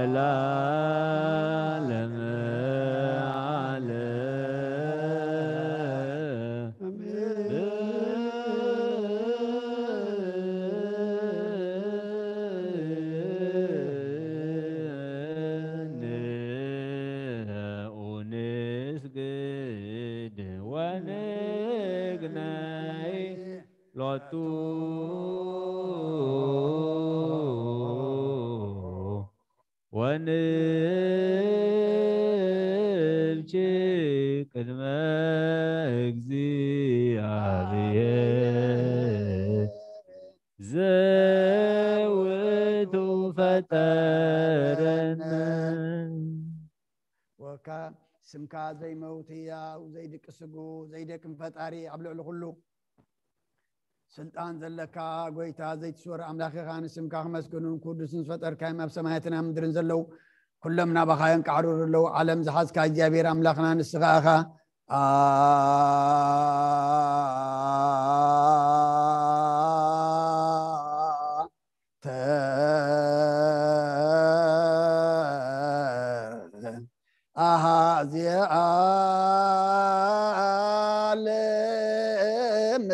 ለዓለመ ዓለም። ንስግድ ወንግነይ ሎቱ ወንብኪ ቅድመ እግዚኣብሔር ዘውቱ ፈጠረነ። ወካ ስምካ ዘይመውት ህያው፣ ዘይድቂ ስጉ፣ ዘይደክም ፈጣሪ፣ ኣብ ልዕሊ ኩሉ ስልጣን ዘለካ ጎይታ፣ ዘይትስወር ኣምላኽ ኢኻ። ንስምካ ክመስግኑን ክውድሱን ዝፈጠርካዮም ኣብ ሰማያትን ኣብ ምድርን ዘለዉ ኩሎም ናባኻ የንቃዕርሩ ኣለዉ። ዓለም ዝሓዝካ እግዚኣብሔር ኣምላኽና ንስኻ ኢኻ። ኣንተ ኣሃዜ ዓለም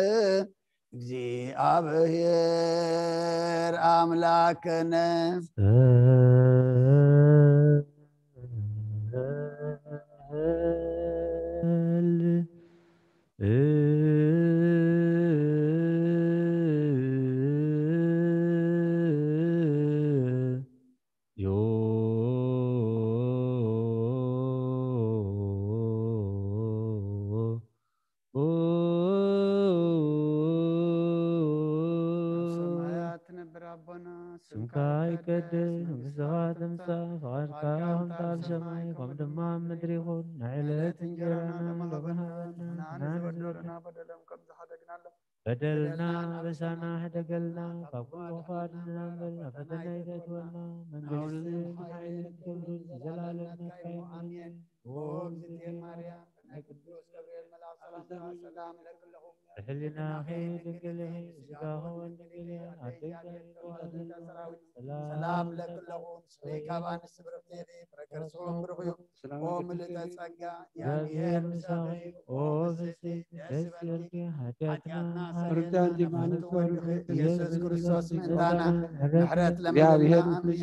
እግዚኣብሔር ኣምላክነ። ጸል ዮ ኣብ ሰማያት ትነብር ኣቦና፣ ስምካ ይቀደስ፣ መንግስትኻ ትምጻእ፣ ፍቓድካ ከም ትበሃል ኣብ ሰማይ፣ ከምኡ ድማ ኣብ ምድሪ ይኹን። ንዕለት እንጀራና ሎሚ ሃበና፣ ንሕና ንዝበደሉና በደሎም ከም ዝሓደግናሎም በደልና ኣበሳና ሕደገልና፣ ካብ ኩሉ ክፉእ ኣድሕነና እምበር፣ ናብ ፈተና ኣይተእትወና። መንግስትን ሓይልን ክብርን ንዘለኣለም ናትካ እዩ። ኣሜን። ኦ እግዝእትየ ማርያም፣ ናይ ቅዱስ ገብርኤል መልኣክ ሰላምታ ሰላም እለኪ ኣለኹ። ብሕሊናኺ ድንግል ኢኺ፣ ብስጋኺ እውን ድንግል ኢኺ። ኣደይ እግዚኣብሔር፣ ኣደይ ሰራዊት፣ ሰላም እለኪ ኣለኹ። ንስኺ ካብ ኣንስቲ ብርኽቲ ኢኺ፣ ፍረ ከርስኺ እውን ብሩኽ እዩ። ኦ ምልእተ ጸጋ፣ እግዚኣብሔር ምሳኺ፣ ኦ ብጽሕቲ ደስ ይበልኪ። ሓጢኣትና ርዳን ዲማነት ወልድኺ ኢየሱስ ክርስቶስ ምእንታና ምሕረት ለምንና። ኣሜን።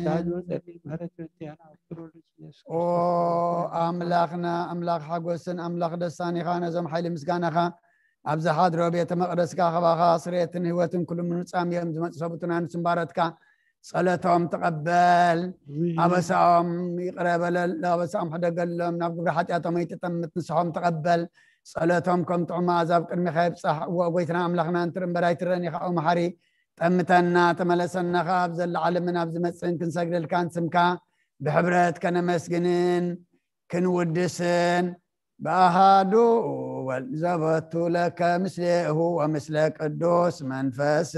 ኦ ኣምላኽና፣ ኣምላኽ ሓጎስን ኣምላኽ ደስታን ኢኻ። ነዞም ሓይሊ ምስጋናኻ ኣብ ዝሓድሮ ቤተ መቕደስካ፣ ካባኻ ስርየትን ህይወትን ኩሉ ምንጻም እዮም ዝመጹ ሰብኡትና ንስምባረትካ ጸሎቶም ተቐበል። ኣሜን። ኣበሳኦም ይቕረ በለል፣ ኣበሳኦም ሕደገሎም፣ ናብ ግብሪ ሓጢኣቶም ኣይትጠምት፣ ንስሖም ተቐበል። ጸሎቶም ከም ጥዑም መኣዛ ኣብ ቅድሚኻ ይብጻሕ። እወ፣ ጎይትና ኣምላኽና፣ እንትርኢ እምበር ኣይትረን ኢኻ፣ ኦ መሓሪ፣ ጠምተና፣ ተመለሰና፣ ካብ ዘለዓለምን ኣብ ዝመጽእን ክንሰግደልካን ስምካ ብሕብረት ከነመስግንን ክንውድስን ብኣሃዱ ወልድ ዘበቱ ለከ ምስሌሁ ወምስለ ቅዱስ መንፈስ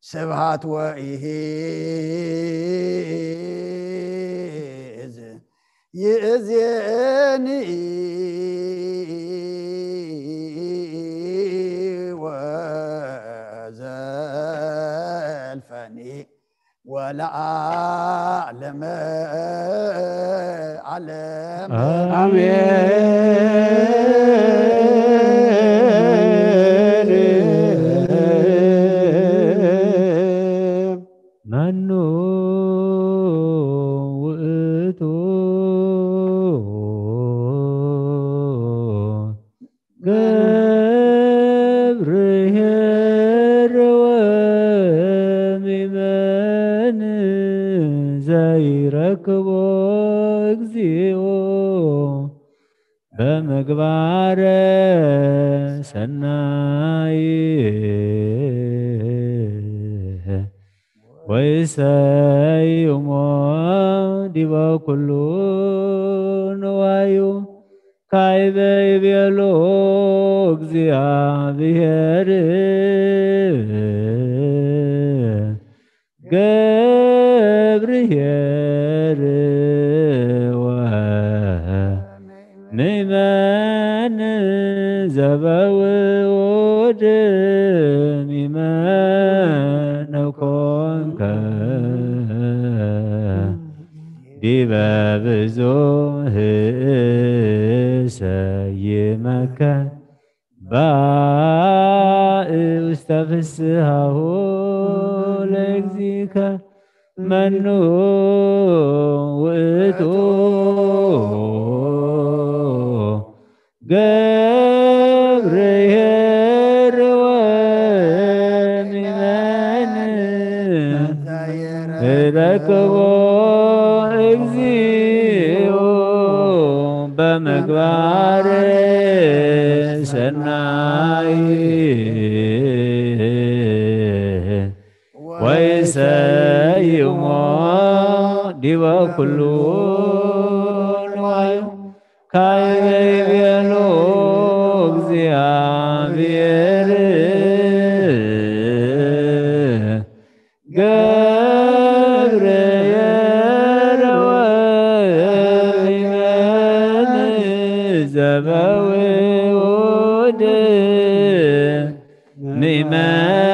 ስብሃት ወኢሂ ይእዜኒ ወዘልፈኒ ወለዓለመ ዓለም። አሜን። መኑ ውእቱ ገብርኄር ወሚመን ዘይረክቦ እግዚኦ በምግባረ ሰናይ ወይሰይሞ ዲበ ኩሉ ንዋዩ። ካይበ ይቤሎ እግዚኣብሔር ገብርኄር ወምእመን ዘበውድ ሚመን ኮንከ ዲበ ብዙህ እሰይመከ ባእ ውስተ ፍስሃሁ ለእግዚእከ መኑ ውእቱ ገብርኄር ወሚመን ረክቦ እግዚኦ በምግባር ሰናይ ወይሰይሞ ዲበ ኩሉ ንዋዩ። ካይበ ይቤሎ እግዚአብሔር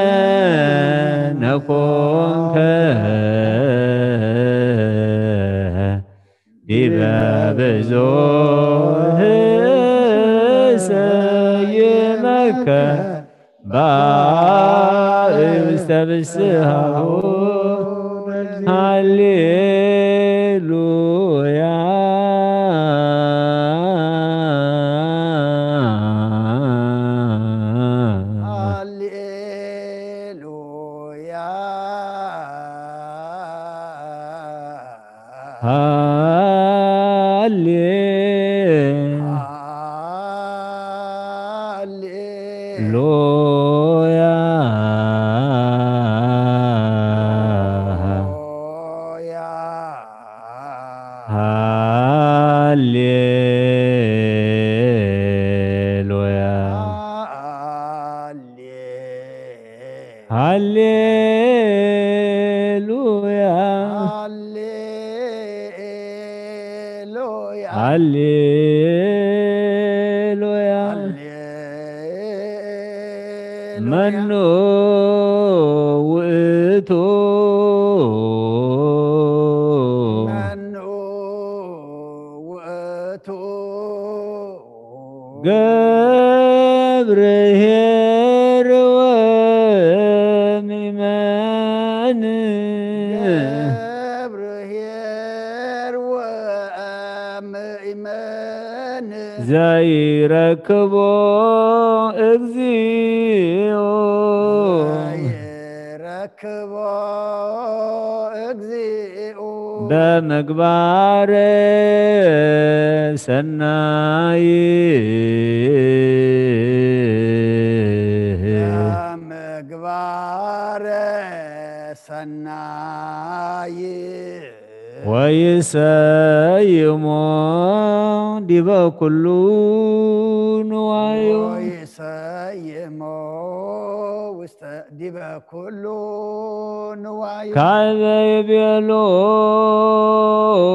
ምእመነ ኮንከ ዲበ ብዙህ ሰይመከ ባእ ውስተ ፍስሃሁ። ሃሌሉያ። ሃሌሉያ። ሃሌሉያ። ሃሌሉያ። ሃሌሉያ። መኑ ውእቱ ገብርኄር ወሚመን ገብርኄር ወሚመን ዘይረክቦ እግዚኦ ዘይረክቦ እግዚኦ በምግባረ ሰናይ በምግባረ ሰናይ ወይሰይሞ ዲበ ኩሉ ንዋዩ። ወይሰይሞ ውስተ ዲበ ኩሉ ንዋዩ። ካበ ይቤሎ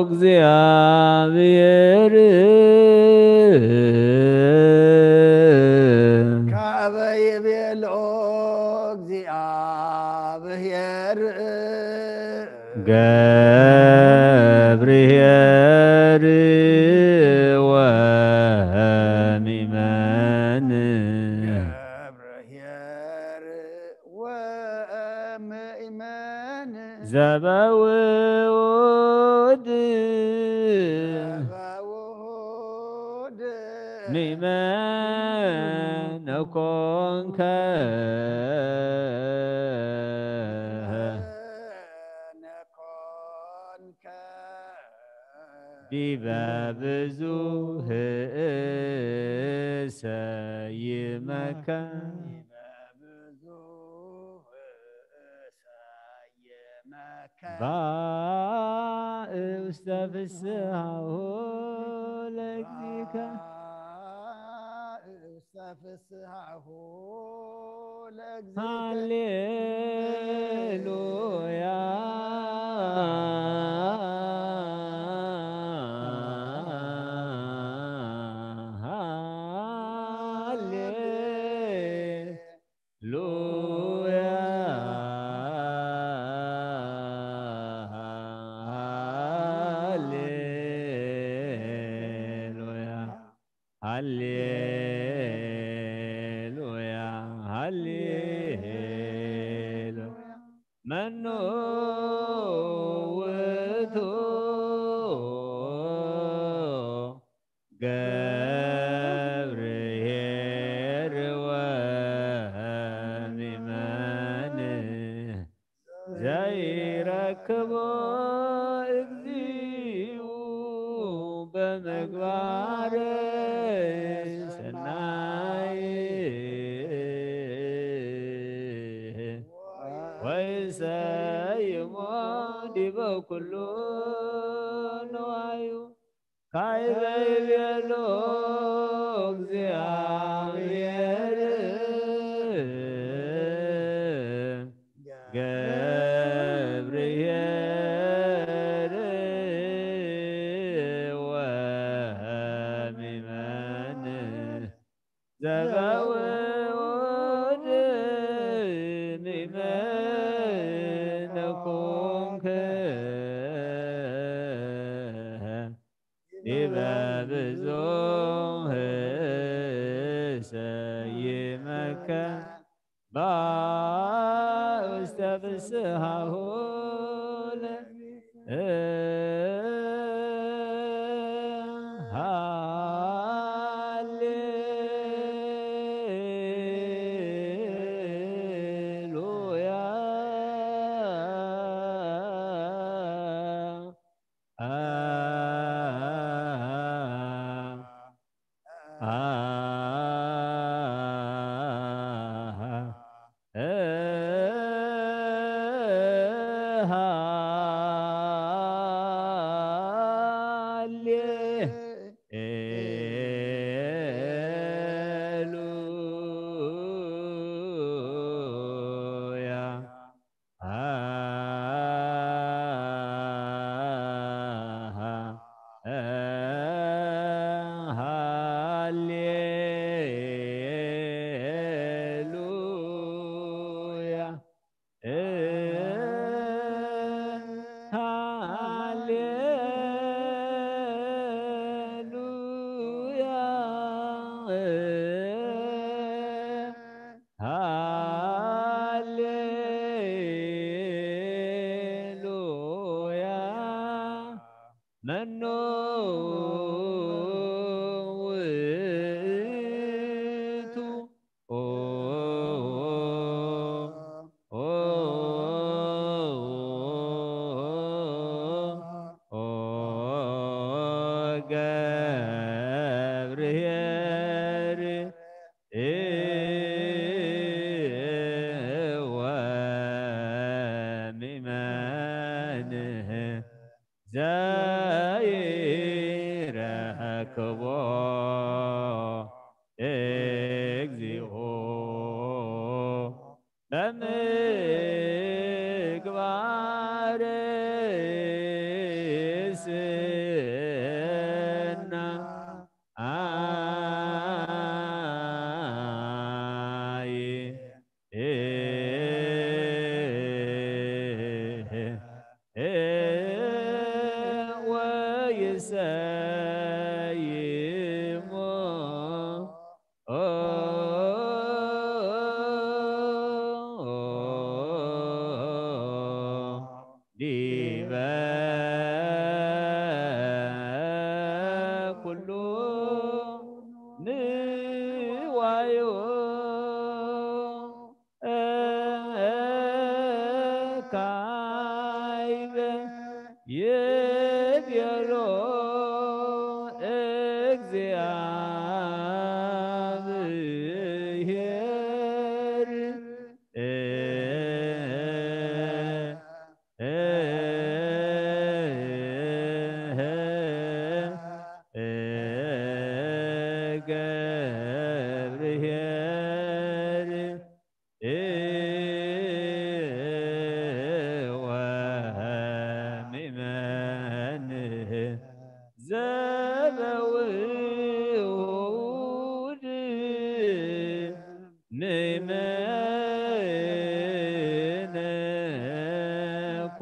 እግዚአብሔር ካበ ይቤሎ እግዚአብሔር ገብርኄር ወሚመን ገብርኄር ወሚመን ዘበውኡድ ዘበውኡድ ሚመን ኮንከ ኮንከ ዲበ ብዙህ እሰይመከ ዲበ ብዙህ እሰይመከ ባእ ውስተ ፍስሃሁ ለእግዚእከ ባእ ውስተ ፍስሃሁ ለእግዚእከ ሃሌሉያ። ሃሌሉያ። ሃሌሉያ፣ ሃሌሉያ። መኑ ውእቱ ገብርኄር ወሚመን ዘይረክቦ እግዚኡ በምግባር ሰናይ ወይሰይሞ ዲበ ኩሉ ንዋዩ። ካይበ ይቤሎ እግዚኣብሔር ገብርኄር ወሚመን ዘበውኡድ ሚመን ኮንከ ዲበ ብዙህ ሰይመከ ባውስተ ፍስሃሁ ለ-፣ ሃሌሉያ። ሃሌሉያ። ሃሌሉያ። ሃሌሉያ። ሃሌሉያ። መኖ ውእቱ ገብርኄር ወሚመን ዘይረክቦ እግዚኦ በምግባር ስና ኣይ ወይሰይሞ ዲበ ኩሉ ንዋዮ። ካይበ ይቤሎ እግዚኣብሔር ገብርኄር ወሚመን ዘበውድ ምመነኮ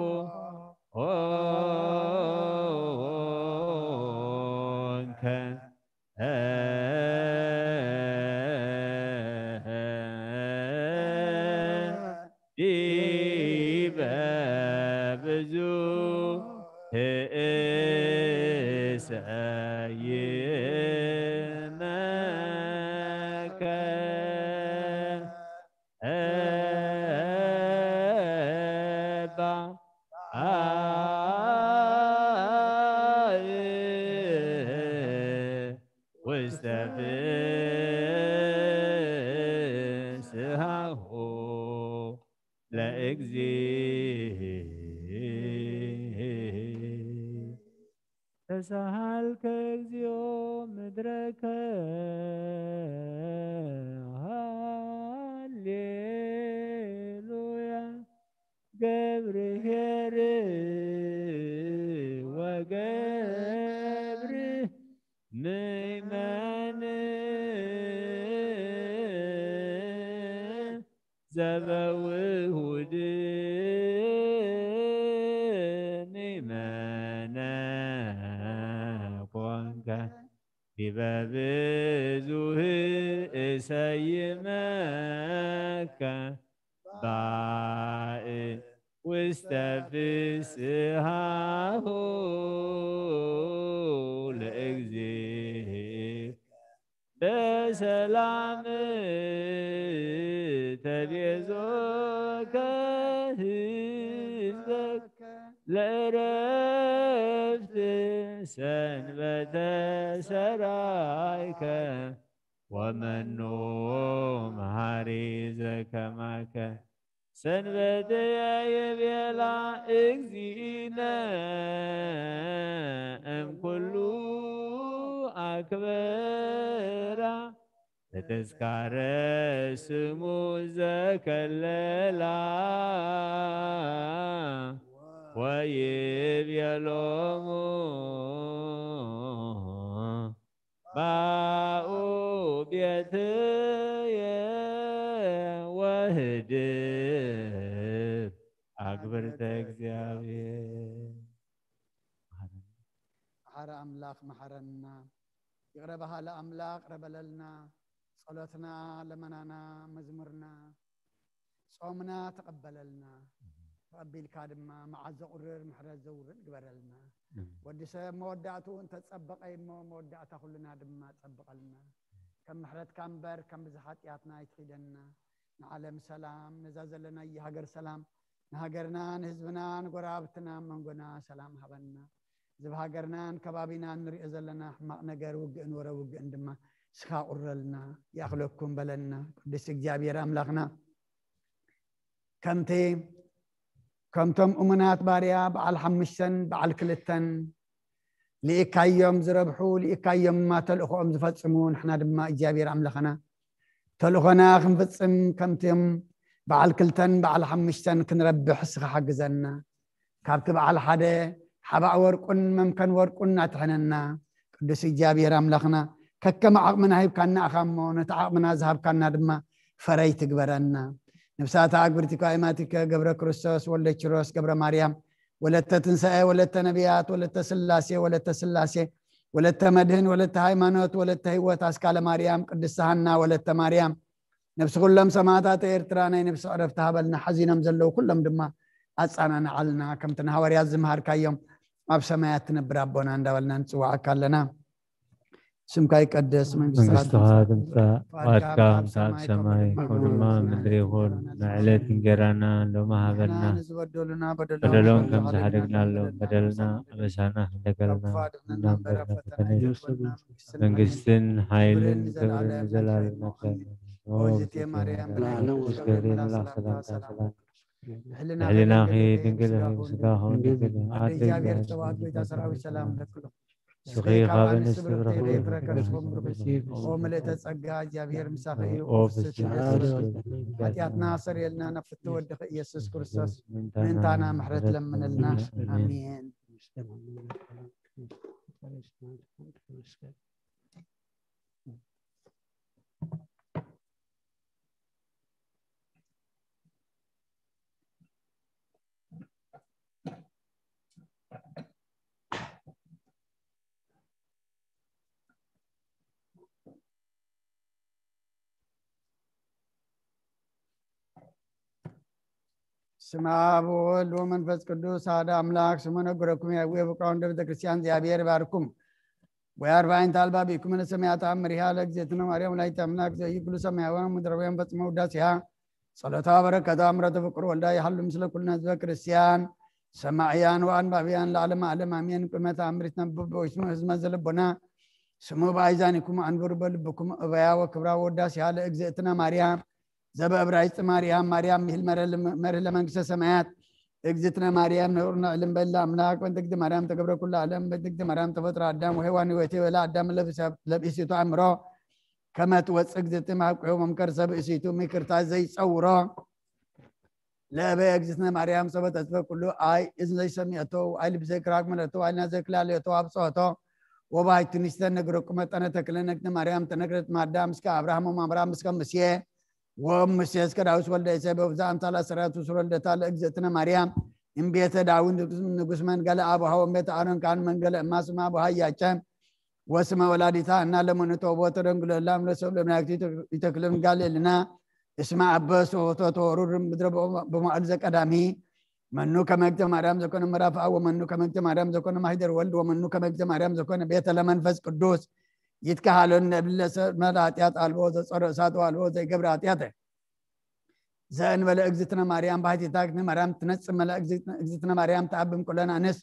ኦንከ እሰይመከ እባ ውስተ ፍስሃሁ ለእግዚእ። ተሳሃልከ እግዚኦ ምድረከ ሃሌሉያ። ገብርኄር ወገብር ምእመን ዘበውሁድ ምእመነ ኮንከ ዲበ ብዙህ እሰይመከ ባእ ውስተ ፍስሃሁ ለእግዚእ። በሰላም ተቤዞከ ህዝበከ ለእረፍት ሰንበተ ሰራይከ ወመኑ መሃሪ ዘከማከ። ሰንበትየ ይቤላ እግዚእነ እምኩሉ ኣክበራ ለተስካረ ስሙ ዘከለላ ወይቤሎሙ ባኡ ቤትየ ወህድብ ኣግብርተ እግዚኣብሔር። መሓረ ኣምላኽ መሓረና። ይቕረ በሃሊ ኣምላኽ ይቕረ በለልና። ጸሎትና፣ ለመናና፣ መዝሙርና፣ ጾምና ተቐበለልና። ተቐቢልካ ድማ መዓት ዘቑርር ምሕረት ዘውርድ ግበረልና። ወዲ ሰብ መወዳእትኡ እንተጸበቐ እሞ መወዳእታ ኩልና ድማ ጸብቐልና። ከም ምሕረትካ እምበር ከም ብዝሓ ሓጢኣትና ኣይትኺደና። ንዓለም ሰላም፣ ነዛ ዘለናያ ሃገር ሰላም፣ ንሃገርና፣ ንህዝብና፣ ንጎረባብትና፣ መንጎና ሰላም ሃበና። እዚ ብሃገርናን ከባቢናን ንሪኦ ዘለና ሕማቕ ነገር፣ ውግእን ወረ ውግእን ድማ ንስኻ ቁረልና፣ ይኣኽለኩም በለና። ቅዱስ እግዚኣብሔር ኣምላኽና፣ ከምቲ፣ ከምቶም እሙናት ባርያ በዓል ሓሙሽተን በዓል ክልተን ልኢካዮም ዝረብሑ፣ ልኢካዮም ድማ ተልእኾኦም ዝፈጽሙ፣ ንሕና ድማ እግዚኣብሔር ኣምላኽና ተልእኾና ክንፍጽም ከምቲኦም በዓል ክልተን በዓል ሓሙሽተን ክንረብሕ እስኻ ሓግዘና። ካብቲ በዓል ሓደ ሓባእ ወርቁን መምከን ወርቁን ኣትሕነና። ቅዱስ እግዚኣብሔር ኣምላኽና፣ ከከም ዓቕምና ሂብካና ኢኻ እሞ፣ ነቲ ዓቕምና ዝሃብካና ድማ ፈረይ ትግበረና። ነፍሳታ ኣግብርቲከ ኣእማቲከ ገብረ ክርስቶስ ወልደ ኪሮስ ገብረ ማርያም፣ ወለተ ትንሳኤ፣ ወለተ ነቢያት፣ ወለተ ስላሴ፣ ወለተ ስላሴ፣ ወለተ መድህን፣ ወለተ ሃይማኖት፣ ወለተ ህይወት፣ ኣስካለ ማርያም፣ ቅድስቲ ሃና፣ ወለተ ማርያም፣ ነፍሲ ኩሎም ሰማዕታት ኤርትራ ናይ ነፍሲ ዕረፍቲ ሃበልና። ሓዚኖም ዘለዉ ኩሎም ድማ ኣጸናንዓልና። ከምቲ ንሃዋርያት ዝመሃርካዮም፣ ኣብ ሰማያት ትነብር ኣቦና እንዳበልና ንጽውዓካ ኣለና። ስምካ ይቀደስ፣ መንግስትኻ መንግስትኻ ትምጻእ፣ ትምጻእ፣ ፍቃድካ ፍቃድካ ኣብ ከምቲ ኣብ ሰማይ ሰማይ ከምኡ ከምኡ ድማ ኣብ ኣብ ምድሪ ምድሪ ይኹን። ይኹን። ንዕለት እንጀራና ሎሚ ንሕና ሃበና። ንዝበደሉና በደሎም በደሎም ከም ከም ዝሓደግና ዝሓደግናሎም በደልና በደልና በደልና ኣበሳና ካብ ክሕደገልና ክፉእ ኣድሕነና እምበር እምበር ኣብ ናብ ፈተና ፈተና ኣይተግበና። መንግስትን መንግስትን ሓይልን ሓይልን ክብርን ክብርን ንዘለኣለም ንዘለኣለም ናትካ ናትካ እዩ። እዩ። ኦዝቴ ማርያም፣ ላዕለ ብሩክ ገብርኤል መልኣክ ሰላምታ ሰላም። ሰላም። ሕልናኺ ድንግል፣ ስጋኹ ድንግል፣ ኣደ ስጋኹ ድንግል፣ ኣደ ኣደ እግዚኣብሔር፣ እግዚኣብሔር፣ ጸባኦት፣ ጎይታ ሰራዊት፣ ሰላም ለክሎ። ንስኺ ካብ ኣንስቲ ብርኽቲ፣ ፍሬ ከርስኪ ብሩክ እዩ። ኦ ምልእተ ጸጋ፣ እግዚኣብሔር ምሳኺ እዩ። ኦ ፍስሕቲ ፍስሕቲ ፍስሕቲ፣ ሓጢኣትና ሰርየልና፣ ናብ ፍትሒ ወድኺ ኢየሱስ ክርስቶስ ምእንታና ምሕረት ለምንልና። ኣሜን። ስመ አብ ወወልድ ወመንፈስ ቅዱስ አሐደ አምላክ። ስሙ ነገረኩም ያዌ ፍቅራውን እንደ ቤተክርስቲያን እግዚአብሔር ይባርኩም። ወያርባይን ታልባ ቢኩም ለሰማያት አምሪሃ ለእግዝእትነ ማርያም ወላዲተ አምላክ ዘይ ኩሉ ሰማያውያን ምድራውያን ፈጽሞ ውዳሴሃ ጸሎታ በረከታ ምሕረተ ፍቅር ወልዳ ይሃሉ ምስለ ኩልና ህዝበ ክርስቲያን ሰማዕያን ወአንባብያን ለዓለመ ዓለም አሜን። ቅድመ ተአምር ይትነበብ በውስሙ ህዝመ ዘለቦና ስሙ በአይዛኒኩም አንብሩ በልብኩም እበያ ወክብራ ወዳሴሃ ለእግዝእትነ ማርያም ዘበእብራይስጥ ማርያም ማርያም ሚህል መርህ ለመንግስተ ሰማያት እግዝእትነ ማርያም ነውርና ዕልም በላ አምላክ በእንተ እግዝእትነ ማርያም ተገብረ ኩሉ ዓለም በእንተ እግዝእትነ ማርያም ተፈጥሮ አዳም ወሔዋን ህይወቴ በላ አዳም ለብሲቱ አእምሮ ከመትወፅእ እግዝእትነ ማብቅዑ መምከር ሰብ እሲቱ ምክርታ ዘይፀውሮ ለእበየ እግዝእትነ ማርያም ሰበ ተስፈ ኩሉ አይ እዝን ዘይሰሚዐቶ አይ ልብ ዘይክራቅ መለቶ አይ ልና ዘይክላለየቶ አብፅሖቶ ወባይቱ ንስተ ነግረቁ መጠነ ተክለ ነግዝእትነ ማርያም ተነግረት ማዳ ምስከ አብርሃም ወማምራ ምስከ ሙሴ ወሙሴ እስከ ዳዊት ወልደ እሴ በብዛ አምሳላ ሰራቱ ስረልደታ ለእግዝእትነ ማርያም እምቤተ ዳዊት ንጉስ መንገለ አቡሃ ወእምቤተ አሮን ካህን መንገለ እማ ስማ አቡሃ እያጨ ወስመ ወላዲታ እና ለመኑተ ወቦተ ደንግሎ ላም ለሰብ ለመላእክት ይተክልም ጋሌልና እስመ አበ ስሆቶ ተወሩር ምድረ በማዕል ዘቀዳሚ መኑ ከመግተ ማርያም ዘኮነ መራፍአ ወመኑ ከመግተ ማርያም ዘኮነ ማሂደር ወልድ ወመኑ ከመግተ ማርያም ዘኮነ ቤተ ለመንፈስ ቅዱስ ይትከሃሎን ነብለ ሰብ መላ ኃጢአት አልቦ ዘጸሮ እሳት አልቦ ዘይገብረ ኃጢአተ ዘእንበለ እግዝእትነ ማርያም ባሕቲታ እግዝእትነ ማርያም ትነጽእ መላ እግዝእትነ ማርያም ተአብም ኩለን አንስ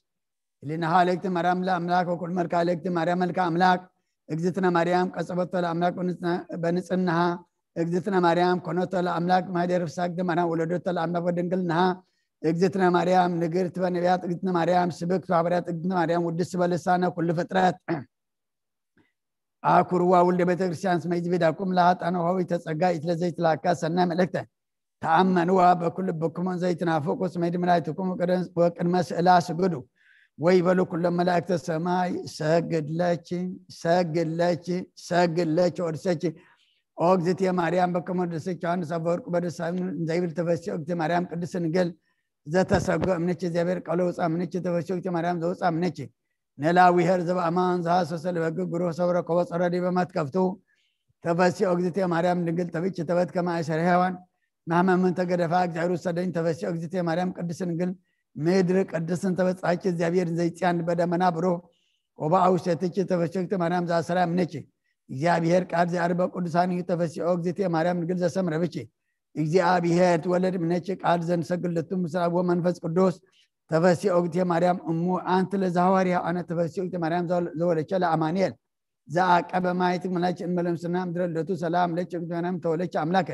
ህሊናሃ ለእግዝእትነ ማርያም ለአምላክ ወኩል መልካ ለእግዝእትነ ማርያም መልካ አምላክ እግዝእትነ ማርያም ቀጸበቶ ለአምላክ በንጽህናሃ እግዝእትነ ማርያም ኮነቶ ለአምላክ ማህደር ፍስሐ እግዝእትነ ማርያም ወለደቶ ለአምላክ በድንግልናሃ እግዝእትነ ማርያም ንግርት በነቢያት እግዝእትነ ማርያም ስብክት በሐዋርያት እግዝእትነ ማርያም ውድስት በልሳነ ኩሉ ፍጥረት አኩርዋ ውልደ ቤተ ክርስቲያን እስመ ኢትቤዳኩም ለኃጥአነ ወሀዊተ ጸጋ ኢትለዘይትላካ ሰናይ መልእክተ ተአመንዋ በኩል ልብኩም ዘይትናፍቁ እስመ ኢድምናይትኩም ወቅድመ ስእላ ስግዱ ወይበሉ ኩሎም መላእክተ ሰማይ ሰግድለች ሰግድለች ሰግድለች ወድሰች ኦ እግዝእትየ ማርያም በከመ ወደሰች ዮሐንስ አፈወርቅ በደስታ እንዘይብል ተፈሲ ኦ እግዝእትየ ማርያም ቅድስት ድንግል ዘተሰጎ እምነች እግዚአብሔር ቃሎ ውፃ እምነች ተፈሲ ኦ እግዝእትየ ማርያም ዘውፃ እምነች ነላዊሄር ዘበአማን ዘሐሰሰ ለበግ ግሩህ ሰብረ ከወ ጸረዲ በመትከፍቱ ተፈሲ ኦ እግዝእትየ ማርያም ድንግል ተብች ተበት ከመ አይሰር ሔዋን ማህመምን ተገደፋ እግዚአብሔር ውሰደኝ ተፈሲ ኦ እግዝእትየ ማርያም ቅድስት ድንግል ምድር ቅድስትን ተበጻች እግዚአብሔር ዘይጽያን በደመና ብሩህ ወበአውሴትች ተፈሲ ኦ እግዝእትየ ማርያም ዘአሰራ እምነች እግዚአብሔር ቃል ዘአርበ ቅዱሳን እዩ ተፈሲ ኦ እግዝእትየ ማርያም ድንግል ዘሰምረ ብች እግዚአብሔር ትወለድ እምነች ቃል ዘንሰግድ ለቱ ምስለ አብ ወመንፈስ ቅዱስ ተፈሲ ኦ እግዝእትየ ማርያም እሙ አንቲ ለዘሐዋርያ አነ ተፈሲ ኦ እግዝእትየ ማርያም ዘወለቸ ለአማኑኤል ዘአቀበ ማየት ምላች እመለምስና ምድረ ልደቱ ሰላም ለች እግዝእትየ ማርያም ተወለች አምላከ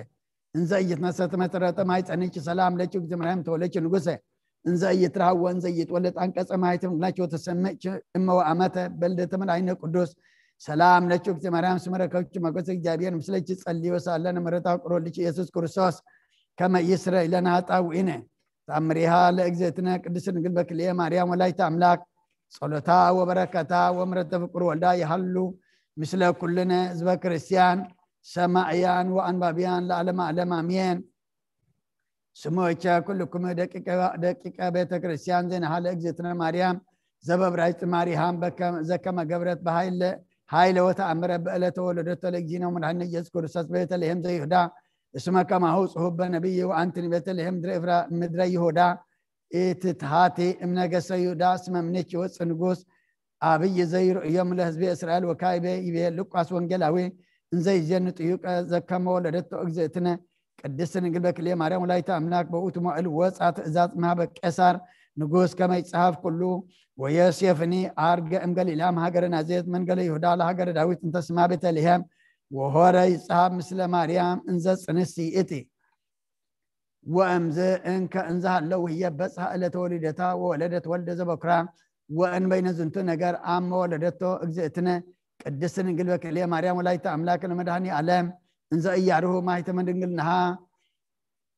እንዘ እይትነሰት መሰረተ ማይ ጸንች ሰላም ለች እግዝእትየ ማርያም ተወለች ንጉሰ እንዘ እይትረሃው ወእንዘ እይትወለድ አንቀጸ ማየት ምላች ወተሰምዕች እመ ወአመተ በልደተ መድኃኒነ ቅዱስ ሰላም ለች እግዝእትየ ማርያም ስመ ረከብች ሞገሰ እግዚአብሔር ምስለች ጸልዮ ሳለነ ምሕረታ ቅሮልች ኢየሱስ ክርስቶስ ከመ ይስረይ ለነ ኃጣውኢነ። ተአምሪሃ ለእግዝእትነ ቅድስት ድንግል በክልኤ ማርያም ወላዲተ አምላክ ጸሎታ ወበረከታ ወምሕረተ ፍቁር ወልዳ ይሃሉ ምስለ ኩልነ ህዝበ ክርስቲያን ሰማዕያን ወአንባብያን ለዓለመ ዓለም አሜን። ስሞቼ ኩልኩም ደቂቀ ቤተ ክርስቲያን ዜናሃ ለእግዝእትነ ማርያም ዘበብራይት ማሪሃም ዘከመ ገብረት በኃይለ ኃይለ ወተአምረ በዕለተ ወለደቶ ለእግዚእነ ወመድኃኒነ ኢየሱስ ክርስቶስ በቤተልሔም ዘይሁዳ እስመ ከማሁ ጽሑፍ በነቢይ ወአንትኒ ቤተልሔም ምድረ ይሁዳ ኢትትሃቲ እምነገሰ ይሁዳ እስመ እምኔኪ ወፅእ ንጉስ አብይ ዘይርእዮም ለህዝቢ እስራኤል ወካይበ ይቤ ሉቃስ ወንጌላዊ እንዘይዜን ጥዩቀ ዘከመ ወለደቶ እግዝእትነ ቅድስት ድንግል በክልኤ ማርያም ወላዲተ አምላክ በውእቱ መዋዕል ወፃ ትእዛዝ ማህበ ቄሳር ንጉስ ከመ ይጽሐፍ ኩሉ ወዮሴፍኒ አርገ እምገሊላ እምሃገረ ናዝሬት መንገለ ይሁዳ ለሃገረ ዳዊት እንተ ስማ ቤተልሔም ወሆረ ይጽሐፍ ምስለ ማርያም እንዘ ጽንስ ይእቲ ወእምዝ እንከ እንዘሃለው ህየ በጽሐ ዕለተ ወሊደታ ወወለደት ወልደ ዘበኩራ ወእንበይነ ዝንቱ ነገር አመ ወለደቶ እግዝእትነ ቅድስት ድንግል በክልኤ ማርያም ወላዲተ አምላክ ለመድኃኒ ዓለም እንዘ እያርሁ ማይተመ ድንግልናሃ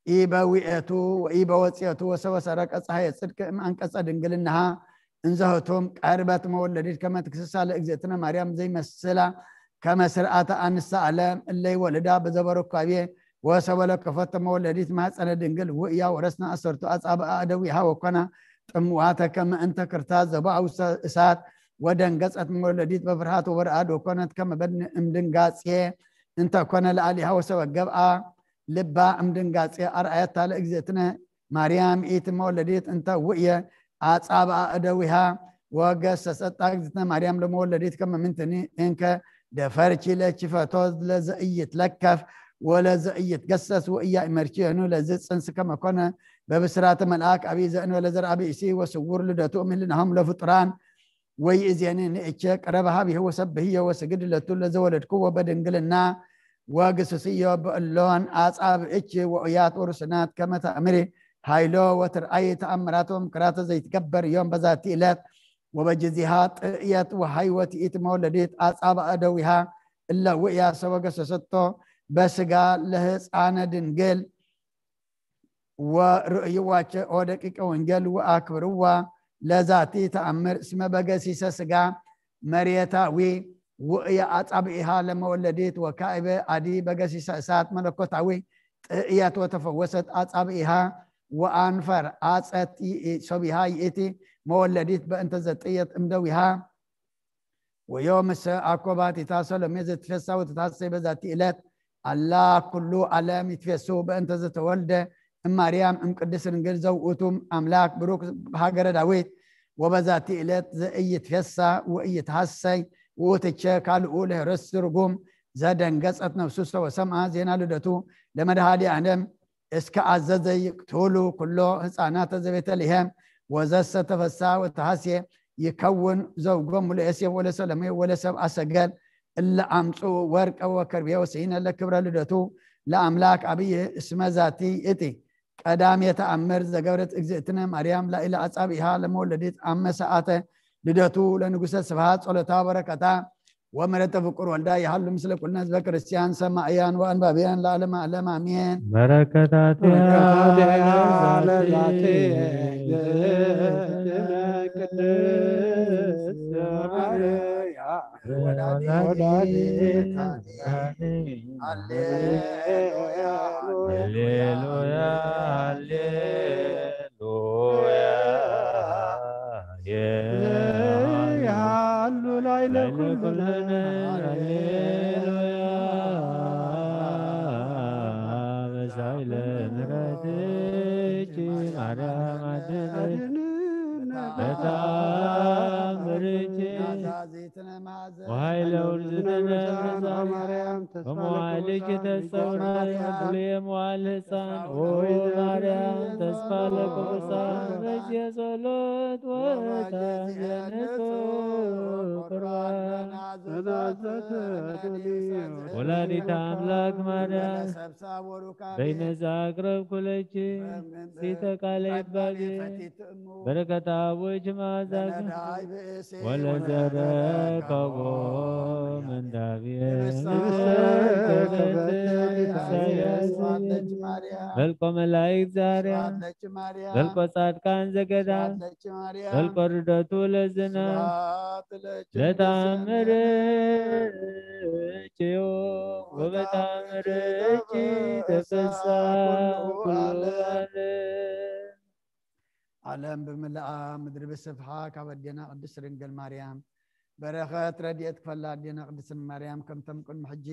ኢበዊኤቱ ወኢበወፅኤቱ ወሰበ ሰረቀ ፀሐየ ጽድቅ እምአንቀጸ ድንግልናሃ እንዘህቱም ቀርበት መወለዲት ከመ ትክስሳ ለእግዝእትነ ማርያም ዘይመስላ ከመ ስርዓተ አንስተ ዓለም እለይ ወልዳ በዘበረኳቤ ወሰበለ ከፈተ መወለዲት ማህፀነ ድንግል ውእያ ወረስና አሰርቱ አጻብአ እደዊሃ ወኮና ጥምዋተ ከመ እንተ ክርታ ዘባአ ውስተ እሳት ወደንገጸት መወለዲት በፍርሃት ወበረአድ ወኮነት ከመ በድን እምድንጋጼ እንተ ኮነ ለአሊሃ ወሰበ ገብአ ልባ እምድንጋጼ አርአየታ ለእግዝእትነ ማርያም ይእቲ መወለዲት እንተ ውእየ ኣጻብኣ እደዊሃ ወገሰሰት። እግዝእትነ ማርያም ለመወለዲት ከመ ምንትኒ እንከ ደፈርኪ ለኪ ፈቶ ለዘእይት ለከፍ ወለዘእይት ገሰስ ወእያ ይመርኪ የኑ ለዚ ጽንስ ከመኮነ በብስራተ መልኣክ ኣብይ ዘእንበለ ዘርአ ብእሲ ወስውር ልደቱ እምህልናሆም ለፍጡራን ወይ እዜኒ ንእቸ ቀረበ ሀቢሁ ወሰብህዮ ወስግድ ለቱ ለዘወለድክዎ በድንግልና ወግስስዮ በእሎን ኣጻብእች ወእያት ወሩስናት ከመ ተእምሪ ኃይሎ ወትርኣይ ተኣምራቶም ክራተ ዘይትገበር እዮም በዛቲ ዕለት ወበጅዚሃ ጥእየት ወሃይወት ይእቲ መወለዲት ኣጻብኣ ደዊሃ እለ ውእያ ሰወገሰሰቶ በስጋ ለህፃነ ድንግል ወርእይዋቸ ኦ ደቂቀ ወንጌል ወአክብርዋ ለዛቲ ተአምር እስመ በገሲሰ ስጋ መሬታዊ ውእየ አጻብኢሃ ለመወለዲት ወካእበ አዲ በገሲሰ እሳት መለኮታዊ ጥእየት ወተፈወሰት አጻብኢሃ ወአንፈር አጸት ሶቢሃ ይእቲ መወለዲት በእንተ ዘጥየት እምደዊሃ ወዮም እሰ አኮ ባቲታ ሰሎሜ ዘትፌሳ ወትታሰይ በዛቲ ዕለት አላ ኩሉ ዓለም ይትፌሱ በእንተ ዘተወልደ እማርያም እምቅድስ ድንግል ዘውእቱ አምላክ ብሩክ ሃገረ ዳዊት ወበዛቲ ዕለት ዘእይትፌሳ ወእይትሃሰይ ውእትቸ ካልኡ ለሄረስ ርጉም ዘደንገጸት ነፍሱ ሰወሰምአ ዜና ልደቱ ለመድኃኔ ዓለም እስከ አዘዘ ይቅትሉ ኩሎ ህፃናተ ዘቤተልሔም ወዘሰ ተፈሳ ወተሐሴ ይከውን ዘውጎሙ ለዮሴፍ ወለሰሎሜ ወለሰብአ ሰገል እለ አምፁ ወርቀ ወከርቤ ወስኢነ ለክብረ ልደቱ ለአምላክ አብይ እስመ ዛቲ እቲ ቀዳሜ ተአምር ዘገብረት እግዝእትነ ማርያም ላዕለ አጻብኢሃ ለመወለዲት አመ ሰዓተ ልደቱ ለንጉሰ ስብሃት ጸሎታ በረከታ ወምሕረተ ፍቁር ወልዳ ይሃሉ ምስለ ኩልነ ህዝበ ክርስቲያን ሰማዕያን ወአንባብያን ለዓለመ ዓለም አሜን። በረከታትያ ለዛቲ ቅድስት ማርያም ወላዲተ አሜን። ሃሌሉያ ሃሌሉያ ያሉ ላይ ለኩልነ ሃሌሉያ በሳይለ ምሕረትኪ ማርያም አድነን በታምርኪ ወኃይለ ውርዝነ ማርያም በመዋዕልኪ ተሰውረ ብሉየ መዋዕል ሕፃን ኦ ማርያም ተስፋ ለቅዱሳን በዚየ ጸሎት ወታየነቱ ቁርባን ወላዲተ አምላክ ማርያም በይነዛ አቅረብኩ ለኪ ሲተ ቃለ ይባቤ በረከት አቦች ማዛግ ወለዘረከቦ ምንዳቤ መልኮ መላእክት ዛሬ መልኮ ጻድቃን ዘገዳ መልኮ ርደቱ ለዝነ ለታምር ችዮ ወበታምር ችተፈሳ ኩሉ ዓለም ዓለም ብምልኣ ምድሪ ብስፍሓ ካብ ኣዴና ቅድስት ድንግል ማርያም በረኸት ረድኤት ክፈላ ኣዴና ቅድስት ማርያም ከምቶም ቅድሚ ሕጂ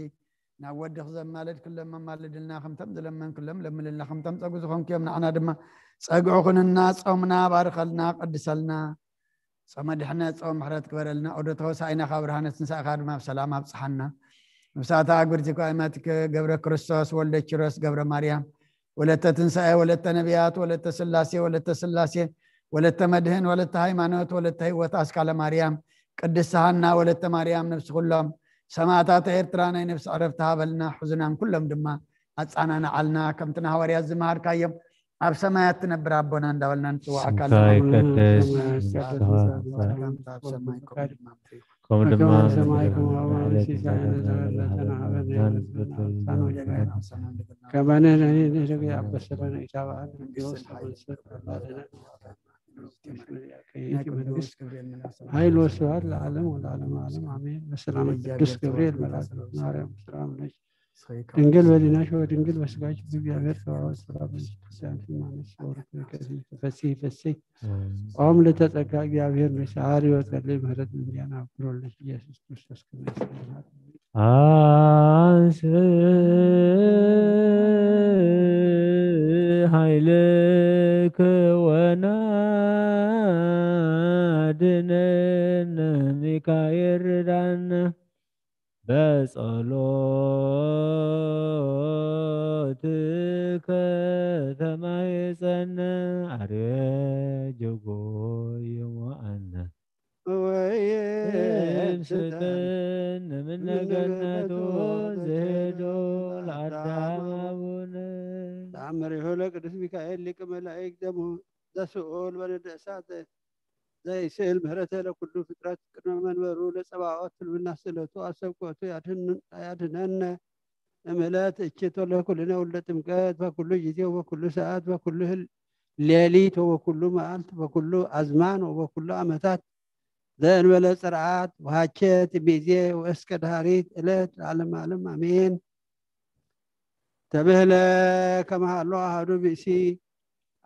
ናብ ወድኽ ዘማለድክሎም ኣማልድልና ከምቶም ዝለመንክሎም ለምልልና ከምቶም ፀጉ ዝኾንክዮም ንዓና ድማ ፀግዑ ኩንና ፆምና ባርኸልና ቀድሰልና ጾመ ድሕነት ጾመ ምሕረት ክበረልና። ኦዶ ተወሳኢና ካብ ብርሃነ ትንሳኤኻ ድማ ብሰላም ኣብጽሓና። ንብሳታ ኣጉርቲ ኳይማትከ ገብረ ክርስቶስ ወልደ ኪሮስ ገብረ ማርያም ወለተ ትንሳኤ ወለተ ነቢያት ወለተ ስላሴ ወለተ ስላሴ ወለተ መድህን ወለተ ሃይማኖት ወለተ ህይወት ኣስካለ ማርያም ቅድስት ሃና ወለተ ማርያም ነብሲ ኩሎም ሰማዕታት ኤርትራ ናይ ነብሲ ዕረፍቲ ሃበልና። ሕዙናም ኩሎም ድማ ኣጻናንዓልና ከምቲ ንሃዋርያት ዝመሃርካዮም ኣብ ሰማያት ትነብር ኣቦና እንዳበልና ንጽዋዓካ ኣለና። ከምኡ ድማ ከማነ ነህደግ አበሰረነ ኢታብአነ ዲዮስ መንስር ኃይል ወስብሐት ለዓለም ወለዓለመ ዓለም አሜን። በሰላመ ቅዱስ ገብርኤል መልአክ ማርያም ሰላም ነሽ ድንግል በሊናሽ ወድንግል በስጋሽ እግዚአብሔር ተዋሕዶ ሰላም ነሽ። ክርስቲያን ማነሽ ወሩት ከዚ ፈሲ ፈሲ ኦም ለተጸጋ እግዚአብሔር ነሽ። አሪ ወጸልይ ምህረት ምንዲያን አብሮልሽ ኢየሱስ ክርስቶስ ከመ ይስለናል። አንስ ኃይለ ክወና ድነን ሚካኤል ርዳን በጸሎት ከተማይጸን ኣርየ ጀጎ ይሞኣነ። ወይ ስጠን ምነገነቱ ዝህዶ ለአዳም አቡነ። ተአምሪሁ ለቅዱስ ሚካኤል ሊቀ መላእክት ዘስኡል በነደ እሳት ዘይስእል ምህረተ ለኩሉ ፍጥረት ቅድመ መንበሩ ለጸባኦት ትልብና ስእለቱ አሰብኮቱ ያድነነ። እምለት እችቶ ለኩልነ ውልደ ጥምቀት በኩሉ ጊዜ ወበኩሉ ሰዓት በኩሉ ሌሊት ወበኩሉ መዓልት በኩሉ አዝማን ወበኩሉ ዓመታት ዘእንበለ ጽርዓት ወሃቸት ሚዜ ወእስከ ድሃሪት እለት ለዓለም ዓለም አሜን። ተብህለ ከመሃሎ አሃዱ ብእሲ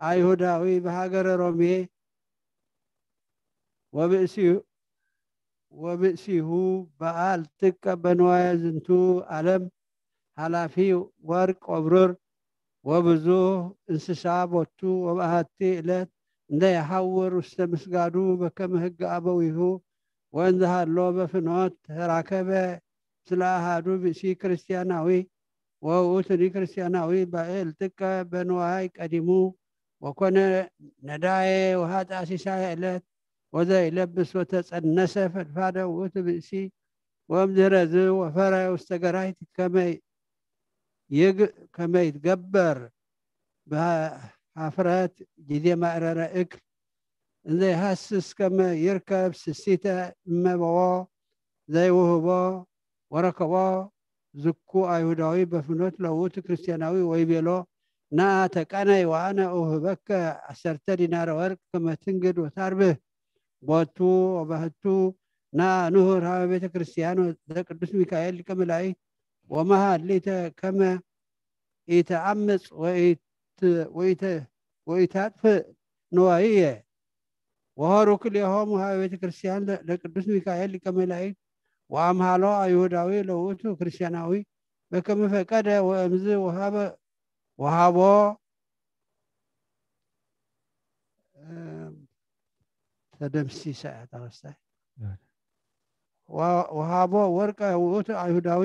አይሁዳዊ በሃገረ ሮሜ ወብእሲሁ በዓል ጥቀ በንዋየ ዝንቱ ዓለም ኃላፊ ወርቅ ወብሩር ወብዙህ እንስሳ ቦቱ ወበአሐቲ ዕለት እንደ የሐውር ውስተ ምስጋዱ በከመ ሕግ አበዊሁ ወእንዘሃሎ በፍኖት ተራከበ ስለ አሃዱ ብእሲ ክርስቲያናዊ ወውእቱኒ ክርስቲያናዊ ባእል ጥቀ በንዋይ ቀዲሙ ወኮነ ነዳየ ወሃጣ ሲሳይ ዕለት ወዘይለብስ ወተጸነሰ ፈድፋደ ውእቱ ብእሲ ወእምድህረዝ ወፈረ ውስተ ገራይት ከመይ ይትገበር ብሃፍረት ጊዜ ማእረረ እክል እንዘይሃስስ ከመ ይርከብ ስሲተ እመበዎ ዘይውህቦ ወረከቦ ዝኩ አይሁዳዊ በፍኖት ለውእቱ ክርስቲያናዊ ወይቤሎ ነአ ተቀነይ ወአነ እውህበከ አሰርተ ዲናረ ወርቅ ከመ ትንግድ ወታርብህ ቦቱ ወባህቱ ነአ ንሁር ሀበ ቤተ ክርስቲያን ዘቅዱስ ሚካኤል ሊቀ መላእክት ወመሃሊተ ከመ ኢተአምፅ ወኢታጥፍእ ንዋይየ ወሆሩ ክልኤሆሙ ሀበ ቤተ ክርስቲያን ለቅዱስ ሚካኤል ሊቀ መላእክት ወአምሃሎ አይሁዳዊ ለውእቱ ክርስቲያናዊ በከመ ፈቀደ ወእምዝ ወሃቦ ተደምሲሰ ተረስተ ወሃቦ ወርቀ ውእቱ አይሁዳዊ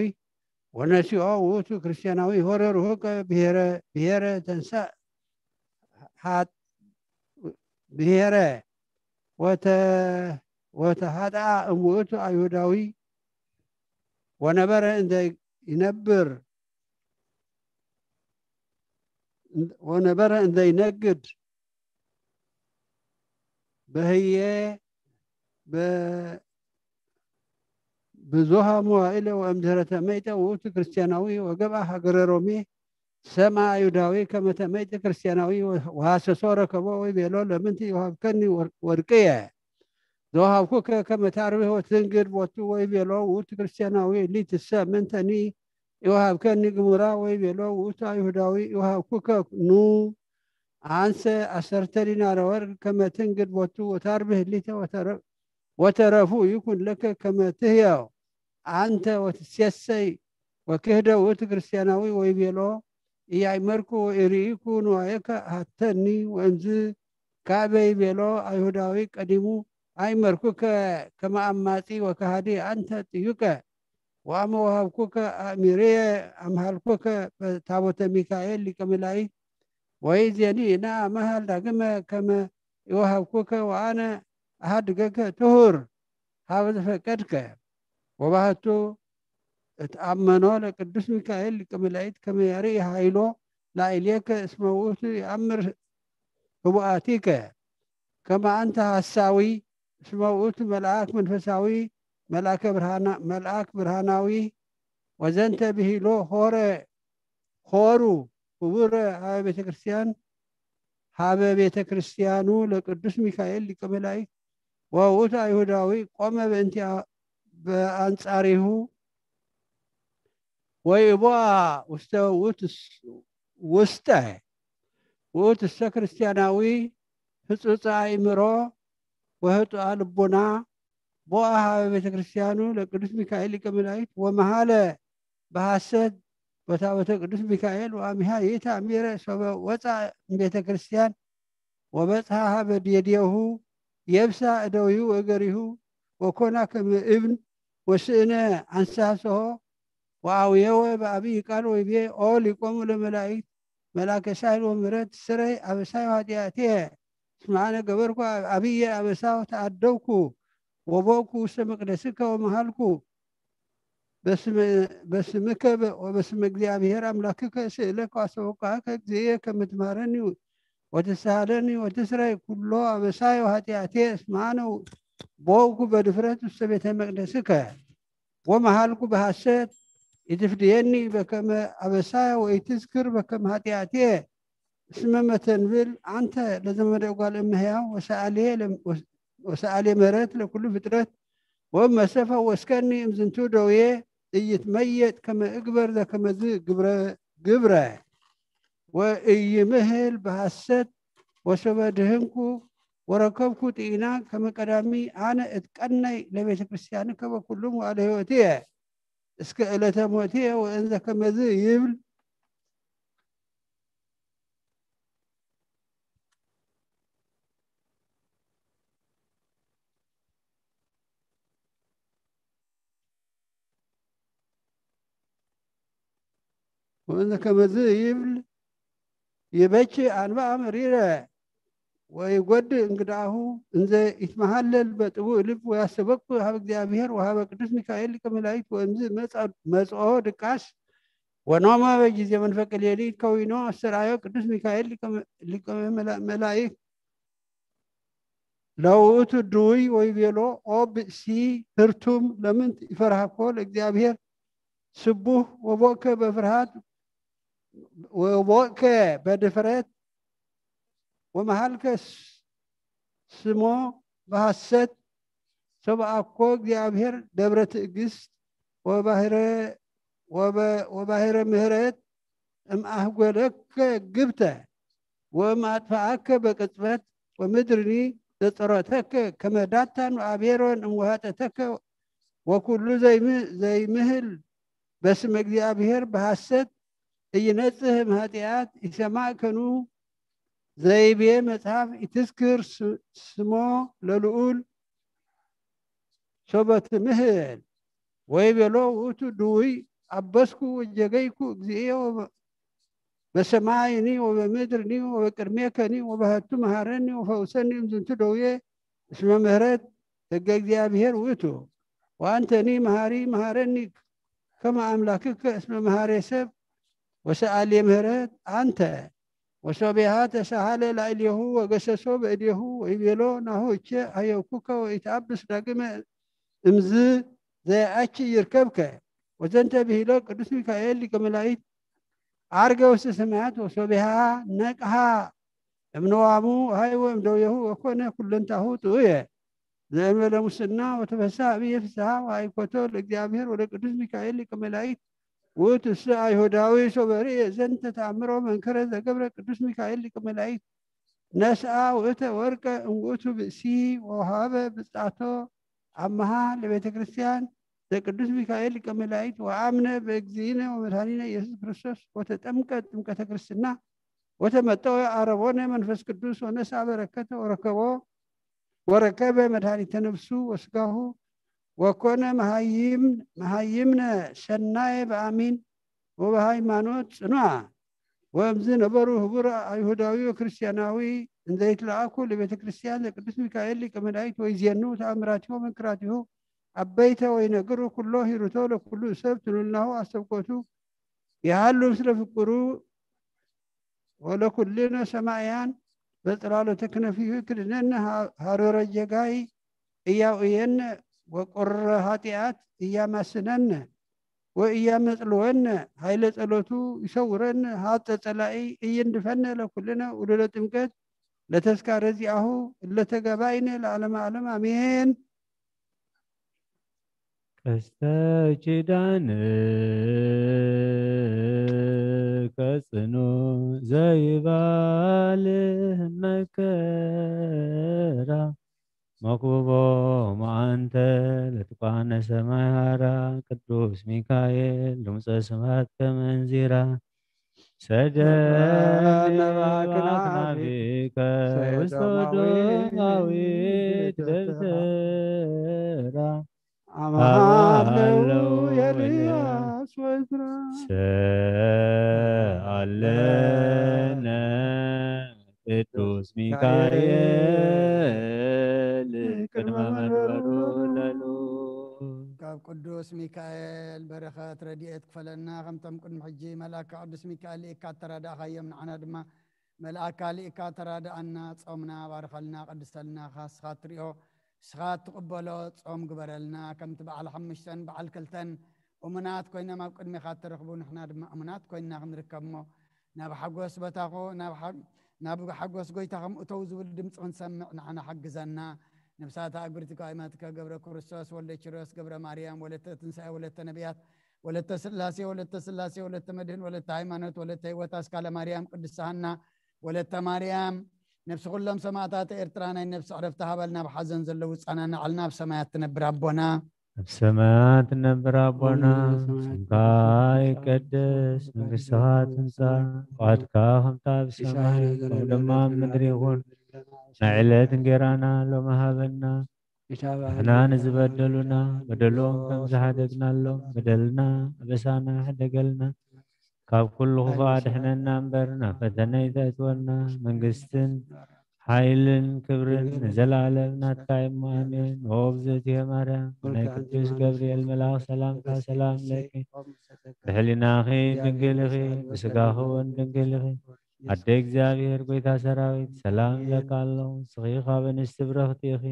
ወነሲኦ ውእቱ ክርስቲያናዊ ሆረ ርሁቀ ብሔረ ተንሳ ብሔረ ወተሃጥአ እምውእቱ አይሁዳዊ ወነበረ እንዘ ይነብር ወነበረ እንዘ ይነግድ በህየ ብዙሃ መዋእለ ወእምድህረ ተመይጠ ውእቱ ክርስቲያናዊ ወገብአ ሀገረ ሮሜ ሰምአ አይሁዳዊ ከመ ተመይጠ ክርስቲያናዊ ወሃሰሶ ረከቦ ወይቤሎ ለምንቲ ይውሃብከኒ ወርቅየ ዘውሃብኩከ ከመ ታርብህ ወትንግድ ቦቱ ወይቤሎ ውእቱ ክርስቲያናዊ እሊ ትሰ ምንተኒ ይውሃብከኒ ግሙራ ወይቤሎ ውእቱ አይሁዳዊ ይውሃብኩከ ኑ አንሰ አሰርተ ዲናረ ወርቅ ከመ ትንግድ ቦቱ ወታርብህ እሊተ ወተረፉ ይኩን ለከ ከመ ትህየው አንተ ወትሴሰይ ወክህደ ውእቱ ክርስቲያናዊ ወይቤሎ ኢያእመርኩ ወኢርኢኩ ንዋየከ ሃተኒ ወእምዝ ካበይ ቤሎ አይሁዳዊ ቀዲሙ አይመርኩከ ከመ አማጺ ወከሃዲ አንተ ጥዩቀ ወአመ ወሃብኩከ አእሚርየ አምሃልኩከ ታቦተ ሚካኤል ሊቀ መላእክት ወይዜኒ ነአ መሃል ዳግመ ከመ ይወሃብኩከ ወአነ አሃድገከ ትሁር ሀበ ዘፈቀድከ ወባህቱ እትአመኖ ለቅዱስ ሚካኤል ሊቀ መላእክት ከመ ያርኢ ኃይሎ ላዕሌከ እስመ ውእቱ ይአምር ህቡአቲከ ከመ አንተ ሐሳዊ እስመ ውእቱ መልአክ መንፈሳዊ መልአከ ብርሃና- መልአክ ብርሃናዊ ወዘንተ ብሂሎ ሆረ ሆሩ ህቡረ ሀበ ቤተ ክርስቲያን ሀበ ቤተ ክርስቲያኑ ለቅዱስ ሚካኤል ሊቀ መላእክት ወውእቱ አይሁዳዊ ቆመ በእንቲአ በአንጻሪሁ ወይቦአ ውስተ ውእቱ ውስጠ ውእቱ እሰ ክርስቲያናዊ ህጹጸ አእምሮ ወህጡአ ልቡና ቦአ ሀበ ቤተ ክርስቲያኑ ለቅዱስ ሚካኤል ሊቀ መላእክት ወመሃለ በሐሰት በታቦተ ቅዱስ ሚካኤል ወአሚሃ ይእቲ አሚረ ሶበ ወፃ እምቤተ ክርስቲያን ወበጽሐ ሀበ ዴዴሁ የብሳ እደዊሁ ወገሪሁ ወኮና ከመ እብን ወስእነ አንሳሶሆ ወአውየወ በአብይ ቃል ወይቤ ኦ ሊቆሙ ለመላእክት መልአከ ሳይል ወምሕረት ስረይ አበሳይ ኃጢአትየ እስመ አነ ገበርኩ አብየ አበሳ ተአደውኩ ወቦእኩ ውስተ መቅደስከ ወመሃልኩ በስምከ ወበስመ እግዚአብሔር አምላክከ ስእለከ አስተበቃከ እግዚእየ ከመ ትምሃረኒ ወትስሃለኒ ወትስረይ ኩሎ አበሳይ ወኃጢአትየ እስመ አነ ቦእኩ በድፍረት ውስተ ቤተ መቅደስከ ወመሃልኩ በሐሰት ኢትፍድየኒ በከመ አበሳየ ወኢትዝክር በከመ ኃጢአትየ እስመ መተንብል አንተ ለዘመደ እጓል እመሕያው ወሰአልየ ለም- ወስ- ወሰአልየ ምህረት ለኩሉ ፍጥረት ወመሰፈ ወስከኒ እምዝንቱ ደውየ ኢይትመየጥ ከመ እግበር ዘከመዝ ግብረ ግብረ ወኢይምህል በሐሰት ወሶበ ድህንኩ ወረከብኩ ጢኢና ከመ ቀዳሚ አነ እትቀነይ ለቤተ ክርስቲያንከ በኩሉም ወአለ ህይወትየ እስከ ዕለተ ሞትየ ወእንዘ ከመዝ ይብል ወእንዘ ከመዝ ይብል ይበኪ አንብአ መሪረ ወይጎድ እንግዳሁ እንዘ ይትመሃለል በጥቡእ ልብ ወያስተበቁ ሀብ እግዚአብሔር ወሀበ ቅዱስ ሚካኤል ሊቀ መላእክት ወእምዝ መጽኦ ድቃስ ወኖመ በጊዜ መንፈቀ ሌሊት ከዊኖ አስተርአዮ ቅዱስ ሚካኤል ሊቀ መላእክት ለውእቱ ድውይ ወይቤሎ ኦ ብእሲ ህርቱም ለምንት ይፈርሃኮ ለእግዚአብሔር ስቡህ ወቦእከ በፍርሃት ወቦእከ በድፍረት ወመሃልከ ስሞ በሐሰት ሰብአኮ እግዚአብሔር ደብረ ትዕግስት ወባህረ ወበ- ወባህረ ምህረት እምአህጎለከ ግብተ ወእምአጥፍአከ በቅጽበት ወምድርኒ ዘጸሮተከ ከመ ዳታን ወአቤሮን እምወሃጠተከ ወኩሉ ዘይም- ዘይምህል በስመ እግዚአብሔር በሐሰት እይነጽህ እምኃጢአት ይሰማዕከኑ ዘይቤ መጽሐፍ ኢትዝክር ስ- ስሞ ለልዑል ሶበ ትምህል ወይቤሎ ውእቱ ድውይ አበስኩ ወጀገይኩ እግዚእየ ወበ- በሰማይኒ ወበምድርኒ ወበቅድሜከኒ ወበህቱ መሃረኒ ወፈውሰኒ እምዝንቱ ደውየ እስመ ምህረት ሕገ እግዚአብሔር ውእቱ ወአንተኒ መሃሪ መሃረኒ ከመ አምላክከ እስመ መሃሬ ሰብ ወሰአሌ ምህረት አንተ ወሶቢሃ ተሳሃለ ላዕሌሁ ወገሰሶ በእዴሁ ወይቤሎ ናሁ እቼ አየውኩከ ወኢትአብስ ዳግመ እምዝ ዘየአቺ ይርከብከ ወዘንተ ብሂሎ ቅዱስ ሚካኤል ሊቀ መላእክት አርገ ውስተ ሰማያት ወሶቢሃ ነቅሃ እምነዋሙ ሃይወ እምደውየሁ ወኮነ ኩለንታሁ ጥዑየ ዘእንበለ ሙስና ወተፈሳ አብየ ፍስሃ ወአይኮቶ ለእግዚአብሔር ወለቅዱስ ሚካኤል ሊቀ መላእክት ውእቱ እሱ አይሁዳዊ ሶበ ርእየ ዘንተ ተአምሮ መንከረ ዘገብረ ቅዱስ ሚካኤል ሊቀ መላእክት ነስአ ውእተ ወርቀ እምውእቱ ብእሲ ወሃበ ብጻቶ አመሃ ለቤተ ክርስቲያን ዘቅዱስ ሚካኤል ሊቀ መላእክት ወአምነ በእግዚእነ ወመድኃኒነ ኢየሱስ ክርስቶስ ወተጠምቀ ጥምቀተ ክርስትና ወተመጠወ አረቦነ መንፈስ ቅዱስ ወነስአ በረከተ ወረከቦ ወረከበ መድኃኒተ ነፍሱ ወስጋሁ ወኮነ መሃይምነ ሰናየ በአሚን ወበሃይማኖት ጽኑዓ። ወእምዝ ነበሩ ህቡር አይሁዳዊ ወክርስቲያናዊ እንዘይትለአኩ ለቤተ ክርስቲያን ለቅዱስ ሚካኤል ሊቀ መላእክት ወይዜኑ ተአምራቲሁ መንክራቲሁ አበይተ ወይነግሩ ኩሎ ሂሩቶ ለኩሉ ሰብ ትሉልናሁ አስተብቆቱ የሃሉ ምስለ ፍቅሩ ወለኩልነ ሰማያን በጽላሎተ ክነፊሁ ክድነነ ሃሮረ ጀጋይ እያውእየነ ወቁረ ኃጢአት እያማስነነ ወእያመጽልወነ ኃይለ ጸሎቱ ይሰውረነ ሀጠ ጸላኢ እይንድፈነ ለኩልነ ውሉደ ጥምቀት ለተስካረ ዚአሁ እለተጋባይነ ለዓለመ ዓለም አሜን። ቀስተ ኪዳን ከጽኑ ዘይባል መከራ መክብቦ መዓንተ ለትቋነ ሰማይ ሃራ ቅዱስ ሚካኤል ድምፀ ስብሐት ከመንዚራ ሰደኒ እባክናፊከ ውስተ ውዱማዊት ደብተራ ኣማለው ኤልያስ ወዝራ ሰአለነ ቅዱስ ሚካኤል ቅድመ መንበሩ ለሉ። ካብ ቅዱስ ሚካኤል በረኸት ረድኤት ክፈለና፣ ከምቶም ቅድሚ ሕጂ መልኣካ ቅዱስ ሚካኤል ልኢካ እተራዳእኻዮም፣ ንዓና ድማ መልኣካ ልኢካ ተራዳኣና። ጾምና ባርኸልና፣ ቀድሰልና፣ ንስኻ እትሪኦ ንስኻ እትቕበሎ ጾም ግበረልና። ከምቲ በዓል ሓሙሽተን በዓል ክልተን እሙናት ኮይኖም ኣብ ቅድሜኻ እተረኽቡ፣ ንሕና ድማ እሙናት ኮይንና ክንርከብ እሞ፣ ናብ ሓጎስ ቦታኹ፣ ናብ ሓ-፣ ናብ ሓጎስ ጎይታኹም እተው ዝብል ድምፂ ክንሰምዕ ንዓና ሓግዘና። ነብሳት ኣእግርቲ ቃይማትከ ገብረ ክርስቶስ፣ ወልደ ኪሮስ፣ ገብረ ማርያም፣ ወለተ ትንሳኤ፣ ወለተ ነቢያት፣ ወለተ ስላሴ፣ ወለተ ስላሴ፣ ወለተ መድህን፣ ወለተ ሃይማኖት፣ ወለተ ህይወት፣ ኣስካለ ማርያም፣ ቅድስት ሃና፣ ወለተ ማርያም፣ ነብሲ ኩሎም ሰማእታት ኤርትራ ናይ ነብሲ ዕረፍቲ ሃበል፣ ናብ ሓዘን ዘለዉ ጸናናዕልና፣ ኣብ ሰማያት ትነብር ኣቦና። ኣብ ሰማያት ትነብር ኣቦና፣ ስምካ ይቀደስ፣ መንግስትኻ ትምጻእ፣ ፍቓድካ ከምታ ኣብ ሰማይ ከምኡ ድማ ኣብ ምድሪ ይኹን። ናይ ዕለት እንጌራና ሎሚ ሃበና፣ ንሕና ንዝበደሉና በደሎም ከም ዝሓደግናሎም በደልና ኣበሳና ሕደገልና፣ ካብ ኩሉ ክፉእ ኣድሕነና እምበር ናብ ፈተነ ኣይተእትወና። መንግስትን ሓይልን ክብርን ንዘለኣለም ናትካ እሞ ኣሜን። ኦ እግዝእትየ ማርያም፣ ናይ ቅዱስ ገብርኤል መልኣኽ ሰላምታ ሰላም ለኪ፣ ብሕሊናኺ ድንግል ኢኺ፣ ብስጋኺ እውን ድንግል ኢኺ። ኣደ እግዚኣብሔር ጎይታ ሰራዊት ሰላም ለካ ኣለኹ። ንስኺ ካብ ኣንስቲ ብርኽቲ ኢኺ፣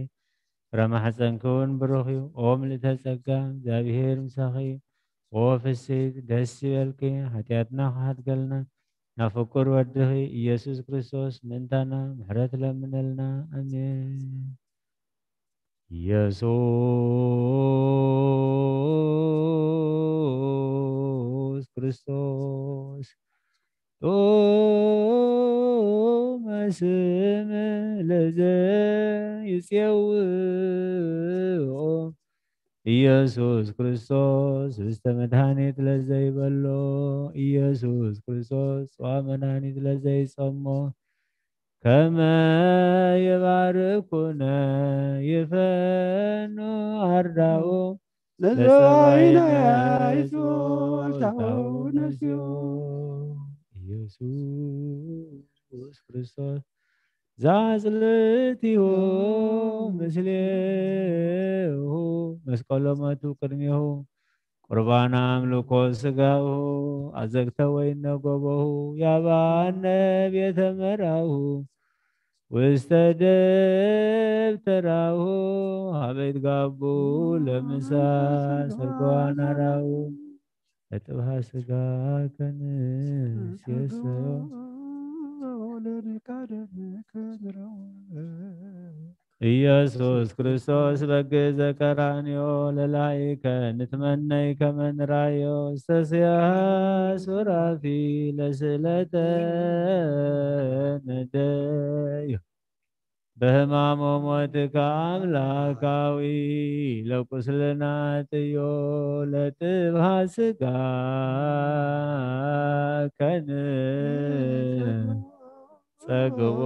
ፍረ ማሕፀንኪ እውን ብሩኽ እዩ። ኦ ምልእተ ጸጋ፣ እግዚኣብሔር ምሳኺ እዩ። ኦ ፍስሕቲ ደስ ይበልኪ፣ ሓጢኣትና ክሓድገልና ናብ ፍቁር ወድኺ ኢየሱስ ክርስቶስ ምእንታና ምሕረት ለምነልና። ኣሜን። ኢየሱስ ክርስቶስ ጡመ ስም ለዘይጼውኦ፣ ኢየሱስ ክርስቶስ እስተ መድኃኒት ለዘይበሎ፣ ኢየሱስ ክርስቶስ ጽዋ መድኃኒት ለዘይጸሞ፣ ከመ የባርኩነ ይፈኑ አርዳኡ ለጸባይነ ለጸባይነ ይዞልታው ነስዮ። ኢየሱስ ክርስቶስ ዛጽልእትዮ ምስሌሁ መስቀሎ መቱ ቅድሜሁ ቁርባን አምልኮ ስጋሁ አዘግተ ወይነ ጎቦሁ ያባነ ቤተ መራሁ ውስተ ደብተራሁ ሀበ ይትጋቡ ለምሳ ሰርገዋን አራሁ ለጥብሃ ስጋ ከንሴሰዮ ኢየሱስ ክርስቶስ በግ ዘቀራንዮ ለላይከ ንትመነይ ከመ ንራዮ ዝተስያ ሱራፊ ለስእለተ ነደዮ በህማሞ ሞትከ አምላካዊ ለቁስልና ጥዮ ለጥብሃ ስጋ ከን ጸግቦ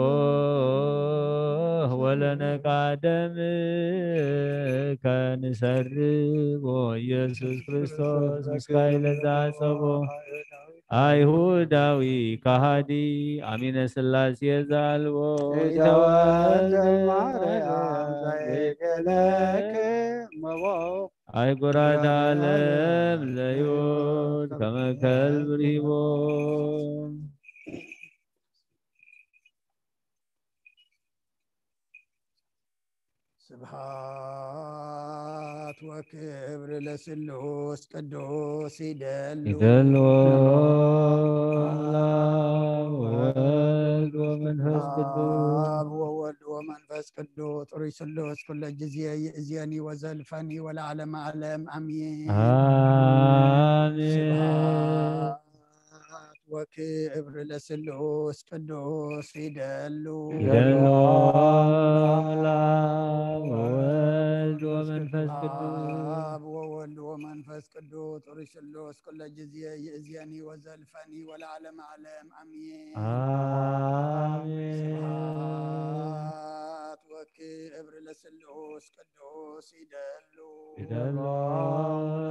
ወለነቃደም ከንሰርቦ ኢየሱስ ክርስቶስ ምስካይ ለዛጸቦ አይሁዳዊ ከሃዲ አሚነ ስላሴ ዛልቦ ኢተወልደ ማርያም ዘይገለክ መቦ አይጉራት ዓለም ለዮት ከመ ከልብ ርሂቦ። ስብሐት ወክብር ለስሉስ ቅዱስ ይደሉ ይደሉ አብ ወወልድ ወመንፈስ ቅዱስ። አብ ወወልድ ወመንፈስ ቅዱስ ጥሩይ ስሉስ ኩለ ጊዜ ይእዜኒ ወዘልፈኒ ወለዓለመ ዓለም አሜን። አሜን። ስብሐት ወክብር ለስሉስ ቅዱስ ይደሉ። ይደሉ። አብ ወወልድ ወመንፈስ ቅዱስ። አብ ወወልድ ወመንፈስ ቅዱስ ጥሪ ስሉስ ኩለ ጊዜ ይእዜኒ ወዘልፈኒ ወለዓለመ ዓለም አሜን። አሜን። ስብሐት ወክብር ለስሉስ ቅዱስ ይደሉ። ይደሉ።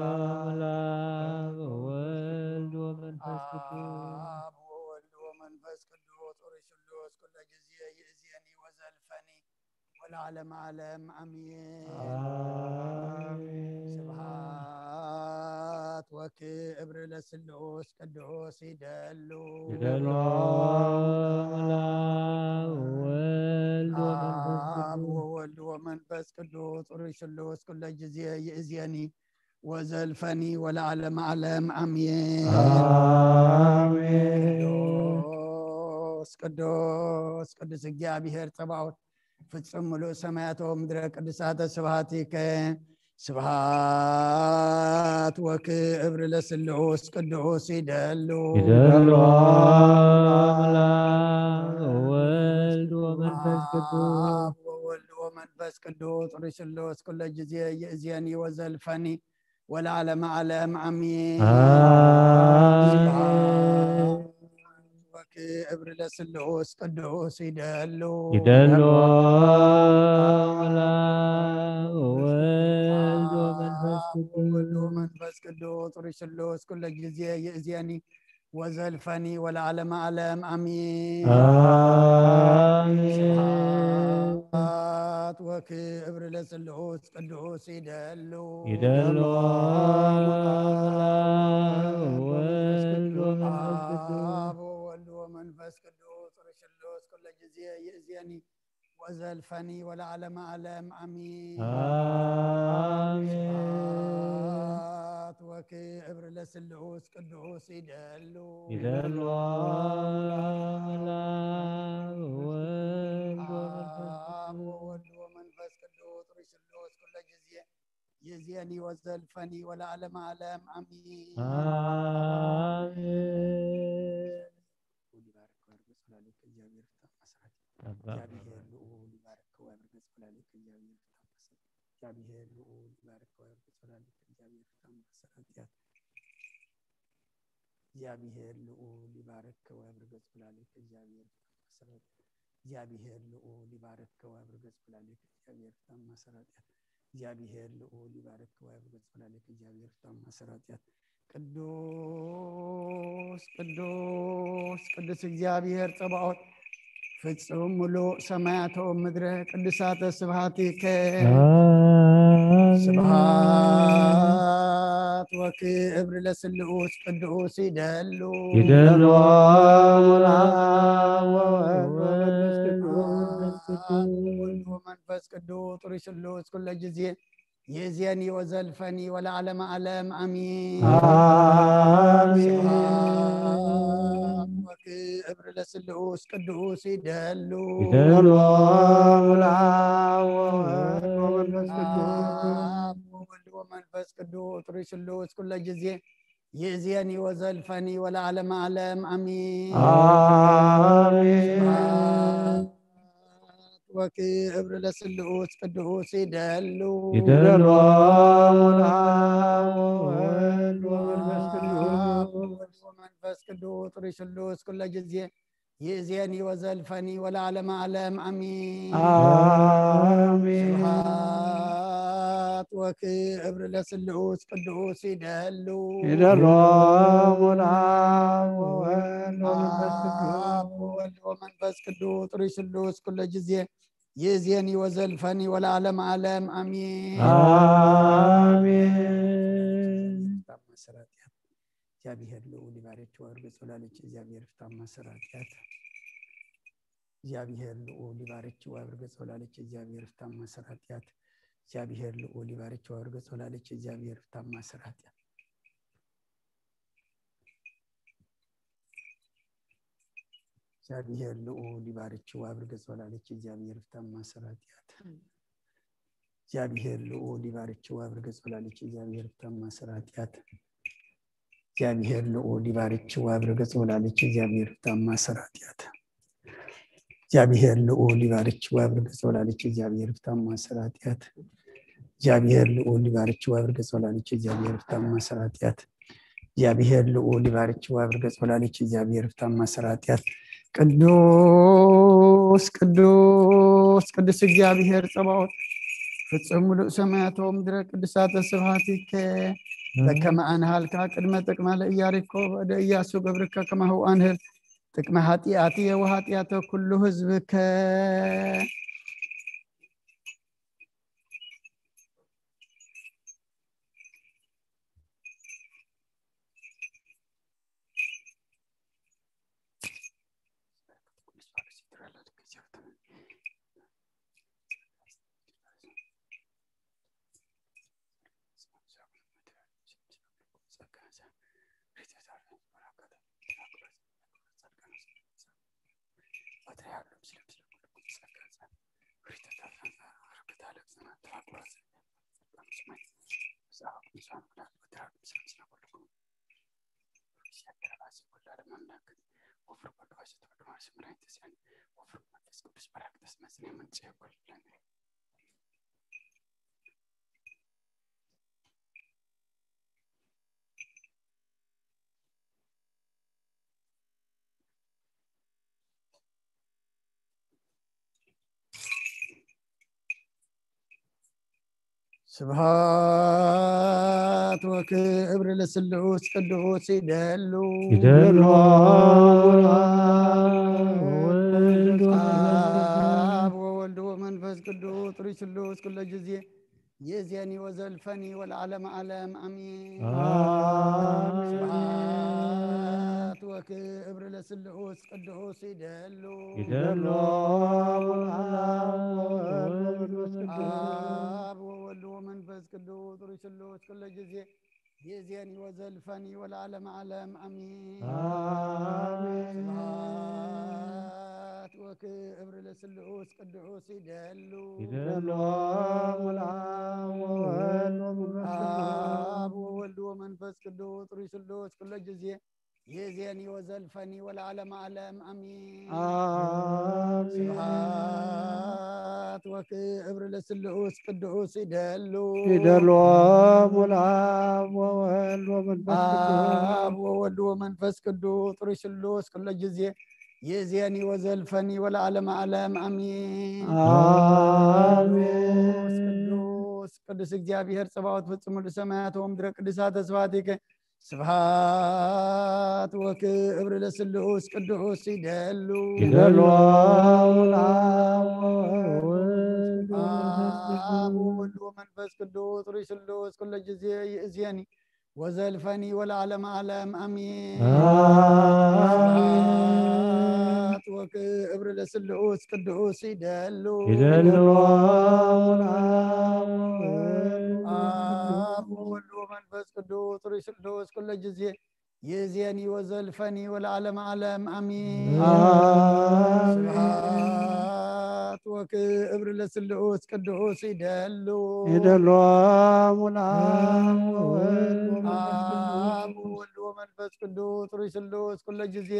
አብ ወወልድ ወመንፈስ ቅዱስ። አብ ወወልድ ወመንፈስ ቅዱስ ጥሪ ስሉስ ኩለ ጊዜ ይእዜኒ ወዘልፈኒ ወለዓለመ ዓለም አሜን። አሜን። ስብሐት ወክብር ለስሉስ ቅዱስ ይደሉ። ይደሉ። አብ ወወልድ ወመንፈስ አብ ቅዱስ። ወወልድ ወመንፈስ ቅዱስ ጥሪ ስሉስ ኩለ ጊዜ ይእዜኒ ወዘልፈኒ ወለዓለመ ዓለም አሜን። አሜን። ቅዱስ ቅዱስ ቅዱስ እግዚኣብሔር ጸባኦት ፍጹም ምሉእ ሰማያት ወምድረ ቅዱሳተ ስብሐቲከ ስብሐት ወክብር ለስሉስ ቅዱስ ይደሉ። ይደሉ። አብ ወወልድ ወመንፈስ ቅዱስ። አብ ወወልድ ወመንፈስ ቅዱስ ጥሪ ስሉስ ኩለ ጊዜ ይእዜኒ ወዘልፈኒ ወለዓለመ ዓለም አሜን። አሜን። ወክብር ለስሉስ ቅዱስ ይደሉ። ይደሉ። አብ ወወልድ ወመንፈስ ቅዱስ። ወወልድ ወመንፈስ ቅዱስ ጥሪ ስሉስ ኩለ ጊዜ ይእዜኒ ወዘልፈኒ ወለዓለመ ዓለም አሜን። አሜን። ስብሐት ወክብር ለስሉስ ቅዱስ ይደሉ። ይደሉ። አብ ወወልድ ወመንፈስ ቅዱስ። አብ ወወልድ ወመንፈስ ቅዱስ ጥሪ ስሉስ ኩለ ጊዜ ይእዜኒ ወዘልፈኒ ወለዓለመ ዓለም አሜን። አሜን። ስብሐት ወክብር ለስሉስ ቅዱስ ይደሉ። ይደሉ። አብ ወወልድ ወመንፈስ አብ ወወልድ ወመንፈስ ቅዱስ ጥሪ ስሉስ ኩለ ጊዜ ይእዜኒ ወዘልፈኒ ወለዓለመ ዓለም አሜን። አሜን። ይባርክ ወያርግ ጸላልከ እግዚአብሔር ፍታም አስራት። አባ እግዚአብሔር ልዑል ይባርክ ወያርግ ጸላልከ እግዚአብሔር ፍታም አስራት። እግዚአብሔር ልዑል ይባርክ ወያርግ ጸላልከ እግዚአብሔር ፍታም አስራት። እግዚአብሔር ልዑል ይባርክ ወያርግ ጸላልከ እግዚአብሔር ፍታም አስራት። እግዚአብሔር ልዑል ይባርክ ወያርግ ጸላልከ እግዚአብሔር ፍታም አስራት። እግዚአብሔር ልዑል ይባርክ ወያርግ ጸላልከ እግዚአብሔር ፍታም አስራት። ቅዱስ ቅዱስ ቅዱስ እግዚአብሔር ጸባኦት ፍጹም ሙሉእ ሰማያተ ወምድረ ቅዱሳተ ስብሐቲከ አሜን። ስብሐት ወክብር ለስሉስ ቅዱስ ይደሉ። ይደሉ። አብ ወወልድ ወመንፈስ ቅዱስ። ወወልድ ወመንፈስ ቅዱስ ጥሪ ስሉስ ኩለ ጊዜ ይእዜኒ ወዘልፈኒ ወለዓለመ ዓለም አሜን። አሜን። ስብሐት ወክብር ለስሉስ ቅዱስ ይደሉ። ይደሉ። አብ ወወልድ ወመንፈስ ቅዱስ። አብ ወወልድ ወመንፈስ ቅዱስ ጥሪ ስሉስ ኩለ ጊዜ ይእዜኒ ወዘልፈኒ ወለዓለመ ዓለም አሜን። አሜን። ስብሐት ወክብር ለስሉስ ቅዱስ ይደሉ። ይደሉ። አብ ወወልድ ወመንፈስ ቅዱስ። ወመንፈስ ቅዱስ ጥሪ ስሉስ ኩለ ጊዜ ይእዜኒ ወዘልፈኒ ወለዓለመ ዓለም አሜን። አሜን። ስብሐት ወክብር ለስሉስ ቅዱስ ይደሉ። ይደሉ። አብ ወወልድ ወመንፈስ ቅዱስ። አብ ወወልድ ወመንፈስ ቅዱስ ጥሪ ስሉስ ኩለ ጊዜ ይእዜኒ ወዘልፈኒ ወለዓለመ ዓለም አሜን። አሜን። እግዚአብሔር ልዑል ይባርክ ወያርግ ጸላልከ እግዚአብሔር ፍታም አስራት። እግዚአብሔር ልዑል ይባርክ ወያርግ ጸላልከ እግዚአብሔር ፍታም አስራት። እግዚአብሔር ልዑል ይባርክ ወያርግ ጸላልከ እግዚአብሔር ፍታም አስራት። እግዚአብሔር ልዑል ይባርክ ወያርግ ጸላልከ እግዚአብሔር ፍታም አስራት። እግዚአብሔር ልዑል ይባርክ ወያርግ ጸላልከ እግዚአብሔር ፍታም አስራት። እግዚኣብሔር ልዑል ይባርክሽ ወያብርህ ገጸ ወላዲትኪ፣ እግዚኣብሔር ፍታ ማእሰር ኃጢአት። እግዚኣብሔር ልዑል ይባርክሽ ወያብርህ ገጸ ወላዲትኪ፣ እግዚኣብሔር ፍታ ማእሰር ኃጢአት። እግዚኣብሔር ልዑል ይባርክሽ ወያብርህ ገጸ ወላዲትኪ፣ እግዚኣብሔር ፍታ ማእሰር ኃጢአት። እግዚኣብሔር ልዑል ይባርክሽ ወያብርህ ገጸ ወላዲትኪ፣ እግዚኣብሔር ፍታ ማእሰር ኃጢአት። ቅዱስ ቅዱስ ቅዱስ እግዚኣብሔር ጸባኦት፣ ፍጹም ምሉእ ሰማያት ወምድረ ቅዱሳተ ስብሐቲከ። በከመ ኣንሃልካ ቅድመ ጥቅማ ለኢያሪኮ በእደ ኢያሱ ገብርከ ከማሁ ኣንህል ጥቅመ ኃጢአትየ ወኃጢአተ ኩሉ ህዝብከ። ስብሐት ወክብር ለስሉስ ቅዱስ ይደሉ። ይደሉ። አብ ወወልድ ወመንፈስ ቅዱስ ጥሩይ ስሉስ ኩለ ጊዜ ይእዜኒ ወዘልፈኒ ወለዓለመ ዓለም አሜን። አሜን። ስብሐት ወክብር ለስሉስ ቅዱስ ይደሉ። ይደሉ። አብ ወወልድ ወመንፈስ ቅዱስ ጥሩይ ስሉስ ኩለ ጊዜ ይእዜኒ ወዘልፈኒ ወለዓለመ ዓለም አሜን። አሜን። ስብሐት ወክብር ለስሉስ ቅዱስ ይደሉ። ይደሉ። አብ ወወልድ ወመንፈስ ቅዱስ ጥሩይ ስሉስ ኩለ ጊዜ ይእዜኒ ወዘልፈኒ ወለዓለመ ዓለም አሜን። አሜን። ስብሐት ወክብር ለስሉስ ቅዱስ ይደሉ። ይደሉ። አብ ወወልድ ወመንፈስ ቅዱስ። አብ ወወልድ ወመንፈስ ቅዱስ ጥሩይ ስሉስ ኩለ ጊዜ ይእዜኒ ወዘልፈኒ ወለዓለመ ዓለም አሜን። አሜን። ቅዱስ ቅዱስ ቅዱስ እግዚኣብሔር ጸባኦት ፍጹም ምሉእ ሰማያት ወምድረ ቅዱሳተ ስብሐቲከ። ስብሐት ወክብር ለስሉስ ቅዱስ ይደሉ። ይደሉ። አብ ወወልድ ወመንፈስ ቅዱስ ጥሩይ ስሉስ ኩለ ጊዜ ይእዜኒ ወዘልፈኒ ወለዓለመ ዓለም አሜን። አሜን። ስብሐት ወክብር ለስሉስ ቅዱስ ይደሉ። ይደሉ። አብ ወወልድ ወመንፈስ ቅዱስ ጥሩይ ስሉስ ኩለ ጊዜ ይእዜኒ ወዘልፈኒ ወለዓለመ ዓለም አሜን። አሜን። ስብሐት ወክብር ለስሉስ ቅዱስ ይደሉ። ይደሉ። አብ ወወልድ ወመንፈስ ቅዱስ። አብ ወወልድ ወመንፈስ ቅዱስ ጥሩይ ስሉስ ኩለ ጊዜ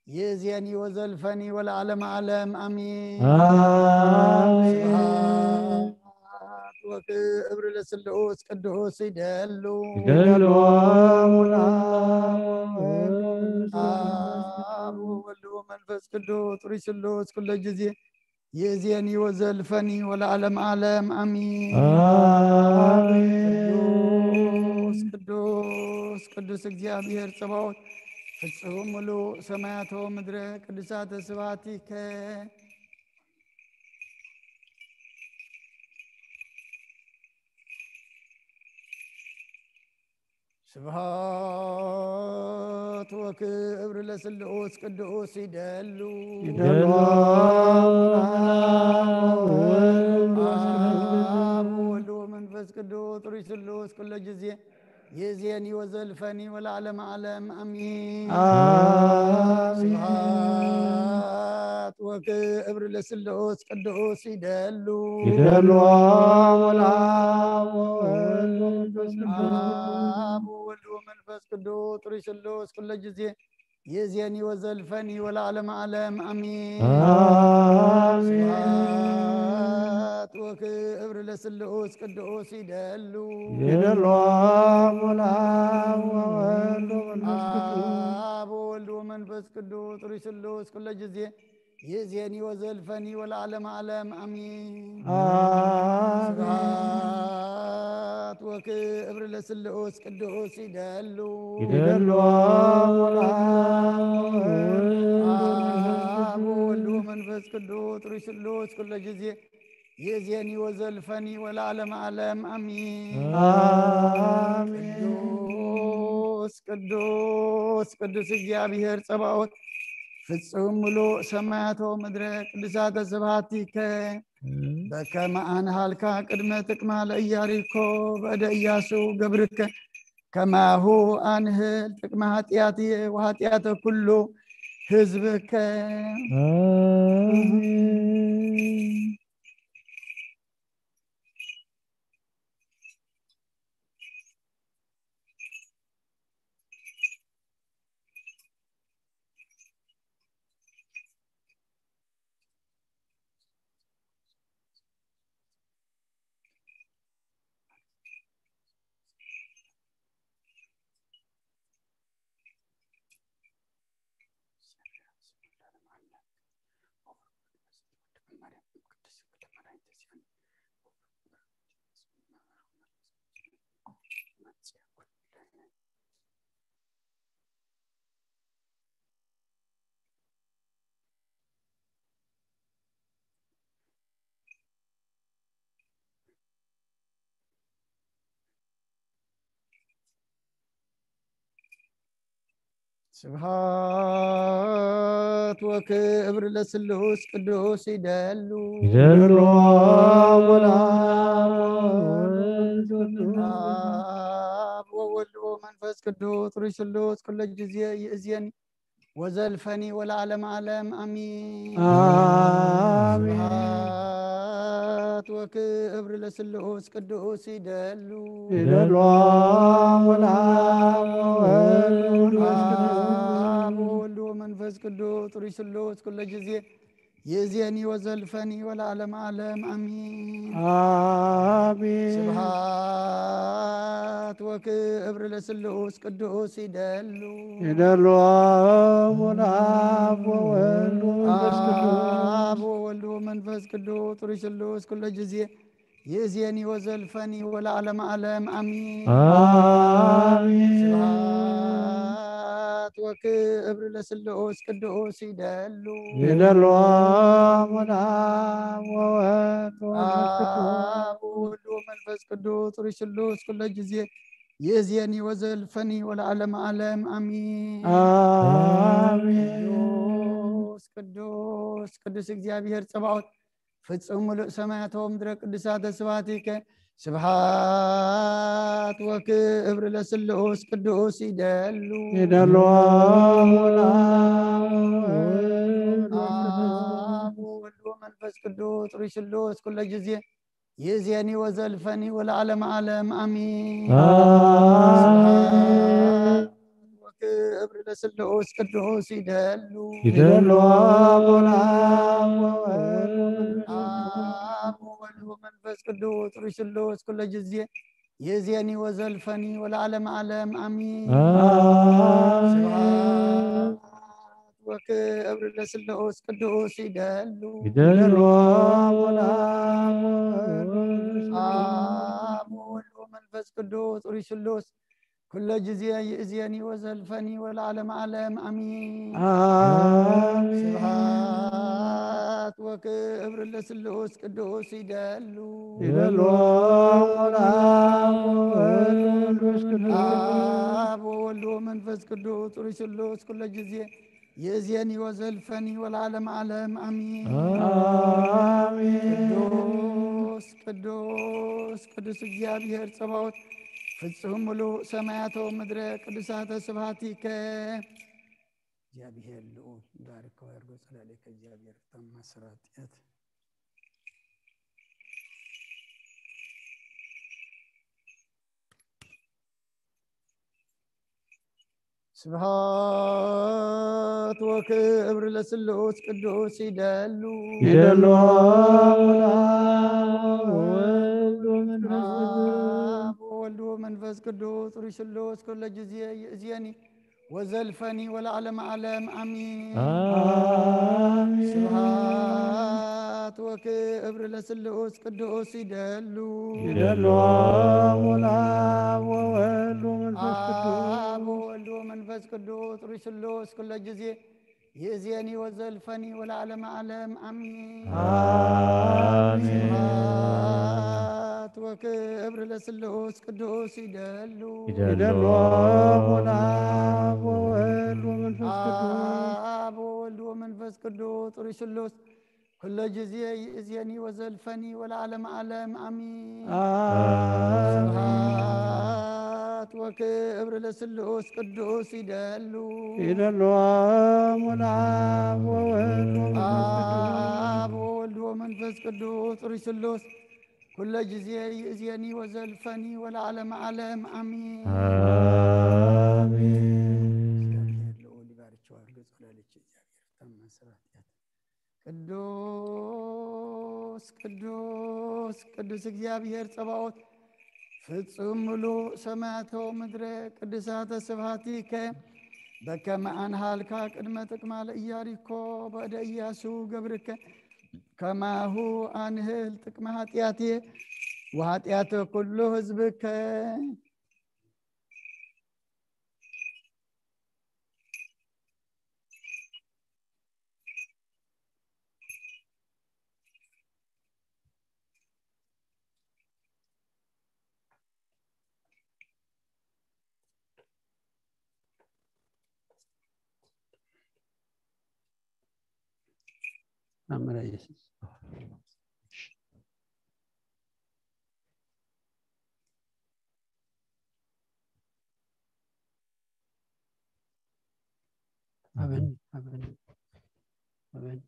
ይእዜኒ ወዘልፈኒ ወለዓለመ ዓለም አሜን። አሜን። ስብሐት ወክብር ለስሉስ ቅዱስ ይደሉ። ይደሉ። አብ ወወልድ ወመንፈስ ቅዱስ ጥሩይ ስሉስ ኩለ ጊዜ ይእዜኒ ወዘልፈኒ ወለዓለመ ዓለም አሜን። አሜን። ቅዱስ ቅዱስ ቅዱስ እግዚኣብሔር ጸባኦት ፍጹም ምሉእ ሰማያተ ወምድረ ቅዱሳተ ስብሐቲከ። ስብሐት ወክብር ለስሉስ ቅዱስ ይደሉ። ይደሉ። አብ ወወልድ ወመንፈስ ቅዱስ ጥሩይ ስሉስ ኩለ ጊዜ ይእዜኒ ወዘልፈኒ ወለዓለመ ዓለም አሜን። አሜን። ስብሐት ወክብር ለስሉስ ቅዱስ ይደሉ። ይደሉ። አብ ወወልድ ወመንፈስ ቅዱስ። አብ ወወልድ ወመንፈስ ቅዱስ ጥሩይ ስሉስ ኩለ ጊዜ ይእዜኒ ወዘልፈኒ ወለዓለመ ዓለም ኣሜን። ኣሜን። ስብሐት ወክብር ለስሉስ ቅዱስ ይደሉ ይደሎ ወለአብ ወወልድ ወመንፈስ ቅዱስ አብ ወወልድ ወመንፈስ ቅዱስ ጥሩይ ስሉስ ኩለ ጊዜ ይእዜኒ ወዘልፈኒ ወለዓለመ ዓለም ኣሜን። አሜን። ስብሐት ወክብር ለስሉስ ቅዱስ ይደሉ ይደሎ አብ ወወልድ ወመንፈስ ቅዱስ ጥሩይ ስሉስ ኩለ ጊዜ ይእዜኒ ወዘልፈኒ ወለዓለመ ዓለም ኣሜን። አሜን። ቅዱስ ቅዱስ ቅዱስ እግዚኣብሔር ጸባኦት ፍጹም ምሉእ ሰማያቶ ምድረ ቅዱሳተ ስብሐቲከ በከመ አንሃልካ ቅድመ ጥቅማ ለኢያሪኮ በእደ ኢያሱ ገብርከ ከማሁ አንህል ጥቅመ ኃጢአትየ ወኃጢአተ ኩሉ ህዝብከ። አሜን። ስብሐት ወክብር ለስሉስ ቅዱስ ይደሉ ይደሎ ወለአብ ወወልድ ወመንፈስ ቅዱስ አብ ወወልድ ወመንፈስ ቅዱስ ጥሩይ ስሉስ ኩለ ጊዜ ይእዜኒ ወዘልፈኒ ወለዓለመ ዓለም ኣሜን። አሜን። ስብሐት ወክብር ለስሉስ ቅዱስ ይደሉ ይደሎ ወለአብ ወወልድ ወመንፈስ ቅዱስ አብ ወወልድ ወመንፈስ ቅዱስ ጥሩይ ስሉስ ኩለ ጊዜ ይእዜኒ ወዘልፈኒ ወለዓለመ ዓለም ኣሜን። አሜን። ስብሐት ወክብር ለስሉስ ቅዱስ ይደሉ ይደሎ ወለአብ ወወልድ ወመንፈስ ቅዱስ አብ ወወልድ ወመንፈስ ቅዱስ ጥሩይ ስሉስ ኩለ ጊዜ ይእዜኒ ወዘልፈኒ ወለዓለመ ዓለም ኣሜን። አሜን። ስብሐት ወክብር ለስሉስ ቅዱስ ይደሉ ይደሎ ወለአብ ወወልድ ወመንፈስ ቅዱስ አብ ወወልድ ወመንፈስ ቅዱስ ጥሩይ ስሉስ ኩለ ጊዜ ይእዜኒ ወዘልፈኒ ወለዓለመ ዓለም ኣሜን። አሜን። ቅዱስ ቅዱስ ቅዱስ እግዚኣብሔር ጸባኦት ፍጹም ምሉእ ሰማያት ወምድረ ቅዱሳተ ስብሐቲከ ስብሐት ወክብር ለስሉስ ቅዱስ ይደሉ ይደሎ አብ ወወልድ ወመንፈስ ቅዱስ ጥሩይ ስሉስ ኩለ ጊዜ ይእዜኒ ወዘልፈኒ ወለዓለመ ዓለም ኣሜን። አሜን። ወክብር ለስሉስ ቅዱስ ይደሉ ይደሎ ወለአብ ወወልድ አብ ወወልድ ወመንፈስ ቅዱስ ጥሩይ ስሉስ ኩለ ጊዜ ይእዜኒ ወዘልፈኒ ወለዓለመ ዓለም ኣሜን። አሜን። ስብሐት ወክብር ለስሉስ ቅዱስ ይደሉ ይደሎ ወለአብ ወወልድ ወመንፈስ ቅዱስ አብ ወወልድ ወመንፈስ ቅዱስ ጥሩይ ስሉስ ኩለ ጊዜ ይእዜኒ ወዘልፈኒ ወለዓለመ ዓለም ኣሜን። አሜን። ስብሐት ወክብር ለስሉስ ቅዱስ ይደሉ ይደሎ ወለአብ ወወልድ ወመንፈስ ቅዱስ አብ ወወልድ ወመንፈስ ቅዱስ ጥሩይ ስሉስ ኩለ ጊዜ ይእዜኒ ወዘልፈኒ ወለዓለመ ዓለም ኣሜን። አሜን። ቅዱስ ቅዱስ ቅዱስ እግዚኣብሔር ጸባኦት ፍጹም ምሉእ ሰማያቶ ምድረ ቅዱሳተ ስብሐቲከ። እግዚኣብሔር ልዑል ባርክ ወርጎ ጸላሌከ እግዚኣብሔር ተማስራት ስብሐት ወክብር ለስሉስ ቅዱስ ይደሉ። ይደሉ። ወወልድ ወመንፈስ ቅዱስ። አብ ወወልድ ወመንፈስ ቅዱስ ሩይ ስሉስ ኩለ ጊዜ ይእዜኒ ወዘልፈኒ ወለዓለመ ዓለም አሚን። አሜን። ስብሐት ወክብር ለስሉስ ቅዱስ ይደሉ። ይደሉ። ወለአብ ወወልድ ወመንፈስ ቅዱስ። አብ ወወልድ ወመንፈስ ቅዱስ ሩይ ስሉስ ኩለ ጊዜ ይእዜኒ ወዘልፈኒ ወለዓለመ ዓለም አሚን። አሜን። ስብሐት ወክብር ለስሉስ ቅዱስ ይደሉ። ይደሉ። ወለአብ ወወልድ ወመንፈስ ቅዱስ። አብ ወወልድ ወመንፈስ ቅዱስ ሩይ ስሉስ ኩለ ጊዜ ይእዜኒ ወዘልፈኒ ወለዓለመ ዓለም አሚን። አሜን። ስብሐት ወክብር ለስሉስ ቅዱስ ይደሉ። ይደሉ። ወለአብ ወወልድ ወመንፈስ ቅዱስ። አብ ወወልድ ወመንፈስ ቅዱስ ሩይ ስሉስ ኩለ ጊዜ ይእዜኒ ወዘልፈኒ ወለዓለመ ዓለም አሚን። አሜን። እግዚአብሔር ልዑል ይባርክሽ። አድርገ ጸላለች እግዚአብሔር ታማን ስራት ያት ቅዱስ ቅዱስ ቅዱስ እግዚአብሔር ጸባኦት ፍጹም ምሉእ ሰማያተ ወምድረ ቅዱሳተ ስብሐቲከ በከመ አንሃልካ ቅድመ ጥቅማ ለኢያሪኮ በእደ ኢያሱ ገብርከ ከማሁ አንህል ጥቅመ ኃጢአቴ ወኃጢአተ ኩሉ ህዝብከ። መምህረ ኢየሱስ። አሜን፣ አሜን፣ አሜን።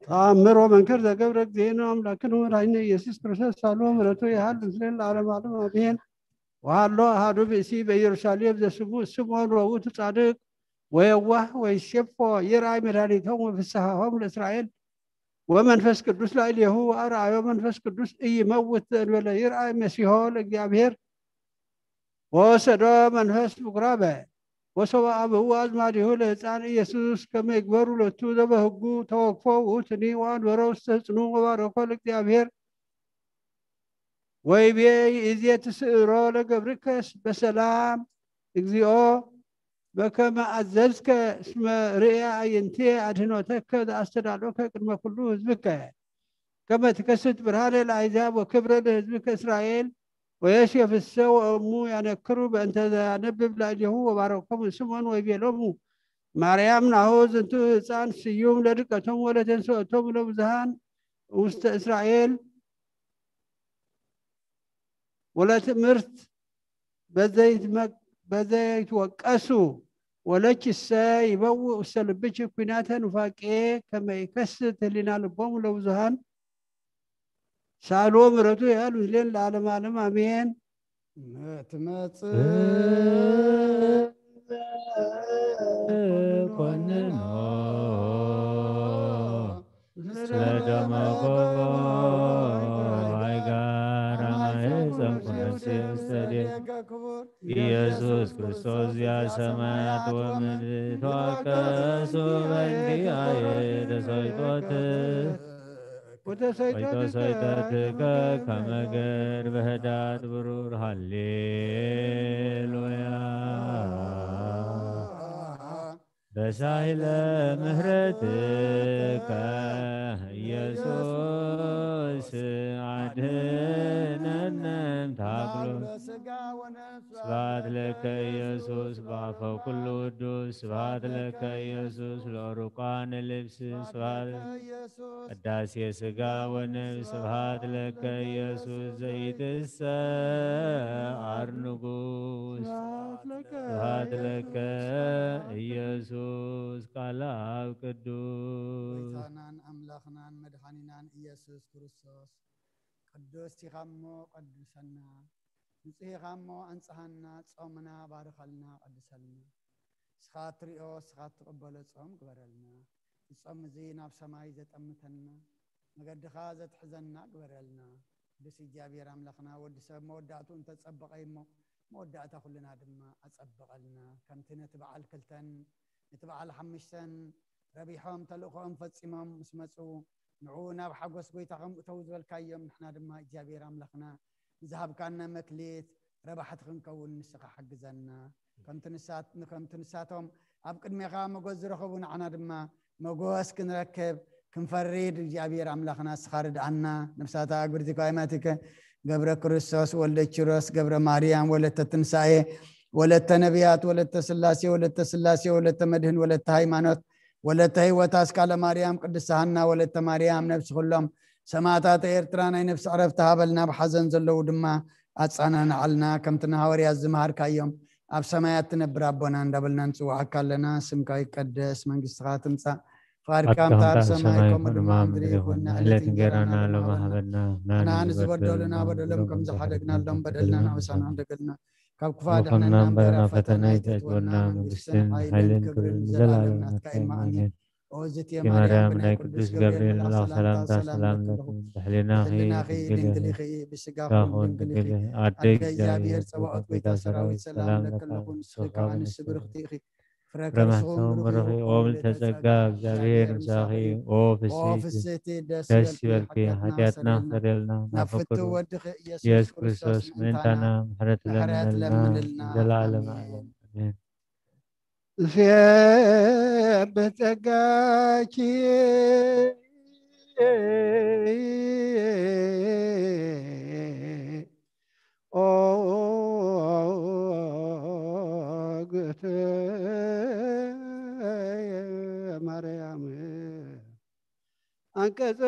ተአምር ወመንክር ዘገብረ እግዚእነ አምላክነ ወመድኃኒነ ኢየሱስ ክርስቶስ ሳሉ ምሕረቱ ይሃሉ ምስሌነ ለዓለመ ዓለም አሜን። ወሃሎ አሐዱ ብእሲ በኢየሩሳሌም ዘስሙ ስምዖን ወውቱ ጻድቅ ወየዋህ ወይሴፎ ይርአይ መድኃኒቶም ወፍስሐሆም ለእስራኤል ወመንፈስ ቅዱስ ላዕሌሁ አርአዮ መንፈስ ቅዱስ ኢይመውት ዘእንበለ ይርአይ መሲሖ ለእግዚአብሔር ወወሰዶ መንፈስ ምኩራበ ወሶበ አብኡ አዝማዲሁ ለህፃን ኢየሱስ ከመ ይግበሩ ሎቱ ዘበህጉ ተወክፎ ውእቱኒ ወአንበሮ ውስተ ህፅኑ ወባረኮ ለእግዚአብሔር ወይቤ ይእዜ ትስእሮ ለገብርከስ በሰላም እግዚኦ በከመ አዘዝከ እስመ ርእየ አዕይንትየ አድህኖተከ ዘአስተዳሎከ ቅድመ ኩሉ ህዝብከ ከመ ትከስት ብርሃነ ለአሕዛብ ወክብረ ለህዝብከ እስራኤል ወዮሴፍሰ ወእሙ ያነክሩ በእንተ ዘያነብብ ላዕሌሁ ወባረኮሙ ስምዖን ወይቤሎሙ ማርያም ናሁ ዝንቱ ህፃን ስዩም ለድቀቶም ወለተንስኦቶም ለብዙሃን ውስተ እስራኤል ወለትእምርት በዘይትወቀሱ ወለኪሰ ይበውእ ውስተ ልብኪ ኩናተ ኑፋቄ ከመ ይከስት ህሊና ልቦሙ ለብዙሃን ሳሉ ምሕረቱ ያህል ምስሌን ለዓለመ ዓለም አሜን። መትመጽእ ኮንኖ ምስለ ደመ ኮቦ አይጋራ ማየፀም ኩነሴ ውስተ ዴ ኢየሱስ ክርስቶስ ዚአ ሰማያት ወምድር ተዋቀሱ በእንቲአየ ተሰይጦት ወተሰይጠትከ ከመ ገር በህዳት ብሩር ሃሌሉያ። በሳይለ ምህረትከ ኢየሱስ አድህነነ እምታክሎ በስጋ ወነፍስ ስብሐት ለከ ኢየሱስ በአፈ ኩሉ ውዱስ። ስብሐት ለከ ኢየሱስ ለሩቃን ልብስ። ስብሐት ቅዳሴ ሥጋ ወነፍስ። ስብሐት ለከ ኢየሱስ ዘይትሰዓር ንጉስ። ስብሐት ለከ ኢየሱስ ቃል አብ ቅዱስ። ጎይታናን ኣምላኽናን መድኃኒናን ኢየሱስ ክርስቶስ፣ ቅዱስ ኢኻ እሞ ቀድሰና፣ ንጹሕ ኢኻ እሞ ኣንጽሃና፣ ጾምና ባርኸልና፣ ቀድሰልና። ንስኻ ትሪኦ፣ ንስኻ ትቕበሎ ጾም ግበረልና። እዚ ጾም እዚ ናብ ሰማይ ዘጠምተና፣ መገድኻ ዘትሕዘና ግበረልና። ቅዱስ እግዚኣብሔር ኣምላኽና፣ ወዲ ሰብ መወዳእትኡ እንተጸበቐ እሞ፣ መወዳእታ ኩልና ድማ ኣጸብቐልና። ከምቲ ነቲ በዓል ክልተን ነቲ በዓል ሓሙሽተን ረቢሖም ተልእኾኦም ፈጺሞም ምስ መጹ፣ ንዑ ናብ ሓጎስ ጎይታ ከም እተው ዝበልካዮም፣ ንሕና ድማ እግዚኣብሔር ኣምላኽና ንዝሃብካና መክሊት ረባሕቲ ክንከውን ንስኻ ሓግዘና። ከምቲ ንሳት-፣ ከምቲ ንሳቶም ኣብ ቅድሜኻ መጎስ ዝረኸቡ፣ ንዓና ድማ መጎስ ክንረክብ ክንፈርድ እግዚኣብሔር ኣምላኽና ንስኻ ርድኣና። ነፍሳታ ኣግብርቲ ኳይማቲከ ገብረ ክርስቶስ ወልደ ኪሮስ ገብረ ማርያም ወለተ ትንሳኤ ወለተ ነቢያት ወለተ ስላሴ ወለተ ስላሴ ወለተ መድህን ወለተ ሃይማኖት ወለተ ህይወት ኣስካለ ማርያም ቅድስተ ሃና ወለተ ማርያም ነፍሲ ኩሎም ሰማዕታት ኤርትራ ናይ ነፍሲ ዕረፍቲ ሃበልና። ኣብ ሓዘን ዘለዉ ድማ ኣጸናንዓልና። ከምቲ ንሃዋርያት ዝመሃርካዮም ኣብ ሰማያት ትነብር ኣቦና እንዳበልና ንጽውዓካ ኣለና። ስምካ ይቀደስ፣ መንግስትኻ ትምጻእ፣ ፍቓድካ ፍቓድካ ከምታ ኣብ ከምታ ኣብ ሰማይ ሰማይ ከምኡ ከምኡ ድማ ድማ ኣብ ኣብ ምድሪ ምድሪ ይኹን። ይኹን። ንዕለት ዕለት እንጀራና እንጀራና ሎሚ ሎሚ ሃበና። ሃበና። ንዓና ንበደሉና ንዝበደሉና በደሎም በደሎም ከም ከም ዝሓደግናሎም ዝሓደግናሎም በደልና በደልና ንዓና ንዓና ንሓደግና። ካብ ክፉእ ኣድሕነና ወፈና እምበር፣ እምበር፣ ኣብ ፈተና ፈተና ኣይተእትወና። ኣይተእትወና። መንግስትን መንግስትን ሓይልን ሓይልን ክብርን ክብርን ንዘለኣለም ንዘለኣለም። ኣሜን። ኣሜን። ኦ ዝትየ ማርያም፣ ማርያም፣ ናይ ብናይ ቅዱስ ቅዱስ ገብርኤል ገብርኤል መልኣኽ መልኣኽ ሰላምታ ሰላምታ ሰላም ሰላም ለኪ፣ ለኪ፣ ብድሕሌናኺ ብድሕሌናኺ ድንግል ኢኺ፣ ድንግል ኢኺ፣ ብስጋኹም ኣደይ ድንግል ኢኺ። እግዚኣብሔር ጸባኦት ኣደይ ጎይታ እግዚኣብሔር ሰራዊት ሰላም ሰላም ለኪ ለኪ፣ ኣለኹ፣ ንስኺ ንስኺ ከኣ ከኣ ንእስቲ ንእስቲ ብርኽቲ ኢኺ። ፍረ ፍረ ከርስኹም ማህፀን ብሩኽ ብሩኽ እዩ። ኦ ኦ ምልዕተ ምልዕተ ጸጋ፣ ጸጋ፣ እግዚኣብሔር እግዚኣብሔር ምሳኺ ምሳኺ እዩ። እዩ። ኦ ኦ ፍስሕቲ ፍስሕቲ ደስ ደስ ይበልኪ፣ ይበልኪ፣ ሓጢኣትና ሓጢኣትና ይሰረየልና፣ ይሰረየልና፣ ናብ ናብ ፍቱ ፍቅሩ ወድኺ ኢየሱስ ኢየሱስ ክርስቶስ ክርስቶስ ምእንታና ምእንታና ምሕረት ምሕረት ለምንልና፣ ለምንልና፣ ዘለዓለም ኣሜን። ዓለም። ኣሜን። እሴብህ ጸጋኪ ኦ ግእተ ማርያም፣ አንቀጸ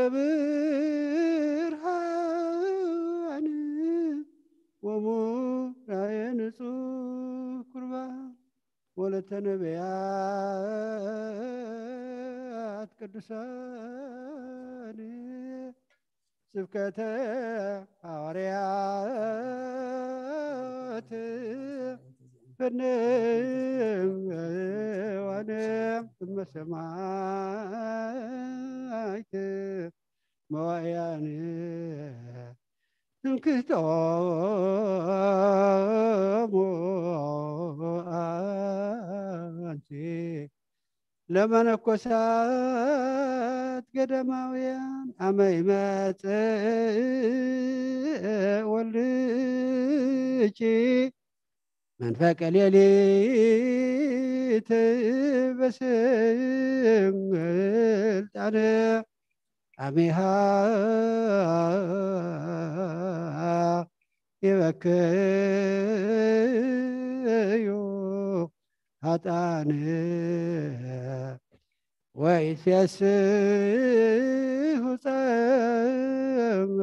ብርሃን ወሙራየ ንጹህ ቁርባን ወለተ ነቢያት ቅዱሳን ስብከተ ሃዋርያት ፍንዋነ እመ ሰማይት መዋእያን ትምክህቶሙ ኣንቲ ለመነኮሳት ገዳማውያን ኣመ ይመጽእ ወልድኪ መንፈቀ ሌሊት በስልጣነ አሜሃ ይበክዩ ኃጥኣን ወይሴስሑ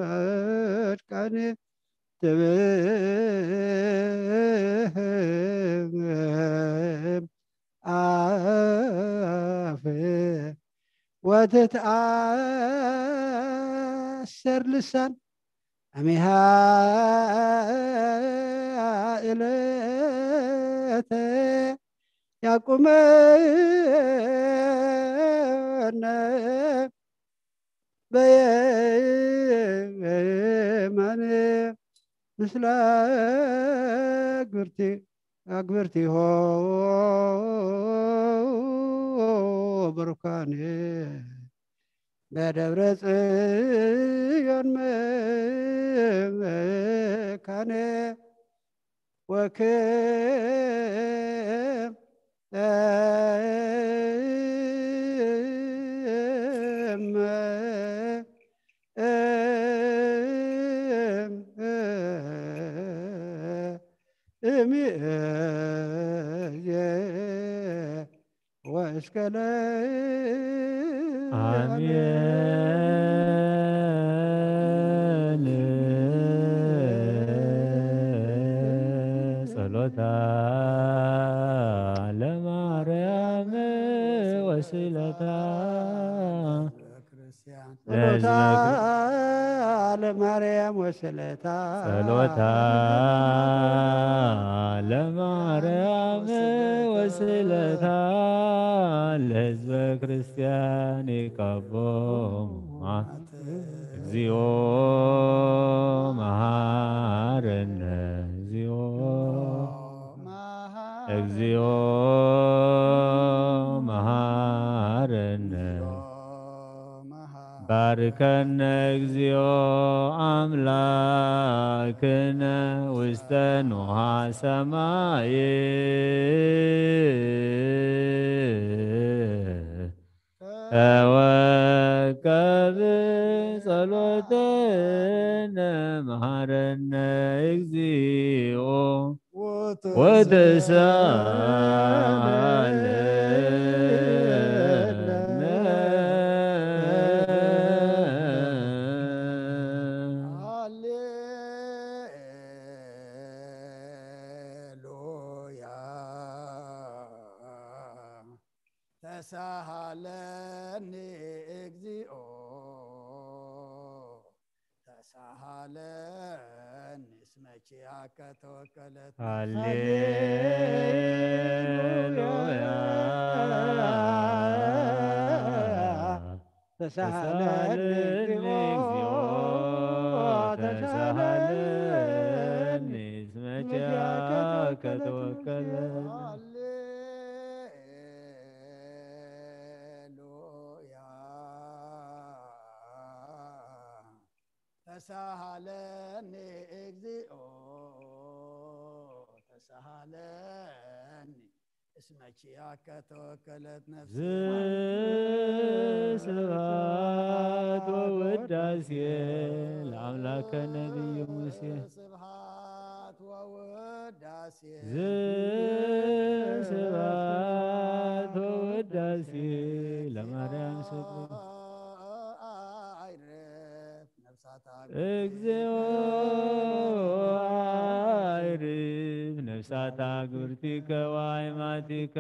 ጻድቃን ትብህግ አፍ ወትትኣሰር ልሳን አሜሃ እለተ ያቁመነ በየማነ ምስለ አግብርቲ አግብርቲሆ ብሩካን በደብረ ጽዮን መካነ ወክም እም እም እምይእዜ ወእስከ ለዓለም። አሜን። ጸሎታ ለማርያም ወስለታ ጸሎታ ለማርያም ወስለታ ጸሎታ ለማርያም ወስለታ ለሕዝበ ክርስቲያን ይቀቦም። እግዚኦ መሃረነ እግዚኦ እግዚኦ መሃረነ ባርከነ እግዚኦ አምላክነ ውስተ ንውሃ ሰማይ ተወከብ ጸሎተነ መሃረነ እግዚኦ ወተሳለነ ሃሌሉያ ተሳሃለኒ እግዚኦ ተሳሃለኒ እስመ ኪያከ ተወከለት ሃሌሉያ ተሳሃለኒ እግዚኦ ተሳሃለኒ እስመ ኪያከ ተወከለ ሃሌሉያ ተሳሃለኒ እግዚኦ ተሳሃለኒ እስመ ኪያከ ተወከለት ነፍሲ ስብሐት ወውዳሴ ለአምላከ ነቢይ ሙሴ ስብሐት ወውዳሴ ስብሐት ወውዳሴ ለማርያም ስብሐት አይረፍ ነፍሳታ እግዚኦ አይርፍ ነፍሳታ ግብርቲከ ወአይማቲከ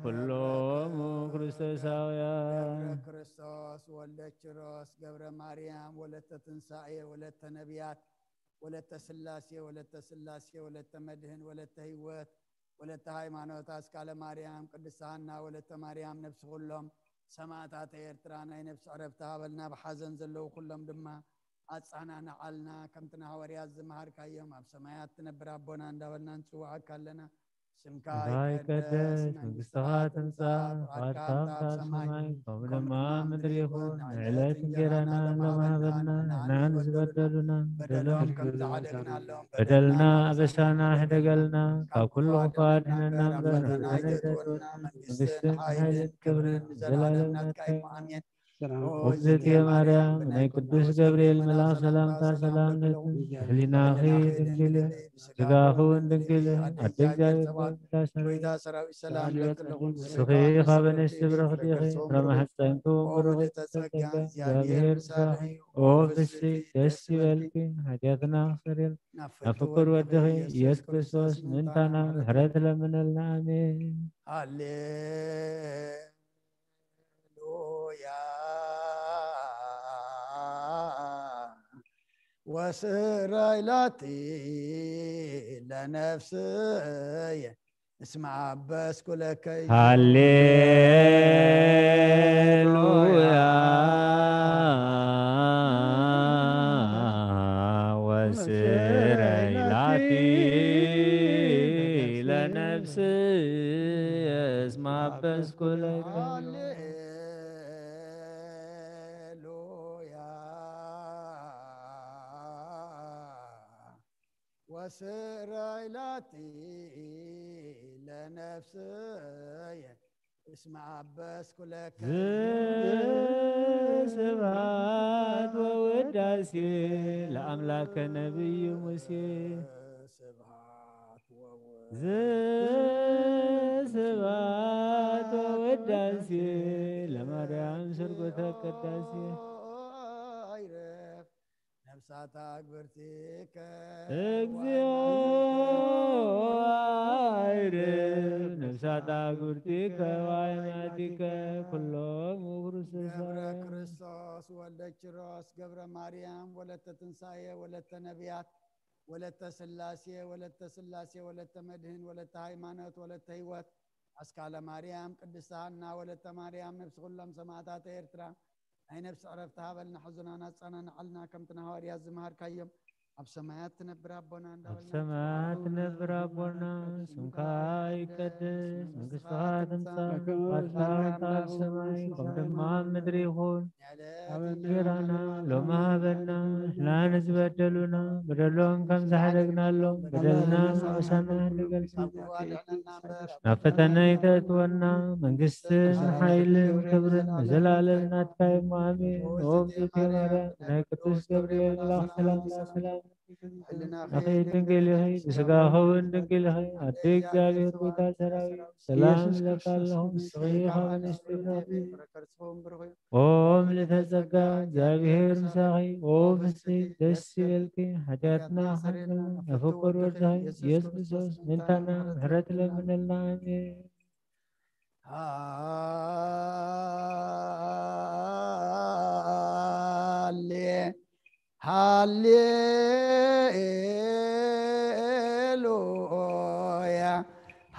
ኩሎሙ ክርስቶሳውያን ገብረ ክርስቶስ ወልደ ኪሮስ ገብረ ማርያም ወለተ ትንሳኤ ወለተ ነቢያት ወለተ ስላሴ ወለተ ስላሴ ወለተ መድህን ወለተ ህይወት ወለተ ሃይማኖት ኣስካለ ማርያም ቅድስት ሃና ወለተ ማርያም ነፍሲ ኩሎም ሰማእታት ኤርትራ ናይ ነፍሲ ዕረፍቲ ሃበልና ብሓዘን ዘለዉ ኩሎም ድማ ኣጻናንዓልና ከምቲ ንሃዋርያት ዝመሃርካዮም ኣብ ሰማያት ትነብር ኣቦና እንዳበልና ንጽውዓካ ኣለና ስምካ ስምካ ይቀደስ መንግስትኻ ትምጻእ ፍቓድካ ከም ኣብ ሰማይ ከምኡ ድማ ኣብ ምድሪ ይኹን ንዕለት እንጌራና ሎሚ ሃበና ንሕና ንዝበደሉና በደሎም ከም ዝዓደግናሎም በደልና ኣበሳና ሕደገልና ካብ ኩሉ ክፉእ ኣድሕነና እምበር ንሕና ኣይተድወና መንግስትን ሓይልን ክብርን ንዘለዓለም ናትካ እዩ ኣሜን እግዝእትየ ማርያም ናይ ቅዱስ ገብርኤል መልኣኽ ሰላምታ ሰላም ነኪ ህሊናኺ ድንግል ስጋኺ እውን ድንግል ኣደ እግዚኣብሔር ጎይታ ሰራዊት ሰላም ንስኺ ካብ ኣንስቲ ብሩኽቲ ኢኺ ፍረ ማሕፀንኪ እውን ብሩኽ እዩ ጸጋ እግዚኣብሔር ምሳኺ ኦ ፍስሕቲ ደስ ይበልኪ ሓጢኣትና ክሰርየልና ናብ ፍቁር ወድኺ ኢየሱስ ክርስቶስ ምእንታና ምሕረት ለምነልና ኣሜን ሃሌሉያ ወስራይ ላቲ ለነፍስየ እስመ አበስኩ ለከ ሃሌሉያ ወስረይ ላቲ ለነፍስየ እስመ አበስኩ ለከ ሃሌሉያ ወስራይ ላቲ ለነፍስየ እስመ አበስኩ ለከ ስብሐት ወውዳሴ ለአምላከ ነቢዩ ሙሴ ስብሐት ወወ ዘስብሐት ወውዳሴ ለማርያም ስርጎተ ቅዳሴ። ነፍሳታ ግብርቲከ እግዚኦ አይርፍ ነፍሳታ ግብርቲከ ዋይናቲከ ኩሎም ውሩስ ገብረ ክርስቶስ ወልደ ኪሮስ ገብረ ማርያም ወለተ ትንሳኤ ወለተ ነቢያት ወለተ ስላሴ ወለተ ስላሴ ወለተ መድህን ወለተ ሃይማኖት ወለተ ህይወት ኣስካለ ማርያም ቅድስት ሃና ወለተ ማርያም ነፍሲ ኩሎም ሰማዕታት ኤርትራ ናይ ነፍሲ ዕረፍቲ ሃበልና ሕዙናና ኣጸናንዓልና ከምቲ ንሃዋርያት ዝመሃርካዮም ኣብ ሰማያት ትነብር ኣቦና ኣብ እንዳበልና ሰማያት ትነብር ኣቦና ስምካ ይቀደስ መንግስትኻ ትምጻእ ፈቃድካ ኣብ ሰማይ ከም ድማ ኣብ ምድሪ ይኹን እንጀራና ሎሚ ሃበና ንሕና ንዝበደሉና በደሎም ከም ዝሓደግናሎም በደልና ንወሳና ንገልጽ ናብ ፈተነ ይተእትወና መንግስትን ሓይልን ክብርን ንዘላለም ናትካ እዩ ኣሜን። ኦም ማርያም ናይ ቅዱስ ገብርኤል መልኣኽ ሰላምታ ሰላም ንኺ ድንግል ኢኺ ብስጋኺ እውን ድንግል ኢኺ ኣደ እግዚኣብሔር ጎይታ ሰራዊት ሰላም እብለኪ ኣለኹ ንስኺ ካብ ኣንስቲ ተባረኺ ኦም ልተጸጋ እግዚኣብሔር ምሳኺ ኦ ፍስሒ ደስ ይበልኪ ሓጢኣትና ሓጥና ነፍቅር ወድኺ ኢየሱስ ክርስቶስ ምንታና ምሕረት ለምነልና ኣሜን። ሃሌ ሃሌሉያ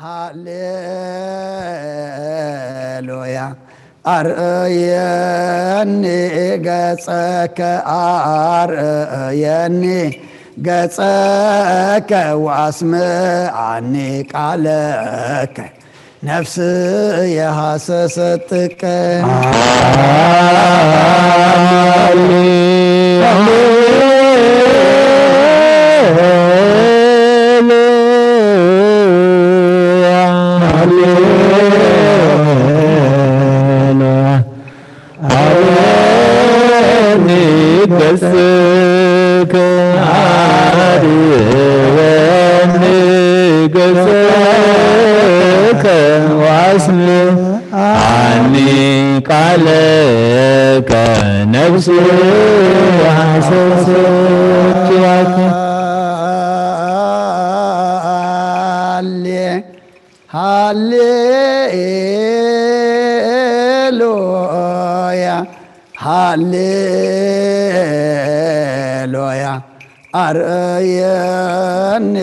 ሃሌሉያ ኣርእየኒ ገጸከ ኣርእየኒ ገጸከ ወኣስምዓኒ ቃለከ ነፍስየ ሃሰሰትከ ኣርየኒ ገጽከ ኣርየኒ ገጽከ ወኣስምዓኒ ቃለከ ነፍሲ ሃሰሰት ያከ ሃሌሉያ ሃሌሉያ ኣርእየኒ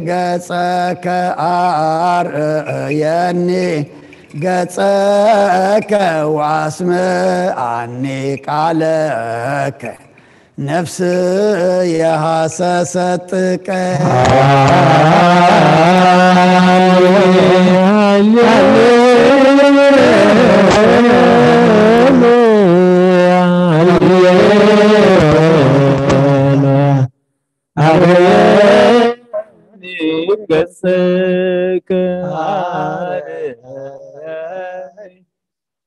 ገጸከ ኣርእየኒ ገጸከ ወኣስምዓኒ ቃለከ ነፍስየ ሃሰሰትከ ገጽከ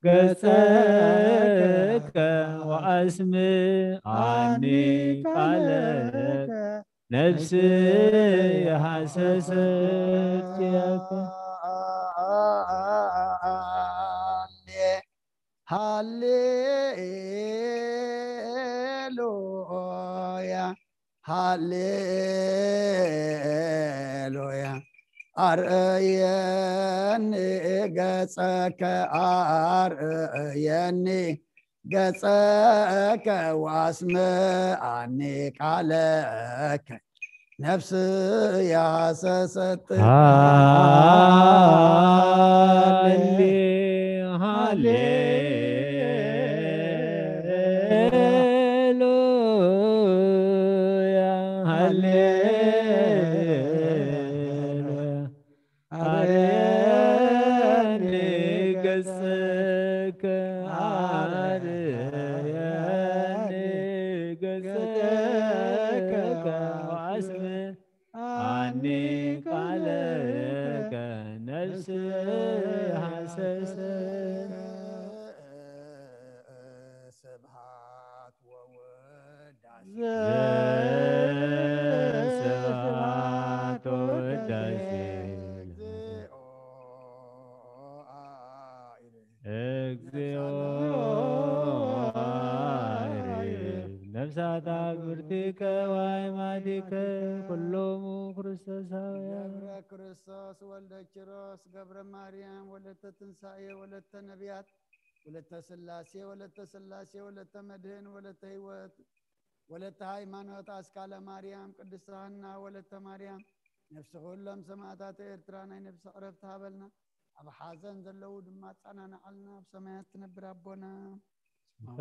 ገጸከ ወኣስምዓኒ ቃለከ ነፍስየ ሃሰሰት ያከ ሃሌሉያ ሃሌሉያ ኣርእየኒ ገጸከ ኣርእየኒ ገጸከ ወኣስምዓኒ ቃለከ ነፍስየ ሃሰሰት ሃሌ ሃሌሉያ ሃሌሉያ ኣርየኒ ገጽከ ኣርየኒ ገጽከ ወኣስምዓኒ ቃለከ ነፍስየ ሃሰሰት ስብሐት ወውዳሴ ስብሐት ወውዳሴ ኣግብርቲከ ዋይማቲከ ኩሎሙ ክርስቶሳውያን። ገብረ ክርስቶስ ወልደ ኪሮስ ገብረ ማርያም ወለተ ትንሳኤ ወለተ ነቢያት ወለተ ስላሴ ወለተ ስላሴ ወለተ መድህን ወለተ ህይወት ወለተ ሃይማኖት ኣስካለ ማርያም ቅድስተ ሃና ወለተ ማርያም ነፍሲ ኩሎም ሰማዕታት ኤርትራ ናይ ነፍሲ ዕረፍቲ ሃበልና። ኣብ ሓዘን ዘለዉ ድማ ኣጸናንዓልና። ኣብ ሰማያት ትነብር ኣቦና ስምካ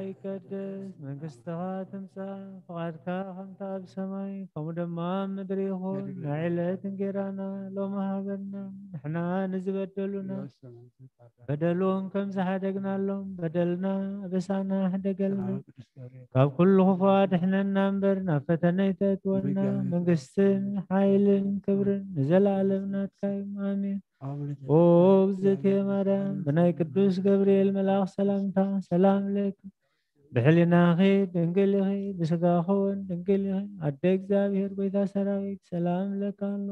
ይቀደስ፣ መንግስትኻ ትምጻእ፣ ፍቓድካ ከምቲ ኣብ ሰማይ ከምኡ ድማ ኣብ ምድሪ ይኹን። ናይ ዕለት እንጌራና ሎሚ ሃበና። ንሕና ንዝበደሉና በደሎም ከም ዝሓደግናሎም በደልና ኣበሳና ሕደገልና። ካብ ኩሉ ክፉ ኣድሕነና እምበር ናብ ፈተነ ኣይተእትወና። መንግስትን ሓይልን ክብርን ንዘለኣለም ናትካ እዮም። ኣሜን። ኦ እግዝእትየ ማርያም፣ ብናይ ቅዱስ ገብርኤል መልኣኽ ሰላምታ ሰላም ለኪ፣ ብሕሊናኺ ድንግል ኢኺ፣ ብስጋኺ እውን ድንግል ኢኺ። ኣደ እግዚኣብሔር፣ ጎይታ ሰራዊት፣ ሰላም ለኪ ኣሎ።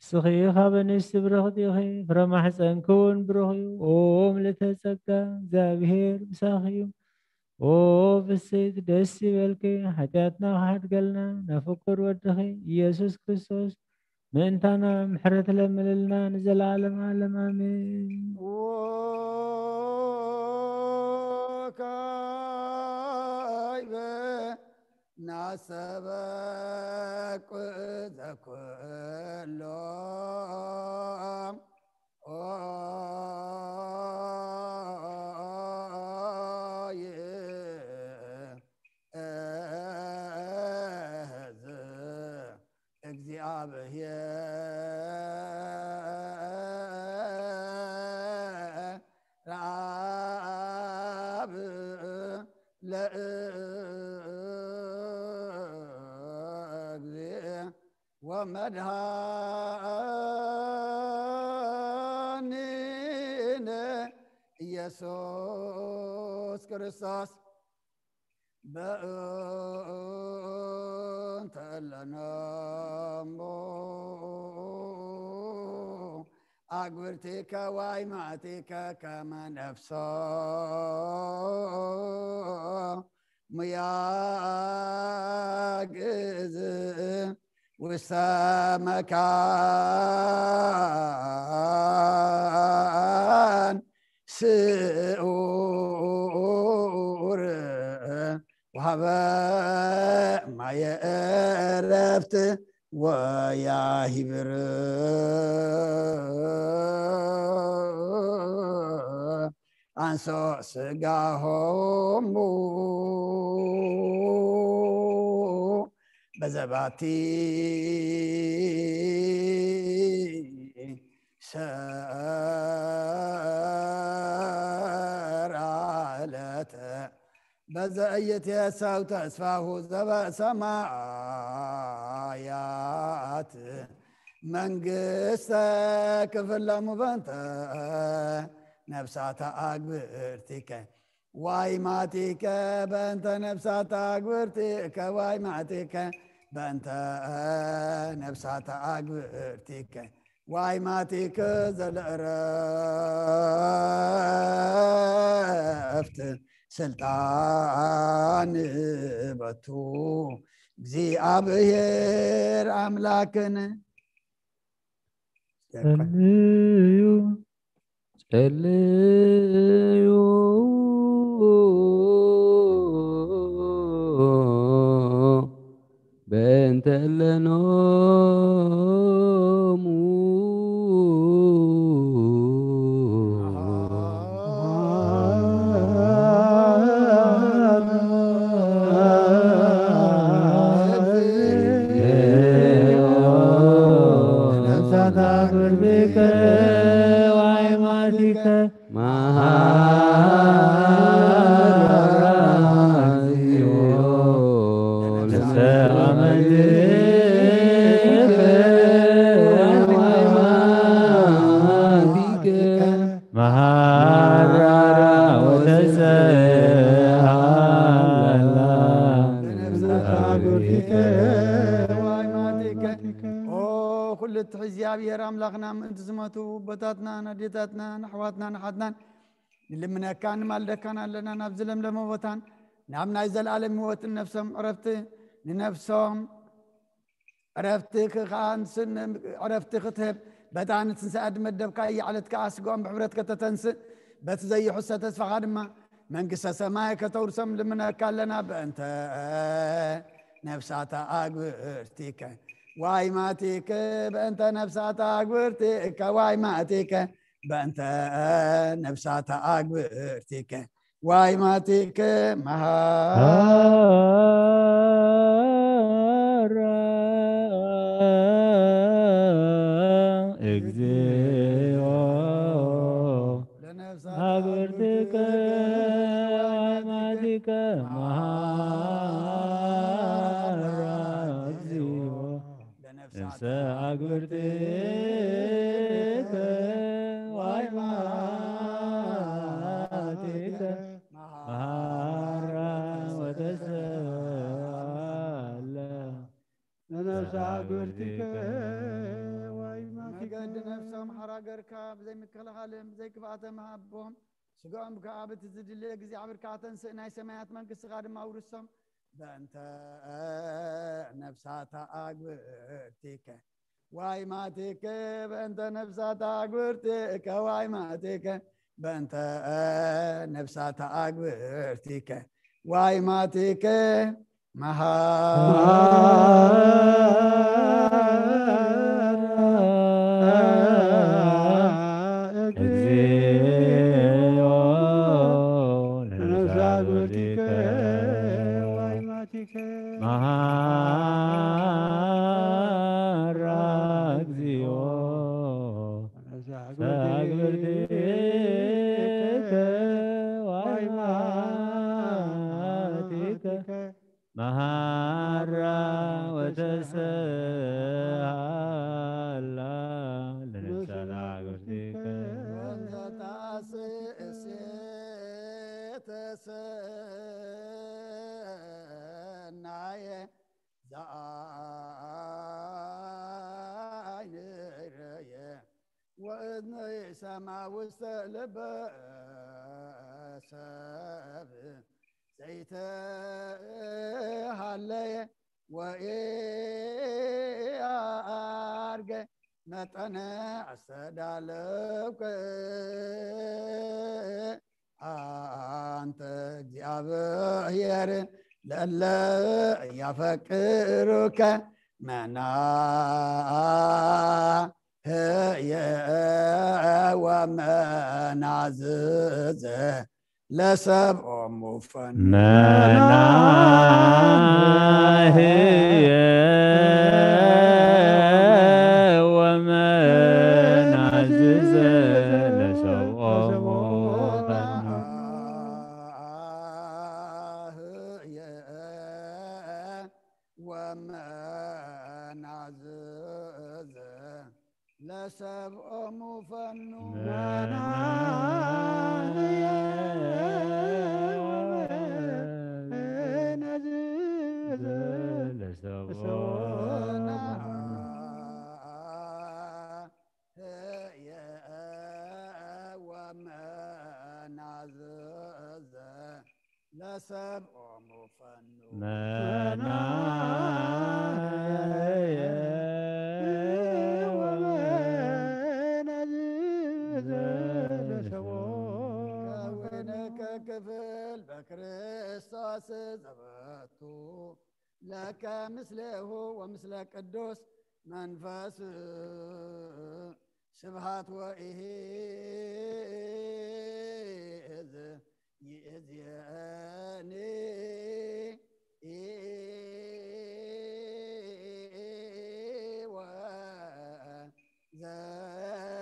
ንስኺ ካብ ኣንስቲ ብርኽቲ ኢኺ፣ ፍረ ማሕፀንኪ እውን ብሩኽ እዩ። ኦ ምልእተ ጸጋ፣ እግዚኣብሔር ምሳኺ እዩ። ኦ ፍስሕቲ ደስ ይበልኪ፣ ሓጢኣትና ክሓድገልና ናብ ፍቁር ወድኺ ኢየሱስ ክርስቶስ ምእንታና ምሕረት ለምልልና ንዘለዓለም ዓለም ኣሜን። ወካይበ ናሰበቁ ዘኩሎም ኦይ እዝ እግዚኣብሔር ኣብ ለእግዚእ ወመድኃኒነ ኢየሱስ ክርስቶስ በእንተ እለነ እሞ ኣግብርቲከ ዋይማቲከ ከመ ነፍሶ ሙያግዝ ውስተ መካን ስዑር ወሃበ ማየ ዕረፍት ወያሂብር አንሶ ስጋሆሙ በዘባቲ ሰራለተ በዘ እየትየሰው ተስፋሁ ዘበሰማያት መንግስተ ክፍለሙ በንተ ነፍሳተ አግብርቲከ ዋይማቲከ በንተ ነፍሳተ አግብርቲከ ዋይማቲከ በንተ ነፍሳተ አግብርቲከ ዋይማቲከ ዘለእረፍት ስልጣን በቱ እግዚኣብሔር አምላክን ጸልዩ ጸልዩ በእንተ እለኖሙ ነፍሳታ ቅርብከ ዋይማቲከ መሃራ ወተሰሃላ ኦ ኩሉ ትሕዚ እግዚኣብሔር ኣምላኽና ምእንቲ ዝመቱ ኣቦታትና፣ ኣዴታትና፣ ኣሕዋትና፣ ኣሓትናን ንልምነካን ንማልደካን ኣለና። ናብዚ ለምለመ ቦታን ናብ ናይ ዘለኣለም ህይወትን ነፍሶም ዕረፍቲ፣ ንነፍሶም ዕረፍቲ ክኸኣንስን ዕረፍቲ ክትህብ፣ በታ ንትንሳኤ ድመደብካያ ዕለት ከኣ ስጋኦም ብሕብረት ከተተንስእ፣ በቲ ዘይሕሰ ተስፋኻ ድማ መንግስተ ሰማይ ከተውርሶም ልምነካ ኣለና። በእንተ ነፍሳታ ኣግብርቲከ ዋይ ማቲከ፣ በእንተ ነፍሳታ ኣግብርቲከ ዋይ ማቲከ፣ በእንተ ነፍሳታ ኣግብርቲከ ዋይ ማቲከ መሃራ። እግዚኦ ለነፍሳታ አግብርቲከ ኣግብርቲከ ዋይ ማቲከ መሃራ። እግዚኦ ለነፍሳታ እንሰ አግብርቲከ ዋይ ማቲከ መሃራ ወተሰአላ። ለነፍሳታ ኣግብርቲከ ዋይ ማቲከ መገዲ ነፍሶም ሓራ ገርካ ብዘይ ምክልኻልን ብዘይ ክፍኣተ ምሃቦም፣ ስጋኦም ከኣ በቲ ዝድለ እግዚኣብሔር ከኣ ተንስእ፣ ናይ ሰማያት መንግስትኻ ድማ ኣውርሶም። በእንተ ነፍሳታ ኣግብርቲከ ዋይ ማቲከ፣ በእንተ ነፍሳታ ኣግብርቲከ ዋይ ማቲከ፣ በእንተ ነፍሳታ ኣግብርቲከ ዋይ ማቲከ መሃራ። እግዚኦ ነፍሳታ ኣግብርቲከ ዋይ ማቲከ መሃራ። እግዚኦ ነፍሳታ አግብርቲከ ዋይ ማቲከ መሃራ ወተሰሃላ። ለነፍሳታ አግብርቲከ ወተታስእሴ ተሰናየ ዘአይንረየ ወእዝነይ ሰማ ውስተ ልበ ሰብ ዘይተሃለየ ወኢአርገ መጠነ አስተዳለውከ አንተ እግዚአብሔር ለለ ያፈቅሩከ መናህየ ወመናዝዘ ለሰብኦሙ ፈኑ መናህየ ወመናዝዘ ለሰብኦሙ ፈኑ። መናህየ ወመናዝዘ ለሰብኦሙ ፈኑ መናህየ ወመናዝዘ ለሰብኦሙ ፈኑ። መናህየ ወመናዝዘ ለሰብኦሙ ፈኑ መናህየ ወመናዝዘ ለሰብኦሙ ከዊነከ ክፍል በክርስቶስ ዘበቱ ለከ ምስሌሁ ወምስለ ቅዱስ መንፈስ ስብሃት ወኢሂዝ ይእዝየኒ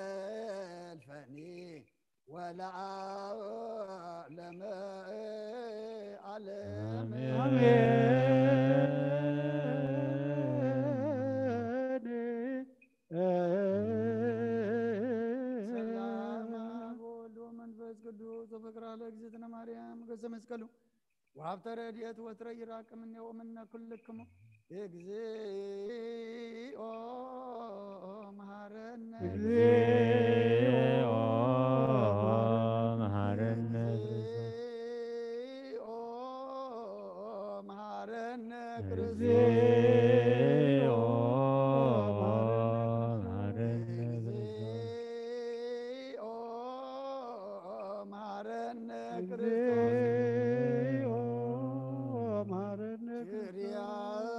ወዘልፈኒ ወለዓለመ ዓለም። አሜን። ሰላም አብ ወወልድ ወመንፈስ ቅዱስ ወፍቅር ለእግዝእትነ ማርያም ገጸ መስቀሉ ወሀብተ ረድኤት ወትረ ይራቅ እምኔሁ እምነ ኩልክሙ እግዚኦ መሐረነ እግዚኦ መሐረነ። እግዚኦ እግዚኦ መሐረነ ክርስቶስ። እግዚኦ መሐረነ ክርስቶስ። እግዚኦ መሐረነ ክርስቶስ።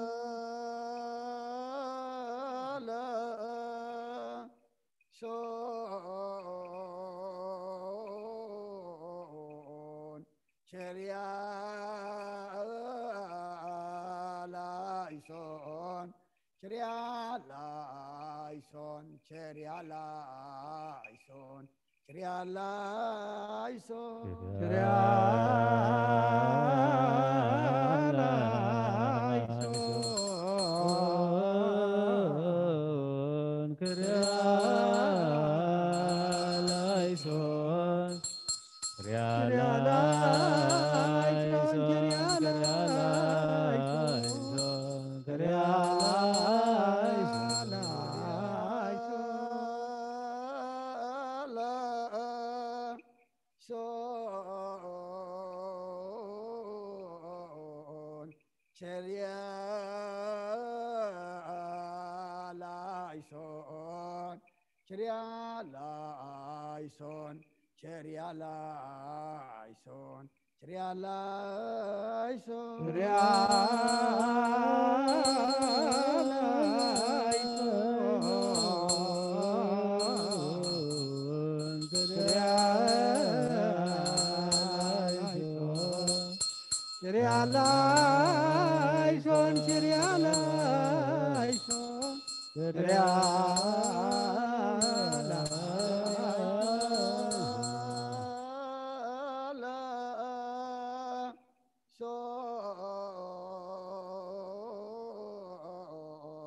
ሶን ቸር ያላይሶን፣ ቸር ያላይሶን፣ ቸር ያላይሶን፣ ቸር ያላይሶን። ቸር ያላይሶን፣ ቸር ያላይሶን፣ ቸር ያላይሶን፣ ቸር ያላይሶን፣ ቸር ያላይሶን። ሶን ቸር ያላይሶን፣ ቸር ያላይሶን፣ ቸር ያላይሶን፣ ቸር ያላይሶን። ቸር ያላይሶን፣ ቸር ያላይሶን፣ ቸር ያላይሶን፣ ቸር ያላይሶን፣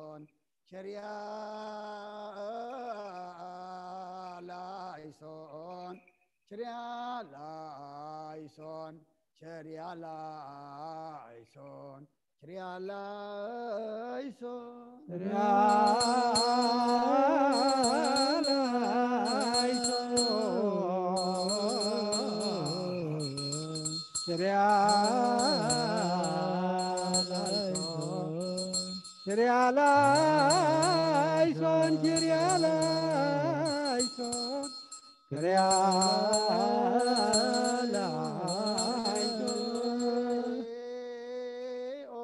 ቸር ያላይሶን፣ ቸር ያላይሶን፣ ቸር ያላይሶን፣ ቸር ያላይሶን፣ ቸር ያላይሶን፣ ቸር ያላይሶን፣ ቸር ያላይሶን፣ ቸር ያላይሶን፣ ቸር ያላይሶን፣ ቸር ያላይሶን። እግዚኦ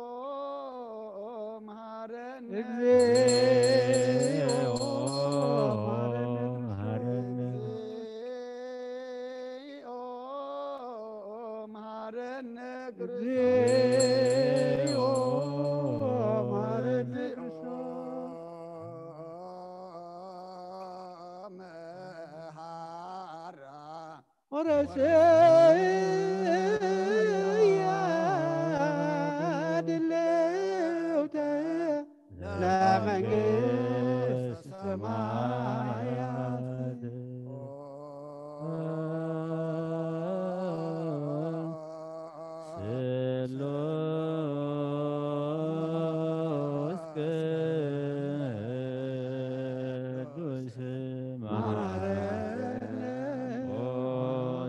መሐረነ። እግዚኦ መሐረነ። እግዚኦ መሐረነ። እግዚኦ መሐረነ። መሐራ ኦረስያ ድልውተ ለመንግስት ሰማያት። ስሉስ ቅዱስ፣ ኦ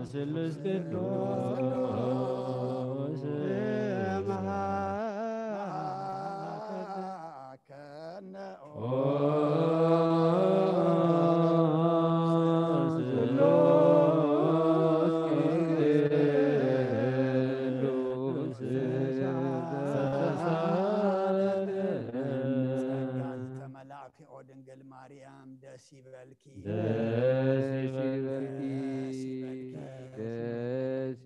ስሉስ ቅዱስ፣ መሐረነ። ኦ ስሉስ ቅዱስ፣ ጸጋ ዝተመላእኪ ኦ ድንግል ማርያም ደስ ይበልኪ። ደስ ይበልኪ። ደስ ይበልኪ። ደስ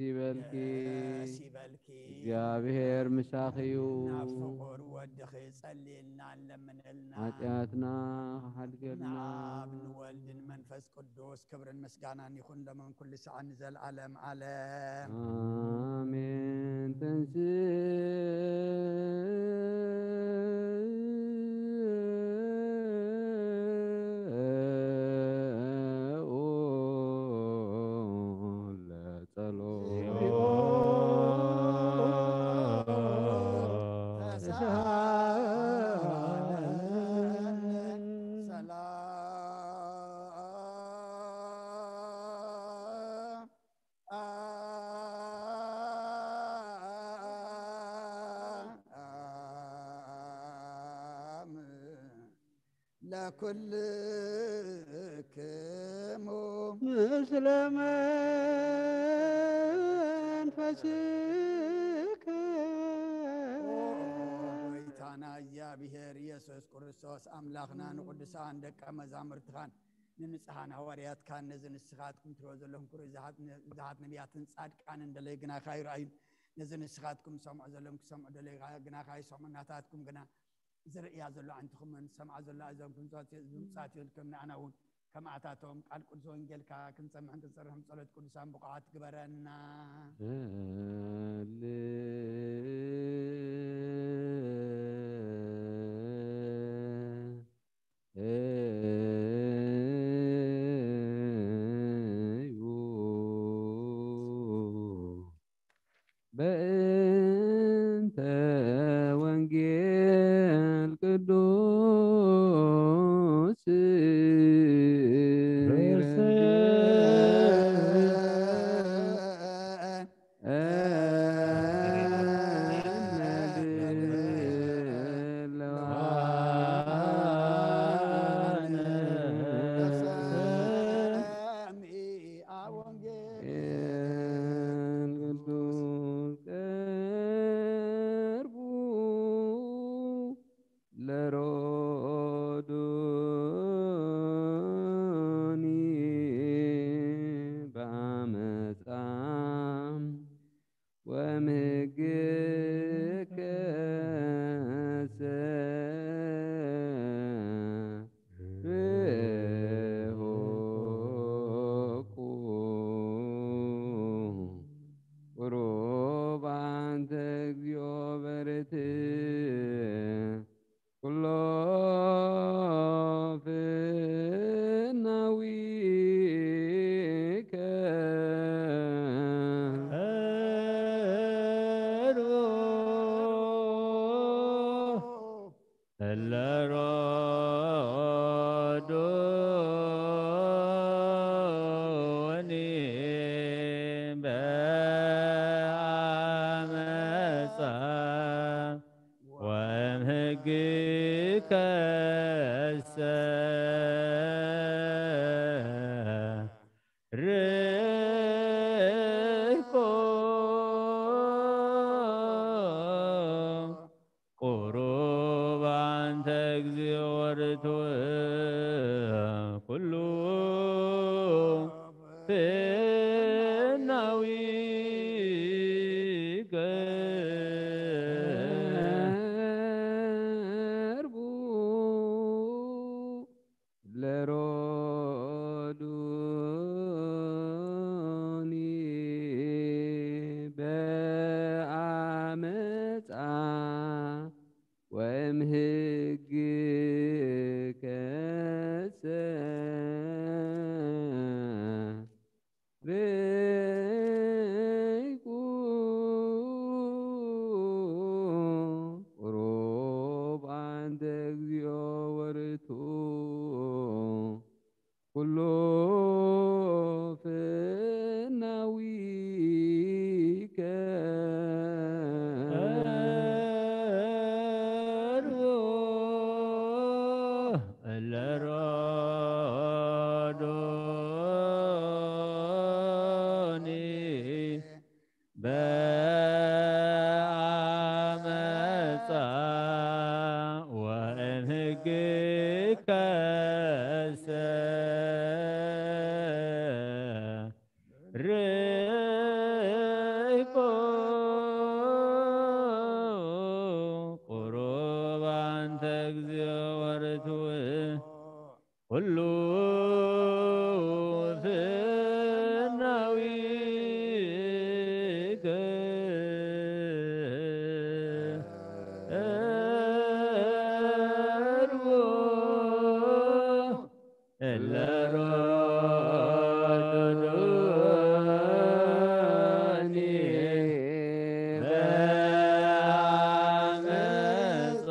ይበልኪ። ደስ ይበልኪ። እግዚኣብሔር ምሳኺ እዩ። ናብ ፍቑር ወድኺ ጸልየልና፣ ለምነልና። ኃጢኣትና ክሓድገልና። ንኣብ ንወልድ ንመንፈስ ቅዱስ ክብርን ምስጋናን ይኹን፣ ሎምን ኩሉ ሰዓት ንዘለዓለም ዓለም። ኣሜን። ተንሥእ ለጸሎት። ሰላም ለኩልክሙ ምስለ መንፈስከ። ኦ ጎይታና እግዚኣብሔር ኢየሱስ ክርስቶስ ኣምላኽና ንቅዱሳን ደቀ መዛሙርትኻን ንንጽሓን ሃዋርያትካን ነዚ ንስኻትኩም ትሪኦ ዘለኹም ክርኢ ዝሃት ነቢያትን ጻድቃንን ደለይ ግናኻ ይረኣዩ። ነዚ ንስኻትኩም ዝሰምዑ ዘለኹም ክሰምዑ ደለይ ግናኻ ይሰምዑ። ናታትኩም ግና ዝርእያ ዘሎ ኣዕንትኹምን ዝሰምዓ ዘሎ ኣእዛንኩም ዝምጻት ይሁን። ከም ንኣና እውን ከምኣታቶም ቃል ቅዱስ ወንጌልካ ክንሰምዕን ክንሰርሕን ጸሎት ቅዱሳን ብቑዓት ግበረና። በእንተ ወንጌል ቅዱስ ወንጌል ቅዱስ ቀርቡ ለሮዱኒ በአመፃ ወምህግከሰ ርሁቁ ቁሩብ አንተ እግዚኦ በርትዕ ኩሎ ፍናዊከ። እለ ሮዱኒ በአመፃ ወእምህግከሰ ርህቆ ቁሩብ አንተ እግዚኦ ርቱዕ ኩሉ ፍናዊከ። ለሮዱኒ በአመፃ ወእምህግከሰ ርህቁ ቁሩብ አንተ እግዚኦ ወርቱዕ ኩሉ ፍናዊከ። ለሮዱኒ በአመፃ ወእምህግከሰ ርህቆ ቁሩብ አንተ እግዚኦ ወርቱዕ ኩሉ ፍናዊከ። እለ ሮዱኒ በአመፃ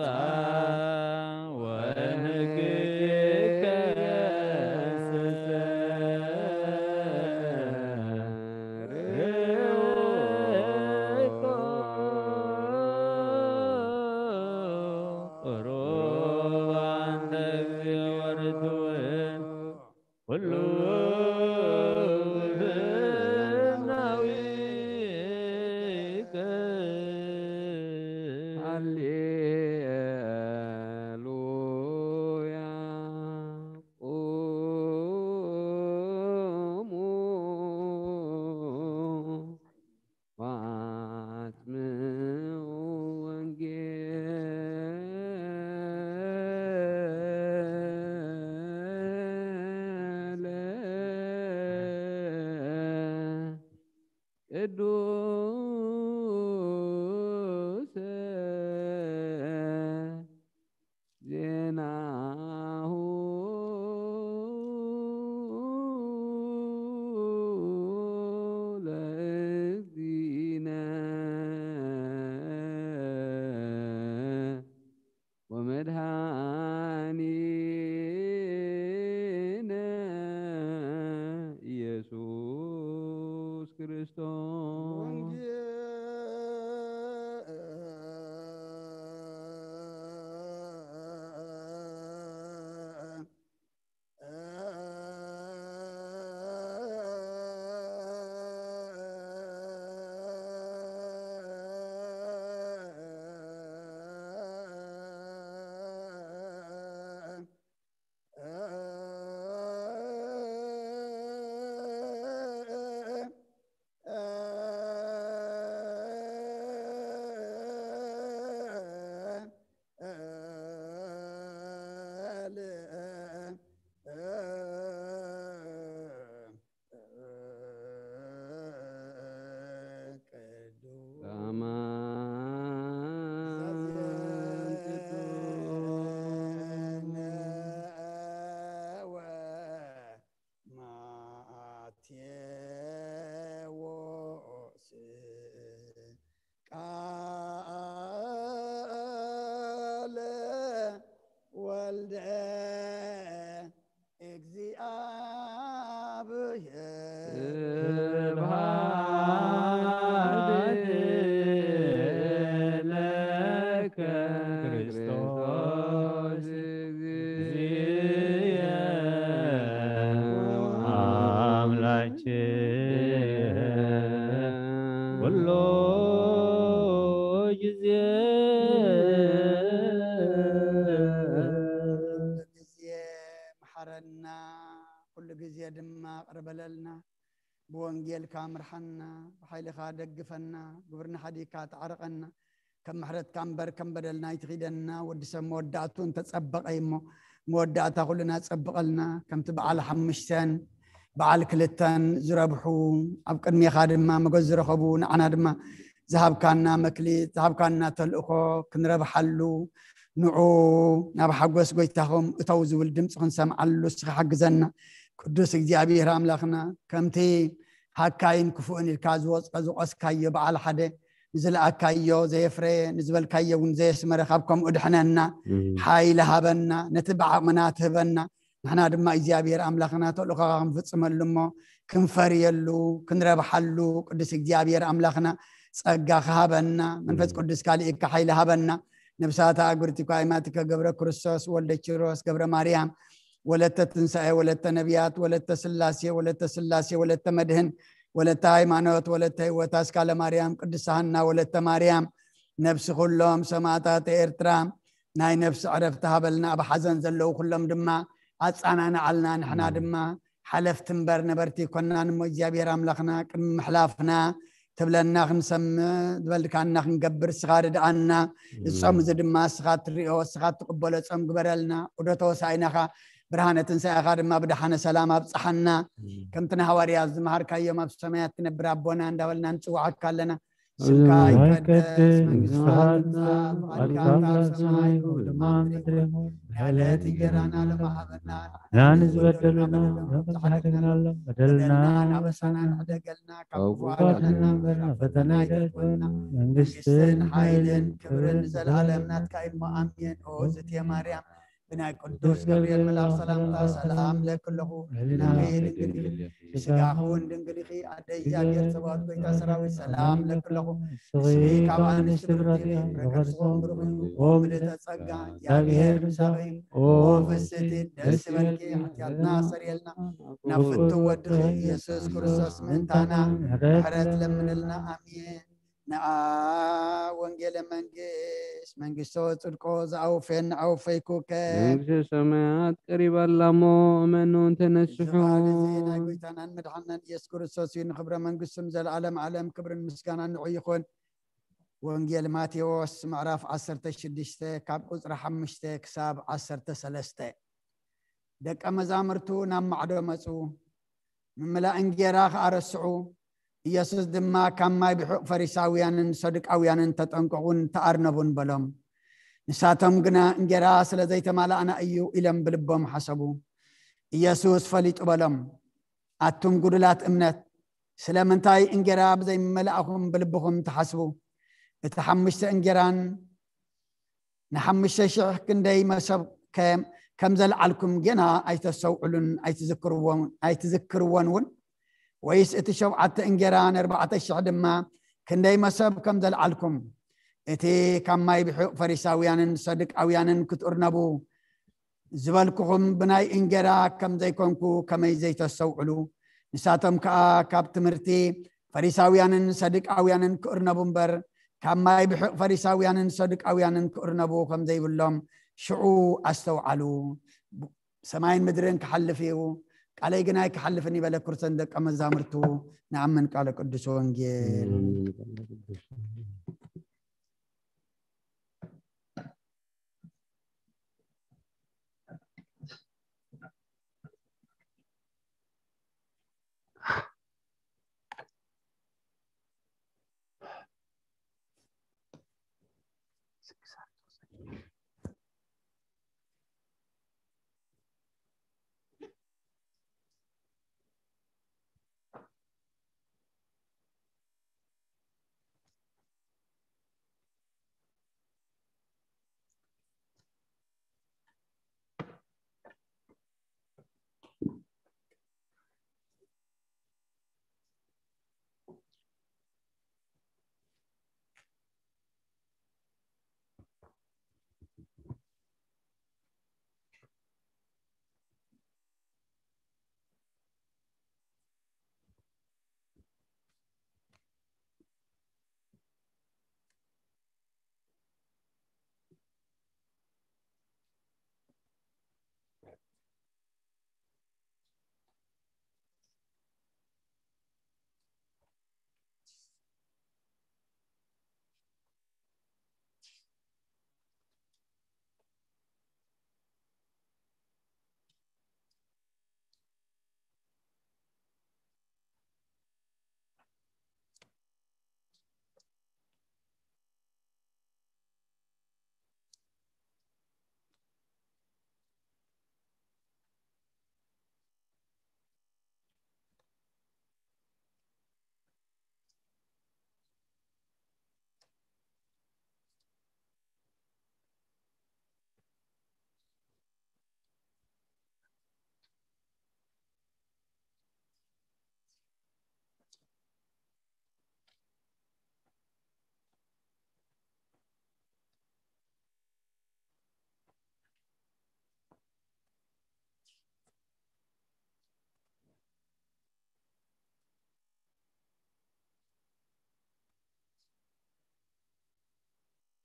ቅዱስ ዜናሁ ለእግዚእነ ወመድኃኒነ ኢየሱስ ክርስቶስ። ማቴዎስ ቃለ ወልደ እግዚኣብሔር። ስብሐት ለከ ክርስቶስ እግዚእየ አምላኬ ኩሎ ጊዜ። ጊዜ መሓረና፣ ኩሉ ግዜ ድማ ቅርበለልና። ብወንጌልካ ምርሓና፣ ብሓይልኻ ደግፈና፣ ግብርና ሓዲግካ ተዓርቐና። ከም ምሕረትካ እምበር ከም በደልና ኣይትኺደና። ወዲ ሰብ መወዳእቱ እንተጸበቐ እዩ እሞ፣ መወዳእታ ኩልና ጸብቐልና። ከምቲ በዓል ሓሙሽተን በዓል ክልተን ዝረብሑ፣ ኣብ ቅድሜኻ ድማ ሞገስ ዝረኸቡ፣ ንዓና ድማ ዝሃብካና መክሊት፣ ዝሃብካና ተልእኾ ክንረብሓሉ፣ ንዑ ናብ ሓጎስ ጎይታኹም እተው ዝብል ድምፂ ክንሰምዓሉ እስኻ ሓግዘና። ቅዱስ እግዚኣብሔር ኣምላኽና፣ ከምቲ ሃካይን ክፉእን ኢልካ ዝወፀ ዝቆስካዮ በዓል ሓደ፣ ንዝለኣካዮ ዘየፍረየ፣ ንዝበልካዮ እውን ዘየስመረ ካብ ከምኡ ድሕነና፣ እም። ሓይሊ ሃበና፣ ነቲ ብዓቕምና ትህበና። ንሕና ድማ እግዚኣብሔር ኣምላኽና ተልእኾኻ ክንፍጽመሉ እሞ ክንፈርየሉ፣ ክንረብሓሉ ቅዱስ እግዚኣብሔር ኣምላኽና ጸጋ ክሃበና፣ መንፈስ እም። ቅዱስካ ልኢካ ሓይሊ ሃበና። ነብሳታ ኣጉርቲ ኳይማትከ ገብረ ክርስቶስ፣ ወልደ ኪሮስ፣ ገብረ ማርያም፣ ወለተ ትንሳኤ፣ ወለተ ነቢያት፣ ወለተ ስላሴ፣ ወለተ ስላሴ፣ ወለተ መድህን፣ ወለተ ሃይማኖት፣ ወለተ ህይወት፣ ኣስካለ ማርያም፣ ቅድስት ሃና፣ ወለተ ማርያም፣ ነብሲ ኩሎም ሰማዕታት ኤርትራ ናይ ነብሲ ዕረፍቲ ሃበልና። ኣብ ሓዘን ዘለዉ ኩሎም ድማ ኣጻናንዓልና። ንሕና እም። ድማ ሓለፍቲ እምበር ነበርቲ ኣይኮናን እሞ እግዚኣብሔር ኣምላኽና ቅድሚ ምሕላፍና ትብለና ክንሰምዕ ዝበልካና ክንገብር እስኻ ርድኣና። እዚ ጾም እዚ ድማ እስኻ ትሪኦ፣ እስኻ ትቕበሎ ጾም ግበረልና። ዑደት ሆሳዕናኻ ብርሃነ ትንሳኤኻ ድማ ብደሓነ ሰላም ኣብጽሓና። እም። ከምቲ ንሃዋርያት ዝመሃርካዮም ኣብ ሰማያት ትነብር ኣቦና እንዳበልና ንጽውዓካ ኣለና። ስምካ ይቀደስ፣ መንግስትኻ ትምጻእ፣ ፍቓድካ ኣብ ሰማይ ከምኡ ድማ ኣብ ምድሪ ይኹን። ዕለት እንጀራና ሎሚ ሃበና፣ ንሕና ንዝበደሉና ንሕና ንበድለሎም፣ በደልና በደልና ኣበሳና ንሕደገልና፣ ካብ ክፉእ ኣድሕነና እምበር ናብ ፈተና ኣይተእትወና። መንግስትን መንግስትን ሓይልን ሓይልን ክብርን ንዘለኣለም ናትካ እዩ እሞ ኣሜን። ኦ ዝትየ ማርያም፣ ብናይ ቅዱስ ገብርኤል መልኣኽ ሰላምታ ሰላም ለኪ ኣለኹ። ህሊናኺ ድንግል እዩ፣ ስጋኺ እውን ድንግል ኢኺ። ኣደ እግዚኣብሔር ጸባኦት፣ ጎይታ ሰራዊት፣ ሰላም ለኪ ኣለኹ። ንስኺ ካብ ኣንስቲ ብርኽቲ ኢኺ፣ ፍረ ከርስኺ እውን ብሩኽ እዩ። ኦ ምልዕተ ጸጋ፣ እግዚኣብሔር ምሳኺ እዩ። ኦ ፍስሕቲ፣ ደስ ይበልኪ፣ ሓጢኣትና ኣስተሰርየልና፣ ናብ ፍቱው ወድኺ ኢየሱስ ክርስቶስ ምእንታና ምሕረት ለምንልና። ኣሜን። ነኣ ወንጌለ መንግስት፣ መንግስቶ ጽድቆ ዝኣውፈን ኣውፈይኩከ። መንግስተ ሰማያት ቀሪባ ኣላ እሞ እመኑ ተነስሑ። እዚ ቃል እዚ ናይ ጎይታናን መድሓናን ኢየሱስ ክርስቶስ እዩ። ንኽብረ መንግስቱን ዘለዓለም ዓለም ክብርን ምስጋናን ንዑ ይኹን። ወንጌል ማቴዎስ ምዕራፍ ዓሰርተ ሽዱሽተ ካብ ቁጽሪ ሓሙሽተ ክሳብ ዓሰርተ ሰለስተ። ደቀ መዛሙርቱ ናብ ማዕዶ መጹ። ምምላእ እንጌራ ኸኣ ረስዑ። ኢየሱስ ድማ ካብ ማይ ብሑቕ ፈሪሳውያንን ሰዱቃውያንን ተጠንቀቑን ተኣርነቡን በሎም። ንሳቶም ግና እንጌራ ስለ ዘይተማላእና እዩ ኢሎም ብልቦም ሓሰቡ። ኢየሱስ ፈሊጡ በሎም፣ ኣቱም ጉዱላት እምነት፣ ስለምንታይ እንጌራ ብዘይመላእኹም ብልብኹም ትሓስቡ? እቲ ሓሙሽተ እንጌራን ንሓሙሽተ ሽሕ ክንደይ መሰብ ከም ከም ዘልዓልኩም ጌና ኣይተስተውዕሉን ኣይትዝክርዎን ኣይትዝክርዎን እውን? ወይስ እቲ ሸውዓተ እንጌራ ንኣርባዕተ ሽሕ ድማ ክንደይ መሰብ ከም ዘልዓልኩም? እቲ ካብ ማይ ብሑቕ ፈሪሳውያንን ሰዱቃውያንን ክትእርነቡ ዝበልኩኹም ብናይ እንጌራ ከም ዘይኮንኩ ከመይ ዘይተስተውዕሉ? ንሳቶም ከኣ ካብ ትምህርቲ ፈሪሳውያንን ሰዱቃውያንን ክእርነቡ እምበር፣ ካብ ማይ ብሑቕ ፈሪሳውያንን ሰዱቃውያንን ክእርነቡ ከም ዘይብሎም ሽዑ ኣስተውዓሉ። ሰማይን ምድርን ክሓልፍ እዩ፣ ቃለይ ግን ኣይክሓልፍን እዩ በለ። ክርስቶስ ደቀ መዛሙርቱ ንኣምን ቃለ ቅዱስ ወንጌል።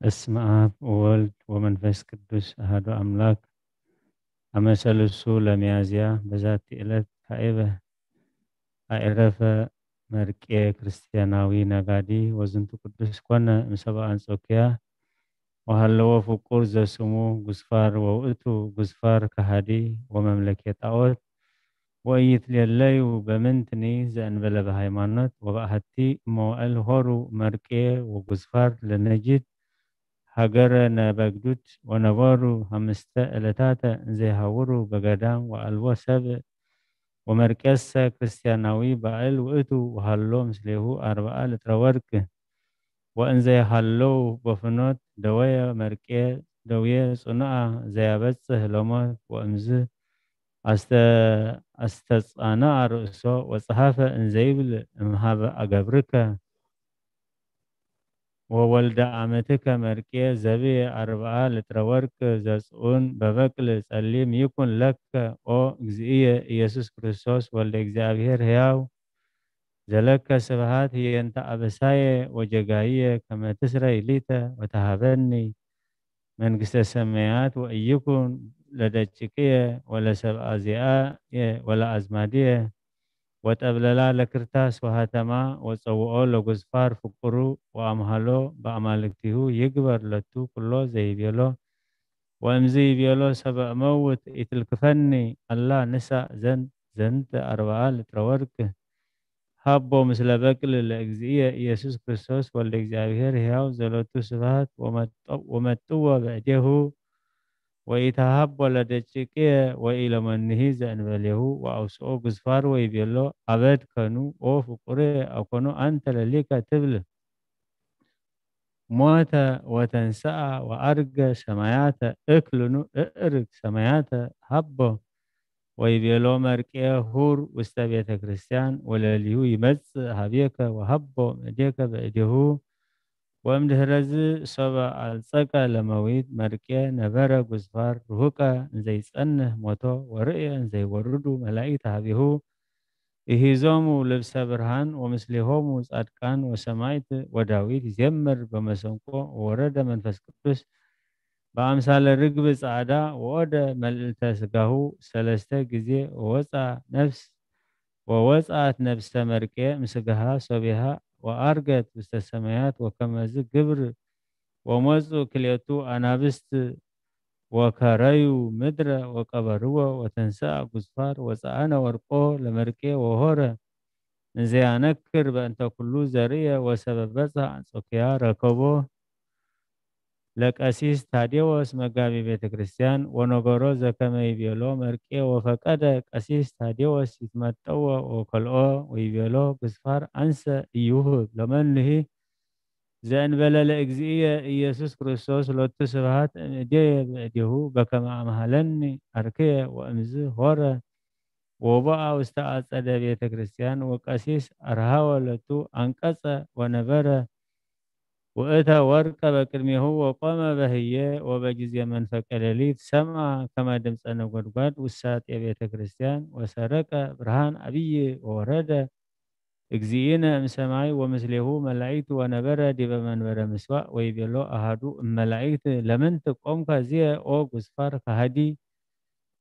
በስመ አብ ወወልድ ወመንፈስ ቅዱስ አሐዱ አምላክ። አመ ሰሉሱ ለሚያዝያ በዛቲ ዕለት ካኤበ አዕረፈ መርቄ ክርስቲያናዊ ነጋዲ። ወዝንቱ ቅዱስ ኮነ እምሰባ አንጾኪያ ወሃለወ ፍቁር ዘስሙ ጉስፋር ወውእቱ ጉስፋር ከሃዲ ወመምለኬ ጣዖት ወኢይትሌለዩ በምንትኒ ዘእንበለ በሃይማኖት ወበአሐቲ እመዋእል ሆሩ መርቄ ወጉስፋር ለነጂድ ሀገረ ነበግዱድ ወነበሩ ሐምስተ ዕለታተ እንዘይሃውሩ በገዳም ወአልቦ ሰብእ ወመርቄሰ ክርስቲያናዊ ባእል ውእቱ ወሃሎ ምስሌሁ አርብዓ ልጥረ ወርቅ ወእንዘይሃለው በፍኖት ደወየ መርቄ ደውየ ጽኑዓ ዘያበጽሕ ለሞት ወእምዝ አስተ- አስተጻነዐ ርእሶ ወጸሐፈ እንዘይብል እምሃበ አገብርከ ወወልደ አመትከ መርቄ ዘብየ አርብዓ ልጥረ ወርቅ ዘጽኡን በበቅል ጸሊም ይኩን ለከ ኦ እግዚእየ ኢየሱስ ክርስቶስ ወልደ እግዚኣብሔር ሕያው ዘለከ ስብሐት ህየንተ አበሳየ ወጀጋይየ ከመ ትስረይ ሊተ ወተሃበኒ መንግስተ ሰማያት ወኢይኩን ለደቂቅየ ወለሰብአ ዚአየ ወለአዝማድየ ወጠብለላ ለክርታስ ወሃተማ ወጸውኦ ለጉዝፋር ፍቁሩ ወአምሃሎ በአማልክቲሁ ይግበር ለቱ ኩሎ ዘይቤሎ ወእምዝ ይቤሎ ሰበ እመውት ኢትልክፈኒ አላ ንሳእ ዘን ዘንተ አርብዓ ልጥረ ወርቅ ሃቦ ምስለ በቅል ለእግዚእየ ኢየሱስ ክርስቶስ ወልደ እግዚኣብሔር ሕያው ዘሎቱ ስብሐት ወመጠ-፣ ወመጥዎ በእዴሁ ወኢተሃቦ ለደቂቅየ ወኢለመንሂ ዘእንበሌሁ ወአውስኦ ጉዝፋር ወይቤሎ አበድ ከኑ ኦ ፍቁሬ አኮኑ አንተ ለሊከ ትብል ሞተ ወተንሰአ ወአርገ ሰማያተ እክልኑ እዕርግ ሰማያተ ሃቦ ወይቤሎ መርቄ ሁር ውስተ ቤተ ክርስቲያን ወለሊሁ ይመጽእ ሀቤከ ወሃቦ እዴከ በእዴሁ። ወእምድህረዝ ሶበ አልጸቀ ለመዊት መርቄ ነበረ ጉዝፋር ርሁቀ እንዘይጸንህ ሞቶ ወርእየ እንዘይወርዱ መላኢት ሀቤሁ። ኢሂዞሙ ልብሰ ብርሃን ወምስሌሆሙ ጻድቃን ወሰማይት ወዳዊት ይዜምር በመሰንቆ ወወረደ መንፈስ ቅዱስ በአምሳለ ርግብ ጻዕዳ ወወደ መልዕልተ ስጋሁ ሰለስተ ጊዜ ወወፃ ነፍስ ወወፃት ነፍሰ መርቄ ምስጋሃ ሶቢሃ ወአርገት ውስተ ሰማያት ወከመዝ ግብር ወመፁ ክልኤቱ አናብስት ወከረዩ ምድረ ወቀበርዎ ወተንሰአ ጉዝፋር ወፀአነ ወርቆ ለመርቄ ወሆረ እንዘያነክር በእንተ ኩሉ ዘርእየ ወሰበ በጽሐ አንጾኪያ ረከቦ ለቀሲስ ታዴዎስ መጋቢ ቤተ ክርስቲያን ወነገሮ ዘከመ ይቤሎ መርቄ ወፈቀደ ቀሲስ ታዴዎስ ይትመጠዎ ወከልኦ ወይቤሎ ግዝፋር አንሰ እይሁብ ለመንሂ ዘእንበለ ለእግዚእየ ኢየሱስ ክርስቶስ ሎቱ ስብሐት እምእዴየ ብእዴሁ በከመ አምሃለኒ አርክየ ወእምዝ ሆረ ወቦአ ውስተ አጸደ ቤተ ክርስቲያን ወቀሲስ አርሃወ ሎቱ አንቀጸ ወነበረ ውእተ ወርቀ በቅድሜሁ ወቆመ በህየ ወበጊዜ መንፈቀ ሌሊት ሰምዐ ከመ ድምፀ ነጎድጓድ ውሳጤ ቤተ ክርስቲያን ወሰረቀ ብርሃን አብይ ወወረደ እግዚእነ እምሰማይ ወምስሌሁ መላእክት ወነበረ ዲበ መንበረ ምስዋዕ ወይቤሎ አሃዱ እመላእክት ለምንት ቆምከ ዝየ ኦ ጉስፋር ከሃዲ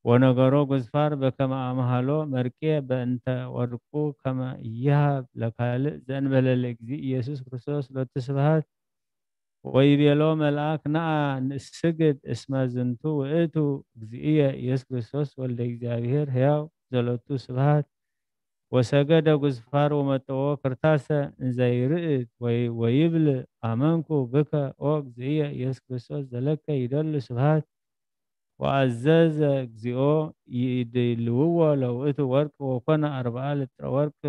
ወነገሮ ጉስፋር በከመ አምሃሎ መርቄ በእንተ ወርቁ ከመ ኢይሃብ ለካልእ ዘእንበለ ለእግዚእ ኢየሱስ ክርስቶስ ሎቱ ስብሐት ወይቤሎ መልአክ ነአ ንስግድ እስመ ዝንቱ ውእቱ እግዚእየ ኢየሱስ ክርስቶስ ወልደ እግዚኣብሔር ሕያው ዘሎቱ ስብሐት ወሰገደ ጉዝፋር ወመጠዎ ክርታሰ እንዘይርእድ ወይ ወይብል አመንኩ ብከ ኦ እግዚእየ ኢየሱስ ክርስቶስ ዘለከ ይደሉ ስብሐት ወአዘዘ እግዚኦ ይድልውዎ ለውእቱ ወርቅ ወኮነ አርብዓ ልጥረ ወርቅ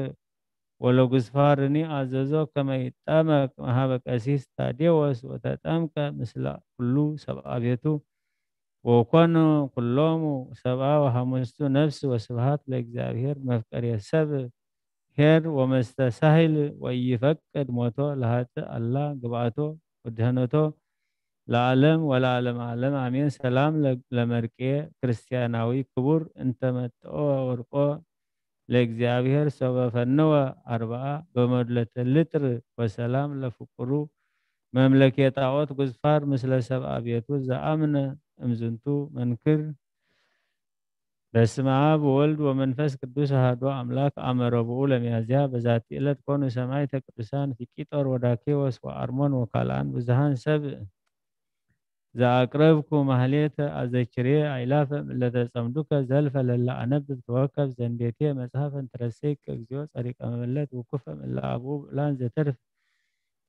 ወለጉስፋርኒ አዘዞ ከመ ይጠመቅ መሃበ ቀሲስ ታዴዎስ ወተጠምቀ ምስለ ኩሉ ሰብአ ቤቱ ወኮኑ ኩሎሙ ሰብአ ወሐሙስቱ ነፍስ ወስብሐት ለእግዚአብሔር መፍቀሬ ሰብ ኄር ወመስተሳሂል ወኢይፈቅድ ሞቶ ለኃጥእ አላ ግብአቶ ወድህነቶ ለዓለም ወለዓለም ዓለም አሜን። ሰላም ለ-፣ ለመርቄ ክርስቲያናዊ ክቡር እንተ መጥኦ ወርቆ ለእግዚአብሔር ሶበ ፈነወ አርብዓ በመድለተ ልጥር ወሰላም ለፍቁሩ መምለኬ ጣዖት ጉዝፋር ምስለ ሰብአ ቤቱ ዘአምነ እምዝንቱ መንክር። በስመ አብ ወወልድ ወመንፈስ ቅዱስ አሐዱ አምላክ። አመ ረቡዕ ለሚያዝያ በዛቲ ዕለት ኮኑ ሰማዕተ ቅዱሳን ፊቂጦር ወዳኬዎስ ወአርሞን ወካልአን ብዙሃን ሰብ ዘአቅረብኩ ማህሌተ አዘኪሬ አእላፈ እምእለ ተጸምዱከ ዘልፈ ለለ አነብብ ተወከፍ ዘንዴቴ መጽሐፈ እንተረሰይከ እግዚኦ ጸሪቀ መበለት ውኩፈ እምእለ አብኡ ብዑላን ዘተርፍ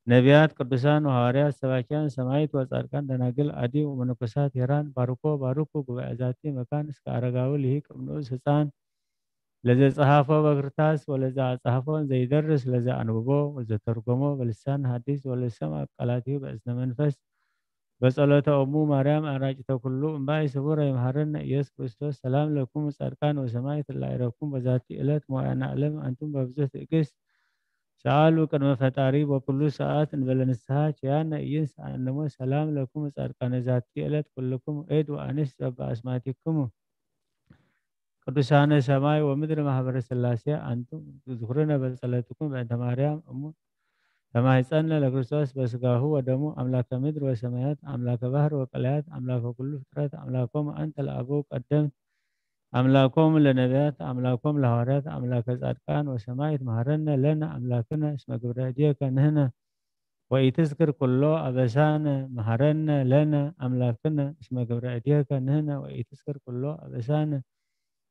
ነቢያት ቅዱሳን ወሐዋርያት ሰባኪያን ሰማዕት ወጻድቃን ደናግል አዲ ወመነኮሳት ሄራን ባርኮ ባርኩ ጉባኤ ዛቲ መካን እስከ አረጋዊ ልሂቅ እምንኡስ ህፃን ለዘ ጸሐፎ በክርታስ ወለዘ አጻሐፎ ዘይደርስ ለዘ አንብቦ ወዘተርጎሞ በልሳን ሐዲስ ወለሰምዐ ቃላቲሁ በእዝነ መንፈስ በጸሎተ እሙ ማርያም አራጭተ ኩሉ እምባይ ስቡረ ይምሃረነ ኢየሱስ ክርስቶስ። ሰላም ለኩም ጻድቃን ወሰማዕት እለ አይረኩም በዛቲ ዕለት ሞያና ዓለም አንቱም በብዙ ትዕግስት ሰአሉ ቅድመ ፈጣሪ በኩሉ ሰዓት እንበለ ንስሐ ቸያነ ኢይንስ አነሞ። ሰላም ለኩም ጻድቃነ ዛቲ ዕለት ኩልኩም እድ ወአንስት በበአስማቲክሙ ቅዱሳነ ሰማይ ወምድር ማህበረ ሥላሴ አንቱም ትዝክሩነ በጸለትኩም በእንተ ማርያም እሙ ተማሕፀነ ለክርስቶስ በስጋሁ ወደሙ አምላከ ምድር ወሰማያት አምላከ ባህር ወቀላያት አምላከ ኩሉ ፍጥረት አምላኮሙ አንተ ለአበው ቀደምት አምላኮሙ ለነቢያት አምላኮሙ ለሐዋርያት አምላከ ጻድቃን ወሰማዕት መሐረነ ለነ አምላክነ እስመ ግብረ እዴከ ንሕነ ወኢትዝክር ኩሎ አበሳነ መሐረነ ለነ አምላክነ እስመ ግብረ እዴከ ንሕነ ወኢትዝክር ኩሎ አበሳነ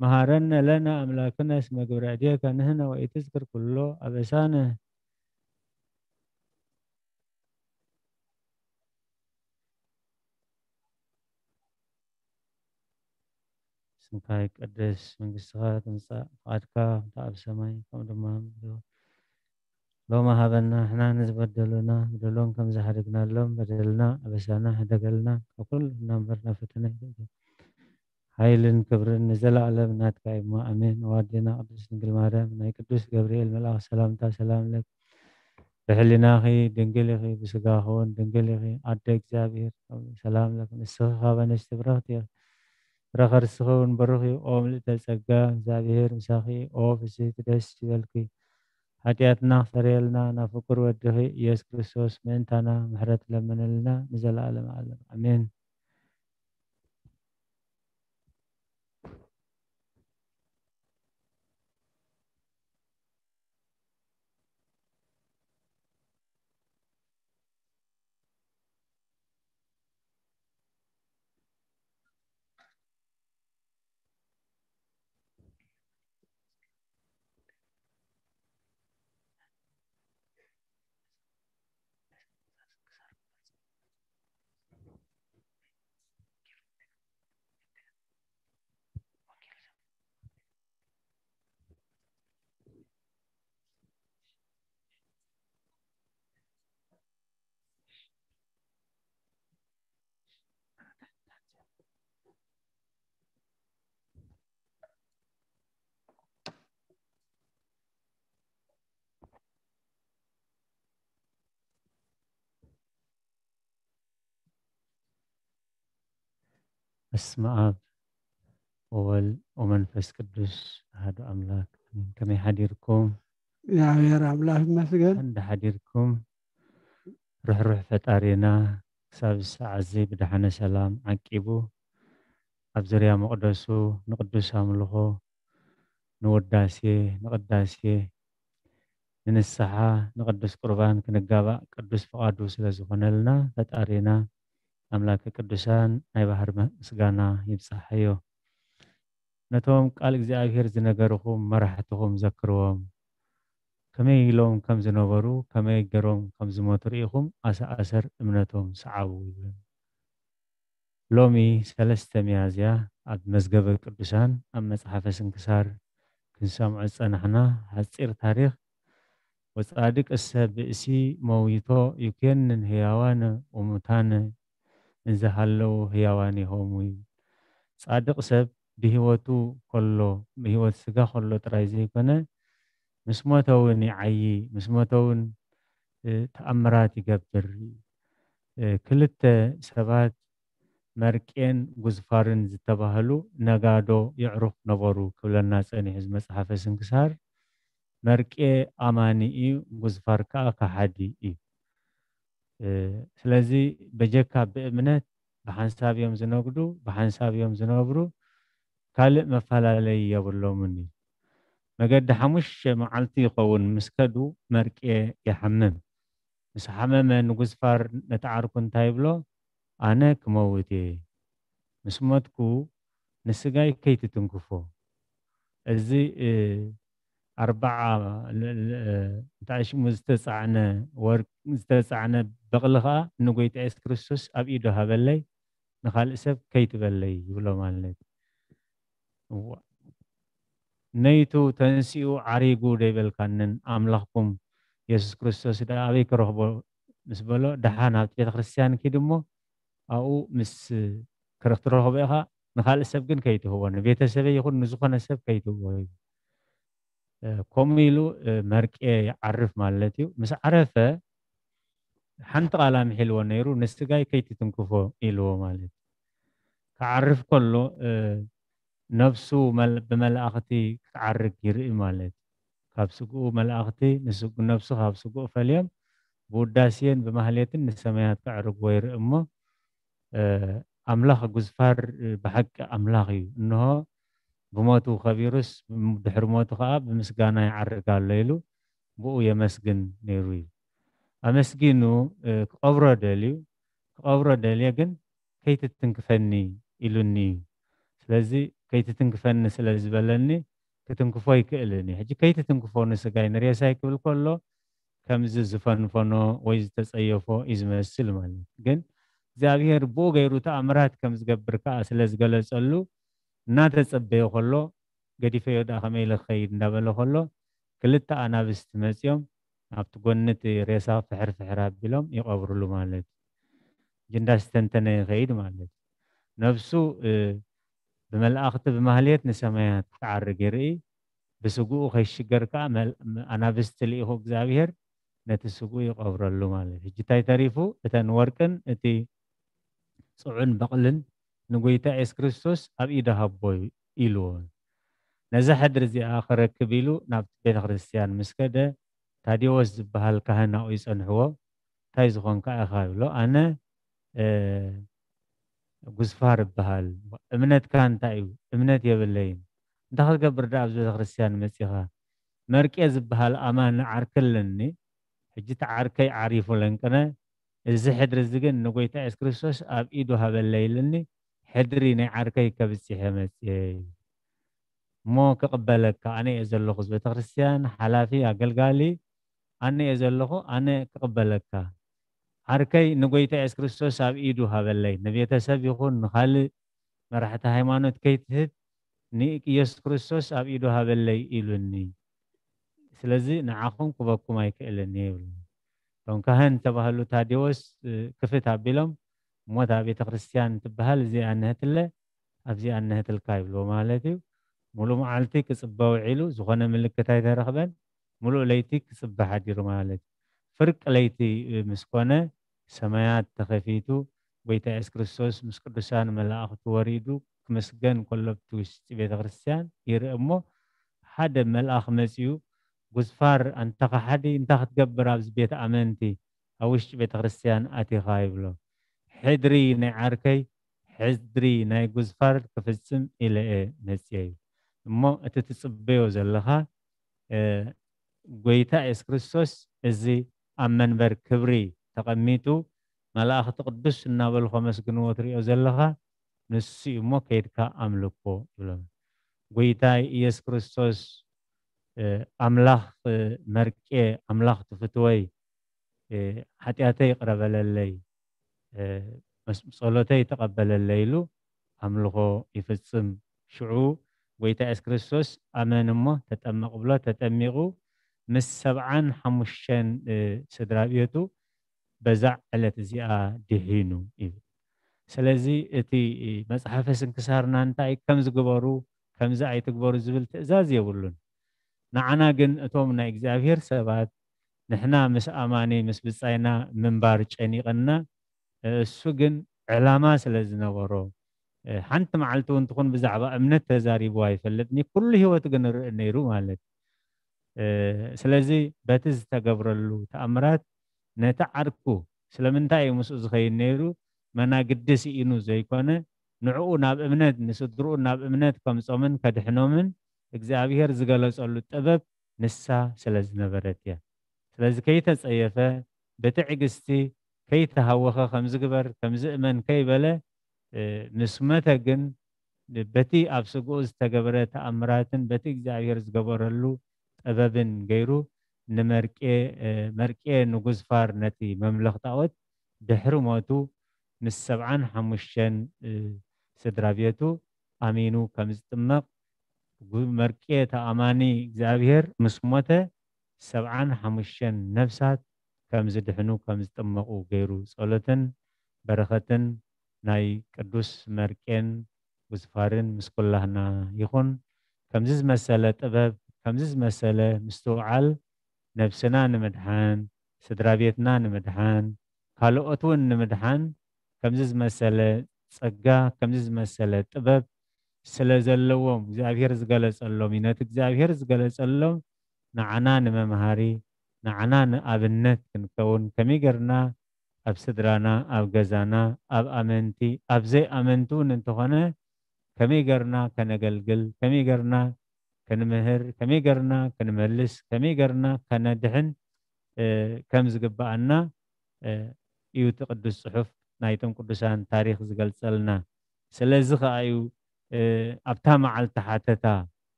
መሃረነ ለነ ኣምላክነ እስመ ግብረ እዴከ ንህነ ወኢትዝክር ኩሎ ኣበሳነ። ስምካ ይቀደስ፣ መንግስትኻ ትምጻእ፣ ፍቓድካ ከምቲ ኣብ ሰማይ ከምኡ ድማ ኣብ ምድሪ። ሎሚ ሃበና፣ ንሕና ንዝበደሉና በደሎም ከም ዝሓደግናሎም በደልና ኣበሳና ሕደገልና፣ ካብ ኩሉ እምበር ናብ ፈተነ ኣይተእትወና። ሓይልን ክብርን ንዘለኣለም ናትካ እዩ እሞ፣ ኣሜን። ኣዋዴና ቅድስት ድንግል ማርያም፣ ናይ ቅዱስ ገብርኤል መልኣኽ ሰላምታ ሰላም ለኪ። ብሕሊናኺ ድንግል ኢኺ፣ ብስጋኺ እውን ድንግል ኢኺ። ኣደ እግዚኣብሔር፣ ሰላም ለኪ። ንስኺ ካብ ኣንስቲ ብርኽቲ ኢኺ፣ ፍረ ከርስኺ እውን ብሩኽ እዩ። ኦ ምልእተ ጸጋ፣ እግዚኣብሔር ምሳኺ። ኦ ፍስሕቲ ደስ ይበልኪ፣ ሓጢኣትና ክሰርየልና ናብ ፍቁር ወድኺ ኢየሱስ ክርስቶስ ምእንታና ምሕረት ለምንልና ንዘለኣለም ዓለም። ኣሜን። በስመ አብ ወወልድ ወመንፈስ ቅዱስ አሐዱ አምላክ አሜን። ከመይ ሓዲርኩም? እግዚኣብሔር ኣምላኽ ይመስገን። እንዳ ሓዲርኩም? ርሕሩሕ ፈጣሪና ክሳብ ሰዓት እዚ ብደሓነ ሰላም ዓቂቡ ኣብ ዙርያ መቕደሱ ንቅዱስ ኣምልኾ፣ ንውዳሴ፣ ንቅዳሴ፣ ንንስሓ፣ ንቅዱስ ቁርባን ክንጋባእ ቅዱስ ፍቓዱ ስለ ዝኾነልና ፈጣሪና ኣምላከ ቅዱሳን ናይ ባህር ምስጋና ይብጻሓዮ። ነቶም ቃል እግዚኣብሔር ዝነገርኹም መራሕትኹም ዘክርዎም። ከመይ ኢሎም ከም ዝነበሩ፣ ከመይ ገይሮም ከም ዝሞቱ ርኢኹም ኣሰኣሰር እምነቶም ሰዓቡ ይብል። ሎሚ ሰለስተ ሚያዝያ ኣብ መዝገበ ቅዱሳን ኣብ መጽሓፈ ስንክሳር ክንሰምዖ ዝጸናሕና ሓጺር ታሪኽ፣ ወጻድቅ እሰ ብእሲ መዊቶ ይኩንን ህያዋን ወሙታን እንዘሃለው ህያዋን ይሆሙ። ጻድቕ ሰብ ብህይወቱ ከሎ፣ ብህይወት ስጋ ከሎ ጥራይ ዘይኮነ፣ ምስ ሞተ እውን ይዓዪ፣ ምስ ሞተ እውን፣ እ፣ ተኣምራት ይገብር። እ፣ ክልተ ሰባት መርቄን ጉዝፋርን ዝተባህሉ ነጋዶ የዕሩኽ ነበሩ ክብለና ጸኒሑ እዚ መጽሓፈ ስንክሳር። መርቄ ኣማኒ እዩ፣ ጉዝፋር ከኣ ከሓዲ እዩ። እ፣ ስለዚ በጀካ ብእምነት ብሓንሳብ እዮም ዝነግዱ፣ ብሓንሳብ እዮም ዝነብሩ፣ ካልእ መፈላለይ የብሎምን እዩ። መገዲ ሓሙሽተ መዓልቲ ይኸውን ምስ ከዱ መርቄ ይሓምም። ምስ ሓመመ ንጉዝፋር ነቲ ዓርኩ እንታይ ይብሎ? ኣነ ክመውት እየ። ምስ ሞትኩ ንስጋይ ከይትትንክፎ። እዚ፣ እ፣ ኣርብዓ ል-፣ ል-፣ እ፣ እንታይ ሽሙ ዝተጻዕነ ወርቅ፣ ዝተጻዕነ በቕሊ ኸኣ ንጎይታ የሱስ ክርስቶስ ኣብ ኢዱ ሃበለይ፣ ንኻልእ ሰብ ከይትበለይ ይብሎ ማለት እዩ። እዋ። ነይቱ ተንሲኡ ዓሪጉ ደይበልካንን ኣምላኽኩም የሱስ ክርስቶስ ደኣ ኣበይ ክረኽቦ ምስ በሎ፣ ደሓን ኣብቲ ቤተ ክርስቲያን ኪድ እሞ ኣብኡ ምስ ክረኽ-፣ ትረኽቦ ኢኻ፣ ንኻልእ ሰብ ግን ከይትህቦ፣ ንቤተሰበይ ይኹን ንዝኾነ ሰብ ከይትህቦ እዩ። እ፣ ከምኡ ኢሉ፣ እ፣ መርቄ ይዓርፍ ማለት እዩ። ምስ ዓረፈ ሓንቲ ቃል ኣምሒልዎ ነይሩ፣ "ንስጋይ ከይትትንክፎ" ኢልዎ ማለት እዩ። ክዓርፍ ከሎ፣ እ፣ ነብሱ መል-፣ ብመላእኽቲ ክትዓርግ ይርኢ ማለት እዩ። ካብ ስግኡ መላእኽቲ ንስግ-፣ ነብሱ ካብ ስግኡ ፈልዮም ብውዳሴን ብማህሌትን ንሰማያት ከዕርግዎ ይርኢ እሞ፣ እ፣ ኣምላኽ ጉዝፋር፣ እ፣ ብሓቂ ኣምላኽ እዩ። እንሆ ብሞቱ ከቢሩስ፣ ድሕሪ ሞቱ ኸኣ ብምስጋና ይዓርግ ኣሎ ኢሉ ብኡ የመስግን ነይሩ እዩ። ኣመስጊኑ፣ እ፣ ክቐብሮ ደልዩ፣ ክቐብሮ ደልየ ግን ከይትትንክፈኒ ኢሉኒ እዩ። ስለዚ ከይትትንክፈኒ ስለ ዝበለኒ ክትንክፎ ኣይክእልን እዩ። ሕጂ ከይትትንክፎ ንስጋይ ንሬሳይ ክብል ከሎ ከምዚ ዝፈንፈኖ ወይ ዝተጸየፎ እዩ ዝመስል ማለት እዩ። ግን እግዚኣብሔር ብኡ ገይሩ ተኣምራት ከም ዝገብር ከኣ ስለ ዝገለጸሉ እናተጸበዮ ከሎ ገዲፈዮ ደኣ ከመይ ኢለ ክኸይድ እንዳበለ ከሎ ክልተ ኣናብስቲ መጺኦም ኣብቲ ጎኒ እቲ ሬሳ ፍሕር ፍሕር ኣቢሎም ይቐብርሉ ማለት እዩ። እንዳስተንተነ ይኸይድ ማለት እዩ። ነብሱ ብመላእኽቲ ብማህሌት ንሰማያት ክትዓርግ ይርኢ። ብስግኡ ከይሽገር ከኣ ኣናብስቲ ልኢኹ እግዚኣብሔር ነቲ ስግኡ ይቐብረሉ ማለት እዩ። ሕጂ እንታይ ተሪፉ? እተን ወርቅን እቲ ጽዑን በቕልን ንጎይታ የሱስ ክርስቶስ ኣብ ኢዱ ሃቦ ኢልዎ። ነዛ ሕድሪ እዚኣ ክረክብ ኢሉ ናብቲ ቤተ ክርስቲያን ምስ ከደ ታዲዎስ ዝበሃል ካህን ኣብኡ ይጸንሕዎ። እንታይ ዝኾንካ ኢኻ ይብሎ። ኣነ ጉዝፋር እበሃል። እምነትካ እንታይ እዩ? እምነት የብለይን። እንታይ ክትገብር ደኣ ኣብዚ ቤተ ክርስቲያን መጺኻ? መርቄ ዝበሃል ኣማኒ ዓርኪ ኣለኒ። ሕጂ እቲ ዓርከይ ዓሪፉ ለንቅነ። እዚ ሕድሪ እዚ ግን ንጎይታ የሱስ ክርስቶስ ኣብ ኢዱ ሃበለይ ኢልኒ። ሕድሪ ናይ ዓርከይ ከብጽሐ መጽየ እዩ። እሞ ክቕበለካ ኣነ እየ ዘለኹ፣ እዚ ቤተክርስትያን ሓላፊ ኣገልጋሊ ኣነ እየ ዘለኹ፣ ኣነ ክቕበለካ። ዓርከይ ንጎይታ የሱስ ክርስቶስ ኣብ ኢዱ ሃበለይ፣ ንቤተሰብ ይኹን ንኻልእ መራሕቲ ሃይማኖት ከይትህብ ንኢየሱስ ክርስቶስ ኣብ ኢዱ ሃበለይ ኢሉኒ። ስለዚ ንዓኹም ክበኩም ኣይክእልን እየ ይብሉ። እቶም ካህን ዝተባህሉ ታዴዎስ ክፍት ኣቢሎም እሞ እታ ቤተክርስትያን ትበሃል እዚኣ እንሀትለ ኣብዚኣ እንሀትልካ ይብልዎ ማለት እዩ። ሙሉእ መዓልቲ ክፅበ ውዒሉ ዝኾነ ምልክት ኣይተረኽበን። ሙሉእ ለይቲ ክፅበ ሓዲሩ ማለት እዩ። ፍርቂ ለይቲ ምስ ኮነ ሰማያት ተኸፊቱ ጎይታ የሱስ ክርስቶስ ምስ ቅዱሳን መላእኽቱ ወሪዱ ክምስገን ከሎ ኣብቲ ውሽጢ ቤተክርስትያን ይርኢ እሞ ሓደ መልኣኽ መፂኡ ጉዝፋር ኣንታ ከሓዲ እንታይ ክትገብር ኣብዚ ቤት ኣመንቲ ኣብ ውሽጢ ቤተክርስትያን ኣቲኻ ይብሎ። ሕድሪ ናይ ዓርከይ ሕድሪ ናይ ጉዝፋር ክፍፅም ኢለ እየ መፅየ እዩ። እሞ እቲ ትፅበዮ ዘለኻ ጎይታ የሱስ ክርስቶስ እዚ ኣብ መንበር ክብሪ ተቐሚጡ መላእኽቲ ቅዱስ እናበሉ ከመስግንዎ ትሪኦ ዘለኻ ንሱ እዩ እሞ ከይድካ ኣምልኮ ይብሎም። ጎይታ ኢየሱስ ክርስቶስ ኣምላኽ መርቄ ኣምላኽ ትፍትወይ ሓጢኣተይ ይቕረ በለለይ ጸሎተይ ተቐበለለይ ኢሉ ኣምልኾ ይፍጽም። ሽዑ ጎይታ የሱስ ክርስቶስ ኣመን እሞ ተጠመቕ ብሎ ተጠሚቑ ምስ ሰብዓን ሓሙሽተን ስድራ ቤቱ በዛ ዕለት እዚኣ ድሒኑ ይብል። ስለዚ እቲ መጽሓፈ ስንክሳርና እንታይ ከምዚ ግበሩ ከምዚ ኣይትግበሩ ዝብል ትእዛዝ የብሉን። ንዓና ግን እቶም ናይ እግዚኣብሔር ሰባት ንሕና ምስ ኣማኒ ምስ ብጻይና ምንባር ጨኒቕና እሱ ግን ዕላማ ስለ ዝነበሮ ሓንቲ መዓልቲ እውን ትኹን ብዛዕባ እምነት ተዛሪቡ ኣይፈልጥኒ ኩሉ ህይወት ግን ርኢ ነይሩ ማለት ስለዚ በቲ ዝተገብረሉ ተኣምራት ነቲ ዓርኩ ስለምንታይ እዩ ምስኡ ዝኸይድ ነይሩ መናግዲ ስኢኑ ዘይኮነ ንዕኡ ናብ እምነት ንስድርኡ ናብ እምነት ከምጾምን ከድሕኖምን እግዚኣብሔር ዝገለጸሉ ጥበብ ንሳ ስለ ዝነበረት እያ። ስለዚ ከይተጸየፈ ብትዕግስቲ ከይተሃወኸ ከምዚ ግበር ከምዚ እመን ከይበለ ምስ መተ ግን በቲ ኣብ ስግኡ ዝተገበረ ተኣምራትን በቲ እግዚኣብሔር ዝገበረሉ ጥበብን ገይሩ ንመርቄ መርቄ ንጉዝፋር ነቲ መምለኽ ጣዖት ድሕሪ ሞቱ ምስ ሰብዓን ሓሙሽተን ስድራ ቤቱ ኣሚኑ ከም ዝጥመቕ መርቄ ተኣማኒ እግዚኣብሔር ምስ ሞተ ሰብዓን ሓሙሽተን ነፍሳት ከም ዝድሕኑ ከም ዝጥመቑ ገይሩ ጸሎትን በረኸትን ናይ ቅዱስ መርቄን ጉዝፋርን ምስ ኩላህና ይኹን። ከምዚ ዝመሰለ ጥበብ ከምዚ ዝመሰለ ምስትውዓል ነብስና ንምድሓን ስድራ ቤትና ንምድሓን ካልኦት እውን ንምድሓን ከምዚ ዝመሰለ ጸጋ ከምዚ ዝመሰለ ጥበብ ስለ ዘለዎም እግዚኣብሔር ዝገለጸሎም እዩ። ነቲ እግዚኣብሔር ዝገለጸሎም ንዓና ንመምሃሪ ንዓና ንኣብነት ክንከውን ከመይ ገርና ኣብ ስድራና ኣብ ገዛና ኣብ ኣመንቲ ኣብ ዘይኣመንቲ እውን እንተኾነ ከመይ ገርና ከነገልግል ከመይ ገርና ክንምህር ከመይ ገርና ክንመልስ ከመይ ገርና ከነድሕን ከም ዝግብኣና እዩ እቲ ቅዱስ ጽሑፍ ናይቶም ቅዱሳን ታሪኽ ዝገልጸልና። ስለዚ ከኣ እዩ እ፣ ኣብታ መዓልቲ ሓተታ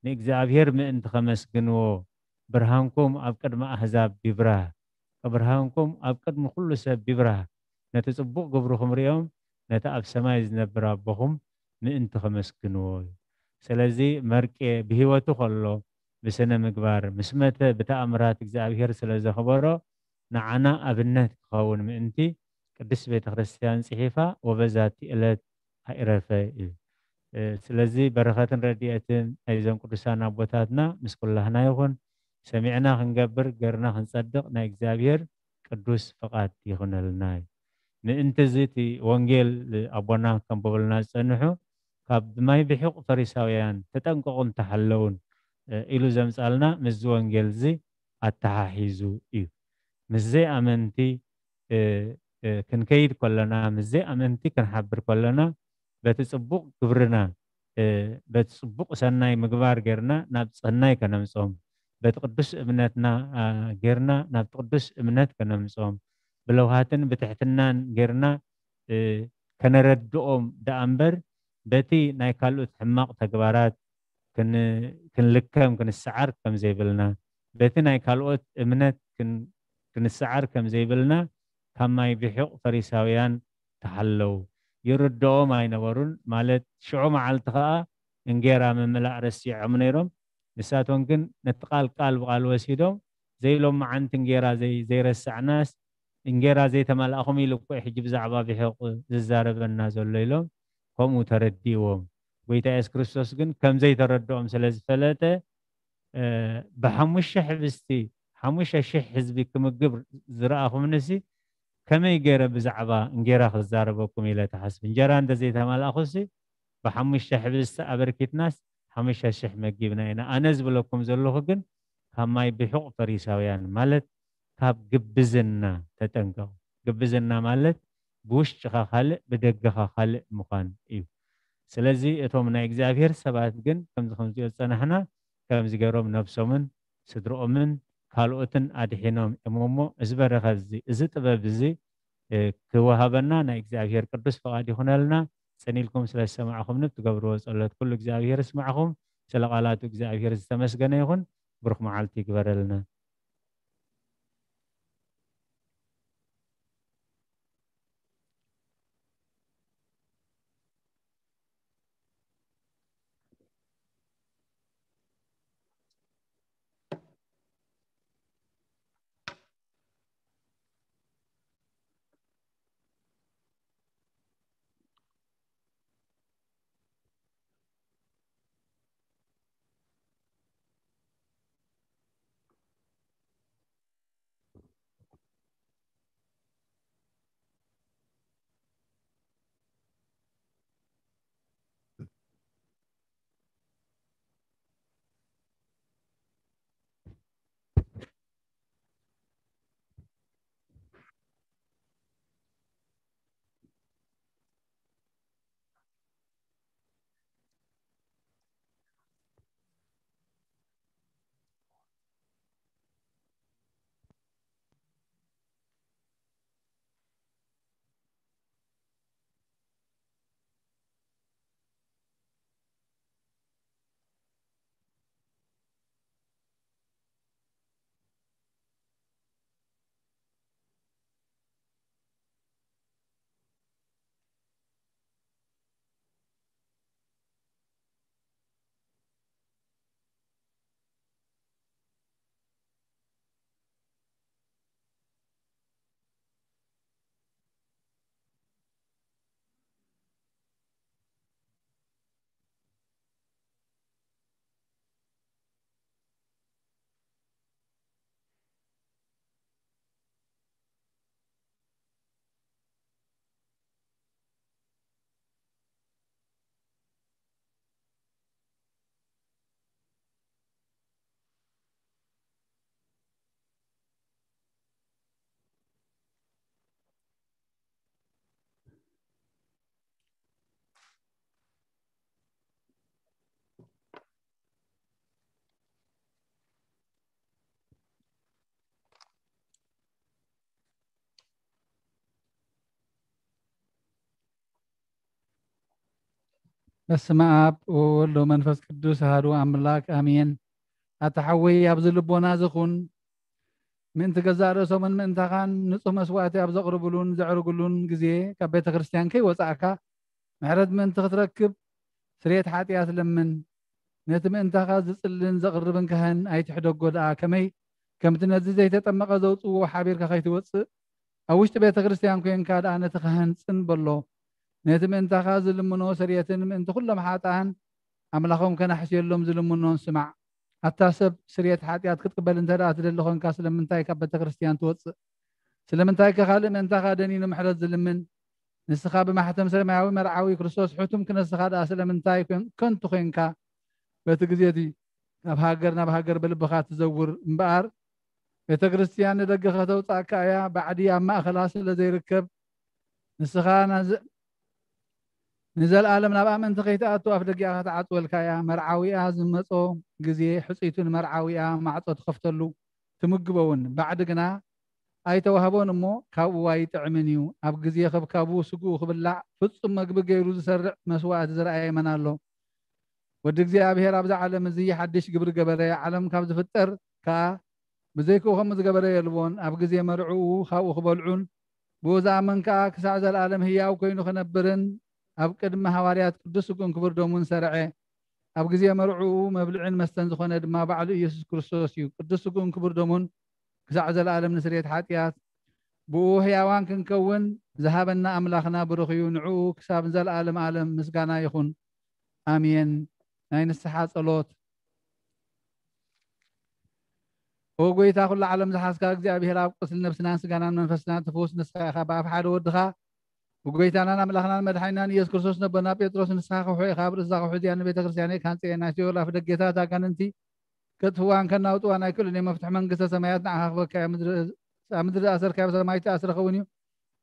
ንእግዚኣብሔር ምእንቲ ኸመስግንዎ፣ ብርሃንኩም ኣብ ቅድሚ ኣህዛብ ይብራህ፣ ብርሃንኩም ኣብ ቅድሚ ኩሉ ሰብ ይብራህ፣ ነቲ ጽቡቕ ግብርኹም ርእዮም፣ ነቲ ኣብ ሰማይ ዝነብር ኣቦኹም ምእንቲ ኸመስግንዎ እዩ። ስለዚ መርቄ ብህይወቱ ኸሎ ብስነ ምግባር ምስ መተ ብተኣምራት እግዚኣብሔር ስለ ዘኽበሮ ንዓና ኣብነት ክኸውን ምእንቲ ቅድስት ቤተ ክርስቲያን ጽሒፋ ወበዛቲ ዕለት ኣይረፈ እዩ። እ፣ ስለዚ በረኸትን ረድኤትን ናይዞም ቅዱሳን ኣቦታትና ምስ ኩላህና ይኹን። ሰሚዕና ክንገብር ገርና ክንጸድቕ ናይ እግዚኣብሔር ቅዱስ ፍቓድ ይኹነልና እዩ። ምእንቲ እዚ እቲ ወንጌል ኣቦና ከንብበልና ዝጸንሑ ካብ ብማይ ብሒቕ ፈሪሳውያን ተጠንቀቑን ተሓለውን፣ እ፣ ኢሉ ዘምጻልና ምስዚ ወንጌል እዚ ኣተሓሒዙ እዩ። ምስ ዘይኣመንቲ፣ እ፣ እ፣ ክንከይድ ከለና፣ ምስ ዘይኣመንቲ ክንሓብር ከለና፣ በቲ ጽቡቕ ግብርና፣ እ፣ በቲ ጽቡቕ ሰናይ ምግባር ጌርና ናብ ሰናይ ከነምጽኦም፣ በቲ ቅዱስ እምነትና፣ አ፣ ጌርና ናብቲ ቅዱስ እምነት ከነምጽኦም፣ ብለውሃትን ብትሕትናን ጌርና፣ እ፣ ከነረድኦም ደኣ እምበር፣ በቲ ናይ ካልኦት ሕማቕ ተግባራት ክን-፣ ክንልከም፣ ክንሰዓር ከም ዘይብልና፣ በቲ ናይ ካልኦት እምነት ክን-፣ ክንሰዓር ከም ዘይብልና፣ ካብ ማይ ብሒቕ ፈሪሳውያን ተሓለዉ። ይርድኦም ኣይነበሩን፣ ማለት ሽዑ መዓልቲ ኸኣ እንጌራ ምምላእ ረሲዖም ነይሮም። ንሳቶም ግን ነቲ ቃል ቃል ብቓል ወሲዶም፣ "ዘይሎምዓንቲ እንጌራ ዘይ-፣ ዘይረሳዕናስ፣ እንጌራ ዘይተመላእኹም ኢሉ እኮ እዩ ሕጂ ብዛዕባ ብሒቕ ዝዛረበና ዘሎ" ኢሎም ከምኡ ተረዲእዎም። ጎይታ የሱስ ክርስቶስ ግን ከም ዘይተረድኦም ስለ ዝፈለጠ፣ እ፣ "ብሓሙሽተ ሕብስቲ ሓሙሽተ ሽሕ ህዝቢ ክምግብ ዝረኣኹምንሲ፣ ከመይ ገይረ ብዛዕባ እንጌራ ክዛረበኩም?" ኢለ ትሓስብ። እንጀራ እንተ ዘይተመላእኹሲ፣ ብሓሙሽተ ሕብስቲ ኣበርኪትናስ ሓሙሽተ ሽሕ መጊብና ኢና። ኣነ ዝብለኩም ዘለኹ ግን፣ ካብ ማይ ብሑቕ ፈሪሳውያን፣ ማለት ካብ ግብዝና ተጠንቀቑ። ግብዝና ማለት ብውሽጥኻ ካልእ፣ ብደገኻ ካልእ ምዃን እዩ። ስለዚ እቶም ናይ እግዚኣብሔር ሰባት ግን ከምዚ ከምዚኦ ዝጸናሕና፣ ከምዚ ገይሮም ነብሶምን ስድርኦምን ካልኦትን ኣድሒኖም እዮም እሞ፣ እዚ በረኸት እዚ፣ እዚ ጥበብ እዚ፣ እ፣ ክወሃበና ናይ እግዚኣብሔር ቅዱስ ፍቓድ ይኹነልና። ጽን ኢልኩም ስለ ዝሰማዕኹምኒ፣ ብትገብርዎ ጸሎት ኩሉ እግዚኣብሔር ይስማዕኹም። ስለ ቃላቱ እግዚኣብሔር ዝተመስገነ ይኹን። ብሩኽ መዓልቲ ይግበረልና። በስመ ኣብ ወወልድ ወመንፈስ ቅዱስ ኣሐዱ ኣምላክ ኣሜን። ኣታ ሓወይ ኣብዚ ልቦና ዝኹን ምእንቲ ገዛእ ርእሶምን ምእንታኻን ንጹህ መስዋእቲ ኣብ ዘቕርብሉን ዘዕርግሉን ግዜ ካብ ቤተ ክርስቲያን ከይወጻእካ ምሕረት ምእንቲ ክትረክብ ስርየት ሓጢኣት ለምን። ነቲ ምእንታኻ ዝጽልን ዘቕርብን ካህን ኣይትሕደጎ ደኣ ከመይ ከምቲ ነዚ ዘይተጠመቐ ዘውጽዎ ሓቢርካ ከይትወጽእ ኣብ ውሽጢ ቤተ ክርስቲያን ኮንካ ደኣ ነቲ ካህን ጽን በሎ። ነቲ ምእንታኻ ዝልምኖ ስርየትን ምእንቲ ኩሎም ሓጥኣን ኣምላኾም ከናሕስየሎም ዝልምኖን ስማዕ። ኣታ ሰብ ስርየት ሓጢኣት ክትቅበል እንተ ደኣ ትደሊ ኮንካ ስለምንታይ ካብ ቤተ ክርስቲያን ትወጽእ? ስለምንታይ ከ ካልእ ምእንታኻ ደኒኑ ምሕረት ዝልምን? ንስኻ ብማሕተም ሰማያዊ መርዓዊ ክርስቶስ ሕቱም ክነስኻ ደኣ ስለምንታይ ኮን-፣ ከንቱ ኮንካ? በቲ ግዜ እቲ ካብ ሃገር ናብ ሃገር ብልብኻ ትዘውር እምበኣር ቤተ ክርስቲያን ንደገ ከተውጻእካ እያ። ባዕዲ ኣብ ማእኸላ ስለ ዘይርከብ ንስኻ ናዝ-፣ ንዘለኣለም ናብኣ ምእንቲ ከይትኣቱ ኣፍ ደጊኣ ከተዓጽወልካ እያ። መርዓዊኣ ዝመጾ ግዜ ሕጽይቱ ንመርዓዊኣ ማዕጾ ትኸፍተሉ ትምግቦ እውን። ባዕዲ ግና ኣይተዋህቦን እሞ ካብኡ ኣይጥዕምን እዩ። ኣብ ግዜ ከብካቡ ስግኡ ክብላዕ ፍጹም መግቢ ገይሩ ዝሰርዕ መስዋእቲ ዝረኣየ መን ኣሎ? ወዲ እግዚኣብሔር ኣብዚ ዓለም እዚ ሓድሽ ግብሪ ገበረ። ዓለም ካብ ዝፍጠር ከኣ ብዘይክኡ ከምኡ ዝገበረ የልቦን። ኣብ ግዜ መርዕኡ ካብኡ ክበልዑን ብኡ ዝኣምን ከኣ ክሳዕ ዘለኣለም ህያው ኮይኑ ክነብርን ኣብ ቅድሚ ሃዋርያት ቅዱስ ስግኡን ክቡር ደሙን ሰርዐ። ኣብ ግዜ መርዕኡ መብልዕን መስተን ዝኾነ ድማ ባዕሉ ኢየሱስ ክርስቶስ እዩ። ቅዱስ ስግኡን ክቡር ደሙን ክሳዕ ዘለኣለም ንስርየት ሓጢኣት ብኡ ህያዋን ክንከውን ዝሃበና ኣምላኽና ብሩኽ እዩ። ንዕኡ ክሳብ ዘለኣለም ዓለም ምስጋና ይኹን። ኣሜን። ናይ ንስሓ ጸሎት። ኦ ጎይታ፣ ኩሉ ዓለም ዝሓዝካ እግዚኣብሔር ኣብ፣ ቁስሊ ነብስናን ስጋናን መንፈስናን ትፍውስ ንስኻ ኢኻ። ብኣፍ ሓደ ወድኻ ብጎይታናን ኣምላኽናን መድሓኒናን ኢየሱስ ክርስቶስ ነቦና ጴጥሮስ፣ ንስኻ ከውሒ ኢኻ፣ ኣብ ርእስዛ ከውሒ እዚኣ ንቤተ ክርስቲያነይ ክሃንጽ እየ፣ ናይ ሲኦል ኣፍ ደጌታት ኣጋንንቲ ከጥፍዋን ከናውጥዋን ኣይክእሉን እዮም። መፍትሒ መንግስተ ሰማያት ንዓኻ ክበካ እያ። ምድሪ፣ ኣብ ምድሪ ዝኣሰርካዮ ኣብ ሰማይ ተኣስረ ክኸውን እዩ፣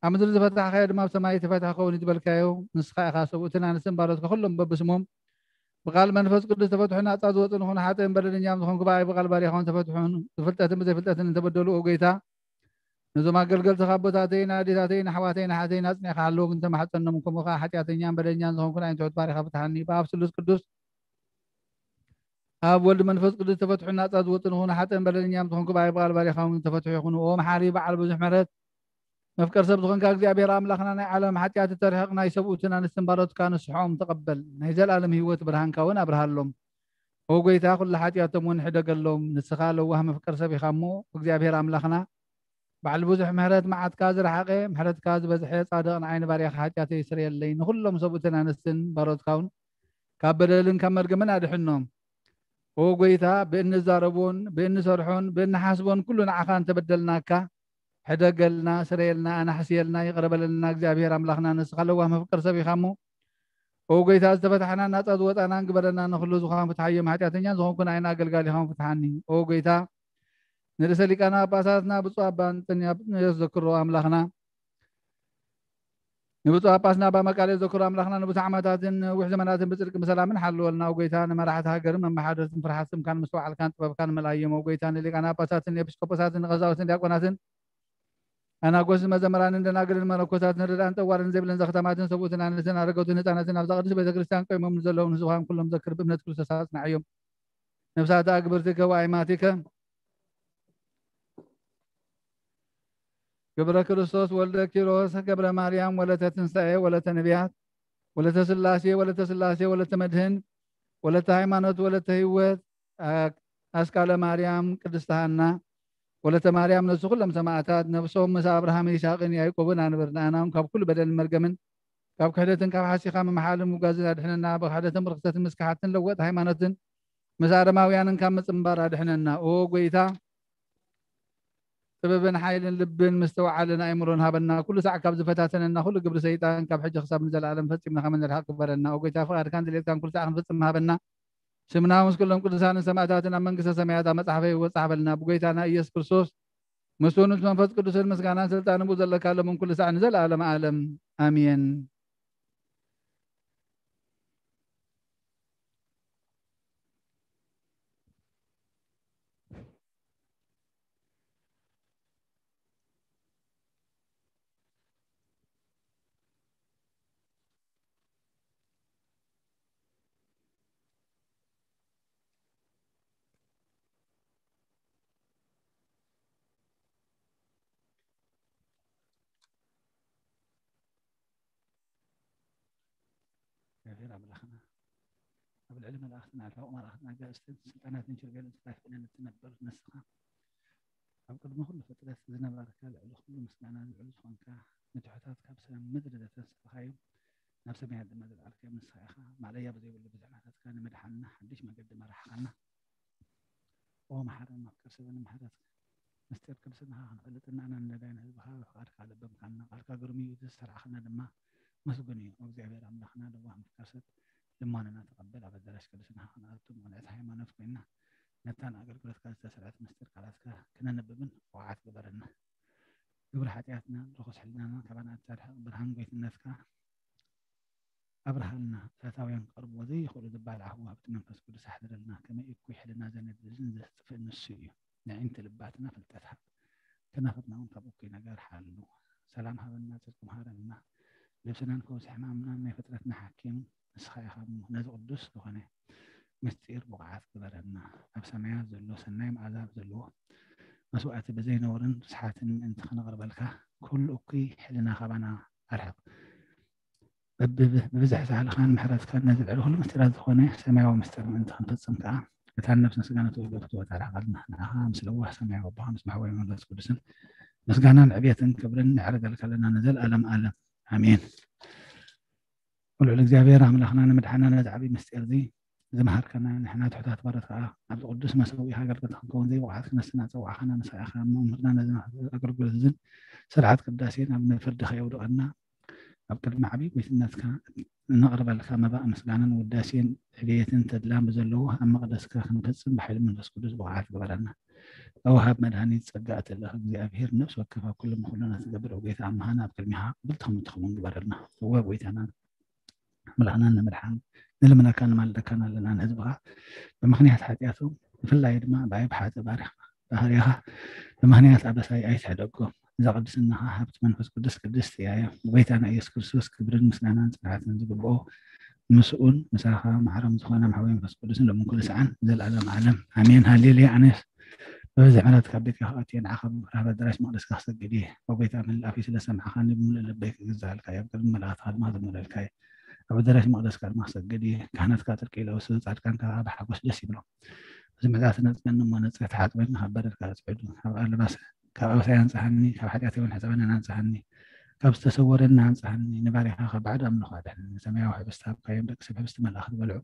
ኣብ ምድሪ ዝፈታሕካዮ ድማ ኣብ ሰማይ ተፈትሐ ክኸውን እዩ ዝበልካዮ ንስኻ ኢኻ። ሰብኡትን ኣንስትን ባሮትካ ኩሎም በብስሞም ብቃል መንፈስ ቅዱስ ተፈትሑ ናጻ ዝወጹ ንኹን። ሓጥእን በደለኛም ዝኾንኩ ብኣይ ብቃል ባሪኻውን ተፈትሑን ብፍልጠትን ብዘይፍልጠትን እንተበደሉ፣ ኦ ጎይታ፣ ነዞም ኣገልገልትኻ ኣቦታተይን ኣዴታተይን ኣሕዋተይን ኣሓተይን ኣጽኒዕካ ሓለዎም እንተማሕጸኖም፣ ከምኡ ከኣ ሓጢኣተኛን በደለኛን ዝኾንኩ ንዓይን ትሑት ባሪኻ ፍትሓኒ። ብኣብ ስሉስ ቅዱስ ኣብ ወልድ መንፈስ ቅዱስ ተፈትሑ ናጻ ዝወጡ ንኹን። ሓጥእን በደለኛም ዝኾንኩ ብኣይ ብቃል ባሪኻውን ተፈትሑ ይኹኑ። ኦ መሓሪ በዓል ብዙሕ ምሕረት መፍቀር ሰብ ዝኾንካ እግዚኣብሔር ኣምላኽና ናይ ዓለም ሓጢኣት እተርሕቕ ናይ ሰብኡትን ኣንስትን ባሮትካ ንስሖም ተቐበል። ናይ ዘለኣለም ህይወት ብርሃንካ እውን ኣብርሃሎም። ኦ ጎይታ ኩሉ ሓጢኣቶም እውን ሕደገሎም። ንስኻ ለዋህ መፍቀር ሰብ ኢኻ እሞ እግዚኣብሔር ኣምላኽና ባዕል ብዙሕ ምሕረት መዓትካ ዝረሓቐ ምሕረትካ ዝበዝሐ ጻድቕ ንዓይ ንባርያኻ ሓጢኣተይ ስርየለይ። ንኹሎም ሰብኡትን ኣንስትን ባሮትካ እውን ካብ በደልን ካብ መርገምን ኣድሕኖም። ኦ ጎይታ ብእንዛረቦን ብእንሰርሖን ብእንሓስቦን ኩሉ ንዓኻ እንተበደልናካ ሕደገልና፣ ስረየልና፣ ኣናሕስየልና፣ ይቕረ በለልና። እግዚኣብሔር ኣምላኽና ንስኻ ለዋህ መፍቀር ሰብ ኢኻ እሞ ኦ ጎይታ ዝተፈታሕናን ናጻ ዝወጣናን ግበረና። ንኹሉ ዝኾን ፍትሓዮም ሓጢኣተኛን ዝኾንኩ ንዓይን ኣገልጋሊኻውን ፍትሓኒ። ኦ ጎይታ ንርእሰ ሊቃነ ጳጳሳትና ብፁዕ ኣባ እንጠንያኖስ ዘክሮ ኣምላኽና ንብፁዕ ጳጳስና ኣባ መቃርዮስ ዘክሮ ኣምላኽና ንብዙሕ ዓመታትን ነዊሕ ዘመናትን ብጽድቂ ብሰላምን ሓልወልና። ኦ ጎይታ ንመራሕቲ ሃገርን መመሓደርትን ፍርሃት ስምካን ምስትውዓልካን ጥበብካን መልኣዮም። ኦ ጎይታ ንሊቃነ ጳጳሳትን ኤጲስቆጶሳትን ንቀሳውስትን ዲያቆናትን ኣናጎስን መዘምራንን ደናግልን መነኮሳትን ርዳእን ጠዋርን ዘይብለን ዘኽታማትን ሰብኡትን ኣንስትን ኣረገውትን ህፃናትን ኣብዛ ቅድስት ቤተ ክርስቲያን ቆይሞም ንዘለዉ ንስኻን ኩሎም ዘክር ብእምነት ክርስቶስ ኣጽናዕዮም። ነፍሳተ ኣግብርቲከ ወኣይማቲከ ገብረ ክርስቶስ ወልደ ኪሮስ ገብረ ማርያም ወለተ ትንሳኤ ወለተ ነቢያት ወለተ ስላሴ ወለተ ስላሴ ወለተ መድህን ወለተ ሃይማኖት ወለተ ህይወት ኣ-፣ ኣስካለ ማርያም ቅድስተ ሃና ወለተ ማርያም ነሱ ኩሎም ሰማዕታት ነፍሶም ምስ ኣብርሃምን ይስሐቅን ያዕቆብን ኣንብር። ንኣና እውን ካብ ኩሉ በደልን መርገምን ካብ ክሕደትን ካብ ሓሲኻ ምምሓልን ምጓዝን ኣድሕነና። ብክሕደትን ብርክሰትን ምስ ከሓድትን ለወጥ ሃይማኖትን ምስ ኣረማውያንን ካብ ምጽንባር ኣድሕነና። ኦ ጎይታ ጥበብን ሓይልን ልብን ምስትውዓልን ኣእምሮን ሃበና። ኩሉ ሳዕ ካብ ዝፈታተነና ኩሉ ግብሪ ሰይጣን ካብ ሕጂ ክሳብ ንዘለኣለም ፈጺምና ከም እንርሕቅ ግበረና። ኦ ጎይታ ፍቓድካን ድሌትካን ኩሉ ሳዕ ክንፍጽም ሃበና። ስምና ምስ ኩሎም ቅዱሳንን ሰማእታትን ኣብ መንግስተ ሰማያት ኣብ መጽሓፈ ይወጽእ ሃበልና። ብጎይታና ኢየሱስ ክርስቶስ ምስኡ ምስ መንፈስ ቅዱስን ምስጋናን ስልጣንን ብኡ ዘለካ ሎምን ኩሉ ሳዕ ንዘለኣለም ዓለም ኣሜን። ኣምላኽና፣ ኣብ ልዕሊ መላእኽትን ኣብ ሕቖ መላእኽትን ኣጋእዝትን ስልጣናትን ኪሩቤልን ተፋፊዕና ንትነብር ንስኻ፣ ኣብ ቅድሚ ኩሉ ፍጥረት ዝነበርካ፣ ልዕሊ ኩሉ ምስጋና ልዑል ዝኾንካ፣ ንትሑታት ካብ ሰማይ ምድሪ ዘተንሳእኻዮም፣ ናብ ሰማያት ድማ ዘልዓልካዮም ንስኻ ኢኻ። ማእለያ ብዘይብሉ ብዝሒ ምሕረትካ ንምድሓንና ሓድሽ መገዲ መራሕኻና። ኦ መሓርን መፍቀር ሰብን ምሕረትካ፣ ምስጢር ቅድስናኻ ክንፈልጥ እናና ንነዳይን ህዝብኻ ብፍቓድካ ኣለበምካና። ቃልካ ግሩም እዩ፣ እዚ ዝሰርዓኻና ድማ መስጉን እዩ። ኦ እግዚኣብሔር ኣምላኽና፣ ለዋህ መፍቀር ሰብ፣ ልማንና ተቐበል። ኣብ ኣዳራሽ ቅድስናኻ ክንኣቱ ምቕንዕቲ ሃይማኖት ኮይንና፣ ነታ ንኣገልግሎትካ ዝተሰርዐት ምስጢር ቃላትካ ክነንብብን ብቑዓት ግበረና። ግብሪ ሓጢኣትና፣ ርኹስ ሕልናና ካባና ኣታርሕቕ። ብርሃን ጎይትነትካ ኣብርሃልና። ፈታውያን ክቐርብዎ ዘይኽእሉ ዝባልዓኽዎ ሃብቲ መንፈስ ቅዱስ ኣሕድረልና። ከመይ እኩይ ሕልና ዘነድድን ዘስጥፍእን ንሱ እዩ። ንዒንቲ ልባትና ፍልጠት ሃብ። ከናፍርና እውን ካብ እኩይ ነገር ሓሉ። ሰላም ሃበና፣ ጽድቂ መሃረልና። ልብስናን ፈውሲ ሕማምናን ናይ ፍጥረትና ሓኪም ንስኻ ኢኻ እሞ፣ ነዚ ቅዱስ ዝኾነ ምስጢር ብቑዓት ግበረና። ኣብ ሰማያት ዘሎ ሰናይ መኣዛ ዘለዎ መስዋእቲ ብዘይ ነውርን ርስሓትን ምእንቲ ክነቕርበልካ፣ ኩሉ እኩይ ሕልና ካባና ኣርሕቕ። በብ-፣ ብብዝሒ ሳህልኻን ምሕረትካን ነዚ ልዕሊ ኩሉ ምስጢራት ዝኾነ ሰማያዊ ምስጢር ምእንቲ ክንፍጽም ከኣ፣ እታ ነፍስን ስጋን እትውድእ ፍትወት ኣርሕቐልና። ንዓኻ ምስ ለዋህ ሰማያዊ ኣቦኻ ምስ መሕወይ መንፈስ ቅዱስን ምስጋናን ዕብየትን ክብርን ነዕርገልካ ኣለና ንዘለኣለም ኣለም። ኣሜን። ልዑል እግዚኣብሔር ኣምላኽና ንምድሓና ነዚ ዓብዪ ምስጢር እዚ ዝመሃርከና፣ ንሕና ትሑታት ባሮት ከኣ ኣብዚ ቅዱስ መሰውኢኻ ኣገልገልቲ ክንከውን ዘይብቑዓት ክነስና ጸዋዕኻና ንስኻ ኢኻ። እሞ መምህርና ነዚ ኣገልግሎት እዝን ስርዓት ቅዳሴን ኣብ ፍርዲ ከየውድቐና፣ ኣብ ቅድሚ ዓብዪ ጎይትነትካ እነቕርበልካ መባእ ምስጋናን ውዳሴን ዕብየትን ተድላን ብዘለዎ ኣብ መቕደስካ ክንፈጽም ብሓይሊ መንፈስ ቅዱስ ብቑዓት ግበረና። ወሃብ መድኃኒት ጸጋ እትልእኽ እግዚኣብሔር፣ ነፍሲ ወከፍ ኣብ ኩሉ ምኹሉና ትገብር፣ ኦ ጐይታ፣ ኣምሃና ኣብ ቅድሚኻ ቅብልቲ ከም እትኸውን ግበረልና። እወ ጐይታና ኣምላኽናን መድሓን፣ ንልምነካን ንማልደካን ኣለና። ንህዝብኻ ብምኽንያት ሓጢኣቶም፣ ብፍላይ ድማ ብኣይ ብሓጥእ ባሪኻ፣ ባህርያኻ ብምኽንያት ኣበሳይ ኣይትሕደጎም። እዛ ቅድስናኻ ሃብቲ መንፈስ ቅዱስ ቅድስቲ እያ። ብጐይታና ኢየሱስ ክርስቶስ ክብርን ምስጋናን ጽንዓትን ዝግብኦ፣ ምስኡን ምሳኻ ማሕረም ዝኾነ ማሕበረ መንፈስ ቅዱስን ሎምን ኩሉ ሰዓን ዘልኣለም ዓለም ኣሜን። ሃሌሉያ። ኣነስ በብዝሒ ምሕረትካ ኣብ ቤትካ ክኣቱ እየ፣ ንዓኻ ብምፍራህ ኣብ ኣዳራሽ መቕደስካ ክሰግድ እየ። ኦ ጐይታ፣ መላእ ኣፈይ ስለ ሰማዕኻኒ ብምሉእ ልበይ ክግዛእልካ እየ፣ ኣብ ቅድሚ መላእኽትኻ ድማ ክዝምረልካ እየ። ኣብ ኣዳራሽ መቕደስካ ድማ ክሰግድ እየ። ካህናትካ ጽድቂ ይለብሱ፣ ጻድቃንካ ከኣ ብሓጎስ ደስ ይብሎም። እዚ መጻእቲ ነጽገኒ እሞ ነጽገ ተሓጽበኒ፣ ካብ በደልካ ኣጽዕዱ፣ ካብ ኣለባስ ካብ ኣበሳይ ኣንጽሃኒ፣ ካብ ሓጢኣተይ እውን ሕጸበንን ኣንጽሃኒ፣ ካብ ዝተሰወረኒ ኣንጽሃኒ፣ ንባርያኻ ካብ ባዕዲ ኣምልኾ ኣድሕነኒ። ሰማያዊ ሕብስቲ ሃብካዮም፣ ደቂ ሰብ ሕብስቲ መላእኽቲ በልዑ።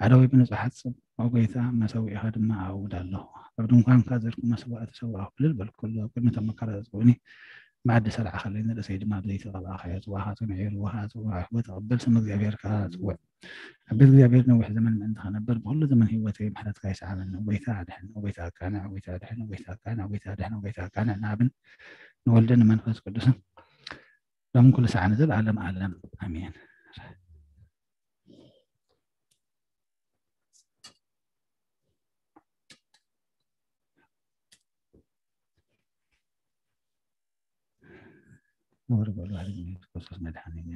ኣእዳወይ ብንጹሓት ጽብ፣ ኦ ጐይታ፣ መሰውኢኻ ድማ ኣእውድ ኣለኹ። ኣብ ድንኳንካ ዘርኩ መስዋእቲ ሰዋእኩ፣ እልል በልኩሉ፣ ኣብ ቅድሚ እቶም መካራት ዘጽውዑኒ መኣዲ ሰራዕኻለይ፣ ንርእሰይ ድማ ብዘይቲ ቀባእካዮ። ጽዋኻ ጽኑዕ እዩ፣ ርዋኻ ጽዋዕዎ ተቐበል፣ ስም እግዚኣብሔር ከኣ ጽውዕ። ኣብ ቤት እግዚኣብሔር ነዊሕ ዘመን ምእንቲ ኸነብር፣ ብኹሉ ዘመን ህይወተይ ምሕረትካ ይስዓበኒ። ጐይታ ኣድሕን፣ ጐይታ ኣቃንዕ፣ ጐይታ ኣድሕን፣ ጐይታ ኣቃንዕ፣ ጐይታ ኣድሕን፣ ጐይታ ኣቃንዕ፣ ንኣብን ንወልድን ንመንፈስ ቅዱስን ሎም ኩሉ ሰዓት ንዘለዓለም ዓለም ኣሜን። ክብሪ በሉ፣ ሃሌሉያ፣ ክርስቶስ መድሓኒና።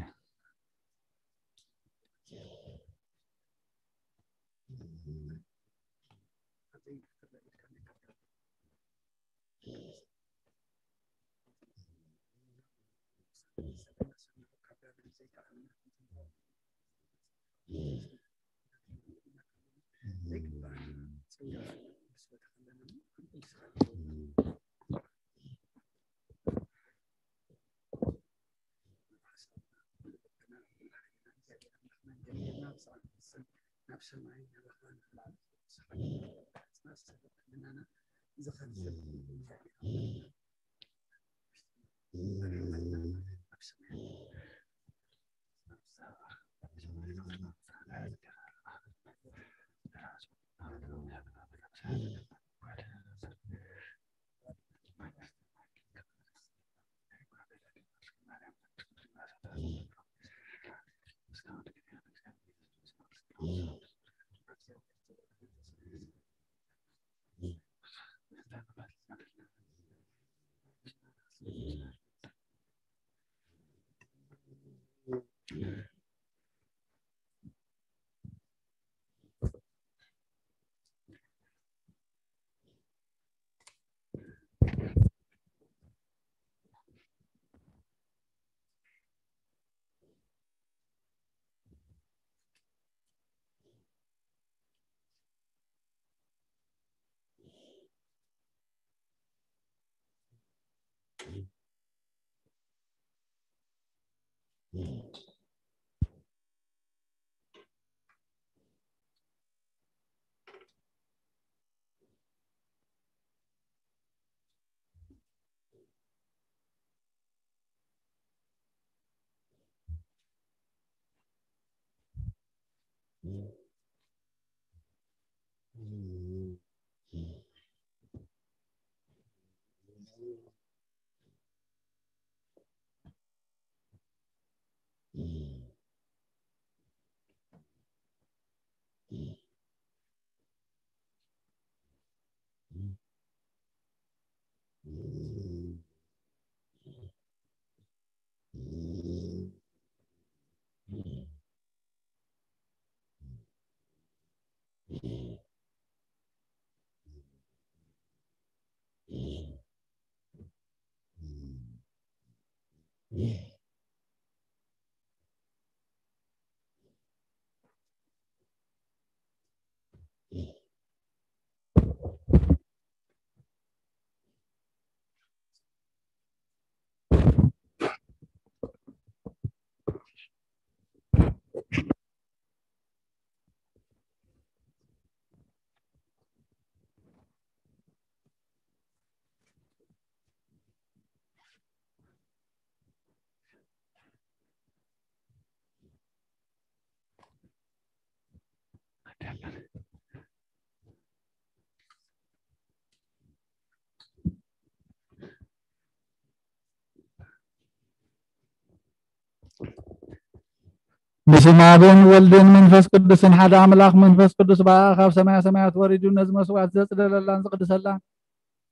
በስመ አብን ወልድን መንፈስ ቅዱስን ሓደ ኣምላኽ። መንፈስ ቅዱስ በኣ ካብ ሰማያ ሰማያት ወሪዱ ነዚ መስዋዕት ዘጽደለላን ዝቕድሰላን።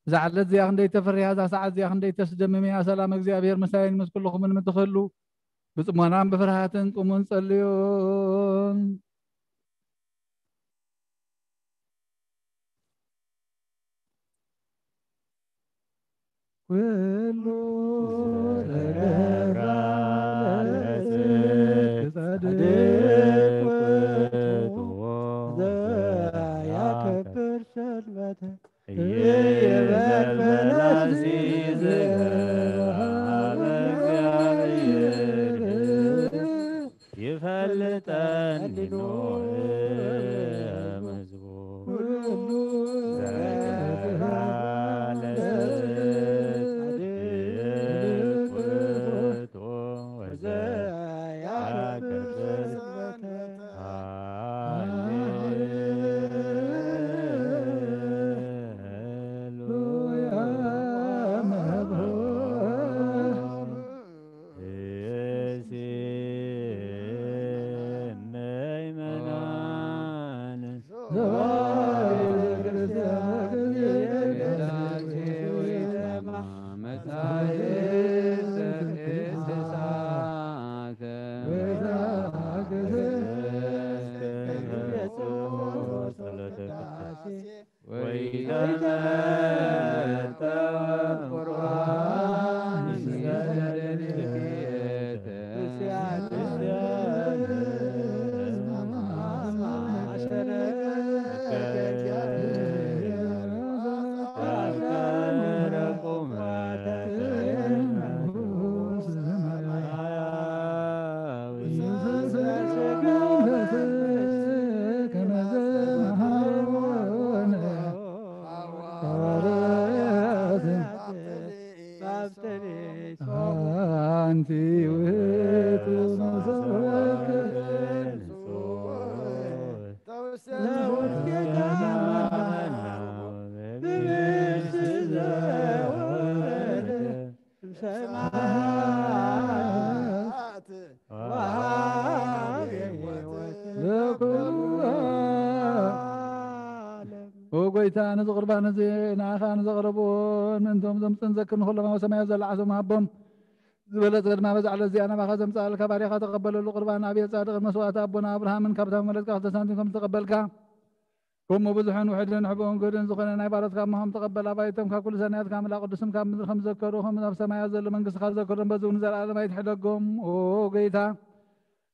እዛ ዕለት እዚኣ ክንደይ ተፈሪሃ፣ እዛ ሰዓት እዚኣ ክንደይ ተስደምም እያ። ሰላም እግዚኣብሔር ምሳይን ምስ ኩልኹምን ምትኽህሉ ብጽሞናን ብፍርሃትን ቁሙን ጸልዩን። ኩሉ ዘገራ ለጽድቅ ጻድቅ ውእቱ ዘያከብር ሰንበተ። ይበል መላሲ ዝገሃበ እግዚአብሔር ይፈልጠኒ ኖህ መዝሙር ዘገሃ ለጽድቅ ውእቱ ወዘያከብር ኦ ጎይታ፣ ነዚ ቁርባን እዚ ንኣኻ ንዘቕረብዎ ምእንቶም ዘምጽን ዘክር ንኹሎም ኣብ ሰማያት ዘለዓሶም ሃቦም። ዝበለጸ ድማ በዛ ዕለት እዚኣ ናባኻ ዘምጻእልካ ባርያኻ ተቐበለሉ። ቁርባን ኣብየ ጻድቕን መስዋእቲ ኣቦና ኣብርሃምን ካብታ መመለስካ ክልተ ሳንቲም ከም ዝተቐበልካ፣ ከምኡ ብዙሕን ውሕድን ንሕብኡን ግህድን ዝኾነ ናይ ባሮትካ እሞ ከም ተቐበል። ኣባይቶም ካብ ኩሉ ሰናያትካ ኣምላኽ ቅዱስም ካብ ምድሪ ከም ዝዘከሩ፣ ከም ኣብ ሰማያት ዘሎ መንግስትኻ ዝዘከሮም በዚ እውን ንዘለኣለም ኣይትሕደጎም። ኦ ጎይታ፣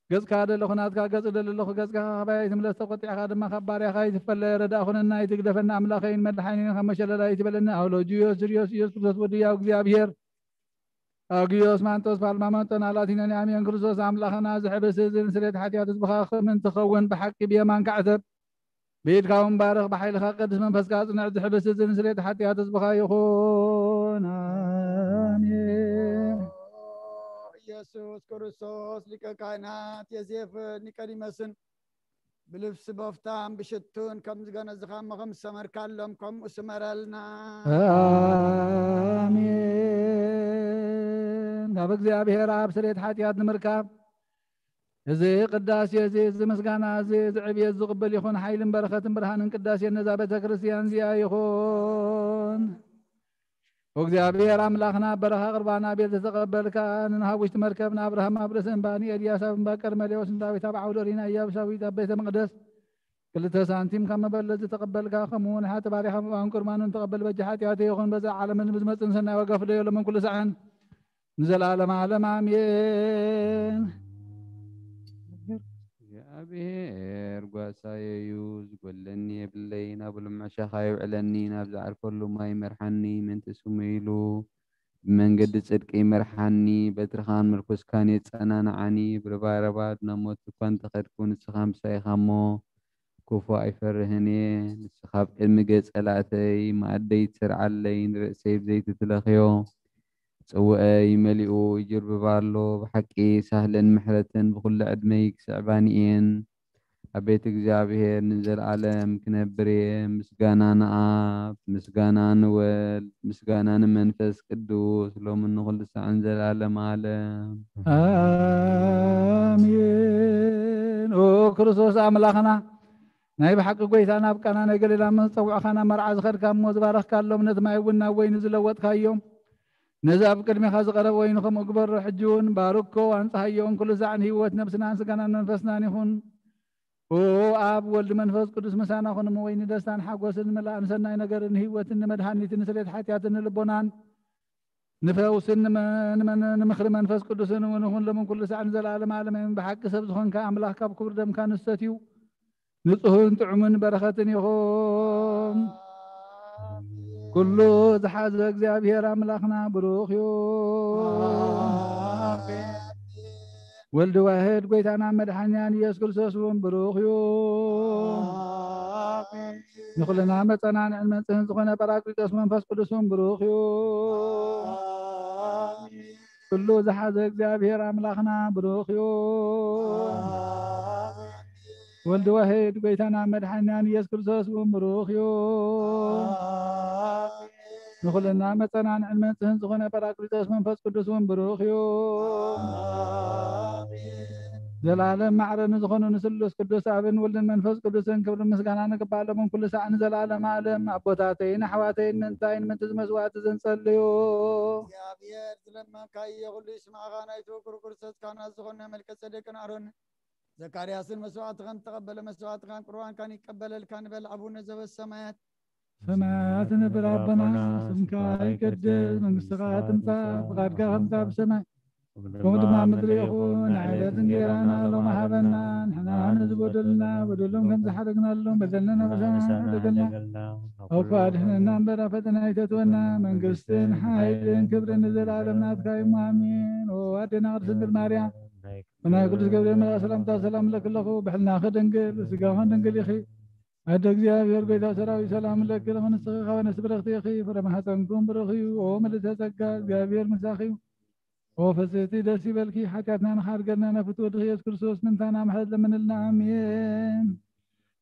ገጽካ ደለኹ ናትካ ገጽ ደለኹ፣ ገጽካ ካባይ ኣይትምለስ፣ ተቆጢዕካ ድማ ካብ ባርያኻ ኣይትፈለ። ረዳእ ኩነና ኣይትግደፈና ኣምላኸይን መድሓኒን ካብ መሸለል ኣይትበለኒ። ኣውሎጂዮስ ርዮስ ኢየሱስ ክርስቶስ ወዲ ያው እግዚኣብሔር ኣግዮስ ማንጦስ ፓልማመንጦን ኣላቲኖን ኣሜን። ክርስቶስ ኣምላኽና፣ እዚ ሕብስቲ እዚ ንስርየት ሓጢኣት ህዝብኻ ከም እንትኸውን ብሓቂ ብየማንካ ዕሰብ፣ ብኢድካ እውን ባርኽ፣ ብሓይልኻ ቅዱስ መንፈስካ ኣጽንዕ። እዚ ሕብስቲ እዚ ንስርየት ሓጢኣት ህዝብኻ ይኹን። ኣሜን። ኢየሱስ ክርስቶስ ሊቀ ካህናት ዮሴፍን ኒቆዲሞስን ብልብሲ በፍታን ብሽቱን ከም ዝገነዝኻ እሞ ከም ዝሰመርካሎም ከምኡ ስመረልና። ኣሜን። ካብ እግዚኣብሔር ኣብ ስርየት ሓጢኣት ንምርካብ እዚ ቅዳሴ እዚ፣ እዚ ምስጋና እዚ፣ እዚ ዕብየት ዝቕበል ይኹን። ሓይልን በረኸትን ብርሃንን ቅዳሴን ነዛ ቤተ ክርስቲያን እዚኣ ይኹን። እግዚኣብሔር ኣምላኽና፣ በረኻ ቁርባና ቤት ዝተቐበልካ፣ ንንሃ ውሽጢ መርከብ ንኣብርሃም ኣብ ርእሲ እምባ፣ ንኤልያስ ኣብ እምባ ቀርሜሌዎስ፣ ንዳዊት ኣብ ዓውደ ኦሪና፣ ኢያቡሳዊት ኣብ ቤተ መቕደስ ክልተ ሳንቲም ካብ መበለት ዝተቐበልካ፣ ከምኡ እውን ሓቲ ባሪኻ ምእባን ቁርባኑ ንተቐበል በጃ ሓጢኣተ ይኹን። በዛ ዓለምን ብዝመጽእን ሰናይ ዋጋ ፍደዮ ሎምን ኩሉ ሰዓን ንዘለዓለመ ዓለም ኣሜን። እግዚኣብሔር ጓሳየ እዩ፣ ዝጎለኒ የብለይን። ኣብ ልምዕሻኻ የውዕለኒ፣ ናብ ዝዓርፈሉ ማይ ይመርሓኒ። ምእንቲ ስሙ ኢሉ ብመንገዲ ጽድቂ ይመርሓኒ። በትርኻን ምርኩስካን የጸናንዓኒ። ብርባረባት ናብ ሞት እኳ እንተኸድኩ፣ ንስኻ ምሳይ ኢኻ እሞ፣ ክፉእ ኣይፈርህን እየ። ንስኻ ኣብ ቅድሚ ገጽ ጸላእተይ መኣደይ ትሰርዓለይ፣ ንርእሰይ ብዘይቲ ትለኽዮ፣ ጽውአይ መሊኡ ይጅርብባ ኣሎ። ብሓቂ ሳህልን ምሕረትን ብኹሉ ዕድመይ ክስዕባኒ እየን። ኣቤት እግዚኣብሔር ንዘለኣለም ክነብር እየ። ምስጋና ንኣብ፣ ምስጋና ንወልድ፣ ምስጋና ንመንፈስ ቅዱስ፣ ሎምን ንኹሉ ሳዕን ዘላለም ዓለም። ኣሜን። ኦ ክርስቶስ ኣምላኽና፣ ናይ ብሓቂ ጎይታ፣ ናብ ቃና ናይ ገሊላ ምስ ጸውዕኻ ናብ መርዓ ዝኸድካ እሞ ዝባረኽካሎም፣ ነቲ ማይ እውን ናብ ወይኒ ዝለወጥካዮም፣ ነዚ ኣብ ቅድሜኻ ዝቐረበ ወይኒ ከምኡ ግበሮ። ሕጂ እውን ባርኮ፣ ኣንጽሃዮን ኩሉ ሳዕ ንህይወት ነብስናን ስጋናን መንፈስናን ይኹን። ኦ ኣብ፣ ወልድ መንፈስ ቅዱስ ምሳና ኩን እሞ፣ ወይኒ ደስታን ሓጎስን ምልኣን ሰናይ ነገርን ንህይወትን ንመድሃኒትን ንስርየት ሓጢኣትን ንልቦናን ንፈውስን ንመ-፣ ንመ-፣ ንምኽሪ መንፈስ ቅዱስን እውን ይኹን ሎምን ኩሉ ሳዕ ንዘለዓለም ዓለም ኣሜን። ብሓቂ ሰብ ዝኾንካ ኣምላኽ ካብ ክቡር ደምካ ንሰትዩ ንጹህን ጥዑምን በረኸትን ይኹን። ኩሉ ዝሓዘ እግዚኣብሔር ኣምላኽና ብሩኽ እዩ። ወልድ ዋሕድ ጎይታና መድሓኒናን ኢየሱስ ክርስቶስ እውን ብሩኽ እዩ። ንኹልና መጸናንዕን መንጽህን ዝኾነ ጳራቅሊጦስ መንፈስ ቅዱስ እውን ብሩኽ እዩ። ኩሉ ዝሓዘ እግዚኣብሔር ኣምላኽና ብሩኽ እዩ። ወልድ ዋሕድ ጎይታና መድሓኒናን ኢየሱስ ክርስቶስ እውን ብሩኽ እዩ። ንኹልና መጸናንዕን መንጽህን ዝኾነ ጳራቅሊጦስ መንፈስ ቅዱስ እውን ብሩኽ እዩ። ዘላለም ማዕረ ንዝኾኑ ንስሉስ ቅዱስ ኣብን ወልድን መንፈስ ቅዱስን ክብርን ምስጋናን ይግባእ፣ ሎምን ኩሉ ሳዕ ንዘላለም ዓለም። ኣቦታተይን ኣሕዋተይን ምእንታይን ምእንቲ እዚ መስዋዕቲ እዚ ንጸልዩ። እግዚኣብሔር ዝለመንካዮ ኩሉ ይስማዕኻ። ናይቱ ክቡር ክርስቶስ ካህናት ዝኾነ መልከ ጼዴቅን ኣሮን ዘካርያስን መስዋዕትኻን ዝተቐበለ መስዋዕትኻን ቁርባንካን ይቀበለልካ ንበል። ኣቡነ ዘበሰማያት ሰማያት ንብር ኣቦና፣ ስምካ ይቀደስ፣ መንግስትኻ ትምጻእ፣ ፍቓድካ ከምታ ብሰማይ ከምኡ ድማ ኣብ ምድሪ ይኹን። ንዕለት እንጌራና ሎሚ ሃበና፣ ንሕና ንዝበደሉና በደሎም ከም ዝሓደግናሎም በደልና ንሳና ንሕደገልና፣ ካብ ክፉእ ኣድሕነና እምበር ኣብ ፈተና ኣይተእትወና፣ መንግስትን ሓይልን ክብርን ንዘለኣለም ናትካ እዩ፣ ኣሜን። ኦ ኣዴና ቅድስት ድንግል ማርያም፣ ብናይ ቅዱስ ገብርኤል መልኣክ ሰላምታ ሰላም እለኪ ኣለኹ፣ ብሕልናኺ ድንግል፣ ብስጋኺ ድንግል ኢኺ። ኣደ እግዚኣብሔር፣ ጎይታ ሰራዊት፣ ሰላም እለኪ ኣለኹ፣ ንስኺ ካብ ኣንስቲ ብርኽቲ ኢኺ፣ ፍረ ማሕፀንኩም ብሩኽ እዩ። ኦ ምልዕተ ጸጋ፣ እግዚኣብሔር ምሳኺ እዩ። ኦ ፍስሕቲ ደስ ይበልኪ፣ ሓጢኣትና ንኻርገልና ናብ ፍትወ ወድኺ ኢየሱስ ክርስቶስ ምንታና ምሕረት ለምንልና። ኣሜን።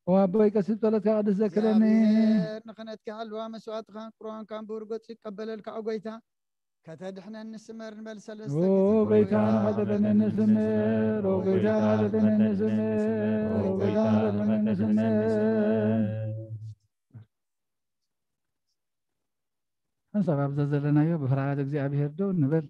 ኦ ኣቦይ፣ ቀሲብ ጸሎትካ ቅዱስ ዘክረኒ። እግዚኣብሔር ንኽነትኪ ሓልዋ መስዋዕትኻን ቁርባንካን ብሩህ ገጹ ይቀበለልካ። ኦ ጎይታ፣ ከተድሕነኒ ስመር ንበል ሰለስተ ኦ ግዜ። ጎይታ፣ ንኸተድሕነኒ ስመር። ኦ ጎይታ፣ ንኸተድሕነኒ ስመር። ኦ ጎይታ፣ ንኸተድሕነኒ ስመር። ሓንሳብ ኣብዛ ዘለናዮ ብፍርሃት እግዚኣብሔር ደው ንበል።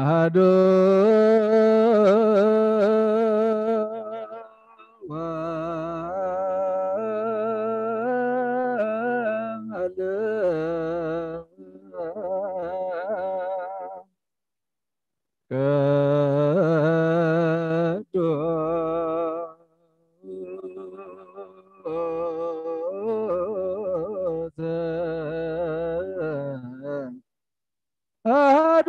ኣሐዱ ወመንፈስ ቅዱስ ኣሐዱ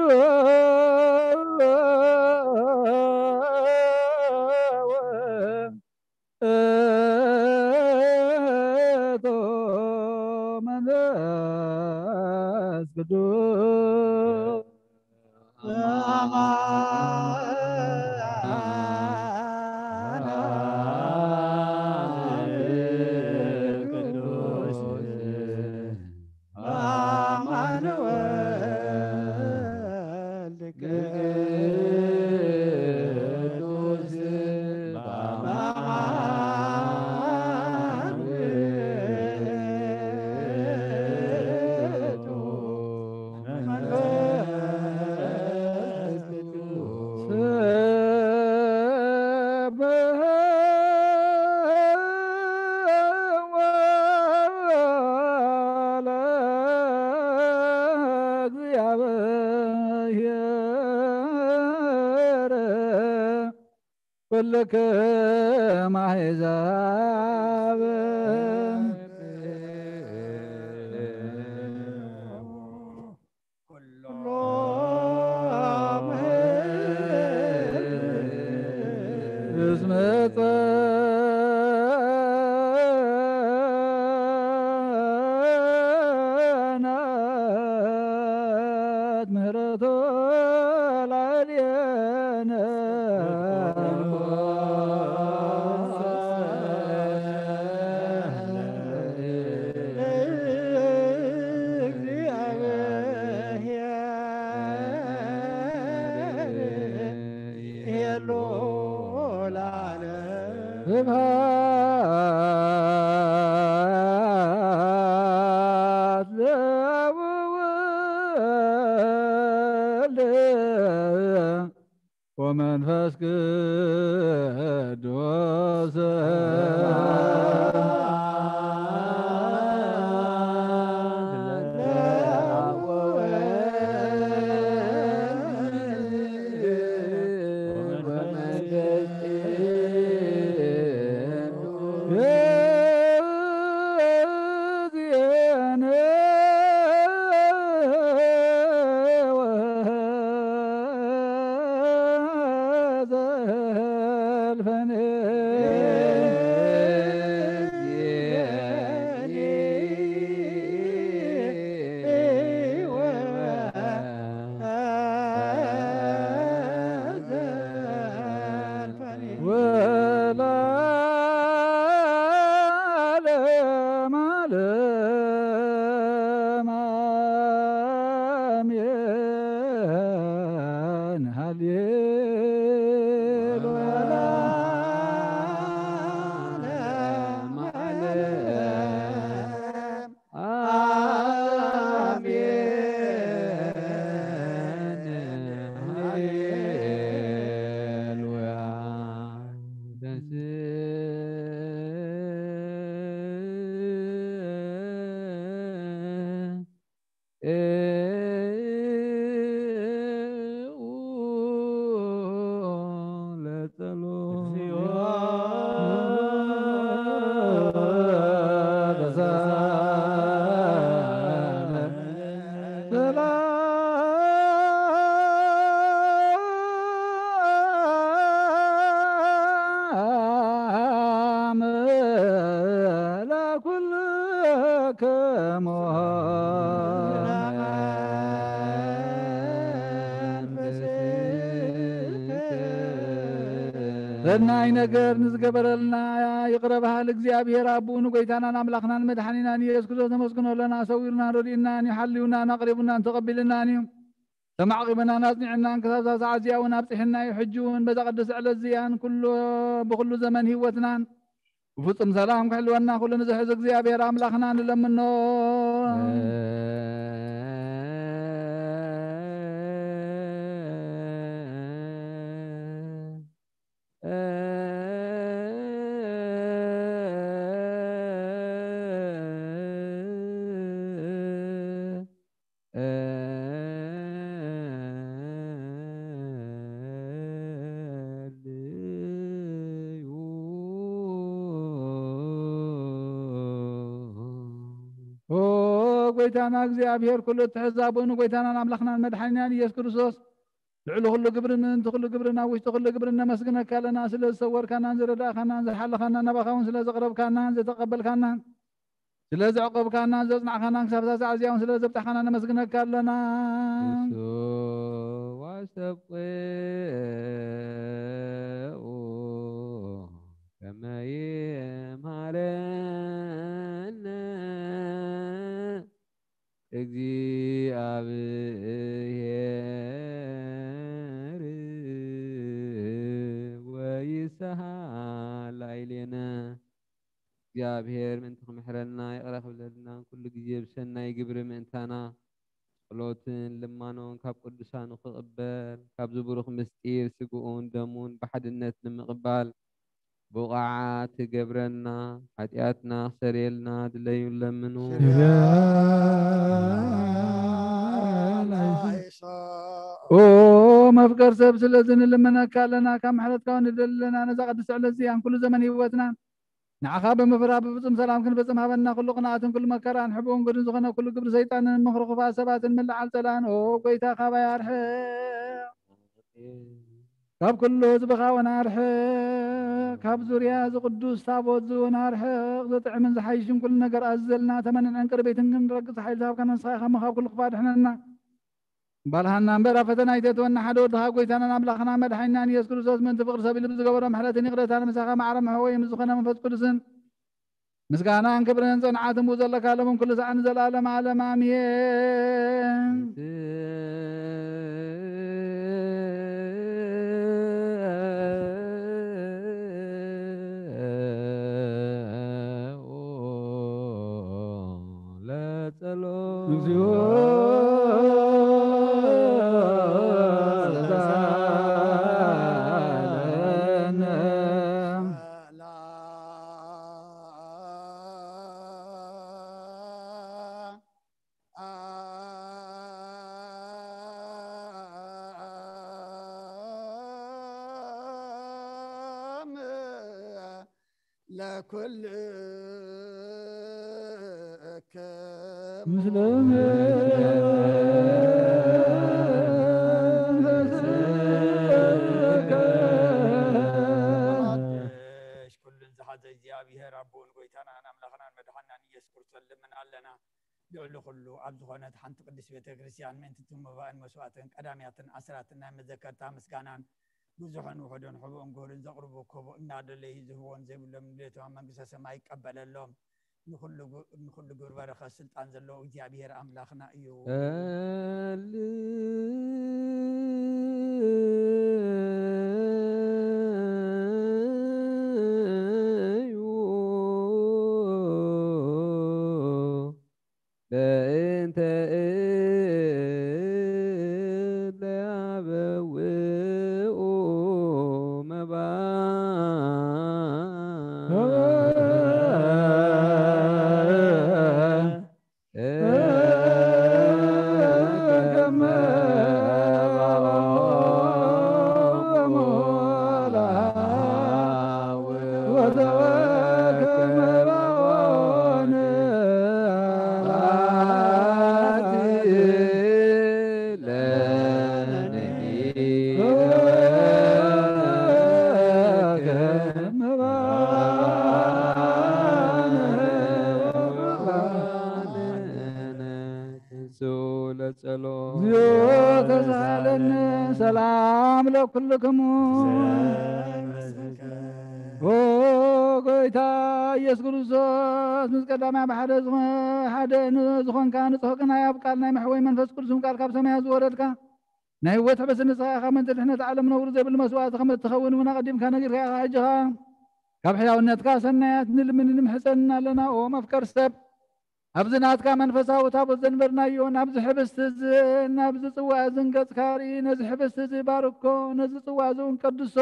ውእቱ መንፈስ ቅዱስ። ኩልክም ኣሕዛብ እስመ ጸንዐት ምህረቱ ላዕሌነ። ስብሐት ለወልድ ወመንፈስ ቅዱስ። ወለዓለመ ዓለም አሜን። ሃሌሉያ። አሜን። ሃሌሉያ። ደስ ሰላም ለኩልክሙ። ሰናይ ነገር ንዝገበረልና ይቕረ በሃል እግዚኣብሔር ኣቦኡ ንጎይታናን ኣምላኽናን መድሓኒናን ኢየሱስ ክርስቶስ ነመስግኖ ኣለና። ሰዊሩናን ረዲኡናን እዩ፣ ሓልዩናን ኣቕሪቡናን ተቐቢልናን እዩ። ተማዕቂብናን ኣጽኒዕናን ክሳብ እዛ ሰዓት እዚኣ እውን ኣብጽሕና እዩ። ሕጂ እውን በዛ ቅድስቲ ዕለት እዚኣን ኩሉ ብኹሉ ዘመን ህይወትናን ብፍጹም ሰላም ክሕልወና ኩሉ ንዝሕዝ እግዚኣብሔር ኣምላኽና ንለምኖ። ጎይታና እግዚኣብሔር ኩሉ እትሕዝ ኣቦኡ ንጎይታናን ኣምላኽናን መድሓኒናን ኢየሱስ ክርስቶስ ልዕሊ ኩሉ ግብርን ምእንቲ ኩሉ ግብርን ኣብ ውሽጢ ኩሉ ግብርን ነመስግነካ ኣለና። ስለ ዝሰወርካናን ዝረዳእካናን ዝሓለኻናን ናባኻ እውን ስለ ዘቕረብካናን ዝተቐበልካናን ስለ ዘዕቆብካናን ዘጽናዕካናን ክሳብ ሳዕ እዚኣ እውን ስለ ዘብጻሕካና ነመስግነካ ኣለና። ንሱ ዋስተብቅዑ ከመ ይምሃረነ እግዚኣብሔር ወይስሃ ላዕሌነ። እግዚኣብሔር ምእንቲ ክምሕረና ይቕረ ክብለልና ኩሉ ግዜ ብሰናይ ግብሪ ምእንታና ጸሎትን ልማኖን ካብ ቅዱሳኑ ክቕበል ካብዚ ብሩኽ ምስጢር ስግኡን ደሙን ብሓድነት ንምቕባል ብቑዓት ክገብረና ሓጢኣትና ክሰርየልና ድለዩ ለምኑ። ኦ መፍቀር ሰብ ስለዚ ንልምነካ ኣለና፣ ካብ ምሕረትካ እውን ንደሊ ኣለና። ነዛ ቅድስቲ ዕለት እዚኣን ኩሉ ዘመን ህይወትናን ንዓኻ ብምፍራህ ብፍጹም ሰላም ክንፍጽም ሃበና። ኩሉ ቅንኣትን ኩሉ መከራን ሕቡእን ግዱን ዝኾነ ኩሉ ግብሪ ሰይጣንን ምኽሪ ክፉኣት ሰባትን ምልዓል ጸላእን ኦ ጎይታ ካባይ ኣርሕቕ። ካብ ኩሉ ህዝብኻ እውን ኣርሕቕ። ካብ ዙርያ እዚ ቅዱስ ታቦት እዚ እውን ኣርሕቕ። ዝጥዕምን ዝሓይሽን ኩሉ ነገር ኣዝዘልና ተመንዕን ቅርቢትን ክንረግጽ ሓይሊ ዝሃብካና ንስኻ ኢኻ እሞ ካብ ኩሉ ክፋእ ድሕነና። ባልሃና እምበር ኣብ ፈተና ኣይተእትወና። ሓደ ወድኻ ጎይታናን ኣምላኽና መድሓኒናን ኢየሱስ ክርስቶስ ምእንቲ ፍቕሪ ሰብ ኢሉ ብዝገበሮ ምሕረትን ይቕረታን ምሳኻ ማዕረ መሕወይ ምስ ዝኾነ መንፈስ ቅዱስን ምስጋናን ክብርን ጽንዓትን ብኡ ዘለካ ሎምን ኩሉ ሰዓት ንዘለኣለም ዓለም ኣሜን። ለጸሎት እግዚኦ ተሳለነ። ለኩልክም ምስለ መንፈስከ። ኩሉን ዝሓዘ እግዚኣብሔር ኣቦን ጎይታናን ኣምላኽናን መድሓናን ኢየሱስ ክርስቶስ ልምን ኣለና። ልዕሊ ኩሉ ኣብ ዝኾነት ሓንቲ ቅድስት ቤተ ክርስቲያን ምእንቲ እቲ መባእን መስዋእትን ቀዳምያትን ኣስራትን ናይ መዘከርታ ምስጋናን ብዙሕን ውሑድን ሕቡእን ግብርን ዘቕርቡ ክቡእ እናደለዩ ዝህብዎን ዘይብሎም ንድሌቶም ኣብ መንግስተ ሰማይ ይቀበለሎም። ንኹሉ ግ-፣ ንኹሉ ግብሪ በረኸት ስልጣን ዘለዎ እግዚኣብሔር ኣምላኽና እዩ። ሃሌሉያ። በእንተ እለ ያበውኡ መባ ለጸሎት። እግዚኦ ተሳለነ። ሰላም ለኩልክሙ። ኦ ጎይታ ኢየሱስ ክርስቶስ፣ ምስ ቀዳማይ ብሓደ ዝኾ-፣ ሓደ ን-፣ ዝኾንካ ንጹሕ ቅናይ ኣብ ቃል ናይ መሕወይ መንፈስ ቅዱስን ቃል ካብ ሰማያት ዝወረድካ ናይ ህይወት ሕብስቲ ንስኻ ኢኻ። ምእንቲ ድሕነት ዓለም ነውሪ ዘይብሉ መስዋእቲ ከም እትኸውን እውን ኣቐዲምካ ነጊርካ ኢኻ። ሕጂ ኸኣ ካብ ሕያውነትካ ሰናያት ንልምን ንምሕጸንን ኣለና። ኦ መፍቀር ሰብ፣ ኣብዚ ናትካ መንፈሳዊ ታቦት ዘንበርናዮ፣ ናብዚ ሕብስቲ እዚ፣ ናብዚ ጽዋእ እዝን ገጽካ ርኢ፣ ነዚ ሕብስቲ እዚ ባርኮ፣ ነዚ ጽዋእ እዚ እውን ቀድሶ፣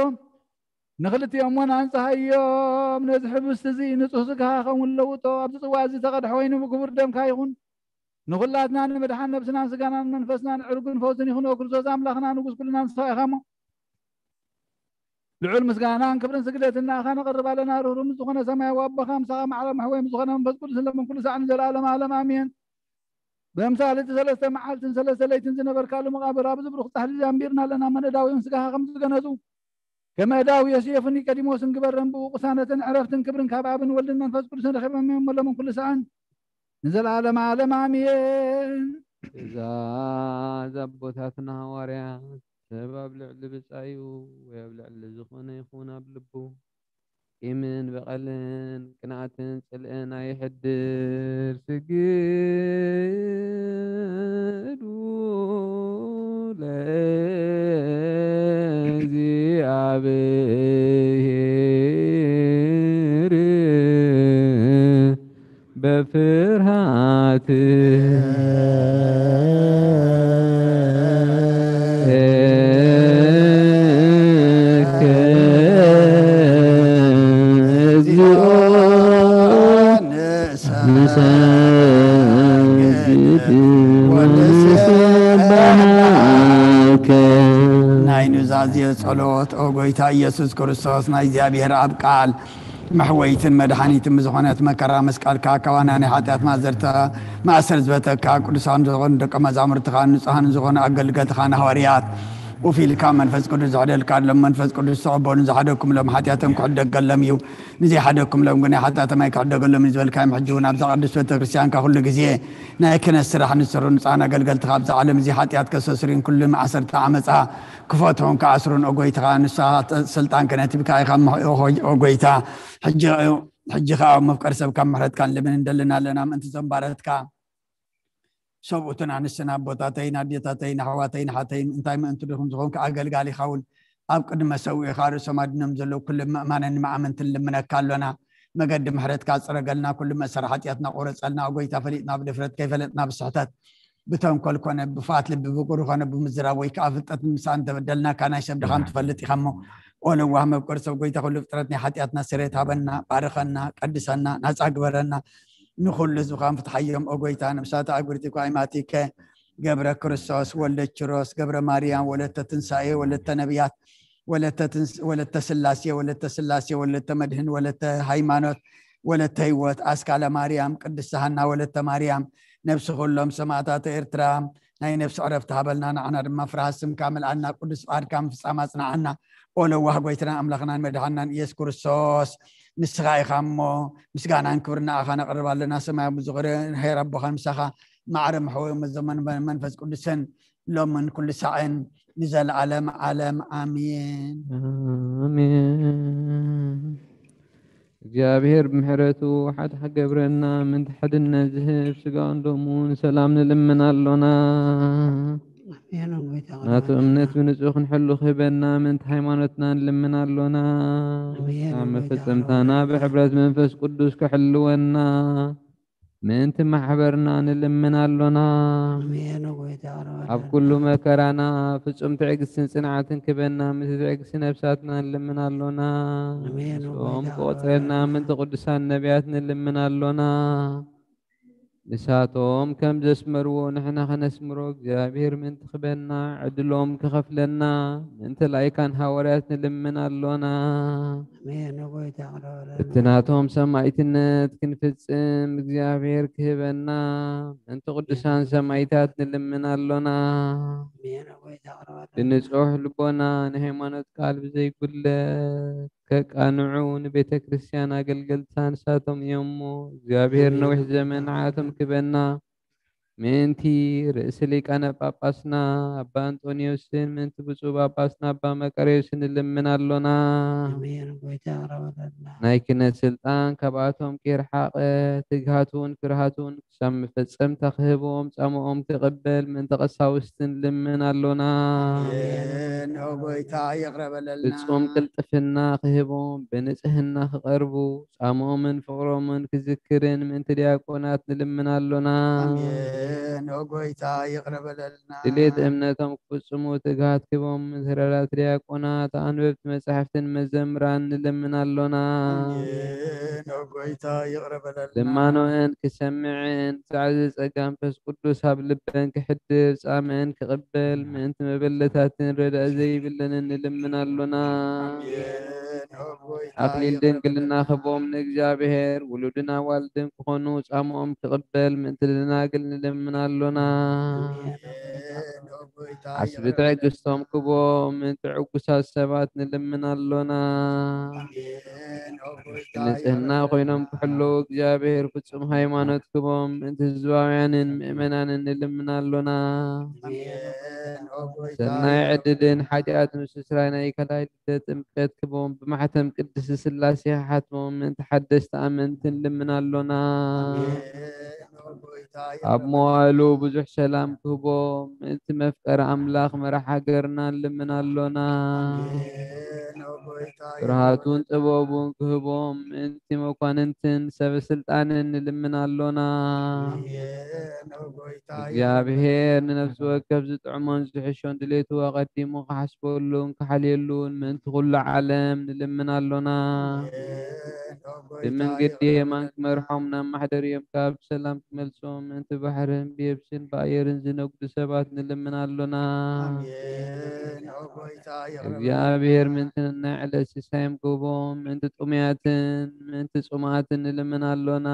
ንኽልቲኦም እውን ኣንጽሃዮም። ነዚ ሕብስቲ እዚ ንጹህ ስጋኻ ኸውን ለውጦ፣ ኣብዚ ጽዋእ እዚ ተቐድሐ ወይኒ ብክቡር ደምካ ይኹን። ንኹላትና ንምድሓን ነብስናን ስጋናን መንፈስናን ዕርጉን ፈውስን ይኹን። ኦ ክርስቶስ ኣምላኽና ንጉስ ኩልና ንስኻ ኢኻ እሞ፣ ልዑል ምስጋናን ክብርን ስግደትን ንኣኻ ነቕርብ ኣለና። ርህሩህ ምስ ዝኾነ ሰማያዊ ኣቦኻ፣ ምሳኻ ማዕረ መሕወይ ምስ ዝኾነ መንፈስ ቅዱስ፣ ለምን ኩሉ ሳዕ ንዘለኣለም ዓለም ኣሜን። ብኣምሳል እቲ ሰለስተ መዓልትን ሰለስተ ለይትን ዝነበርካሉ መቓብር ኣብዚ ብሩኽ ጻሕሊ እዚ ኣንቢርና ኣለና። መነዳዊውን ስጋኻ ከም ዝገነዙ፣ ከም ኣእዳው ዮሴፍን ኒቆዲሞስን ግበረን። ብኡ ቅሳነትን ዕረፍትን ክብርን ካብ ኣብን ወልድን መንፈስ ቅዱስን ረኺቦም እዮም፣ መሎምን ኩሉ ሰኣን ንዘለዓለም ዓለም ኣሜን። ትእዛዝ ኣቦታትና ሃዋርያት፣ ሰብ ኣብ ልዕሊ ብጻዩ ወይ ኣብ ልዕሊ ዝኾነ ይኹን ኣብ ልቡ ቂምን በቐልን ቅንኣትን ጽልእን ኣይሕድር። ስግዱ ለእግዚኣብሔር በፍርሃት ናይ ኑዛዜ ጸሎት። ኦ ጎይታ ኢየሱስ ክርስቶስ፣ ናይ እግዚኣብሔር ኣብ ቃል መሕወይትን መድሓኒትን ብዝኾነት መከራ መስቀልካ፣ ካባና ናይ ሓጢኣት ማእዘርተ ማእሰር ዝበተካ፣ ቅዱሳን ዝኾኑ ደቀ መዛሙርትኻን ንጹሃን ዝኾኑ ኣገልገልትኻን ሃዋርያት፣ ኡፍ ኢልካ መንፈስ ቅዱስ ዝሕደልካሎም፣ መንፈስ ቅዱስ ተቐበሉ። ንዝሓደግኩምሎም ሓጢኣቶም ክሕደገሎም እዩ፣ ንዘይሓደግኩምሎም ግን ናይ ሓጢኣቶም ኣይክሕደገሎም እዩ ዝበልካዮም፣ ሕጂ እውን ኣብዛ ቅድስት ቤተ ክርስቲያንካ ኩሉ ግዜ ናይ ክህነት ስራሕ ንስሩ። ንጹሃን ኣገልገልትኻ ኣብዛ ዓለም እዚ ሓጢኣት ከስተስርዩን ኩሉ ማእሰርታ ዓመጻ ክፈትሑን ክኣስሩን፣ ኦ ጎይትኻ፣ ንስኻ ስልጣን ክህነት ሂብካ ኢኻ እሞ፣ ኦ ጎይታ፣ ሕጂ ሕጂ ኸኣ መፍቀሪ ሰብ ካብ ምሕረትካ ንልምን እንደልን ኣለና። ምእንቲ ዘንባረትካ ሰብኡትን ኣንስትን ኣቦታተይን ኣዴታተይን ኣሕዋተይን ሓተይን እንታይ ምእንቲ ድኹም ዝኾንካ ኣገልጋሊኻ እውን ኣብ ቅድመ ሰውኢኻ ርእሶም ኣድኖም ዘለዉ ኩሎም ምእማንን መኣመንትን ንልምነካ ኣሎና። መገዲ ምሕረትካ ጽረገልና፣ ኩሉ መእሰሪ ሓጢኣትና ቁረጸልና። ኦ ጎይታ፣ ፈሊጥና ብድፍረት፣ ከይፈለጥና ብስሕተት፣ ብተንኮል ኮነ ብፋት ልቢ፣ ብቁሪ ኮነ ብምዝራብ ወይ ከኣ ፍልጠት ንምሳእ እንተበደልናካ፣ ናይ ሰብ ድኻም ትፈልጥ ኢኻ እሞ፣ ኦ ለዋህ መፍቀሪ ሰብ፣ ጎይታ ኩሉ ፍጥረት ናይ ሓጢኣትና ስርየት ሃበና፣ ባርኸና፣ ቀድሰና፣ ናጻ ግበረና። ንኹሉ ህዝብኻን ፍትሓዮም ኦ ጎይታ። ነፍሳት ኣእጉርቲ ኳይማቲከ ገብረ ክርስቶስ ወልደ ኪሮስ ገብረ ማርያም ወለተ ትንሳኤ ወለተ ነቢያት ወለተ ትንስ-፣ ወለተ ስላሴ ወለተ ስላሴ ወለተ መድህን ወለተ ሃይማኖት ወለተ ህይወት ኣስካለ ማርያም ቅድስት ሃና ወለተ ማርያም ነፍሲ ኩሎም ሰማእታት ኤርትራ ናይ ነፍሲ ዕረፍቲ ሃበልና። ንዓና ድማ ፍርሃት ስምካ ምልኣና፣ ቅዱስ ፍቓድካ ምፍጻም ኣጽንዓና። ኦ ለዋህ ጎይትናን ኣምላኽናን መድሓንናን ኢየሱስ ክርስቶስ፣ ንስኻ ኢኻ እሞ ምስጋናን ክብርን ንኣኻ ነቕርብ ኣለና። ሰማያዊ ዝኾነ ሄር ኣቦኻን ምሳኻ ማዕረ መሕወዮም ዘመን መንፈስ ቅዱስን ሎምን ኩሉ ሳዕን ንዘለዓለም ዓለም ኣሜን። ኣሜን። እግዚኣብሔር ብምሕረቱ ሓድሓ ገብረና፣ ምእንቲ ሓድነት ዝህብ ስጋውን ደሙን ሰላም ንልምን ኣሎና። ኣሜን። ጎይታ ናቱ እምነት ብንጹህ ክንሕሉ ክህበና፣ ምእንቲ ሃይማኖትና ንልምን ኣሎና። ኣሜን። ኣብ መፈጸምታና ብሕብረት መንፈስ ቅዱስ ክሕልወና፣ ምእንቲ ማሕበርና ንልምን ኣሎና። ኣሜን። ጎይታ ኣብ ኩሉ መከራና ፍጹም ትዕግስትን ጽንዓትን ክበና፣ ምስ ትዕግስቲ ነብሳትና ንልምን ኣሎና። ኣሜን። ምስኦም ክቆጽረና ምእንቲ ቅዱሳን ነቢያት ንልምን ኣሎና። ንሳቶም ከም ዘስመርዎ ንሕና ከነስምሮ እግዚኣብሔር ምእንቲ ክበና ዕድሎም ክኸፍለና ምእንቲ ላይካን ሃዋርያት ንልምን ኣሎና። ኣሜን። ጎይታ ቅረበለና። እቲ ናቶም ሰማዕትነት ክንፍጽም እግዚኣብሔር ክህበና ምእንቲ ቅዱሳን ሰማዕታት ንልምን ኣሎና። ኣሜን። ጎይታ ቅረበለና። ብንጹሕ ልቦና ንሃይማኖት ቃል ብዘይጉለት ከቃንዑ ንቤተ ክርስቲያን ኣገልገልታ ንሳቶም እዮም እሞ እግዚኣብሔር ነዊሕ ዘመን ንዓቶም ክበና ምእንቲ ርእሲ ሊቃነ ጳጳስና ኣባ ኣንጦንዮስን ምእንቲ ብፁዕ ጳጳስና ኣባ መቃርዮስን ንልምን ኣሎና። ኣሜን። ጎይታ ቅረበለና። ናይ ክህነት ስልጣን ካብኣቶም ከይርሓቐ ትግሃቱን ፍርሃቱን ክሳብ መፈጸምታ ክህቦም ጻምኦም ክቕበል ምእንቲ ቀሳውስቲ ንልምን ኣሎና። ኣሜን። ኦ ጎይታ ይቕረ በለልና። ፍጹም ቅልጥፍና ክህቦም ብንጽህና ክቐርቡ ጻምኦምን ፍቕሮምን ክዝክርን ምእንቲ ዲያቆናት ንልምን ኣሎና። ኣሜን። ኦ ጎይታ ይቕረ በለልና። ድሌት እምነቶም ክፍጽሙ ትግሃት ክህቦም ምእንቲ ረዳት ዲያቆናት ኣንበብቲ መጻሕፍትን መዘምራን ንልምን ኣሎና። ኣሜን። ኦ ጎይታ ይቕረ በለልና። ልማኖአን ክሰምዕን ጻዕዚ ጸጋ መንፈስ ቅዱስ ኣብ ልበን ክሕድር ጻምእን ክቕበል ምእንቲ መበለታትን ረዳእ ዘይብለንን ንልምን ኣሎና። ኣሜን። ኦ ጎይታ ኣክሊል ይቕረ ድንግልና በለልና። ክህቦም ንእግዚኣብሔር ውሉድን ኣዋልድን ክኾኑ ጻምኦም ክቕበል ምእንቲ ደናግል ንልምን ንልምን ኣሎና። ዓስቢ ትዕግስቶም ክቦም፣ ምእንቲ ዕጉሳት ሰባት ንልምን ኣሎና። ንጽህና ኮይኖም ክሕለዉ እግዚኣብሔር ፍጹም ሃይማኖት ክቦም፣ ምእንቲ ህዝባውያንን ምእመናንን ንልምን ኣሎና። ሰናይ ዕድልን ሓጢኣት ምስስራይ ናይ ካልኣይ ልደት ጥምቀት ክቦም፣ ብማሕተም ቅድስቲ ስላሴ ሓትሞም፣ ምእንቲ ሓደስቲ ኣመንቲ ንልምን ኣሎና። ኣብ መዋእሉ ብዙሕ ሰላም ክህቦም፣ ምእንቲ መፍቀሪ ኣምላኽ መራሕ ሃገርና ንልምን ኣሎና። ብርሃቱን ጥበቡን ክህቦም፣ ምእንቲ መኳንንትን ሰበ ስልጣንን ንልምን ኣሎና። እግዚኣብሔር ንነፍሲ ወከፍ ዝጥዕሞን ዝሕሾን ድሌቱ ኣቐዲሙ ክሓስበሉን ክሓልየሉን ምእንቲ ኩሉ ዓለም ንልምን ኣሎና። ብመንገዲ የማን ክመርሖም፣ ናብ ማሕደርኦም ካብ ሰላም ክመልሶም፣ ምእንቲ ባሕርን ብየብስን ብኣየርን ዝነግዱ ሰባት ንልምን ኣሎና። እግዚኣብሔር ምእንቲ ናይ ዕለት ሲሳዮም ክህቦም፣ ምእንቲ ጥሙያትን ምእንቲ ጽሙኣትን ንልምን ኣሎና።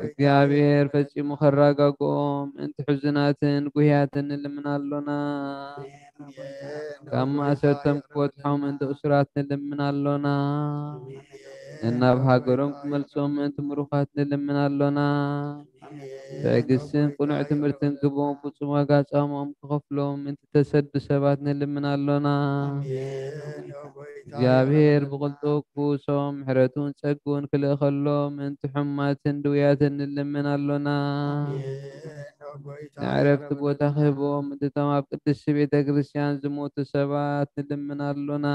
እግዚኣብሔር ፈጺሙ ከረጋግኦም፣ ምእንቲ ሕዙናትን ጉህያትን ንልምን ኣሎና። ካብ ማእሰርቶም ክፈትሖም፣ ምእንቲ እሱራት ንልምን ኣሎና። ነናብ ሃገሮም ክመልሶም፣ ምእንቲ ምሩኻት ንልምን ኣሎና። ትዕግስትን ቅኑዕ ትምህርትን ክህቦም፣ ፍጹም ዋጋ ጻምኦም ክኸፍሎም፣ ምእንቲ ተሰዱ ሰባት ንልምን ኣሎና። እግዚኣብሔር ብቕልጡፍ ክውሶም፣ ምሕረቱን ጸግኡን ክልእኸሎም፣ ምእንቲ ሕሙማትን ድውያትን ንልምን ኣሎና። ንዕረፍቲ ቦታ ክህቦም፣ ምእንቲ እቶም ኣብ ቅድስቲ ቤተ ክርስቲያን ዝሞቱ ሰባት ንልምን ኣሎና።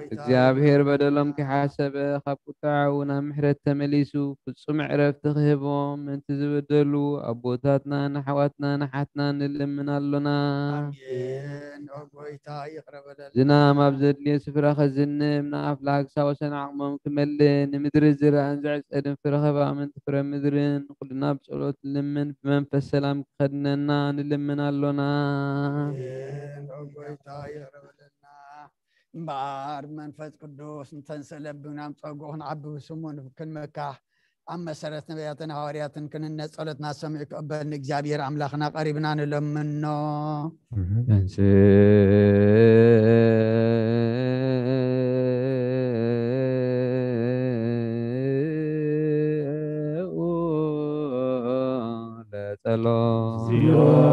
እግዚኣብሔር በደሎም ከይሓሰበ፣ ካብ ቁጥዓኡ ናብ ምሕረት ተመሊሱ፣ ፍጹም ዕረፍቲ ክህቦም፣ ምእንቲ ዝበደሉ ኣቦታትናን ኣሕዋትናን ኣሓትናን ንልምን ኣሎና። ዝናም ኣብ ዘድልዮ ስፍራ ከዝንብ፣ ንኣፍላግ ሳወሰን ዓቕሞም ክመልእ፣ ንምድሪ ዝረኣን ዝዕጸድን ፍረ ኸባ ምእንቲ ፍረ ምድርን፣ ኩልና ብጸሎት ንልምን፣ ብመንፈስ ሰላም ክኸድነና ንልምን ኣሎና። እምበኣር ብመንፈስ ቅዱስ ንተንሰለብናም ጸጉ ክንዓቢ ብስሙ ክንመካሕ ኣብ መሰረት ነቢያትን ሃዋርያትን ክንነ ጸሎትና ሰሚዑ ክቕበል ንእግዚኣብሔር ኣምላኽና ቀሪብና ንለምኖ። ለጸሎት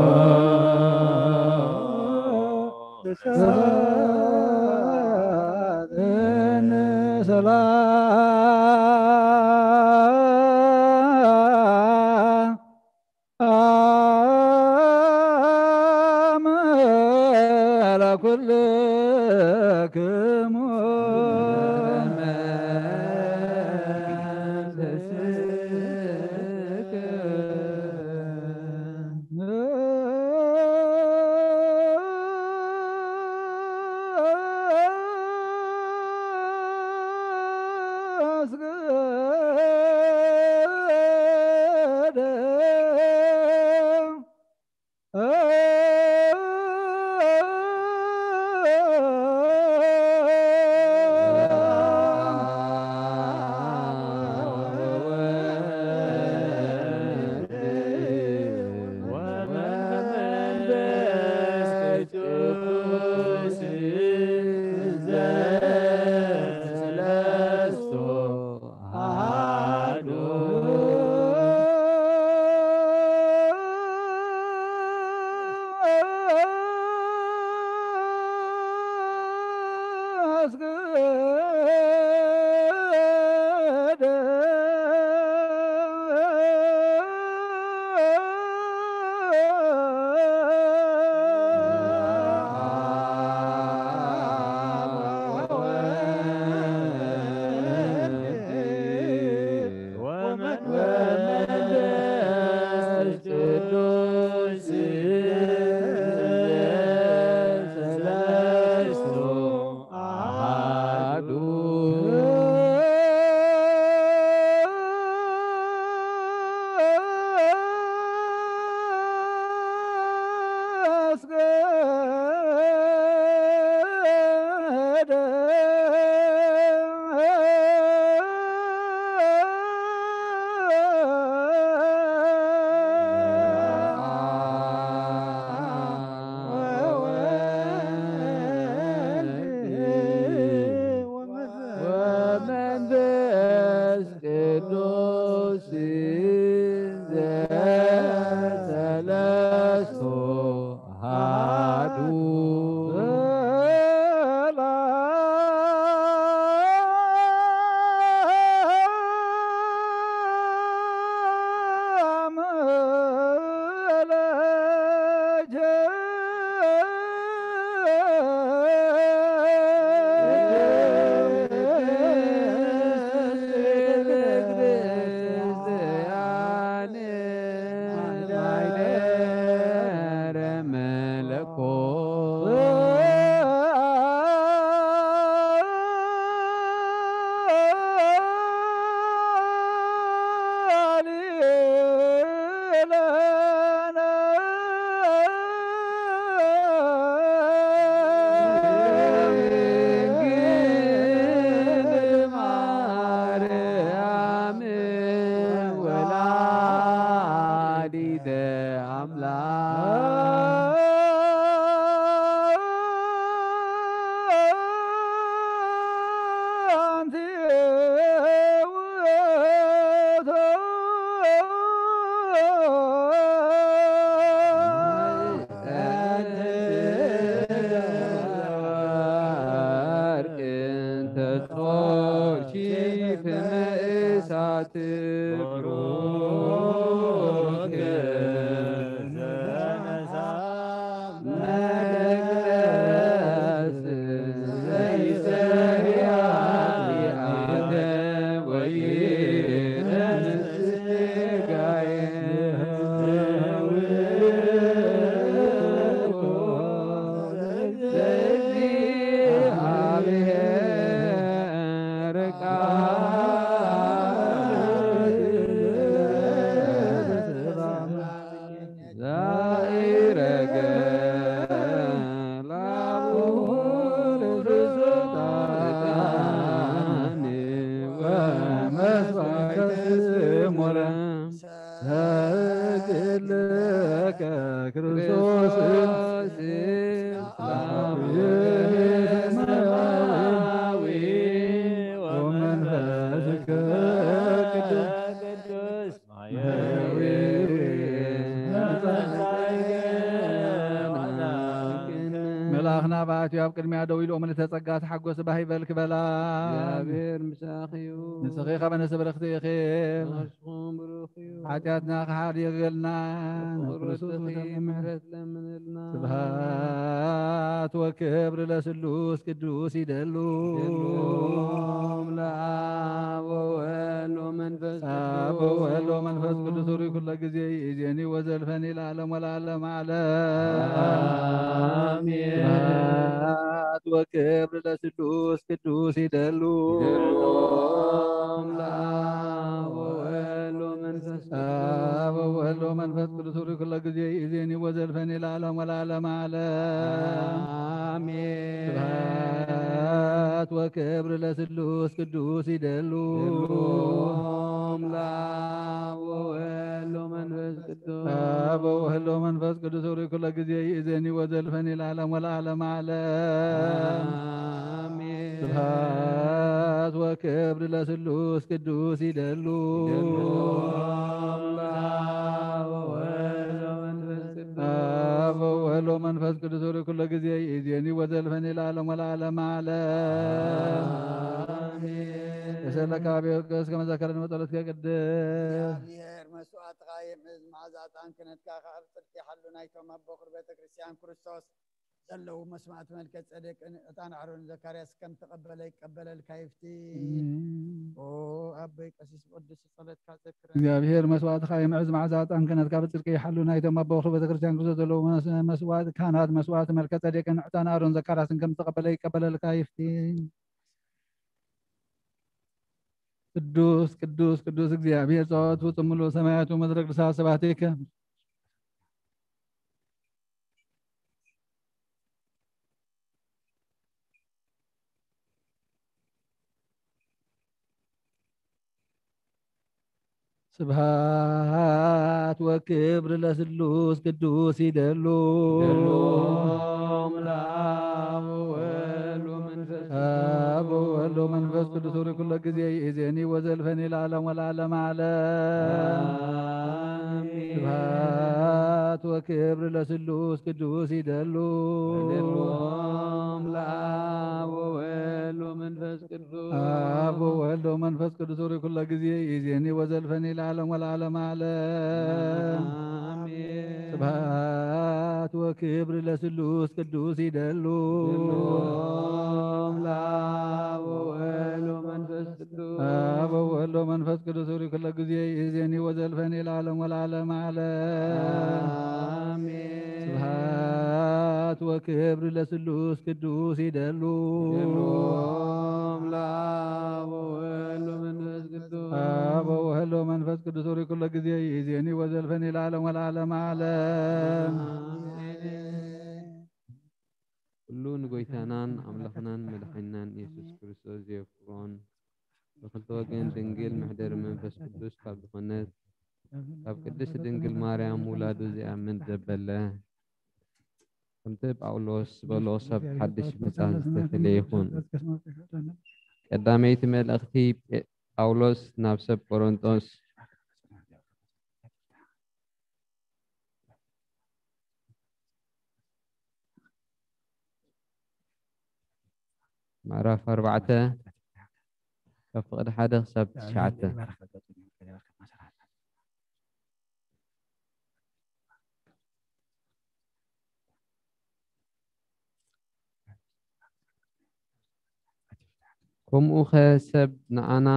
ለነ ድንግል ማርያም ወላዲተ አምላክ። ሰግድ ለከ ክርስቶስ አቡነ ሰማያዊ ወመንፈስከ ቅዱስ። መልኣኽና ብኣትዩ ኣብ ቅድሚያ ደው ኢሉ፣ ምልዕተ ጸጋ ተሓጎስ፣ ባህ ይበል ክበላ። እግዚኣብሔር ምሳኺ እዩ። ንስኺ ኸበ ንስብርኽቲ ኢኺ። ንስኹም ብሩኽ እዩ። ሓጢኣትና ክሓድገልና፣ ብፍቕሩ ንክርስቶስ ወደሙ ምሕረት ለምንልና። ስብሐት ወክብር ለስሉስ ቅዱስ ይደሉ። ይደሉ ለአብ ወወልድ ወመንፈስ አብ ወወልድ ወመንፈስ ቅዱስ ሩይ ኩሎ ግዜ ይእዜኒ ወዘልፈኒ ለዓለም ወለዓለም ዓለም። አሜን። ስብሐት ወክብር ለስሉስ ቅዱስ ይደሉ። ይደሉ ለአብ ወወልድ ወመንፈስ ቅዱስ። አብ ወወልድ ወመንፈስ ቅዱስ ሩይ ኩሎ ግዜ ይእዜኒ ወዘልፈኒ ለዓለም ወለዓለም ዓለም። አሜን። ስብሐት ወክብር ለስሉስ ቅዱስ ይደሉ። ይደሉ ለአብ ወወልድ ወመንፈስ ቅዱስ። አብ ወወልድ ወመንፈስ ቅዱስ ሩይ ኩሎ ግዜ ይእዜኒ ወዘልፈኒ ለዓለም ወለዓለም ዓለም። አሜን። ስብሐት ወክብር ለስሉስ ቅዱስ ይደሉ። ይደሉ ለአብ ወወልድ ወመንፈስ ቅዱስ። አብ ወወልድ ወመንፈስ ቅዱስ ሩይ ኩሎ ግዜ ይእዜኒ ወዘልፈኒ ለዓለም ወለዓለም ዓለም። አሜን። የሰለካ ቤት ቅዱስ ከመዘከረን መጸሎት ከቅድስ። እግዚኣብሔር መስዋዕትኻ የምእዝ መዓዛ ዕጣን ክህነትካ ከኣ ብጽድቂ ይሓሉ ናይቶም ኣቦ ኹር ቤተ ክርስቲያን ክርስቶስ ዘለዉ መስዋዕቲ መልከ ጸደቅን ዕጣን ኣሮን ዘካርያስ ከም ተቐበለ ይቀበለልካ ይፍቲ። እም። ኦ ኣቦይ ቀሲስ ብቅዱስ ጸሎትካ ዘክረን። እግዚኣብሔር መስዋዕትኻ የምዕዝ መዓዛ ዕጣን ክህነትካ ብጽድቂ ይሓሉ ናይቶም ኣቦ ኹር ቤተ ክርስቲያን ክርስቶስ ዘለዉ መስ-፣ መስዋዕቲ ካህናት መስዋዕቲ መልከ ጸደቅን ዕጣን ኣሮን ዘካርያስን ከም ተቐበለ ይቀበለልካ ይፍቲ። ቅዱስ ቅዱስ ቅዱስ እግዚኣብሔር ጸባኦት ፍጹም ምሉእ ሰማያት ወምድሪ ቅዱሳት ስብሐቲከ። ስብሐት ወክብር ለስሉስ ቅዱስ ይደሉ። ይደሉ ለአብ ወወልድ ወመንፈስ ቅዱስ። አብ ወወልድ ወመንፈስ ቅዱስ ሩይ ኩሎ ግዜ ይእዜኒ ወዘልፈኒ ለዓለም ወለዓለም ዓለም። አሜን። ስብሐት ወክብር ለስሉስ ቅዱስ ይደሉ። ይደሉ ለአብ ወወልድ ወመንፈስ ቅዱስ። አብ ወወልድ ወመንፈስ ቅዱስ ሩይ ኩሎ ግዜ ይእዜኒ ወዘልፈኒ ለዓለም ወለዓለም ዓለም። አሜን። ስብሐት ወክብር ለስሉስ ቅዱስ ይደሉ። ይደሉ ለአብ ወወልድ ወመንፈስ ቅዱስ። አብ ወወልድ ወመንፈስ ቅዱስ ሩይ ኩሎ ግዜ ይእዜኒ ወዘልፈኒ ለዓለም ወለዓለም ዓለም። አሜን። ስብሐት ወክብር ለስሉስ ቅዱስ ይደሉ። ይደሎም ለአብ ወወልድ ወመንፈስ ቅዱስ። አብ ወወልድ ወመንፈስ ቅዱስ ሆሪ ኩሎ ጊዜ ይእዜኒ ወዘልፈኒ ለዓለም ወለዓለም ዓለም። ኩሉ ንጎይታናን ኣምላኽናን መድሓኒናን ኢየሱስ ክርስቶስ ዘየፍቅሮን ብክልተ ወገን ድንግል መሕደሪ መንፈስ ቅዱስ ካብ ዝኾነት ካብ ቅድስት ድንግል ማርያም ውላዱ ዝኣምን ዘበለ ከምቲ ጳውሎስ ዝበሎ ሰብ ሓድሽ ፍጻም ዝተፈልየ ይኹን። ቀዳመይቲ መልእኽቲ ጳውሎስ ናብ ሰብ ቆሮንጦስ። ምዕራፍ ኣርባዕተ ካብ ፍቕዲ ሓደ ክሳብ ትሽዓተ። ከምኡኸ ሰብ ንኣና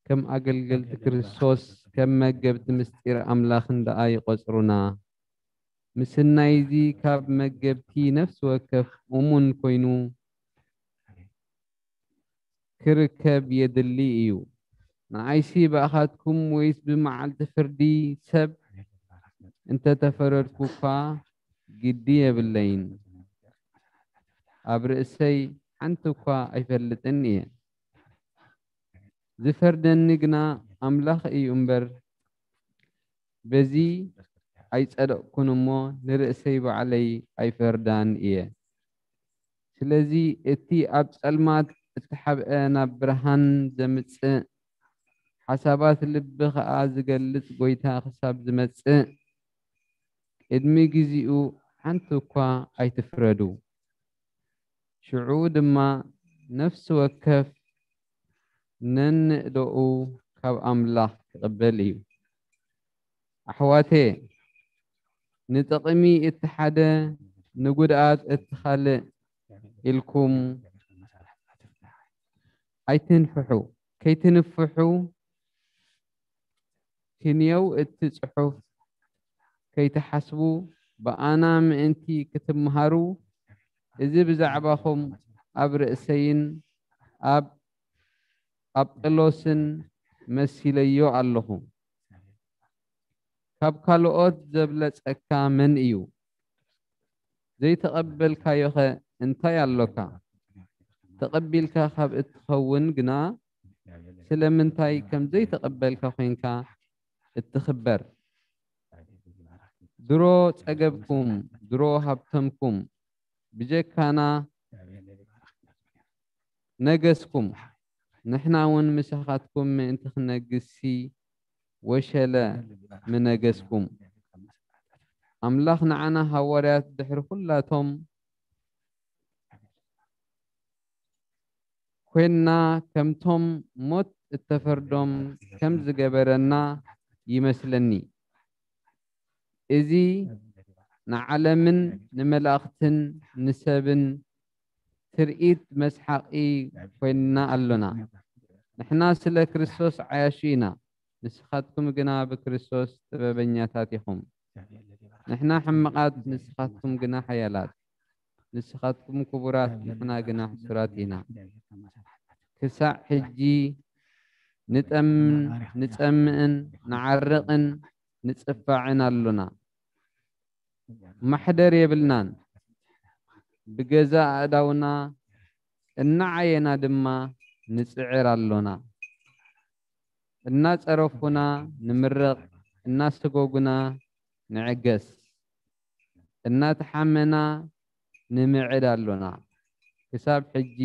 ከም ኣገልገልቲ ክርስቶስ ከም መገብቲ ምስጢር ኣምላኽን ደኣ ይቖጽሩና። ምስናይዚ ካብ መገብቲ ነፍሲ ወከፍ እሙን ኮይኑ ክርከብ የድሊ እዩ። ንኣይሲ ብኣኻትኩም ወይስ ብመዓልቲ ፍርዲ ሰብ እንተተፈረድኩ እኳ ግዲ የብለይን። ኣብ ርእሰይ ሓንቲ እኳ ኣይፈልጥን እየ። ዝፈርደኒ ግና ኣምላኽ እዩ እምበር፣ በዚ ኣይጸደቕኩን እሞ ንርእሰይ ባዕለይ ኣይፈርዳን እየ። ስለዚ እቲ ኣብ ጸልማት እተሓብአ ናብ ብርሃን ዘምጽእ፣ ሓሳባት ልቢ ኸኣ ዝገልጽ ጐይታ ክሳብ ዝመጽእ፣ ቅድሚ ግዜኡ ሓንቲ እኳ ኣይትፍረዱ። ሽዑ ድማ ነፍሲ ወከፍ ነንእደኡ ካብ ኣምላኽ ክቕበል እዩ። ኣሕዋቴ፣ ንጥቕሚ እቲ ሓደ ንጉድኣት እቲ ካልእ ኢልኩም ኣይትንፍሑ። ከይትንፍሑ ክንየው እቲ ጽሑፍ ከይትሓስቡ ብኣና ምእንቲ ክትምሃሩ፣ እዚ ብዛዕባኹም ኣብ ርእሰይን ኣብ ኣጵሎስን መሲለዮ ኣለኹ። ካብ ካልኦት ዘብለጸካ መን እዩ? ዘይተቐበልካዮኸ እንታይ ኣሎካ? ተቐቢልካ ካብ እትኸውን ግና ስለምንታይ ከም ዘይተቐበልካ ኮይንካ እትኽበር? ድሮ ጸገብኩም፣ ድሮ ሃብተምኩም፣ ብጀካና ነገስኩም፣ ንሕና እውን ምሳኻትኩም ምእንቲ ክነግስሲ ወሸለ ምነገስኩም። ኣምላኽ ንዓና ሃዋርያት ድሕሪ ኩላቶም ኮይንና ከምቶም ሞት እተፈርዶም ከም ዝገበረና ይመስለኒ። እዚ ንዓለምን ንመላእኽትን ንሰብን ትርኢት መስሓቒ ኮይንና ኣሎና። ንሕና ስለ ክርስቶስ ዓያሹ ኢና፣ ንስኻትኩም ግና ብክርስቶስ ጥበበኛታት ኢኹም። ንሕና ሕማቓት፣ ንስኻትኩም ግና ሓያላት። ንስኻትኩም ክቡራት፣ ንሕና ግና ሕሱራት ኢና። ክሳዕ ሕጂ ንጠምን ንጸምእን ንዓርቕን ንጽፋዕን ኣሎና። ማሕደር የብልናን። ብገዛእ ኣእዳውና እናዓየና ድማ ንጽዕር ኣሎና። እናጸረፉና ንምረቕ፣ እናሰጎጉና ንዕገስ፣ እናተሓመና ንምዕድ ኣሎና። ክሳብ ሕጂ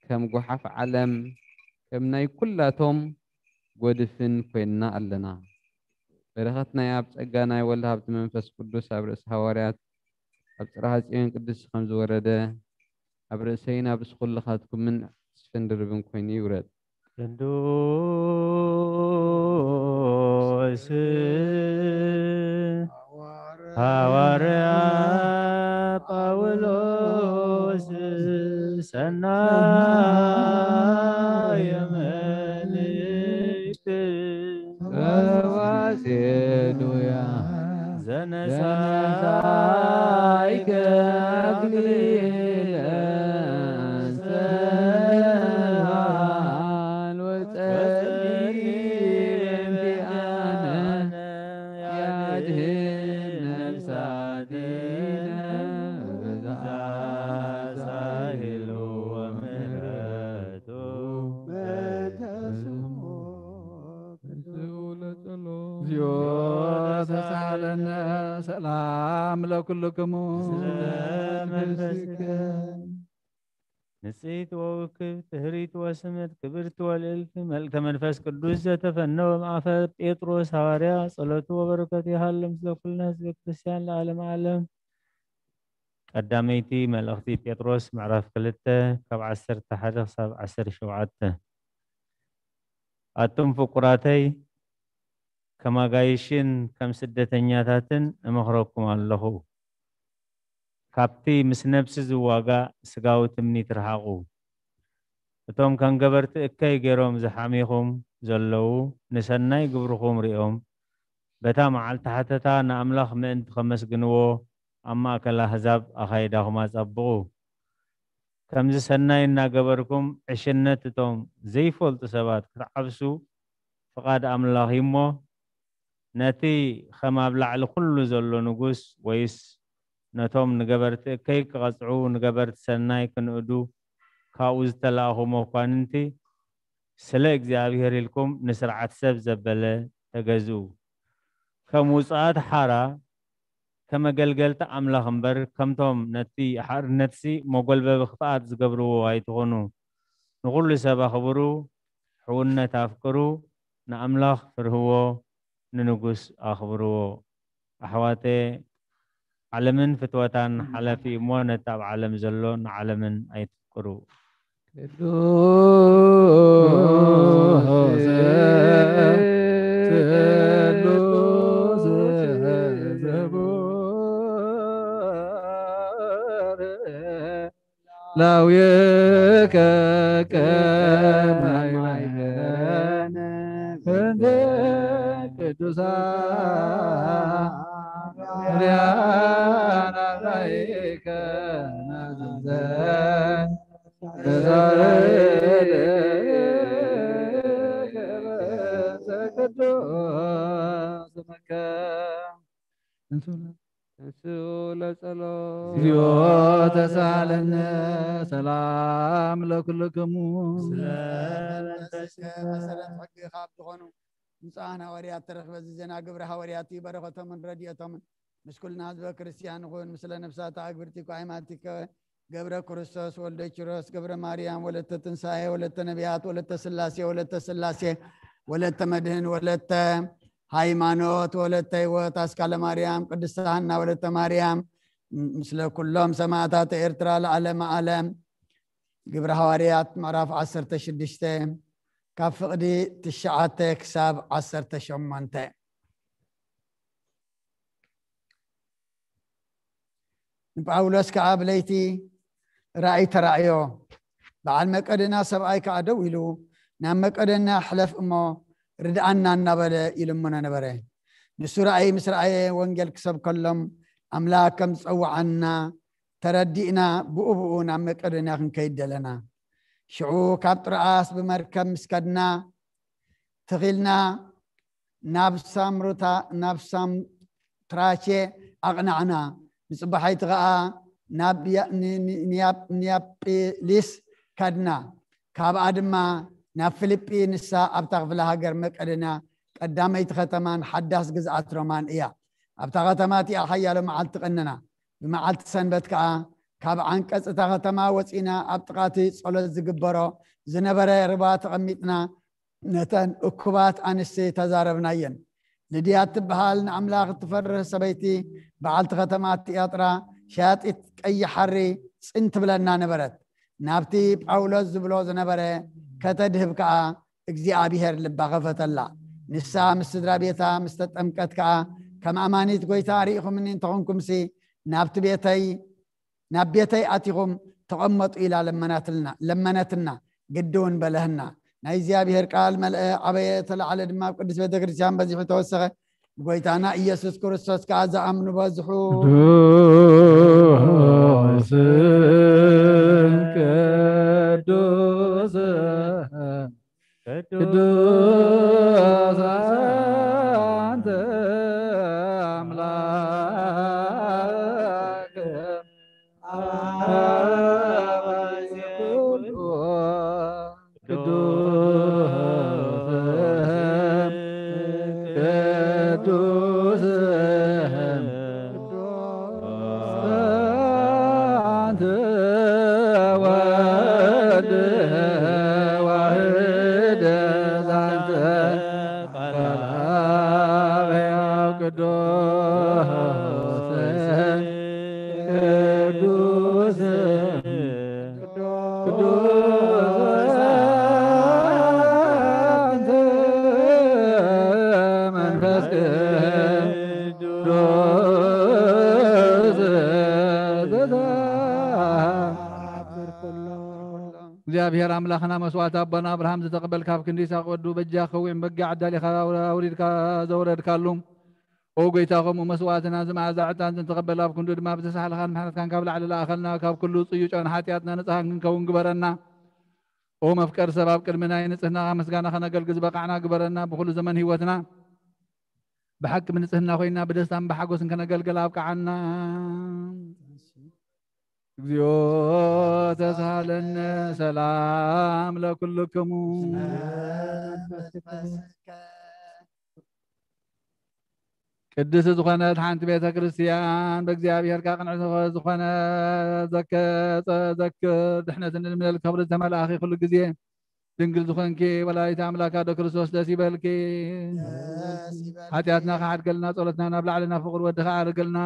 ከም ጓሓፍ ዓለም፣ ከም ናይ ኩላቶም ጎድፍን ኮይንና ኣለና። በረኸት ናይ ኣብ ጸጋ ናይ ወልድ ሃብቲ መንፈስ ቅዱስ ኣብ ርእሲ ሃዋርያት ኣብ ጽርሐ ጽዮን ቅድስቲ ከም ዝወረደ ኣብ ርእሰይን ኣብ ርእሲ ኩልኻትኩምን ዕጽፍን ድርብን ኮይኑ ይውረድ። ቅዱስ ሃዋርያ ጳውሎስ ሰናየ መልእክት በማቄዶንያ ዘነሳይከ አክሊለ አስተብሐል ወጸሊ እንቲአነ ያድህን ነፍሳቲነ ብዝሓ ሳይሉ ወምህረቱ በእንተ ስሙ። እግዚኦ ተሳለነ ሰላም ለኩልክሙ። ንጽሕት ወውክብት ህሪት ወስምት ክብርት ወልዕልት መልእክተ መንፈስ ቅዱስ ዘተፈነወ እምአፈ ጴጥሮስ ሃዋርያ ጸሎቱ ወበረከቱ ይሃሉ ምስለ ኩልነ ህዝበ ክርስቲያን ለዓለመ ዓለም። ቀዳመይቲ መልእኽቲ ጴጥሮስ ምዕራፍ ክልተ ካብ ዓሰርተ ሓደ ክሳብ ዓሰርተ ሸውዓተ። ኣቱም ፍቁራተይ፣ ከም ኣጋይሽን ከም ስደተኛታትን እመኽረኩም ኣለኹ። ካብቲ ምስ ነብሲ ዝዋጋእ ስጋዊ ትምኒት ርሓቑ። እቶም ከም ገበርቲ እከይ ገይሮም ዝሓሚኹም ዘለዉ ንሰናይ ግብርኹም ሪኦም በታ መዓልቲ ሓተታ ንኣምላኽ ምእንቲ ከመስግንዎ ኣብ ማእከል ኣህዛብ ኣኻይዳኹም ኣጸብቑ። ከምዚ ሰናይ እናገበርኩም ዕሽነት እቶም ዘይፈልጡ ሰባት ክትዓብሱ ፍቓድ ኣምላኽ እዩ እሞ፣ ነቲ ከም ኣብ ላዕሊ ኩሉ ዘሎ ንጉስ ወይስ ነቶም ንገበርቲ እከይ ክቐጽዑ ንገበርቲ ሰናይ ክንእዱ ካብኡ ዝተላእኹ መኳንንቲ ስለ እግዚኣብሔር ኢልኩም ንስርዓት ሰብ ዘበለ ተገዝኡ። ከም ውጹኣት ሓራ፣ ከም ኣገልገልቲ ኣምላኽ እምበር፣ ከምቶም ነቲ ሓርነትሲ መጎልበቢ ክፍኣት ዝገብርዎ ኣይትኹኑ። ንኹሉ ሰብ ኣኽብሩ፣ ሕውነት ኣፍቅሩ፣ ንኣምላኽ ፍርህዎ፣ ንንጉስ ኣኽብርዎ። ኣሕዋተ፣ ዓለምን ፍትወታን ሓላፊ እሞ፣ ነቲ ኣብ ዓለም ዘሎ ንዓለምን ኣይትፍቅሩ። ቅዱስ፣ ቅዱስ ዘቡር ላውየከ ከማይ በረነ እንደ ቅዱሳን ርያን አብራይከ ናዘንዘን ቅዱስ ስምከ። እንሱ ለጸሎት። እግዚኦ ተሳለነ ሰላም ለኩልክሙ። ስለ መንፈስከ መሰረት ሕግኻ ኣብ ዝኾኑ ብፁዓን ሃዋርያት ተረኽበ። እዚ ዜና ግብረ ሃዋርያት እዩ። በረኸቶምን ረድኤቶምን ምስ ኩልና ህዝበ ክርስቲያን ይኹን። ምስለ ነፍሳት ኣግብርቲ ኳይማቲከ ገብረ ክርስቶስ ወልደ ኪሮስ ገብረ ማርያም ወለተ ትንሳኤ ወለተ ነቢያት ወለተ ስላሴ ወለተ ስላሴ ወለተ መድህን ወለተ ሃይማኖት ወለተ ህይወት ኣስካለ ማርያም ቅድስተ ሃና ወለተ ማርያም ምስለ ኩሎም ሰማዕታት ኤርትራ ለዓለመ ዓለም። ግብረ ሃዋርያት ምዕራፍ ዓሰርተ ሽዱሽተ ካብ ፍቕዲ ትሽዓተ ክሳብ ዓሰርተ ሸሞንተ። ንጳውሎስ ከኣ ብለይቲ ራእይ ተራእዮ። በዓል መቄዶንያ ሰብኣይ ከኣ ደው ኢሉ፣ ናብ መቄዶንያ ሕለፍ እሞ ርድኣና እናበለ ይልምኖ ነበረ። ንሱ ራእይ ምስ ረኣየ፣ ወንጌል ክሰብከሎም ኣምላኽ ከም ዝጸውዓና ተረዲእና፣ ብኡ ብኡ ናብ መቄዶንያ ክንከይድ ደለና። ሽዑ ካብ ጥሮኣስ ብመርከብ ምስ ከድና፣ ትኺልና ናብ ሳምሩታ-፣ ናብ ሳምትራቼ ኣቕናዕና። ንጽባሓይቲ ኸኣ ናብ ያ-፣ ኒ-፣ ኒ-፣ ኒያፕ-፣ ኒያጲሊስ ከድና። ካብኣ ድማ ናብ ፊልጲ፣ ንሳ ኣብታ ክፍለ ሃገር መቄዶንያ ቀዳመይቲ ከተማን ሓዳስ ግዝኣት ሮማን እያ። ኣብታ ከተማ እቲኣ ሓያሎ መዓልቲ ቀነና። ብመዓልቲ ሰንበት ከኣ ካብ ዓንቀጽ እታ ከተማ ወጺና ኣብ ጥቓ እቲ ጸሎት ዝግበሮ ዝነበረ ርባ ተቐሚጥና ነተን እኩባት ኣንስቲ ተዛረብናየን። ልድያ እትበሃል ንኣምላኽ እትፈርህ ሰበይቲ በዓልቲ ከተማ ትያጥራ ሸያጢት ቀይሕ ሓሪ ጽን ትብለና ነበረት። ናብቲ ጳውሎስ ዝብሎ ዝነበረ ከተድህብ ከኣ እግዚኣብሔር ልባ ከፈተላ። ንሳ ምስ ስድራ ቤታ ምስ ተጠምቀት ከኣ፣ ከም ኣማኒት ጐይታ ርኢኹምኒ እንተኾንኩምሲ፣ ናብቲ ቤተይ፣ ናብ ቤተይ ኣቲኹም ተቐመጡ ኢላ ለመናትልና-፣ ለመነትና። ግዲ እውን በለህና። ናይ እግዚኣብሔር ቃል መልአ፣ ዓበየ፣ ተላዕለ ድማ ኣብ ቅድስት ቤተ ክርስቲያን በዚሑ ተወሰኸ። ብጎይታና ኢየሱስ ክርስቶስ ከኣ ዝኣምኑ በዝሑ። ስም ቅዱስ ቅዱስ አንተ አምላክ አበ ኩሉ ቅዱስ ቅዱስ አንተ ወልድ ዋህድ ዛንተ ቃል አብ ሕያው ቅዱስ ቅዱስ ቅዱስ አንተ መንፈስ ቅዱስ ዘተአምር ኩሎ። እግዚኣብሔር ኣምላኽና መስዋዕቲ ኣቦና ኣብርሃም ዝተቐበል ካብ ክንዲ ይስሐቅ ወዱ በጃ ክኸውን በጊዕ ኣዳሊኻ ኣውሪድካ ዘውረድካሉ ኦ ጎይታ፣ ከምኡ መስዋዕትና እዚ መዓዛ ዕጣን ዝንተቐበል ኣብ ክንዱ ድማ ብተሳሕልኻን ምሕረትካን ካብ ላዕሊ ለኣኸልና፣ ካብ ኩሉ ጽዩጫን ሓጢኣትና ንጽሃን ክንከውን ግበረና። ኦ መፍቀር ሰብ፣ ኣብ ቅድሚ ናይ ንጽህናኻ ምስጋና ከነገልግል ዝበቃዕና ግበረና። ብኹሉ ዘመን ህይወትና ብሓቂ ብንጽህና ኮይና ብደስታን ብሓጎስን ከነገልግል ኣብቅዓና። እግዚኦ ተሳሃለነ ሰላም ለኩልክሙ። ቅድስቲ ዝኾነት ሓንቲ ቤተ ክርስቲያን ብእግዚኣብሔር ካብ ቅንዕቲ ዝኾነ ዘከ-፣ ዘክር ድሕነትን ልምለል ክብሪ ዝተመልኣኺ ኩሉ ግዜ ድንግል ዝኾንኪ ወላዲተ ኣምላክ ኣዶ ክርስቶስ ደስ ይበልኪ። ደስ ይበልኪ። ሓጢኣትና ክሓድገልና ጸሎትና ናብ ላዕሊ ናብ ፍቕር ወድኻ ኣርግልና።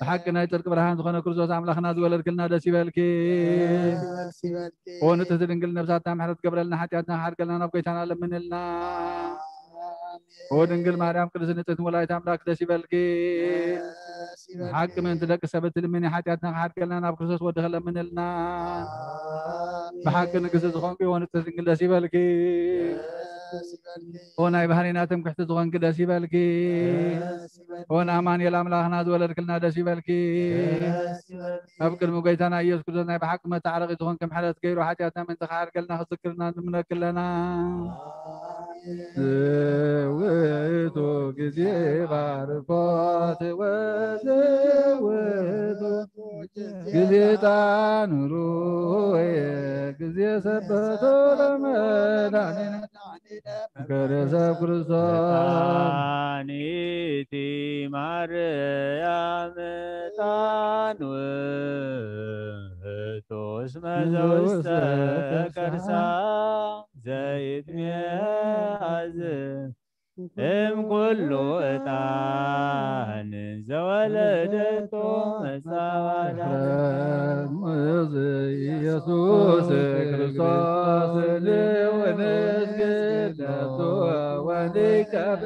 ብሓቂ ናይ ጽድቂ ብርሃን ዝኾነ ክርስቶስ ኣምላኽና ዝወለድክልና ደስ ይበልኪ። ደስ ይበልኪ። ኦ ንጽህቲ ድንግል ነብሳትና ምሕረት ገብረልና፣ ሓጢኣትና ክሓድገልና ናብ ጎይታና ለምንልና። ኦ ድንግል ማርያም ቅድስት ንጽህቲ ወላዲት ኣምላክ ደስ ይበልኪ። ደስ ይበልኪ። ብሓቂ ምእንቲ ደቂ ሰብ እትልምኒ ሓጢኣትና ክሓድገልና ናብ ክርስቶስ ወድኺ ለምንልና። ኣሜን። ብሓቂ ንግስቲ ዝኾንኪ ኦ ንጽህቲ ድንግል ደስ ይበልኪ። ደስ ይበልኪ። ኦ ናይ ባህሪና ትምክሕቲ ዝኾንኪ ደስ ይበልኪ። ደስ ይበልኪ። ኦ ንኣማኑኤል ኣምላኽና ዝወለድክልና ደስ ይበልኪ። ደስ ይበልኪ። ኣብ ቅድሚ ጎይታና ኢየሱስ ክርስቶስ ናይ ብሓቂ መታዓረቂ ዝኾንኪ ምሕረት ገይሩ ሓጢኣትና ምእንቲ ክሓድገልና ክዝክርና ንምነኪ ኣለና። ዝውቱ ግዜ ባርኮት ወዝውቱ ግዜ ጣኑሩ ግዜ ሰበቶ ለመድኃኒነ መከረ ሰብ ክርስቶስ። ጣኒቲ ማርያም ጣን ውእቱ እስመ ዘውስተ ከርሳ ዘይትሜአዝ እም ኩሉ ዕጣን ዘወለደቶ መጻዋዳ። እፍረት ሙዝ ኢየሱስ ክርስቶስ ልውንስ ግደቱ ወንከብ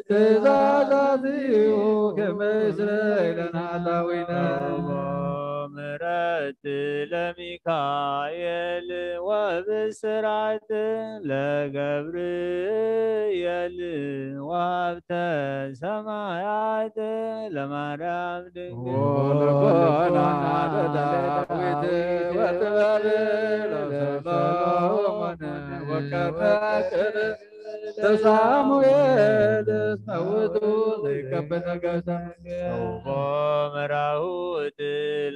ትእዛዛዚኡ ከመ ይስረይ ለነ ኃጣውኢነ። ምረት ለሚካኤል ወብስራት ለገብርኤል ወሀብተ ሰማያት ለማርያም ድንግል ወልቦና ለዳዊት ወጥበብ ለሰሎሞን ወከመ ቅድስት ለሳሙኤል እስመ ውእቱ ዘይቀብል ነገደ። ሰውቦ መራሁት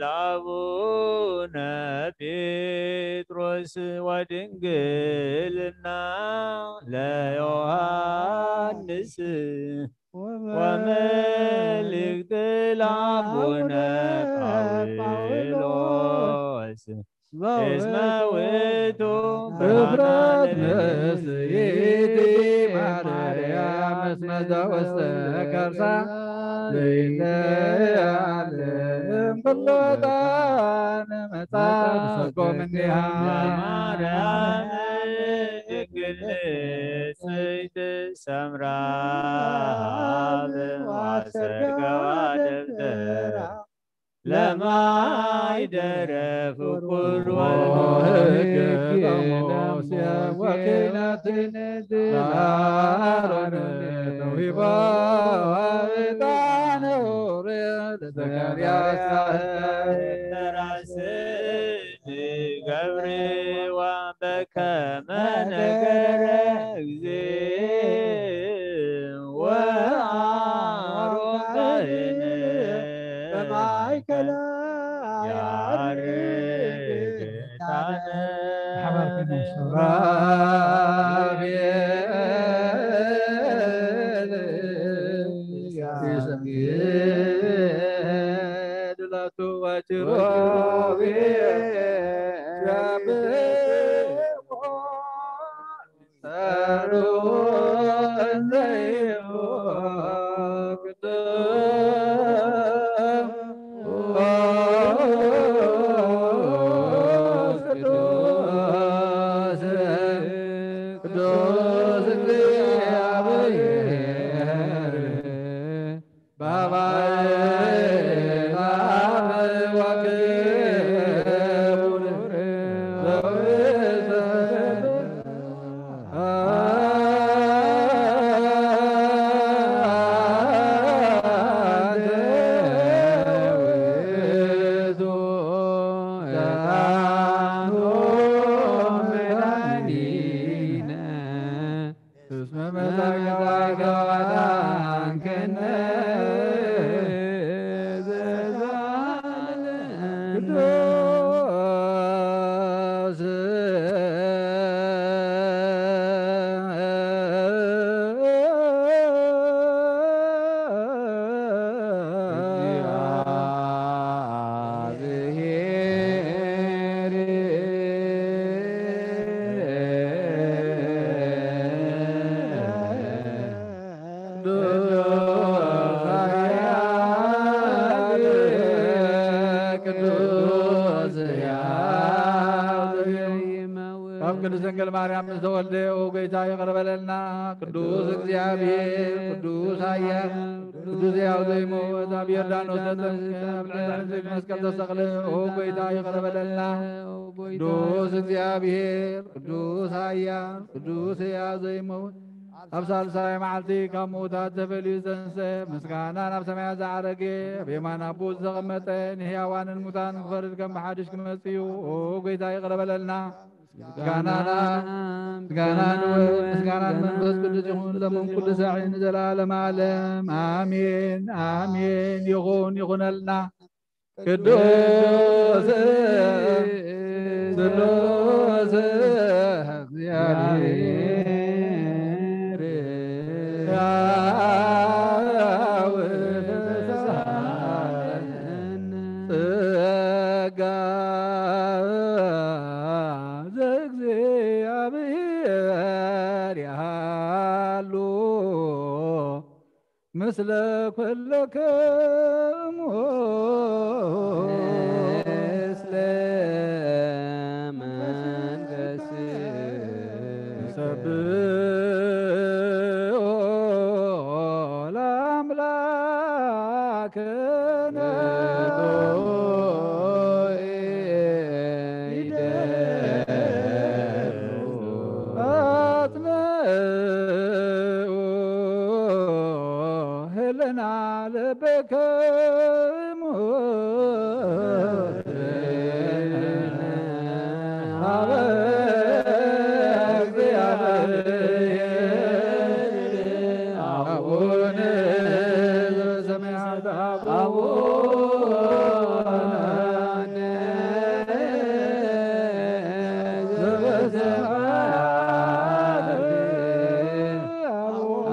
ለአቡነ ጴጥሮስ ወድንግልና ለዮሐንስ ወመልእክት ለአቡነ ጳውሎስ እስመ ውእቱ እፍረት ብርሃነ ምስይእቲ ማርያም እስመ ዘውስተ ከርሳ ዘይትሜአዝ እምኩሉ ዕጣን መጻእኮ እምኔሃ። ለማርያም ድንግል ንጽሕት ሰምራ አብ ወአስተርገዋ ደብተራ ለማይደረ ፍቁር ወልድ ወኪናትን ለአሮን ተውሂቦ ዕጣነ ኡሪም ዘካርያስ ካህን ራስ ገብርዋ በከመ ነገረ እግዚእ ወአሮን ካህን በማእከለ ያርግ ዕጣነ። ሓባር ኮይና ሱራፌል ይሰግድ ላቱ ወኪሩቤል ያብጽሕዎ እስመ መጻእከ ወአዳንከነ ዘዛለ ቅዱስ ካብ ቅድስት ድንግል ማርያም ዝተወልደ፣ ኦ ጎይታ፣ ይቕረ በለልና። ቅዱስ እግዚኣብሔር፣ ቅዱስ ኃያል፣ ቅዱስ ሕያው ዘይመውት፣ ኣብ ዮርዳኖስ ተጠምቀ፣ ኣብ ልዕሊ መስቀል ተሰቕለ፣ ኦ ጎይታ፣ ይቕረ በለልና። ቅዱስ እግዚኣብሔር፣ ቅዱስ ኃያል፣ ቅዱስ ሕያው ዘይመውት፣ ኣብ ሳልሳይ መዓልቲ ካብ ምዉታት ተፈልዩ ዝተንስአ፣ ምስጋና ናብ ሰማያት ዝዓረገ፣ ኣብ የማን ኣቦኡ ዝተቐመጠ፣ ንሕያዋንን ሙታንን ክፈርድ ከም ብሓድሽ ክመጽእ እዩ። ኦ ጎይታ፣ ይቕረ በለልና። ምስጋና ንኣብ፣ ምስጋና ንወልድ፣ ምስጋና ንመንፈስ ቅዱስ ይኹን፣ ሎምን ኩሉ ሳዕ ንዘለዓለመ ዓለም። ኣሜን፣ ኣሜን። ይኹን፣ ይኹነልና። ቅዱስ ስሉስ እግዚኣብሔር ያው ጸጋ ዘእግዚኣብሔር ያሉ ምስለ ኩልክሙ። ምስለ መንፈስከ። ሰብሖ ለአምላክነ። አጽንዑ ህልና ልብክሙ ሀበ እግዚአብሔር አቡነ ዘበሰማያት። አቡነ ዘበሰማያት።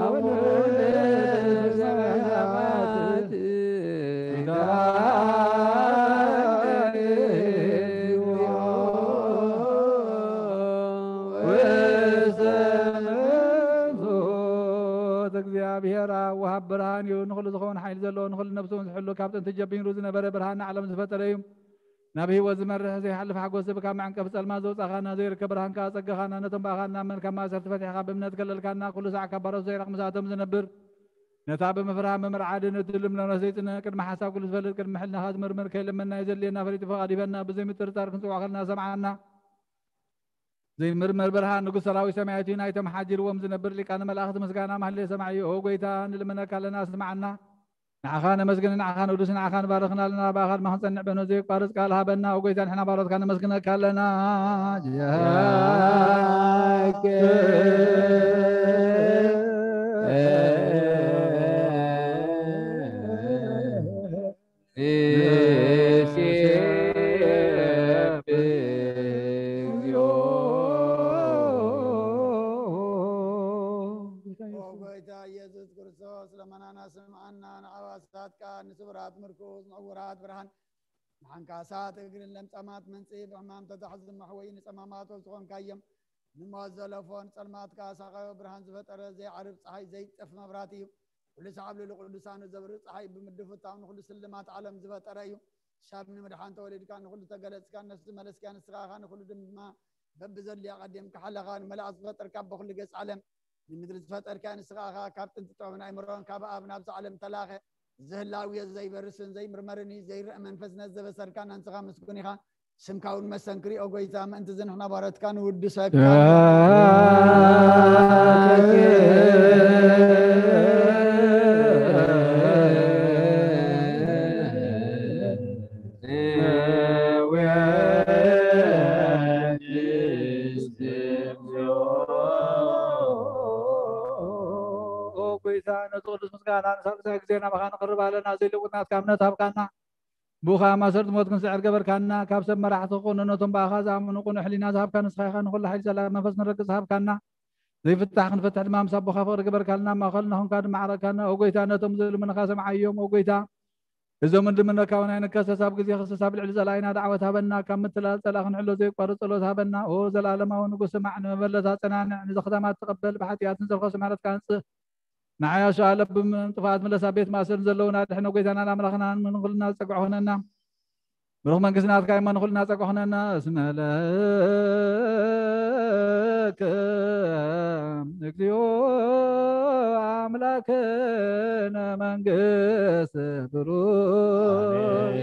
አቡነ ዘበሰማያት። ውስተ መንሱት። እግዚኣብሔር ኣብ ወሃብ ብርሃን እዩ። ንኹሉ ዝኸውን ሓይሊ ዘለዎ፣ ንኹሉ ነፍሱ ዝሕሉ፣ ካብ ጥንቲ ጀሚሩ ዝነበረ፣ ብርሃን ንዓለም ዝፈጠረ እዩ። ናብ ህይወት ዝመርሕ ዘይሓልፍ ሓጎስ ዝህብ፣ ካብ መዕንቀፊ ጸልማት ዘውጻኻና፣ ዘይርከብ ብርሃን ከኣ ጸጋኻና፣ ነቶም ብኣኻ እናመን ካብ ማእሰርቲ ፈቲሕካ ብእምነት ከለልካና፣ ኩሉ ሳዕ ካብ ባሮት ዘይራቕ ምስኣቶም ዝነብር፣ ነታ ብምፍራህ ብምርዓድ ነቲ ልምኖኖስ ዘይጽንዕ፣ ቅድሚ ሓሳብ ኩሉ ዝፈልጥ፣ ቅድሚ ሕልናኻ ዝምርምር፣ ከይለመና የዘድልየና ፈሊጡ ፈቓዱ ሂበና፣ ብዘይ ምጥርጣር ክንጽውዖ ከለና ሰምዓና። ዘይምርመር ብርሃን ንጉሥ ሰራዊት ሰማያት እዩ። ናይቶም ሓዲርዎም ዝነብር ሊቃነ መላእኽት ምስጋና ማህሌ ሰማዕ እዩ። ኦ ጎይታ፣ ንልምነካ ኣለና፣ ስምዓና። ንዓኻ ነመስግን፣ ንዓኻ ንውድስ፣ ንዓኻ ንባርኽን ኣለና። ብኣኻ ድማ ክንጸንዕ በኖ ዘይቋርጽ ቃል ሃበና። ኦ ጎይታ፣ ንሕና ባሮትካ ነመስግነካ ኣለና። ኦ ጎይታ ኢየሱስ ክርስቶስ፣ ለመናና ስምዓና፣ ንዓዋሳትካ ንስብራት ምርኩስ፣ ንዕውራት ብርሃን፣ ንሓንካሳት እግርን ለምጻማት መንጽሂ፣ ብሕማም ተታሕዙ መሕወዪ፣ ንጸማማት ወብቲ ኾንካዮም፣ ንሞት ዘለፎ ንጸልማትካ ሳቐዮ፣ ብርሃን ዝፈጠረ ዘይዓርብ ጸሓይ ዘይጠፍ መብራህቲ እዩ። ኩሉ ሰዓብ ልዕሊ ቅዱሳኑ ዘብርህ ጸሓይ ብምድፍታው ንኹሉ ስልማት ዓለም ዝፈጠረ እዩ። ሻብ ንምድሓን ተወሊድካ ንኹሉ ተገለጽካ፣ ነፍሲ መለስካ ንስኻ ኢኻ፣ ንኹሉ ድማ በብዘድልያ ቀዲምካ ሓለኻ፣ ንመላእኽቲ ዝፈጠርካ በኹሉ ገጽ ዓለም ንምድሪ ዝፈጠርካ ንስኻ ኢኻ። ካብ ጥንቲ ጥበብን ኣእምሮን ካብ ኣብ ናብዚ ዓለም ተላኸ ዝህላው እዩ፣ ዘይበርስን ዘይምርመርን እዩ፣ ዘይረአ መንፈስ ነዘበሰርካ ንስኻ ምስጉን ኢኻ። ስምካ እውን መሰንክር እዩ፣ ኦ ጎይታ፣ ምእንቲ እዚ ንሕና ባሮትካ ንውድሰካ። ኦ ጎይታ፣ ነቲ ቅዱስ ምስጋና ንሳልሳይ ግዜ ናባኻ ነቕርብ ኣለና። ዘይልውጥ ናትካ እምነት ሃብካና። ብኡ ኸኣ ማሰርት ሞት ክንስዕር ገበርካና። ካብ ሰብ መራሕቲ ክኾኑ ነቶም ብኣኻ ዝኣምኑ ቅኑዕ ሕሊና ዝሃብካ ንስኻ ኢኻ። ንኹሉ ሓይሊ ጸላኢ መንፈስ ንረግጽ ሃብካና። ዘይፍታሕ ክንፍትሕ ድማ ምስ ኣቦኻ ፍቕሪ ገበርካልና። ኣብ ማእኸልና ኹንካ ድማ ዓረካና። ኦ ጎይታ፣ ነቶም ዝልምንኻ ሰምዓዮም። ኦ ጎይታ፣ እዞም እንልምነካ እውን ኣይንከሰስ። ኣብ ግዜ ክሰስ ኣብ ልዕሊ ጸላኢና ዳዕወት ሃበና። ካብ ምትላል ጸላኢ ክንሕሎ ዘይቋርጽ ጸሎት ሃበና። ኦ ዘለኣለማዊ ንጉስ፣ ስማዕ፣ ንመበለት ኣጸናንዕ፣ ንዘኽታማት ተቐበል፣ ብሓጢኣትን ዘርኸሱ ምሕረትካ ኣንጽህ። ንዓያሹ ኣለብም ጥፍኣት ምለሳ ቤት ማእሰር ዘለውን ኣድሕኖ። ጎይታናን ኣምላኽናን ንኹልና ዝጸግዖ ኾነና። ብሩኽ መንግስቲ ናትካ እሞ ንኹልና ጸግዖ ኾነና። እስመ ለከ እግዚኦ ኣምላክነ መንግስት ብሩክ።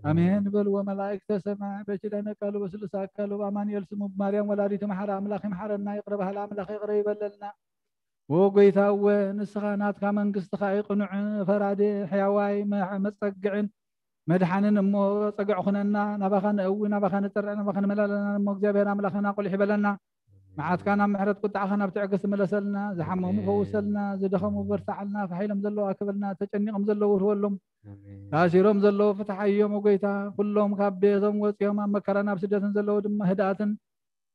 ኣሜን በልዎ መላእክተ ሰማይ። በኪዳነ ቃሉ በስሉስ ኣካሉ በአማኑኤል ስሙ ብማርያም ወላዲቱ መሐረ አምላክ ይምሐረና። ይቅረ በሃላ አምላክ ይቅረ ይበለልና። ኦ ጎይታ እወ ንስኻ ናትካ መንግስትኻ እዩ ቅኑዕ ፈራዲ ሕያዋይ መ- መጸግዕን መድሓንን እሞ ጸግዕ ኩነና። ናባኻ ንእዊ ናባኻ ንጸርዕ ናባኻ ንመላለና እሞ እግዚኣብሔር ኣምላኽና ቁሊሕ ይበለና። መዓትካ ናብ ምሕረት ቁጣዕኻ ናብ ትዕግስቲ ምለሰልና። ዝሓመሙ ፈውሰልና። ዝደኸሙ በርታዓልና። ፋሕ ኢሎም ዘለዉ ኣክበልና። ተጨኒቖም ዘለዉ ርህወሎም። ታሲሮም ዘለዉ ፍትሓዮም ኦ ጎይታ። ኩሎም ካብ ቤቶም ወፂኦም ኣብ መከራን ኣብ ስደትን ዘለዉ ድማ ህድኣትን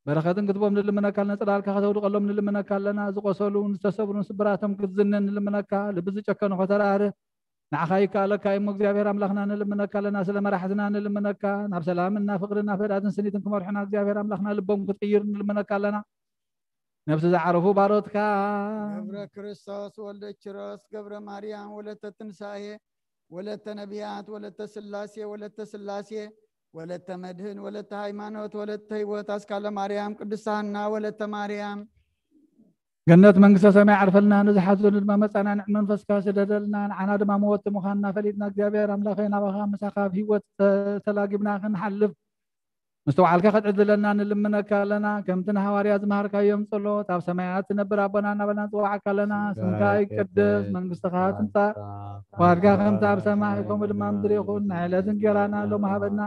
በረኸትን ክትቦም ንልምነካ ኣለና። ጽላልካ ከተውድቐሎም ንልምነካ ኣለና። ዝቆሰሉን ዝተሰብሩን ስብራቶም ክትዝንን ንልምነካ። ልቢ ዝጨከኑ ከተራህርህ ንዓኻ ይከኣለካ እሞ እግዚኣብሔር ኣምላኽና ንልምነካ ኣለና። ስለ መራሕትና ንልምነካ። ናብ ሰላምን ናብ ፍቕርን ናብ ህድኣትን ስኒትን ክመርሑና እግዚኣብሔር ኣምላኽና ልቦም ክትቅይር ንልምነካ ኣለና። ነብሲ ዝዓረፉ ባሮትካ ገብረ ክርስቶስ ወልደ ኪሮስ ገብረ ማርያም ወለተ ትንሳኤ ወለተ ነቢያት ወለተ ስላሴ ወለተ ስላሴ ወለተ መድህን ወለተ ሃይማኖት ወለተ ህይወት ኣስካለ ማርያም ቅዱስ ሃና ወለተ ማርያም ገነት መንግስተ ሰማይ ዓርፈልና። ንዝሓዘኑ ድማ መጻናንዕ መንፈስካ ስደደልና። ንዓና ድማ መወቲ ምዃንና ፈሊጥና እግዚኣብሔር ኣምላኸ ናባኻ ምሳኻ ኣብ ህይወት ተ- ተላጊብና ክንሓልፍ ምስተውዓልካ ክትዕድለና ንልምነካ ኣለና። ከምቲ ንሃዋርያ ዝመሃርካዮም ጸሎት ኣብ ሰማያት ትነብር ኣቦና እናበልና ንጽዋዓካ ኣለና። ስምካ ይቀደስ፣ መንግስትኻ ትምጻእ፣ ፍቓድካ ከምቲ ኣብ ሰማይ ከምኡ ድማ ምድሪ ይኹን። ናይ ዕለት እንጌራና ሎም ሃበና።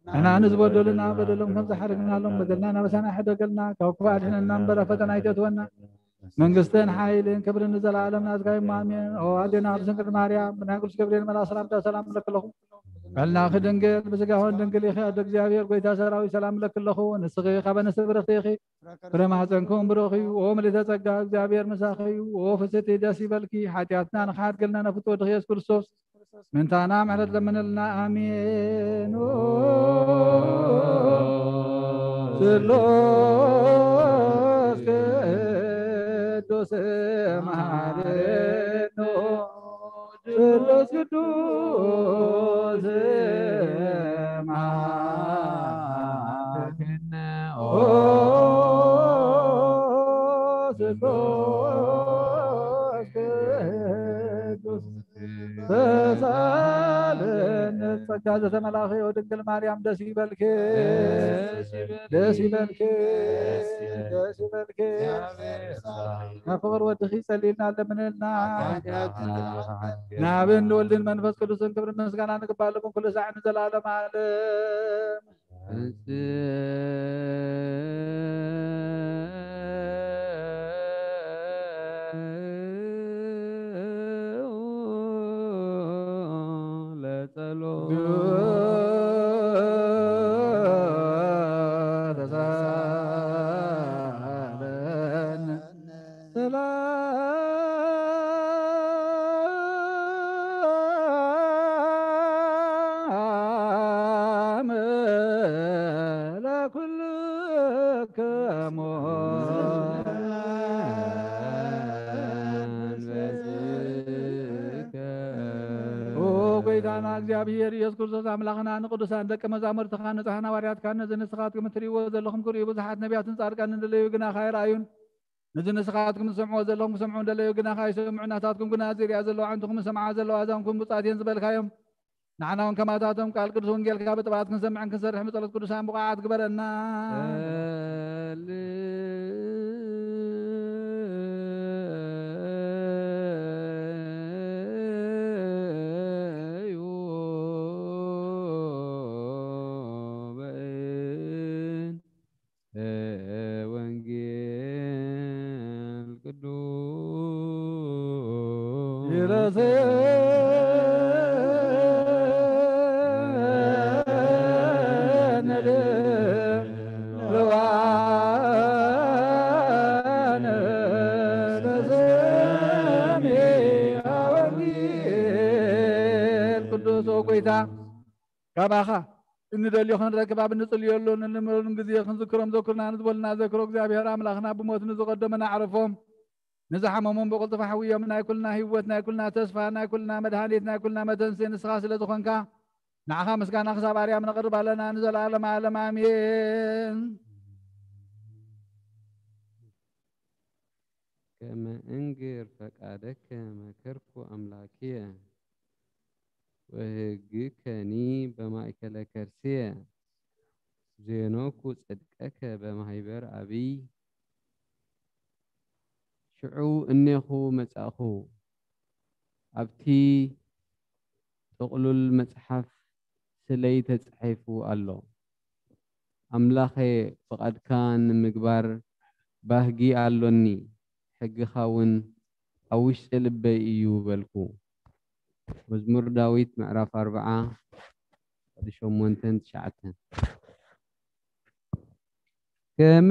ንሕና ንዝበደሉና በደሎም ከም ዝሓረግናሎም በደልና ናበሳና ሕደገልና፣ ካብ ክፉእ ኣድሕነና እምበር ኣብ ፈተና ኣይተእትወና። መንግስትን ሓይልን ክብርን ንዘለኣለም ናትካ እዩ። ኣሜን። ኦ ኣዴና ቅድስት ድንግል ማርያም፣ ብናይ ቅዱስ ገብርኤል መልኣኽ ሰላምታ ሰላም ንብለኪ ኣለኹ። በልናኺ ድንግል፣ ብስጋኽን ድንግል ኢኺ፣ ኣደ እግዚኣብሔር፣ ጎይታ ሰራዊት፣ ሰላም እብለኪ ኣለኹ። ንስኺ ካብ ኣንስቲ ብርኽቲ ኢኺ፣ ፍረ ማህፀንኩም ብሩኽ እዩ። ኦ ምልዕተ ጸጋ፣ እግዚኣብሔር ምሳኺ እዩ። ኦ ፍስሕቲ፣ ደስ ይበልኪ። ሓጢኣትና ንኽሓድገልና ነፍቶ ወድኺ ኢየሱስ ክርስቶስ ምንታና ምሕረት ለምንልና። ኣሜን። ኦ ስሉስ ቅዱስ መሐረነ፣ ስሉስ ቅዱስ መሐረነ፣ ኦ ስሉስ ቅዱስ ተሳለን። ጸጋ ዘተመላኸዮ ድንግል ማርያም ደስ ይበልኪ፣ ደስ ይበልኪ፣ ደስ ይበልኪ። ካብ ፍቕር ወድኺ ጸሊልና ለምንልና። ንኣብን ንወልድን መንፈስ ቅዱስን ክብሪ ምስጋና ንግባለኩም ኩሉ ሳዕ ንዘለዓለም ዓለም። ሰላም ለኩልክሙ መንፈስከ። ኦ ጎይታና እግዚኣብሔር ኢየሱስ ክርስቶስ ኣምላኽና ንቅዱሳን ደቀ መዛሙርትኻ ንጹሓን ሃዋርያትካ ነዚ ንስኻትኩም እትርእይዎ ዘለኹም ክርእዩ ብዙሓት ነቢያትን ጻድቃንን ደለዩ ግና ካይረኣዩን ነዚ ንስኻትኩም ትሰምዕዎ ዘለኹም ክሰምዑ እንደለዩ ግና ካይሰምዑ ናታትኩም ግና ዝሪኣ ዘለዋ ዓንትኹም ዝሰምዓ ዘለዋ ኣዛንኩም ብጻት እየን ዝበልካዮም። ንዓና እውን ከማታቶም ቃል ቅዱስ ወንጌልካ ብጥባት ክንሰምዕን ክንሰርሕ ብጸሎት ቅዱሳን ብቑዓት ግበረና። ጸልዩ በእንተ ወንጌል ቅዱስ ይረሰነ ለዋነ ለሰሚዐ ወንጌል ቅዱስ። ኦ ጎይታ፣ ካባኻ እንደልዮ ክንረክብ ኣብ እንጽልየሉ እንልምነሉን ግዜ ክንዝክሮም ዘኩርና ንዝበሉና ዘክሮ እግዚኣብሔር ኣምላኽና ብሞት ንዝቐደመና ኣዕርፎም። ንዝሓመሞም ብቕልጥፍ ኣሕውዮም። ናይ ኩልና ህይወት፣ ናይ ኩልና ተስፋ፣ ናይ ኩልና መድሃኒት፣ ናይ ኩልና መተንስኢ ንስኻ ስለ ዝኾንካ፣ ንዓኻ ምስጋና ክሳብ ኣርያም ነቕርብ ኣለና ንዘለዓለም ዓለም ኣሜን። ከመ እንግር ፈቃደከ መከርኩ ኣምላክየ፣ ወህግከኒ በማእከለ ከርስየ። ዜኖኩ ጽድቀከ በማህበር ኣብይ። ሽዑ እኔኹ መጻእኹ፣ ኣብቲ ጥቕሉል መጽሓፍ ስለይ ተጻሒፉ ኣሎ። ኣምላኸ፣ ፍቓድካ ንምግባር ባህጊ ኣሎኒ፣ ሕግኻ እውን ኣብ ውሽጢ ልበይ እዩ በልኩ። መዝሙር ዳዊት ምዕራፍ ኣርብዓ፣ ሸሞንተን ትሽዓተን። ከመ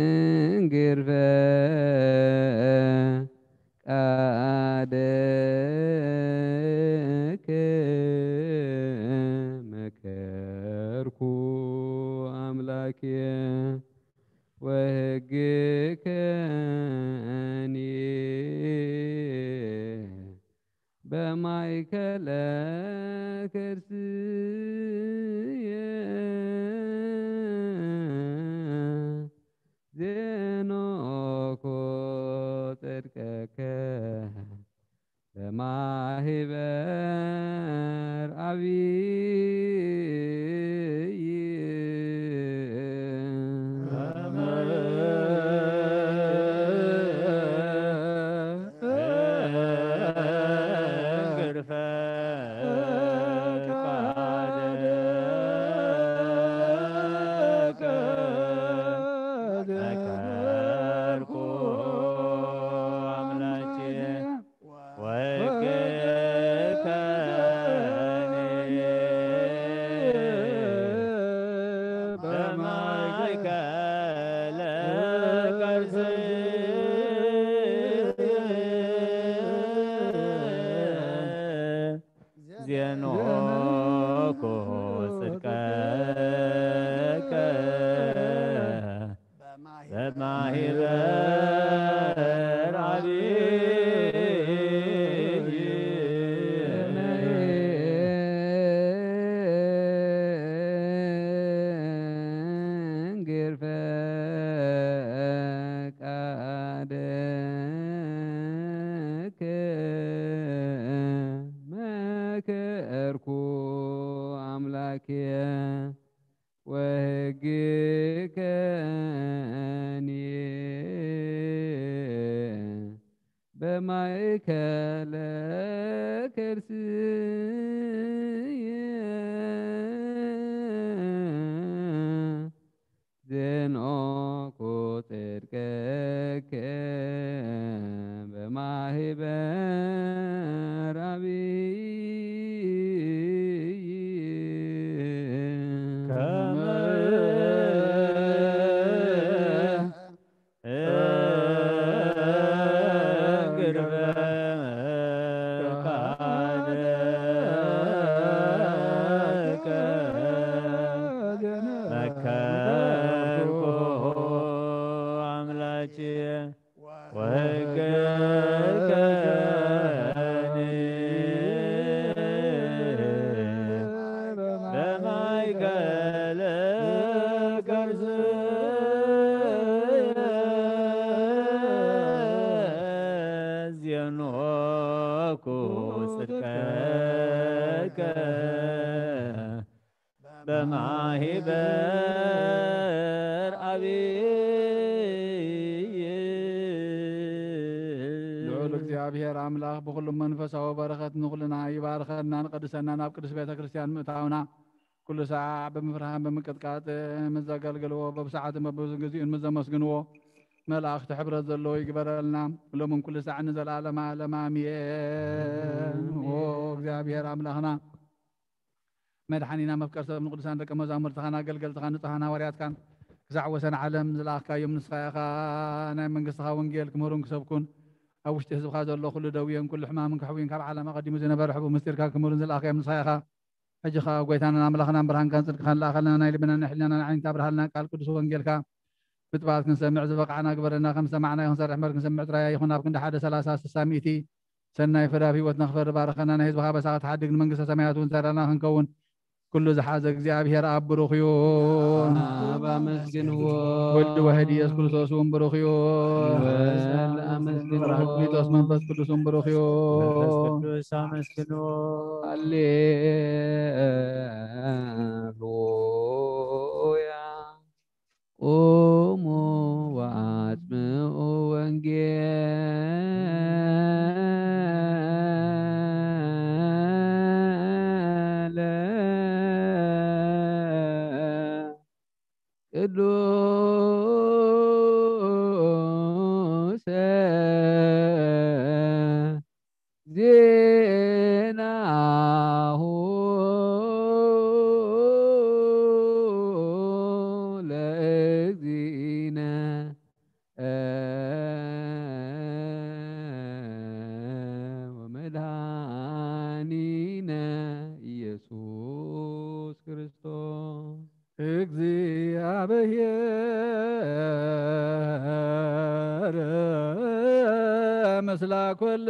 እንግር ፈቃደከ መከርኩ ኣምላክየ፣ ወህግከኒ በማእከለ ከርስየ። ዜኖኮ ጽድቀከ በማህበር ኣብይ። ሕግከኒ በማእከለ ከርስየ ዘንኦኩ ጽድቀከ በማህበር አብይ ከመ በማህበር አብይ። ልዑል እግዚኣብሔር ኣምላኽ ብኹሉ መንፈሳዊ በረኸት ንኹልና ይባርከና፣ ንቀድሰና፣ ናብ ቅድስት ቤተ ክርስቲያን ምእታውና ኩሉ ሳዕ ብምፍርሃን ብምቅጥቃጥ ምስ ዘገልግልዎ፣ በብሰዓትን በብግዜኡን ምስ ዘመስግንዎ፣ መላእኽቲ ሕብረት ዘለዎ ይግበረልና፣ ሎምን ኩሉ ሳዕ ንዘለዓለመ ዓለም ኣሜን። ኦ እግዚኣብሔር ኣምላኽና፣ መድሓኒና፣ መፍቀር ሰብ ንቅዱሳን ደቀ መዛሙርትኻን ኣገልገልትኻን ንጹሃን ሃዋርያትካን ክሳዕ ወሰን ዓለም ዝለኣኽካዮም ንስኻ ኢኻ። ናይ መንግስትኻ ወንጌል ክምህሩን ክሰብኩን ኣብ ውሽጢ ህዝብኻ ዘሎ ኩሉ ደውዮን ኩሉ ሕማምን ከሕውዩን ካብ ዓለም ኣቐዲሙ ዝነበረ ሕቡእ ምስጢርካ ክምህሩን ዝለኣኽካዮም ንስኻ ኢኻ። ሕጂ ኸኣ ጎይታናን ኣምላኽናን ብርሃንካን ጽድቅኻን ለኣኸልና፣ ናይ ልብናን ናይ ሕልናናን ዓይኒ ኣብርሃልና፣ ቃል ቅዱስ ወንጌልካ ብጥባት ክንሰምዕ ዝበቕዓና ግበረና። ከም ዝሰማዕናዮ ክንሰርሕ እምበር ክንሰምዕ ጥራይ ኣይኹን። ኣብ ክንዲ ሓደ ሰላሳ፣ ስሳ፣ ሚእቲ ሰናይ ፍረ ኣብ ህይወትና ክፈሪ ባርኸና። ናይ ህዝብኻ ኣበሳ ክትሓድግ ንመንግስተ ሰማያት እውን ተራና ክንከውን ኩሉ ዝሓዘ እግዚኣብሔር ኣብ ብሩኽ እዩ። ኣብ ኣመስግንዎ። ወልድ ዋሕድ ኢየሱስ ክርስቶስ እውን ብሩኽ እዩ። ወልድ ኣመስግንዎ። ጳራቅሊጦስ መንፈስ ቅዱስ እውን ብሩኽ እዩ። መንፈስ ቅዱስ ኣመስግንዎ። ሃሌሉያ። ቁሙ ወአጽምዑ ወንጌለ ቅዱሰ ዜናሁ ለእግዚእነ ወመድኃኒነ ኢየሱስ ክርስቶስ። እግዚአብሔር ምስላ ኩልክሙ።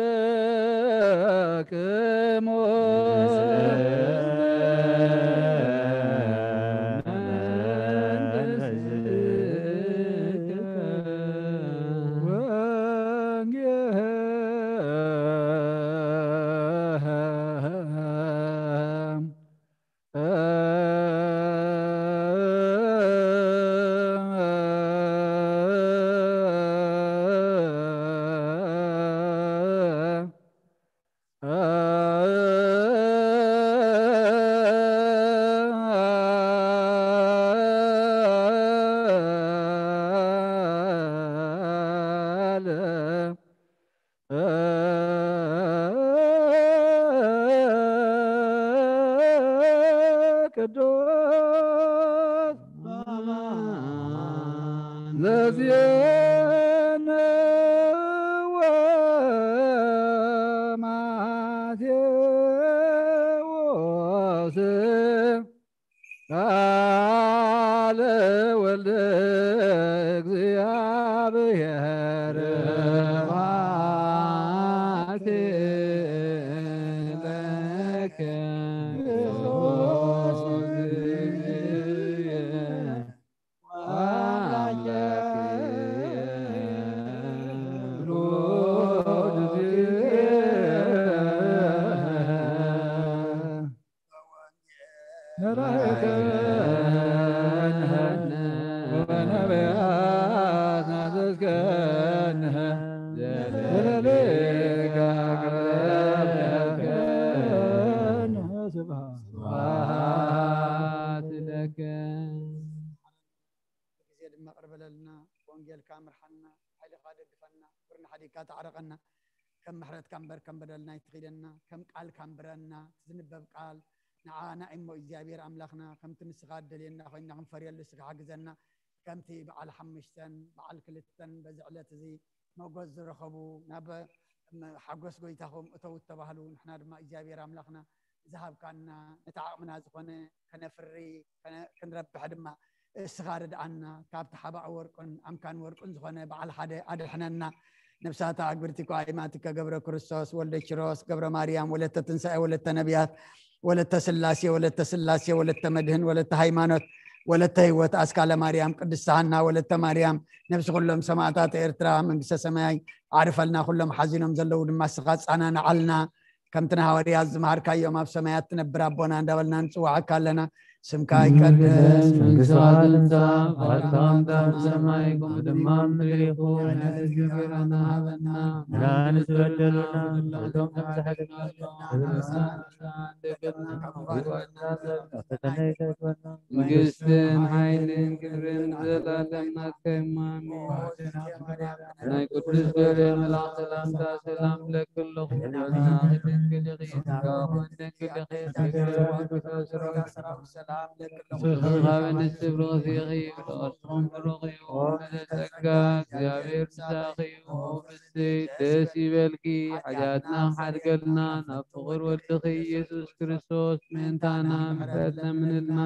ቅዱስ ዘዜነወ ማቴዎስ ቃለ ወልደ እግዚአብሔር። ስብሐት ለከ ክርስቶስ ወአምላክየ ኩሉ ጊዜ። ግዜ ድማ ቅርበለልና፣ ወንጌልካ ምርሓና፣ ሓይልኻ ደግፈና፣ ፍርና ሓዲግካ ተዓረቐና። ከም ምሕረትካ እምበር ከም በደልና ኣይትኺደና፣ ከም ቃልካ እምብረና። እቲ ዝንበብ ቃል ንዓና እሞ እግዚኣብሔር ኣምላኽና ከምቲ ንስኻ እደልየና ኮይንና ክንፈርየሉ እስኻ ሓግዘና። ከምቲ በዓል ሓሙሽተን በዓል ክልተን በዚ ዕለት እዚ መጎስ ዝረኸቡ ናብ ሓጎስ ጎይታኹም እተው እተባህሉ፣ ንሕና ድማ እግዚኣብሔር ኣምላኽና ዝሃብካና ነቲ ዓቕምና ዝኾነ ከነፍሪ ከነ- ክንረብሕ ድማ እስኻ ርድኣና። ካብቲ ሓባእ ወርቅን ኣምካን ወርቅን ዝኾነ በዓል ሓደ ኣድሕነና። ነብሳታ ኣግብርቲ ኳ ኢማትከ ገብረ ክርስቶስ ወልደ ኪሮስ ገብረ ማርያም ወለተ ትንሳኤ ወለተ ነቢያት ወለተ ስላሴ ወለተ ስላሴ ወለተ መድህን ወለተ ሃይማኖት ወለተ ህይወት ኣስካለ ማርያም ቅድስት ሃና ወለተ ማርያም ነብሲ ኩሎም ሰማዕታት ኤርትራ መንግስተ ሰማይ ዓርፈልና። ኩሎም ሓዚኖም ዘለዉ ድማ እስኻ ጻናንዓልና። ከምቲ ንሃዋርያት ዝመሃርካዮም ኣብ ሰማያት ትነብር ኣቦና እንዳበልና ንጽዋዓካ ኣለና። ስምካ ይቀደስ፣ መንግስትኻ ትምጻእ፣ ፍቓድካ ከምቲ ኣብ ሰማይ ከምኡ ድማ ኣብ ምድሪ ይኹን። ዕለት እንጀራና ሃበና፣ ንዓና ንበደሉና፣ ንበደሎም ከም ዝሓለፍና ንሕና ንበደል፣ ፈተና ኣይተእትወና። መንግስትን ሓይልን ክብርን ዘላለም ናትካ እዩ። ኣሜን። ናይ ቅዱስ ገብርኤል መልኣክ ሰላምታ ሰላም ለኪ ኣለኹ። ድንግል ኢኺ፣ ጸጋ ኮን ድንግል ኢኺ፣ ጸጋ ሰላም ለኪ ኣለኹ። ካብ ኣንስቲ ብርኽቲ ኢኺ፣ ብርኽቲ ጸጋ እግዚኣብሔር ምሳኺ እዩ። ደስ ይበልኪ፣ ሓጢኣትና ሓድገልና፣ ናብ ፍቕር ወልድኺ ኢየሱስ ክርስቶስ ምእንታና ምሕረት ለምንልና።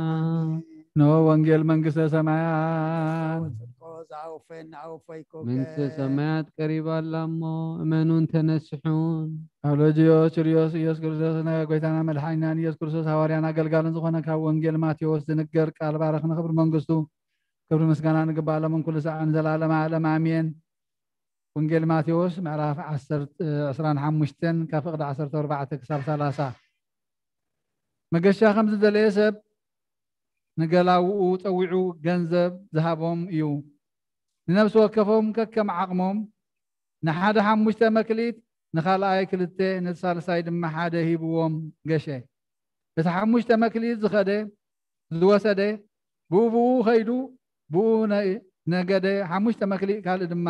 እንሆ ወንጌል መንግስተ ሰማያት። ጽድቆ ዝኣወፈየና ኣወፈይኮ። መንግስተ ሰማያት ቀሪባ ኣላ እሞ እመኑን ተነስሑን። ኣብ ሎጅዮስ ችርዮስ ኢየሱስ ክርስቶስ ናይ ጎይታና መድሓኒናን ኢየሱስ ክርስቶስ ሃዋርያን ኣገልጋልን ዝኾነ ካብ ወንጌል ማቴዎስ ዝንገር ቃል ባረኽ ንኽብሪ መንግስቱ ክብሪ ምስጋና ንግባእ ሎምን ኩሉ ሰዓን ዘላለም ዓለም ኣሜን። ወንጌል ማቴዎስ ምዕራፍ ዓሰርተ ዕስራን ሓሙሽተን ካብ ፍቕዲ ዓሰርተ ኣርባዕተ ክሳብ ሰላሳ። መገሻ ከም ዝደለየ ሰብ ንገላውኡ ጸዊዑ ገንዘብ ዝሃቦም እዩ። ንነፍሲ ወከፎም ከከም ዓቕሞም ንሓደ ሓሙሽተ መክሊት፣ ንኻልኣይ ክልተ፣ ነቲ ሳልሳይ ድማ ሓደ ሂብዎም ገሸ። እቲ ሓሙሽተ መክሊት ዝኸደ ዝወሰደ ብኡ ብኡ ኸይዱ ብኡ ነ- ነገደ፣ ሓሙሽተ መክሊት ካልእ ድማ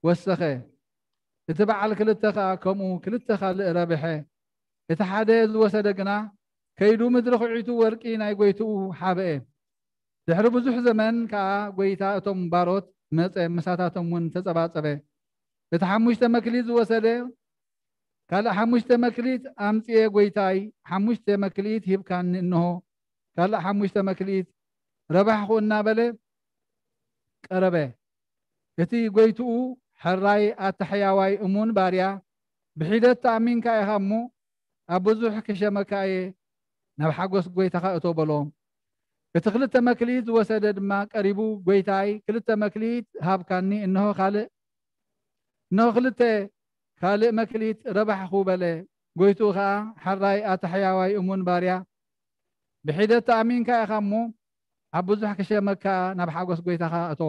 ወሰኸ። እቲ በዓል ክልተ ኸኣ ከምኡ ክልተ ካልእ ረብሐ። እቲ ሓደ ዝወሰደ ግና ከይዱ ምድሪ ኹዒቱ ወርቂ ናይ ጎይትኡ ሓብአ። ድሕሪ ብዙሕ ዘመን ከኣ ጎይታ እቶም ባሮት መጸ፣ ምሳታቶም እውን ተጸባጸበ። እቲ ሓሙሽተ መክሊት ዝወሰደ ካልእ ሓሙሽተ መክሊት ኣምጽኤ፣ ጎይታይ፣ ሓሙሽተ መክሊት ሂብካኒ፣ እንሆ ካልእ ሓሙሽተ መክሊት ረባሕኹ እናበለ ቀረበ። እቲ ጎይትኡ፣ ሕራይ ኣታ ሕያዋይ እሙን ባርያ፣ ብሒደት ተኣሚንካ ኢኻ እሞ ኣብ ብዙሕ ክሸመካ እየ፣ ናብ ሓጎስ ጎይታኻ እቶ በሎ። እቲ ክልተ መክሊት ዝወሰደ ድማ ቀሪቡ፣ ጎይታይ፣ ክልተ መክሊት ሃብካኒ፣ እንሆ ካልእ እንሆ ክልተ ካልእ መክሊት ረባሕኹ በለ። ጎይትኡ ኸኣ፣ ሕራይ ኣታ ሕያዋይ እሙን ባርያ፣ ብሒደት ተኣሚንካ ኢኻ እሞ ኣብ ብዙሕ ክሸመካ፣ ናብ ሓጎስ ጎይታኻ እቶ።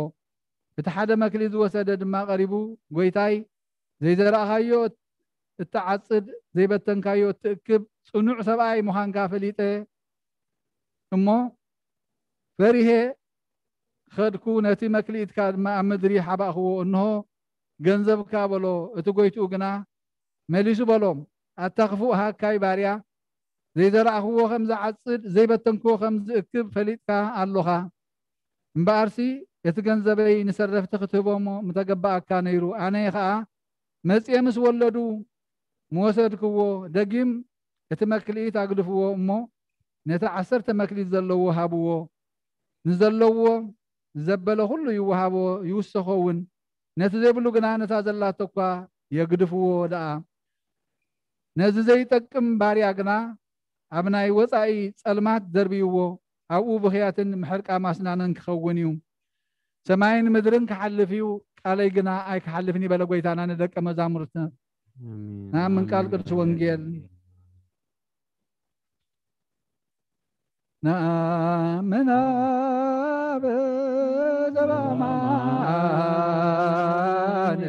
እቲ ሓደ መክሊት ዝወሰደ ድማ ቀሪቡ፣ ጎይታይ፣ ዘይዘራእኻዮ እትዓጽድ፣ ዘይበተንካዮ እትእክብ ጽኑዕ ሰብኣይ ምዃንካ ፈሊጠ እሞ ፈሪሄ ኸድኩ፣ ነቲ መክሊትካ ድማ ኣብ ምድሪ ሓባእክዎ። እንሆ ገንዘብካ በሎ። እቲ ጎይትኡ ግና መሊሱ በሎ፣ ኣታ ክፉእ ሃካይ ባርያ፣ ዘይዘራእክዎ ከም ዝዓጽድ ዘይበተንክዎ ከም ዝእክብ ፈሊጥካ ኣሎኻ። እምበኣርሲ እቲ ገንዘበይ ንሰረፍቲ ክትህቦሞ ምተገባኣካ ነይሩ። ኣነ ኸኣ መጽየ ምስ ወለዱ ምወሰድክዎ። ደጊም እቲ መክሊት ኣግድፍዎ እሞ ነቲ ዓሰርተ መክሊት ዘለዎ ሃብዎ። ንዘለዎ ዘበለ ኩሉ ይወሃቦ ይውሰኾ እውን። ነቲ ዘይብሉ ግና ነታ ዘላቶ እኳ የግድፍዎ ደኣ። ነዚ ዘይጠቅም ባርያ ግና ኣብ ናይ ወጻኢ ጸልማት ደርብይዎ፣ ኣብኡ ብኽያትን ምሕርቃ ማስናንን ክኸውን እዩ። ሰማይን ምድርን ክሓልፍ እዩ፣ ቃለይ ግና ኣይክሓልፍን ይበለ ጎይታና ንደቀ መዛሙርትና። ኣሜን። ናምን ቃል ኣሜን። ቅዱስ ወንጌል ነኣምን ኣብ ዘበኣማን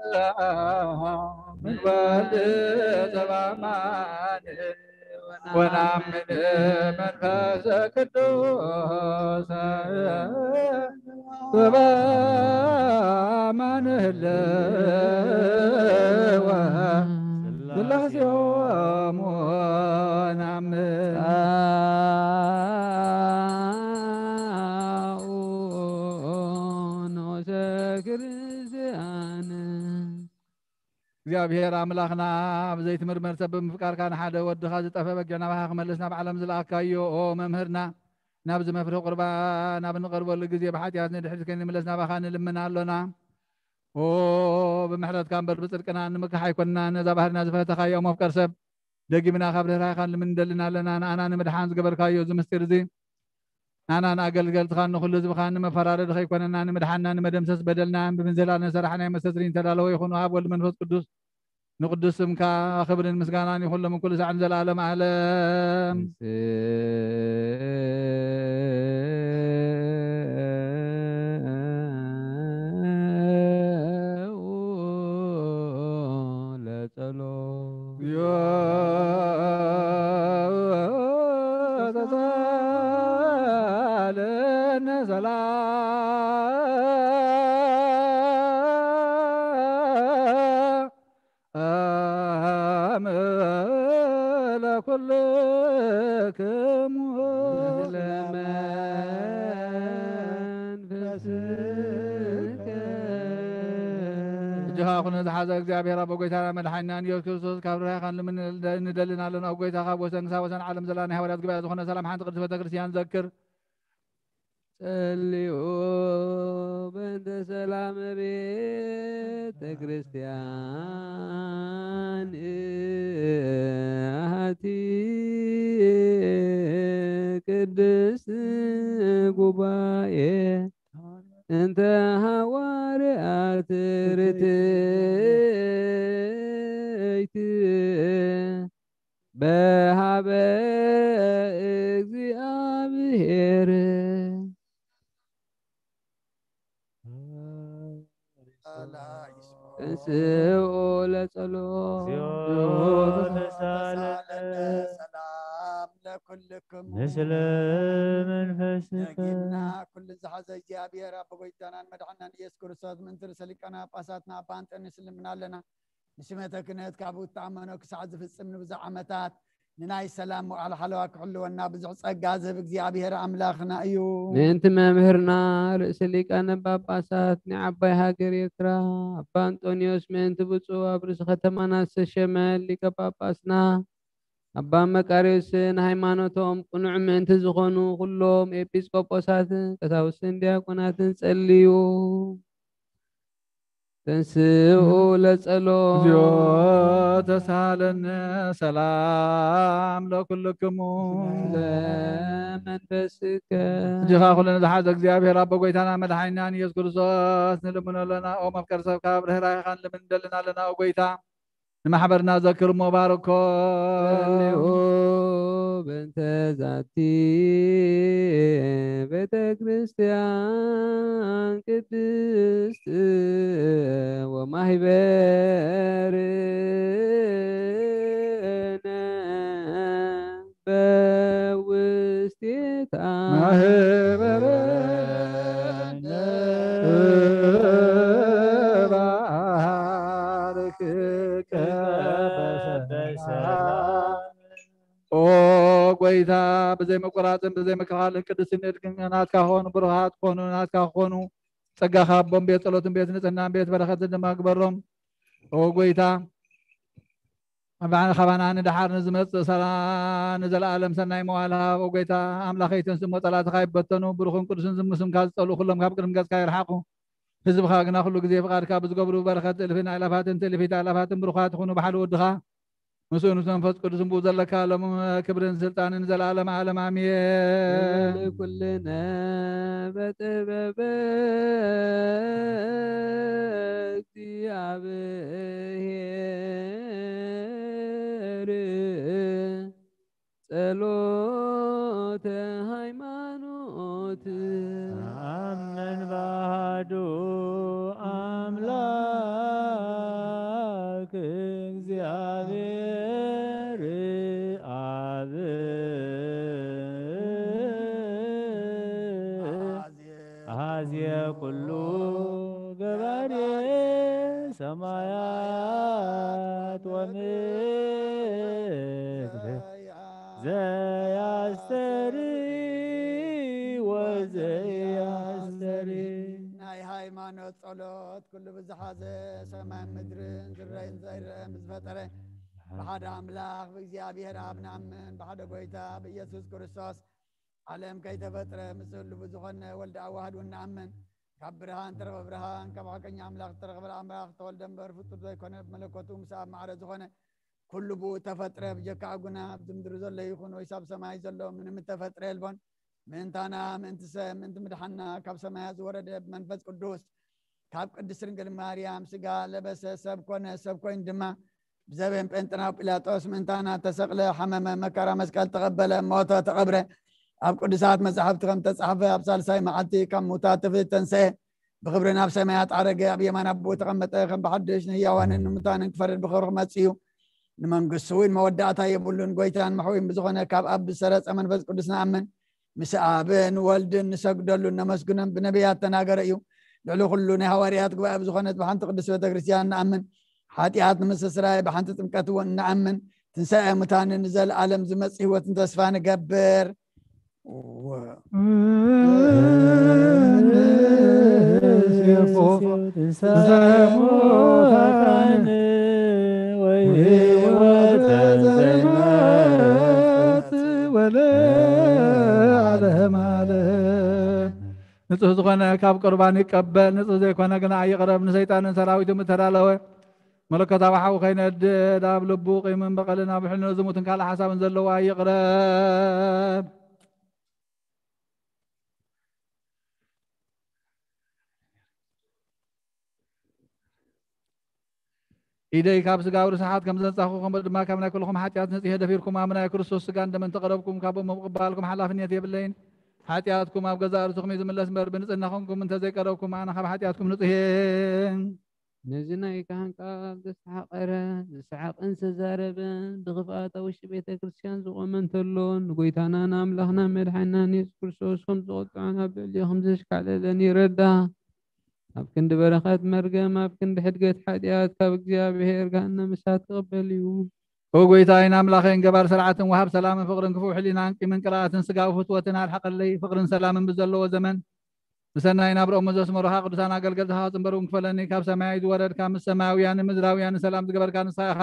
ወነኣምን ወልድ ዘበኣማን ወነኣምን መንፈስ ቅዱስ በበማን ህልወ ስላሴሆሙ ናምን። ንዑሰ ክርስቲያን። እግዚኣብሔር ኣምላኽና፣ ብዘይትምርመር ሰብ ብምፍቃርካ ንሓደ ወድኻ ዝጠፍአ በጊዕ ናባኻ ክመልስ ናብ ዓለም ዝለኣካዮ፣ ኦ መምህርና፣ ናብዚ መፍርሂ ቁርባን ኣብ እንቐርበሉ ግዜ ብሓጢኣት ንድሕሪት ከይንምለስ ናባኻ ንልምን ኣሎና። ኦ ብምሕረትካ እምበር ብጽድቅና ንምካሕ ኣይኮንና። ነዛ ባህርና ዝፈተኻዮ መፍቀር ሰብ ደጊምና ካብ ርህራሄኻ ንልምን እንደልን ኣለና። ንኣና ንምድሓን ዝገበርካዮ እዚ ምስጢር እዚ ንኣና ንኣገልገልትኻን ንኹሉ ህዝብኻን ንመፈራረዲ ከይኮነና፣ ንምድሓንና፣ ንመደምሰስ በደልና፣ ብምንዝህላል ንሰራሕናዮ መስተስርይ ዝተዳለወ ይኹን። ኣብ ወልድ መንፈስ ቅዱስ ንቅዱስ ስምካ ክብርን ምስጋናን ይኹን ሎም ኩሉ ሳዕ ንዘለዓለም ዓለም። ለጸሎት። ተሳለነ ሰላም ለኩልክሙ። እጅኻ ኩነ ዝሓዘ እግዚኣብሔር ኣቦ ጎይታና መድሓኒና ንኢየሱስ ክርስቶስ ካብ ርህራሄኻ ንልምን ንደልን ኣለና። ኣብ ጎይታ ካብ ወሰን ክሳብ ወሰን ዓለም ዘላ ናይ ሃዋርያት ጉባኤ ዝኾነ ሰላም ሓንቲ ቅድስት ቤተ ክርስቲያን ዘክር። ጸልዩ በእንተ ሰላም ቤተ ክርስቲያን ኣሐቲ ቅድስት ጉባኤ እንተ ሃዋርያት ርትዕት በሃበ እግዚኣብሔር። ተንስኡ ለጸሎት። ተሳለነ ሰላም ለኩልክሙ። ምስለ መንፈስከ። ነጊና ኩሉ ዝሓዘ እግዚኣብሔር ኣቦ ጎይታናን መድሓናን ኢየሱስ ክርስቶስ ምእንቲ ርእሰ ሊቃነ ጳጳሳትና ኣባ ኣንጦንዮስ ንልምን ኣለና። ንሽመተ ክህነት ካብኡ እተኣመኖ ክሳዕ ዝፍጽም ንብዙሕ ዓመታት ንናይ ሰላም መዋዕለ ሓለዋ ክሕልወና ብዙሕ ጸጋ ዝህብ እግዚኣብሔር ኣምላኽና እዩ። ምእንቲ መምህርና ርእሲ ሊቃነ ጳጳሳት ናይ ዓባይ ሃገር ኤርትራ ኣባ ኣንጦንዮስ፣ ምእንቲ ብፁዕ ኣብ ርእሲ ከተማና ዝተሸመ ሊቀ ጳጳስና ኣባ መቃርዮስን ሃይማኖቶም ቅኑዕ ምእንቲ ዝኾኑ ኩሎም ኤጲስቆጶሳትን ቀሳውስትን ዲያቆናትን ጸልዩ። ተንስኡ ለጸሎት። እግዚኦ ተሳለነ ሰላም ለኩልክሙ። ለመንፈስከ። እጅኻ ኩሉ ንዝሓዘ እግዚኣብሔር ኣቦ ጎይታና መድሓኒናን ኢየሱስ ክርስቶስ ንልምኖ ኣለና። ኦ መፍቀር ሰብ ካብ ርህራሄኻ ንልምን እንደልን ኣለና። ኦ ጎይታ ንማሕበርና ዘክር እሞ ባርኮ። ጸልዩ በእንተ ዛቲ ቤተ ክርስቲያን ቅድስት ወማህበርነ በውስቴታ ማህበርነ ባርክ ኦ ጎይታ ብዘይ መቆራጽን ብዘይ ምክልኻልን ቅድስቲ ንእድግን ናትካ ክኾኑ ብሩኻት ክኾኑ ናትካ ክኾኑ ጸጋኻ ኣቦም ቤት ጸሎትን ቤት ንጽህናን ቤት በረኸትን ድማ ግበሮም። ኦ ጎይታ ኣባና ካባና ንደሓር ንዝመጽእ ሰላ ንዘለኣለም ሰናይ መዋል ሃብ። ኦ ጎይታ ኣምላኸይ ተንስሞ ጸላትኻ ይበተኑ ብሩኽን ቅዱስን ዝምስምካ ዝጸልኡ ኩሎም ካብ ቅድሚ ገጽካ ይርሓቑ። ህዝብኻ ግና ኩሉ ግዜ ፍቓድካ ብዝገብሩ በረኸት እልፍን ኣእላፋትን ትእልፊት ኣእላፋትን ብሩኻት ይኹኑ ብሓደ ወድኻ ምስኡ ምስ መንፈስ ቅዱስን ብኡ ዘለካ ሎም ክብርን ስልጣንን ንዘለኣለም ዓለም ኣሜን። ኩልነ በጥበበ እግዚኣብሔር ጸሎተ ሃይማኖት። ኣምን ባሃዱ ኣምላክ እግዚኣብሔር ኣብ ኩሉ ገባሬ ሰማያት ወምድር ዘያስተሪ ወዘያስተሪ። ናይ ሃይማኖት ጸሎት ኩሉ ብዝሓዘ ሰማይ ምድርን ዝረእን ዘይረእን ብዝፈጠረ ብሓደ ኣምላኽ ብእግዚኣብሔር ኣብ ንኣምን፣ ብሓደ ጎይታ ብኢየሱስ ክርስቶስ ዓለም ከይተፈጥረ ምስ ህሉ ብዝኾነ ወልድ ኣዋህድ እውን ንኣምን። ካብ ብርሃን ተረኸበ ብርሃን፣ ካብ ሓቀኛ ኣምላኽ ተረኸበ ኣምላኽ፣ ተወልደ እምበር ፍጡር ዘይኮነ፣ ብመለኮቱ ምስ ኣብ ማዕረ ዝኾነ ኩሉ ብኡ ተፈጥረ። ብጀካ ኣጉና ኣብዚ ምድሪ ዘሎ ይኹን ወይስ ኣብ ሰማይ ዘሎ ምንም እተፈጥረ የልቦን። ምእንታና፣ ምእንቲ ሰብ፣ ምእንቲ ምድሓና ካብ ሰማያት ዝወረደ ብመንፈስ ቅዱስ ካብ ቅድስት ድንግል ማርያም ስጋ ለበሰ፣ ሰብ ኮነ፣ ሰብ ኮይኑ ድማ ብዘበን ጴንጥናው ጲላጦስ ምእንታና ተሰቕለ፣ ሓመመ፣ መከራ መስቀል ተቐበለ፣ ሞተ፣ ተቐብረ። ኣብ ቅዱሳት መጻሕፍቲ ከም ተጻሕፈ ኣብ ሳልሳይ መዓልቲ ካብ ሙታት ተፍልዩ ተንሰኤ፣ ብኽብሪ ናብ ሰማያት ዓረገ፣ ኣብ የማን ኣቦ ተቐመጠ። ከም ብሓድሽ ንህያዋንን ንሙታንን ክፈርድ ብኽብሪ ክመጽእ እዩ። ንመንግስቱ እውን መወዳእታ የብሉን። ጎይታን መሕዊን ብዝኾነ ካብ ኣብ ብሰረጸ መንፈስ ቅዱስ ንኣምን። ምስ ኣብን ወልድን ንሰግደሉን ነመስግኖን ብነቢያት ተናገረ እዩ። ልዕሊ ኩሉ ናይ ሃዋርያት ጉባኤ ብዝኾነት ብሓንቲ ቅድስት ቤተ ክርስቲያን ንኣምን። ሓጢኣት ንምስስራይ ብሓንቲ ጥምቀት እውን ንኣምን። ትንሳኤ ሙታንን ንዘለኣለም ዝመጽእ ህይወትን ተስፋ ንገብር። ንጹህ ዝኾነ ካብ ቁርባን ይቀበል፣ ንጹህ ዘይኮነ ግና ይቕረብ። ንሰይጣንን ሰራዊቱ ምተዳለወ መለኮታዊ ሓዊ ከይነድድ ኣብ ልቡ ቂምን በቐልን ኣብ ሕልንኡ ዝሙትን ካልእ ሓሳብን ዘለዎ ኣይቕረብ። ኢደይ ካብ ስጋዊ ርስሓት ከም ዘንጻኹ፣ ከምኡ ድማ ካብ ናይ ኩልኹም ሓጢኣት ነጺሄ ደፊርኩም ኣብ ናይ ክርስቶስ ስጋን ደምን ተቐረብኩም፣ ካብኡ ምቕባልኩም ሓላፍነት የብለይን። ሓጢኣትኩም ኣብ ገዛእ ርእስኹም እዩ ዝምለስ እምበር፣ ብንጽህና ኾንኩም እንተ ዘይቀረብኩም፣ ኣነ ካብ ሓጢኣትኩም ንጹህ እየ። ነዚ ናይ ካህን ቃል ዘሰሓቐረ፣ ዝሰሓቐን ዝተዛረበን ብኽፍኣት ኣብ ውሽጢ ቤተ ክርስቲያን ዝቖመ እንተሎ፣ ንጎይታና ንኣምላኽና መድሓኒናን የሱስ ክርስቶስ ከም ዝቐጥዖን ኣብ ልዕሊኡ ከም ዘሽካዕለለን ይረዳ። ኣብ ክንዲ በረኸት መርገም፣ ኣብ ክንዲ ሕድገት ሓጢኣት ካብ እግዚኣብሔር ገሃነመ እሳት ክቕበል እዩ። ኦ ጎይታይን ኣምላኸይን፣ ገባር ስርዓትን ወሃብ ሰላምን ፍቕርን፣ ክፉእ ሕሊናን ቂምን ቅርኣትን ስጋዊ ፍትወትን ኣርሕቐለይ። ፍቕርን ሰላምን ብዘለዎ ዘመን ብሰናይ ናብርኦም ዘስመሩኻ ቅዱሳን ኣገልገልትኻ ክጽንበሩ ክፈለኒ። ካብ ሰማይ ዝወረድካ፣ ምስ ሰማያውያንን ምድራውያንን ሰላም ዝገበርካ ንስኻ ኢኻ።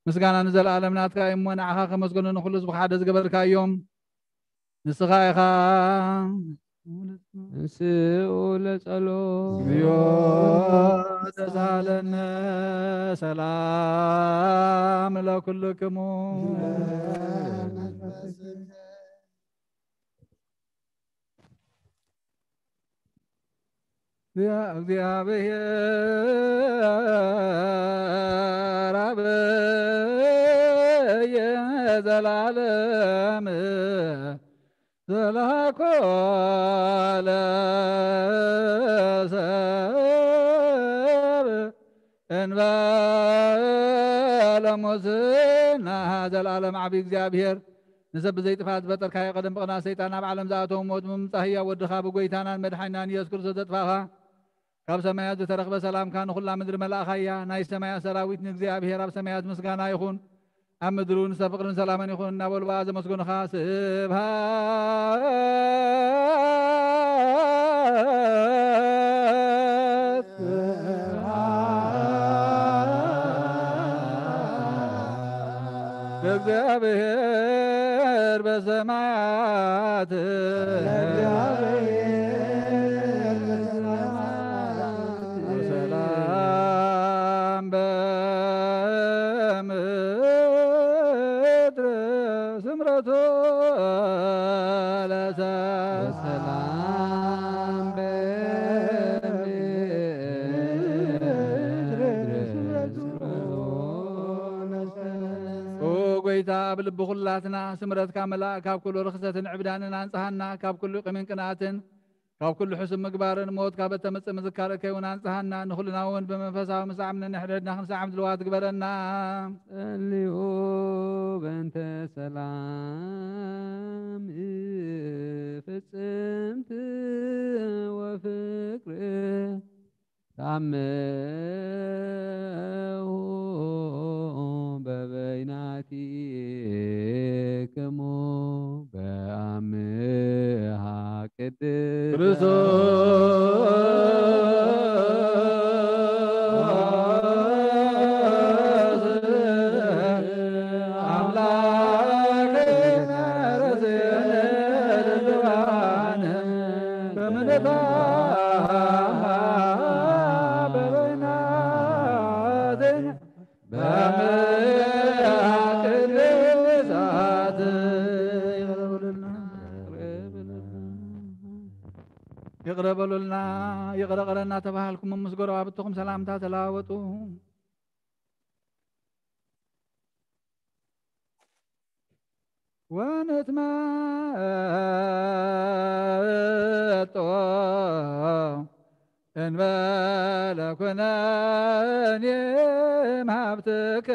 ምስጋና ንዘለኣለም ናትካ እዩ እሞ፣ ንዓኻ ከመስገኑ ንኹሉ ህዝብኻ ሓደ ዝገበርካ እዮም። ንስኻ ኢኻ። ንስኡ ለጸሎ። እግዚኦ ተሳለነ። ሰላም ለኩልክሙ። እግዚአብሔር አብ ዘላለም ዘላኮ ለሰብ እንበለ ሙስና። ዘላለም ዓቢ እግዚኣብሔር፣ ንሰብ ብዘይጥፋት ዝፈጠርካዮ፣ ቀደም ብቕና ሰይጣን ናብ ዓለም ዝኣተወ፣ ሞት ብምምጻእ ህያው ወድኻ ብጎይታናን መድሓኒናን ኢየሱስ ክርስቶስ ዘጥፋእኻ፣ ካብ ሰማያት ዝተረኽበ ሰላምካ ንኹላ ምድሪ መላእኻያ። ናይ ሰማያት ሰራዊት ንእግዚኣብሔር ኣብ ሰማያት ምስጋና ይኹን፣ ኣብ ምድሪ እውን ፍቕርን ሰላምን ይኹን እናበሉ ብኣ ዘመስገኑኻ፣ ስብሃት ለእግዚኣብሔር በሰማያት ወሰላም በምድር ስምረቱ ለሰብ ወሰላም በምድር ስምረቱ ለሰብ። ኦ ጎይታ፣ ኣብ ልቢ ኩላትና ስምረትካ መላእ፣ ካብ ኩሉ ርኽሰትን ዕብዳንን ኣንጽሃና፣ ካብ ኩሉ ቂምን ቅንኣትን ካብ ኩሉ ሕሱም ምግባርን ሞት ካብ እተምጽእ ምዝካር እከይ እውን ኣንጽሃና። ንኹልና እውን ብመንፈሳዊ ምሳዕም ነንሕድሕድና ክንሰዓም ድልዋት ግበረና። ጸልዩ በእንተ ሰላም ፍጽምቲ ወፍቅር አምሁ በበይናቲክሙ በአምሃ ቅድስት ክርስቶስ አምላክነ ርእስነ ድልዋነ በምልእታ በበይናትነ በምልእታ ቅድሳት ይቕረ በሉልና። ይቕረ በሉልና፣ ይቕረ ቅረ እናተባሃልኩም ምስ ጎረባብትኹም ሰላምታ ተለዋወጡ። ወንትመጦ እንበለ ኩነኔ እምሃብትከ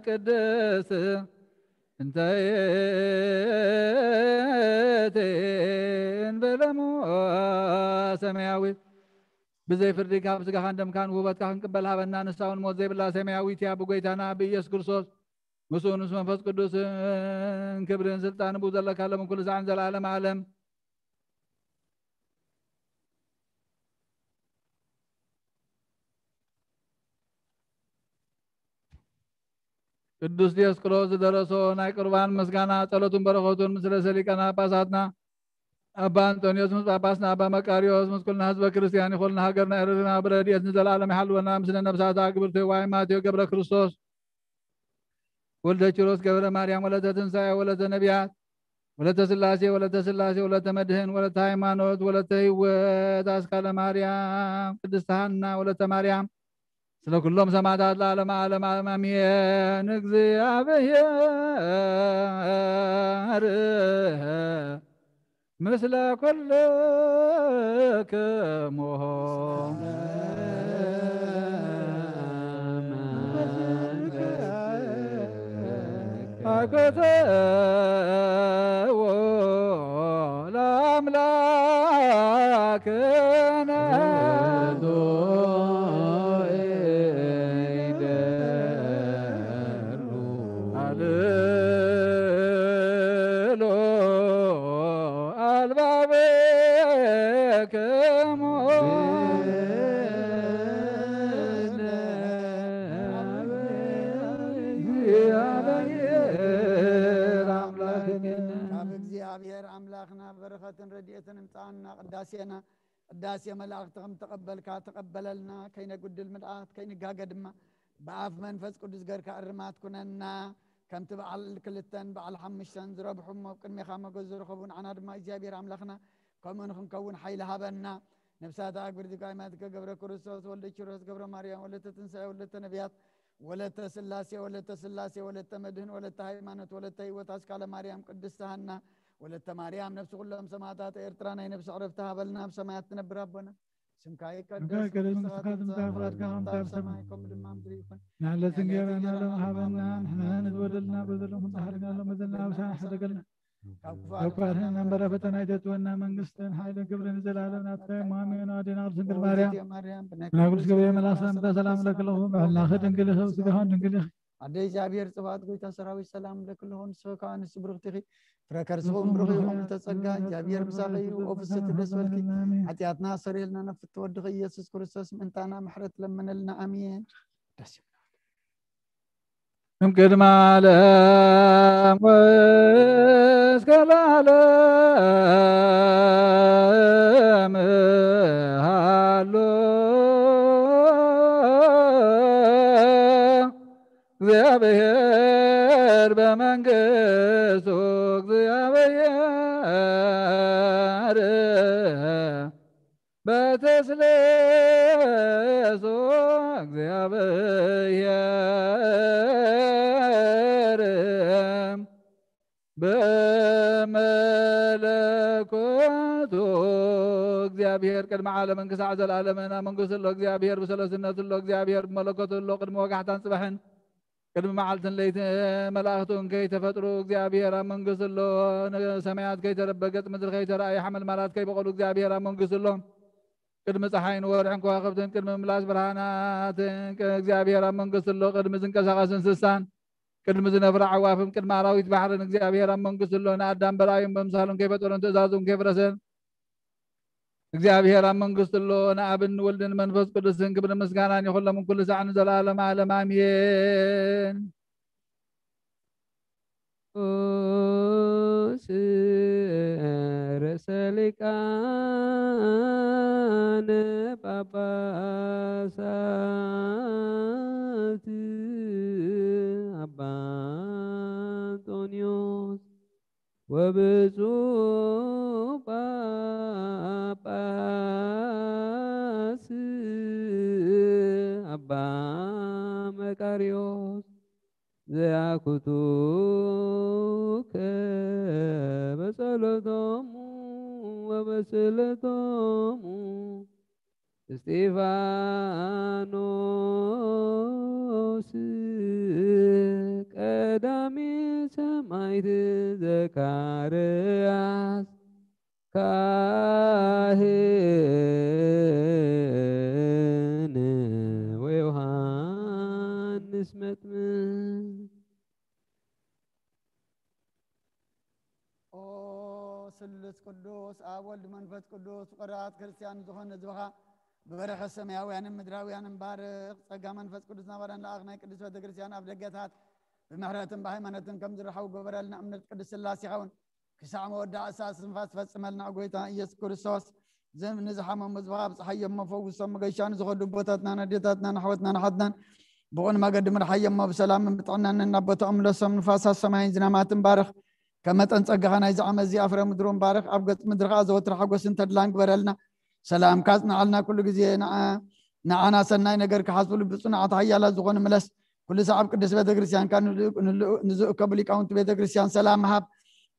ቅድስት እንተ ይእቲ እንበለሞ ሰማያዊት። ብዘይ ፍርዲ ካብ ስጋኻን ደምካን ውህበትካ ክንቅበል ሃበና። ንሳ እውን ሞት ዘይብላ ሰማያዊት እያ። ብጎይታና ብኢየሱስ ክርስቶስ ምስኡ ምስ መንፈስ ቅዱስን ክብርን ስልጣን ብኡ ዘለካ ሎም ኩሉ ሳዕን ዘለዓለም ዓለም። ቅዱስ ዲዮስቆሮስ ዝደረሶ ናይ ቁርባን ምስጋና ጸሎቱን በረኸቱን ምስ ርእሰ ሊቃነ ጳጳሳትና ኣባ ኣንጦንዮስ ምስ ጳጳስና ኣባ መቃርዮስ ምስ ኩልና ህዝበ ክርስቲያን ይኹን። ንሃገርና ኤርትራ ብረድኤት ንዘለዓለም ይሓልወና። ምስለ ነብሳታ ግብርተ ዋይ ማቴዎ ገብረ ክርስቶስ ወልደ ኪሮስ ገብረ ማርያም ወለተ ትንሳኤ ወለተ ነቢያት ወለተ ስላሴ ወለተ ስላሴ ወለተ መድህን ወለተ ሃይማኖት ወለተ ህይወት ኣስካለ ማርያም ቅድስተ ሃና ወለተ ማርያም ስለ ኩሎም ሰማዕታት ለዓለመ ዓለም ኣሜን። እግዚኣብሔር ምስለ ኩልክሙ። አከተዎ ለአምላክነ አልሎ አልባብክሙ። ካብ እግዚኣብሔር ኣምላኽና በረኸትን ረድኤትን እምጽኣና። ቅዳሴና ቅዳሴ መላእኽቲ ከም ተቐበልካ ተቐበለልና። ከይነጉድል ምልኣት ከይንጋገ ድማ ብኣፍ መንፈስ ቅዱስ ገርካ እርማት ኩነና። ከምቲ በዓል ክልተን በዓል ሓሙሽተን ዝረብሑ እሞ ኣብ ቅድሜኻ ሞገስ ዝረኸቡ ንዓና ድማ እግዚኣብሔር ኣምላኽና ከምኡ ንክንከውን ሓይሊ ሃበና። ነፍሳት ኣግብርቲ ቃይማትከ ገብረ ክርስቶስ ወልደ ኪሮስ ገብረ ማርያም ወለተ ትንሳኤ ወለተ ነቢያት ወለተ ስላሴ ወለተ ስላሴ ወለተ መድህን ወለተ ሃይማኖት ወለተ ህይወት ኣስካለ ማርያም ቅድስቲ ሃና ወለተ ማርያም ነፍሲ ኩሎም ሰማዕታት ኤርትራ ናይ ነፍሲ ዕረፍቲ ሃበልና። ኣብ ሰማያት ትነብር ኣቦና ስምካ ይቀደስ፣ ስምካ ይቀደስ፣ መንግስትኻ መንግስትኻ ትምጻእ፣ ትምጻእ፣ ፍቓድካ ፍቓድካ ከምቲ ኣብ ከምቲ ኣብ ሰማይ ሰማይ ከምኡ ድማ ኣብ ምድሪ ይኹን። ንዓለትን ገይራና ሎም ሃበና፣ ንሕና ንዝበደልና በደሎም ክንጽሓድና ሎም በደልና ኣበሳና ሓደገልና። ካብ ክፉእ ካብ ክፉኣት ኣድሕነና እምበር፣ ኣብ ፈተና ኣይተእትወና፣ መንግስትን ሓይልን ክብርን ንዘለኣለም ናትካ እዩ። እሞ ኣሜን። ኣዴና ቅድስት ድንግል ማርያም፣ ማርያም፣ ብናይ ብናይ ቅዱስ ቅዱስ ገብርኤል መልኣክ ሰላምታ ሰላም እለኪ ኣለኹ፣ ብሕልና ድንግል ኢኺ፣ ብስጋኻ ድንግል ኢኺ። ኣደይ እግዚኣብሔር ጽባኦት ጎይታ ሰራዊት ሰላም እለኪ ኣለኹ፣ ንስኺ ከኣ ኣንስቲ ብርኽቲ ኢኺ፣ ፍረ ከርስኺ እውን ብሩኽ እዩ። እምልተ ጸጋ እግዚኣብሔር ምሳኺ እዩ። ኦ ፍስሕቲ ደስ በልኪ፣ ሓጢኣትና ኣሰረየልና፣ ነፍቲ ወድኺ ኢየሱስ ክርስቶስ ምእንታና ምሕረት ለምነልና። ኣሜን። ደስ ይበል። እምቅድመ ዓለም ወእስከ ለዓለም ሃሎ እግዚአብሔር በመንግስቱ እግዚአብሔር በተስለሶ እግዚአብሔር በመለኮቱ እግዚአብሔር ቅድሚ ዓለምን ክሳዕ ዘለዓለምን ኣብ መንግስቱ ኣሎ። እግዚአብሔር ብሰለስነቱ ኣሎ። እግዚአብሔር ብመለኮቱ ኣሎ። ቅድሚ ወጋሕታን ጽባሕን ቅድሚ መዓልትን ለይትን መላእኽቱ እንከይተፈጥሩ እግዚኣብሔር ኣብ መንግስቱ ኣሎ። ንሰማያት ከይተረበ፣ ገጽ ምድሪ ከይተረኣየ፣ ሓመልማላት ከይበቐሉ እግዚኣብሔር ኣብ መንግስቱ ኣሎ። ቅድሚ ፀሓይን ወርሕን ከዋኽብትን ቅድሚ ምላስ ብርሃናትን፣ ቅ-፣ እግዚኣብሔር ኣብ መንግስቱ ኣሎ። ቅድሚ ዝንቀሳቐስ እንስሳን ቅድሚ ዝነፍራ ኣዕዋፍን ቅድሚ ኣራዊት ባሕርን እግዚኣብሔር ኣብ መንግስቱ ኣሎ። ንኣዳም በራዩን በምሳሉን ከይፈጠሮን ትእዛዙን ከይፍረሰን እግዚኣብሔር ኣብ መንግስቱ ኣሎ። ንኣብን ንወልድን መንፈስ ቅዱስን ክብርን ምስጋናን ይኹሎም ኩሉ ሳዕ ንዘለዓለም ዓለም ኣሜን። ርእሰ ሊቃነ ጳጳሳት ኣባ እንጦንዮስ ወብፁዕ ጳጳስ ኣባ መቃርዮስ ዘያኩቱከ በጸሎቶሙ ወበስእለቶሙ እስጢፋኖስ ቀዳሜ ሰማዕት ዘካርያስ ካህን ወዮሃንስ መጥምቅ። ኦ ስሉስ ቅዱስ ኣብ ወልድ መንፈስ ቅዱስ ፍቁራት ክርስቲያን ዝኾነ ህዝብኻ ብበረኸት ሰማያውያንን ምድራውያንን ባርኽ። ጸጋ መንፈስ ቅዱስ ናባና ለኣኽ። ናይ ቅድስት ቤተ ክርስቲያን ኣብ ደገታት ብምሕረትን ብሃይማኖትን ከም ዝረሓው ግበረልና። እምነት ቅድስት ስላሴ ይኸውን ክሳዕ መወዳእታ እስትንፋስ ፈጽመልና። ጎይታ ኢየሱስ ክርስቶስ፣ ዝም-፣ ንዝሓመሙ ህዝብኻ ኣብጽሓዮም፣ መፈውሶም፣ መገሻ ንዝኸዱ ኣቦታትናን ኣዴታትናን ኣሕዋትናን ኣሓትናን ብቕን መገዲ ምርሓዮም፣ ብሰላምን ብጥዕናን ናብ ቦታኦም ምለሶም። ንፋሳት ሰማይን ዝናማትን ባርኽ። ከም መጠን ጸጋኻ ናይዚ ዓመት እዚ ኣፍረ ምድሮም ባርኽ። ኣብ ገጽ ምድሪ ኸኣ ዘወትር ሓጎስን ተድላን ግበረልና። ሰላምካ ኣጽንዓልና። ኩሉ ግዜ ንዓ-፣ ንዓና ሰናይ ነገር ክሓስብሉ ብጽኑዓት ሓያላት ዝኾኑ ምለስ። ኩሉ ሰዓብ ቅድስት ቤተ ክርስቲያንካ ንልኡ-፣ ንልኡ-፣ ንዝእከቡ ሊቃውንቲ ቤተ ክርስቲያን ሰላም ሃብ።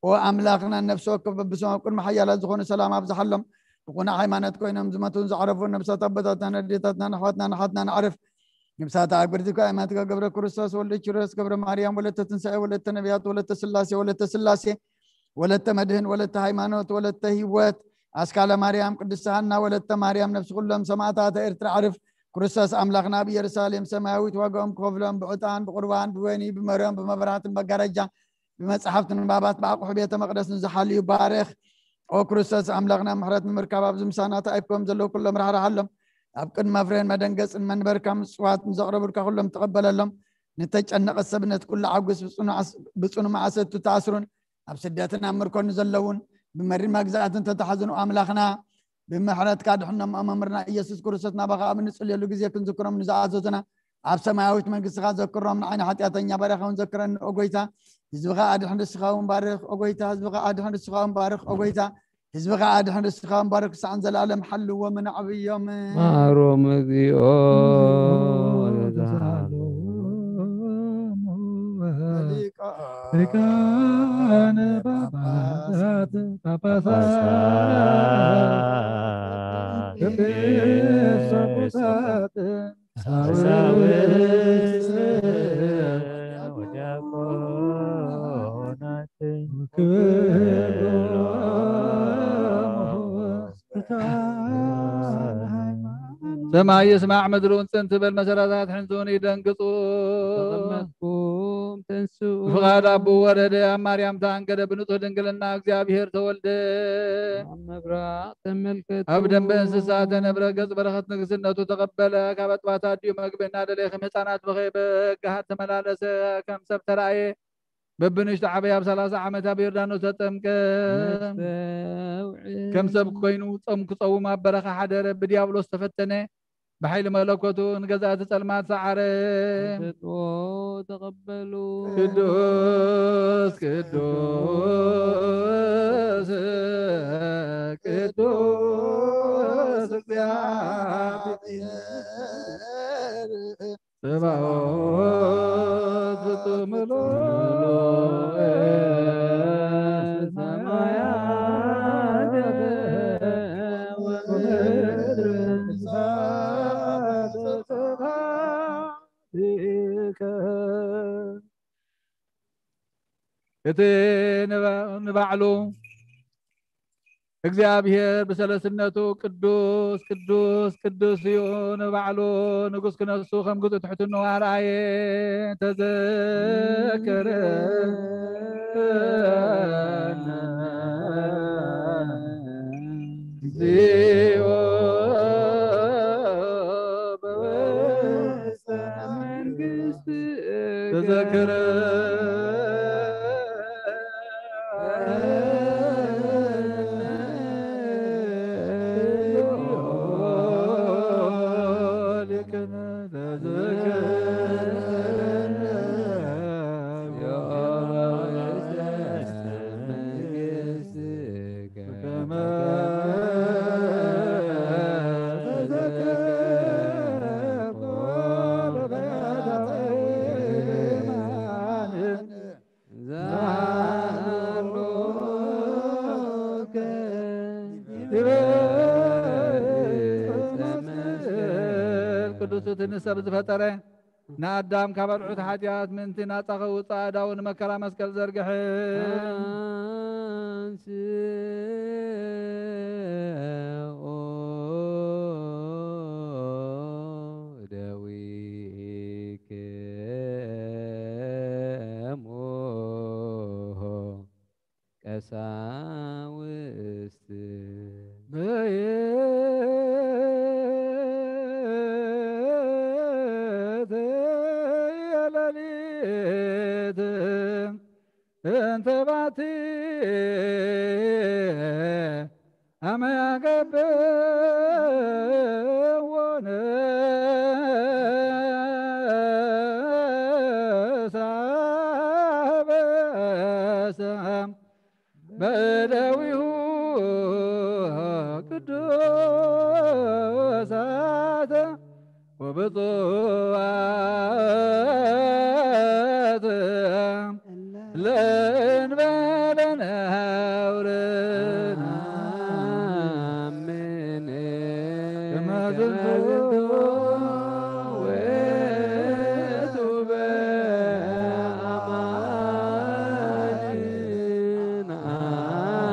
ኦ ኣምላኽና፣ ነፍሲ ወከፍ በብስም ኣብ ቅድሚ ሓያላት ዝኾኑ ሰላም ኣብዝሓሎም። ብቑኑዕ ሃይማኖት ኮይኖም ዝመቱን ዘዕረፉን ነብሳት ኣቦታትናን ኣዴታትናን ኣሕዋትናን ኣሓትናን ኣዕርፍ። ነብሳት ኣግብርቲ ካህናት ገብረ ክርስቶስ፣ ወልደ ኪሮስ፣ ገብረ ማርያም፣ ወለተ ትንሳኤ፣ ወለተ ነቢያት፣ ወለተ ስላሴ፣ ወለተ ስላሴ፣ ወለተ መድህን፣ ወለተ ሃይማኖት፣ ወለተ ህይወት፣ ኣስካለ ማርያም፣ ቅድስት ሃና፣ ወለተ ማርያም፣ ነፍሲ ኩሎም ሰማዕታተ ኤርትራ ኣዕርፍ። ክርስቶስ ኣምላኽና ኣብ ኢየሩሳሌም ሰማያዊት ዋጋኦም ክኸፍሎም ብዕጣን፣ ብቁርባን፣ ብወይኒ፣ ብመርዮም፣ ብመብራህትን መጋረጃ፣ ብመጽሓፍቲ ንባባት፣ ብኣቑሑ ቤተ መቕደስ ንዝሓልዩ ባርኽ። ኦ ክርስቶስ ኣምላኽና፣ ምሕረት ንምርካብ ኣብዚ ምሳና ተኣኪቦም ዘለዉ ኩሎም ራሕርሓሎም። ኣብ ቅድሚ መፍረን መደንገጽን መንበርካ ምጽዋት ንዘቕረቡልካ ኩሎም ተቐበለሎም። ንተጨነቐት ሰብ ነቲ ኩሉ ዓጉስ ብጽኑ-፣ ብጽኑ መዓሰቱ ተኣስሩን ኣብ ስደትን ኣብ ምርኮን ዘለውን ብመሪር መግዛእትን ተታሕዝኑ ኣምላኽና ብምሕረትካ ድሕኖም። ኦ መምህርና ኢየሱስ ክርስቶስ፣ ናባኻ ኣብ እንጽልየሉ ግዜ ክንዝክሮም ንዝኣዘዙና ኣብ ሰማያዊት መንግስትኻ ዘክሮም። ንዓይኒ ሓጢኣተኛ ባርያኻ እውን ዘክረኒ ኦ ጎይታ። ህዝብኻ ኣድሕን ርስኻ እውን ባርኽ ኦ ጎይታ። ህዝብኻ ኣድሕን ርስኻ እውን ባርኽ ኦ ጎይታ። ህዝብኻ ኣድሕን ርስኻ እውን ባርኽ። ክሳዕ ንዘለኣለም ሓልዎምን ኣዕብዮም። ማሮም እግዚኦ ሊቃነ ጳጳሳት ጳጳሳት ቅዱሳት ሰማይ ይስማዕ ምድሪ እውን ጽን ትበል፣ መሰረታት ሕንጽውን ይደንግጹ። ተቐመጥኩም ተንስኡ። ብፍቓድ ኣቦ ወረደ፣ ኣብ ማርያም ተኣንገደ፣ ብንጹህ ድንግልና እግዚኣብሔር ተወልደ። ኣብ ምብራቕ ተመልከቱ። ኣብ ደንበ እንስሳ ተነብረ፣ ገጽ በረኸት ንግስነቱ ተቐበለ። ካብ ኣጥባት ኣዲኡ መግቢ እናደለየ ከም ህፃናት ብኸይ በግሃት ተመላለሰ፣ ከም ሰብ ተራእየ። በብንሽቶ ዓበየ ኣብ ሰላሳ ዓመት ኣብ ዮርዳኖስ ተጠምቀ። ነስተውዕል። ከም ሰብ ኮይኑ ጾም ክጸውም ኣብ በረኻ ሓደረ። ብዲያብሎስ ተፈተነ። ብሓይሊ መለኮቱ ንገዛእቲ ጸልማት ሰዓረ። ተሰጥኦ ተቐበሉ። ቅዱስ፣ ቅዱስ፣ ቅዱስ እግዚኣብሔር ጸባኦት ፍጹም ምሉእ ሰማያት ወምድር ስብሐትከ። እቲ ንባ-፣ ንባዕሉ እግዚኣብሔር ብሰለስነቱ ቅዱስ ቅዱስ ቅዱስ እዩ። ንባዕሉ ንጉስ ክነሱ ከም ግዙእ ትሕትንኡ ኣርኣየ። ተዘከረነ እግዚኦ በውስተ መንግስት ተዘከረ ቅዱስ እቲ ንሰብ ዝፈጠረ ንኣዳም ካብ ኣርዑት ሓጢኣት ምእንቲ ናጻ ከውጽእ ኣእዳዉ ንመከራ መስቀል ዘርግሐ። ቀሳውስት በየተ የለሊት እንተ ባቲ ኣመ ያገብዎ ነሳበሰ በደዊሁ ቅዱሳት ወብፁዓት ለእንበለ ነውር ነአምን ከመ ዝንቱ ውእቱ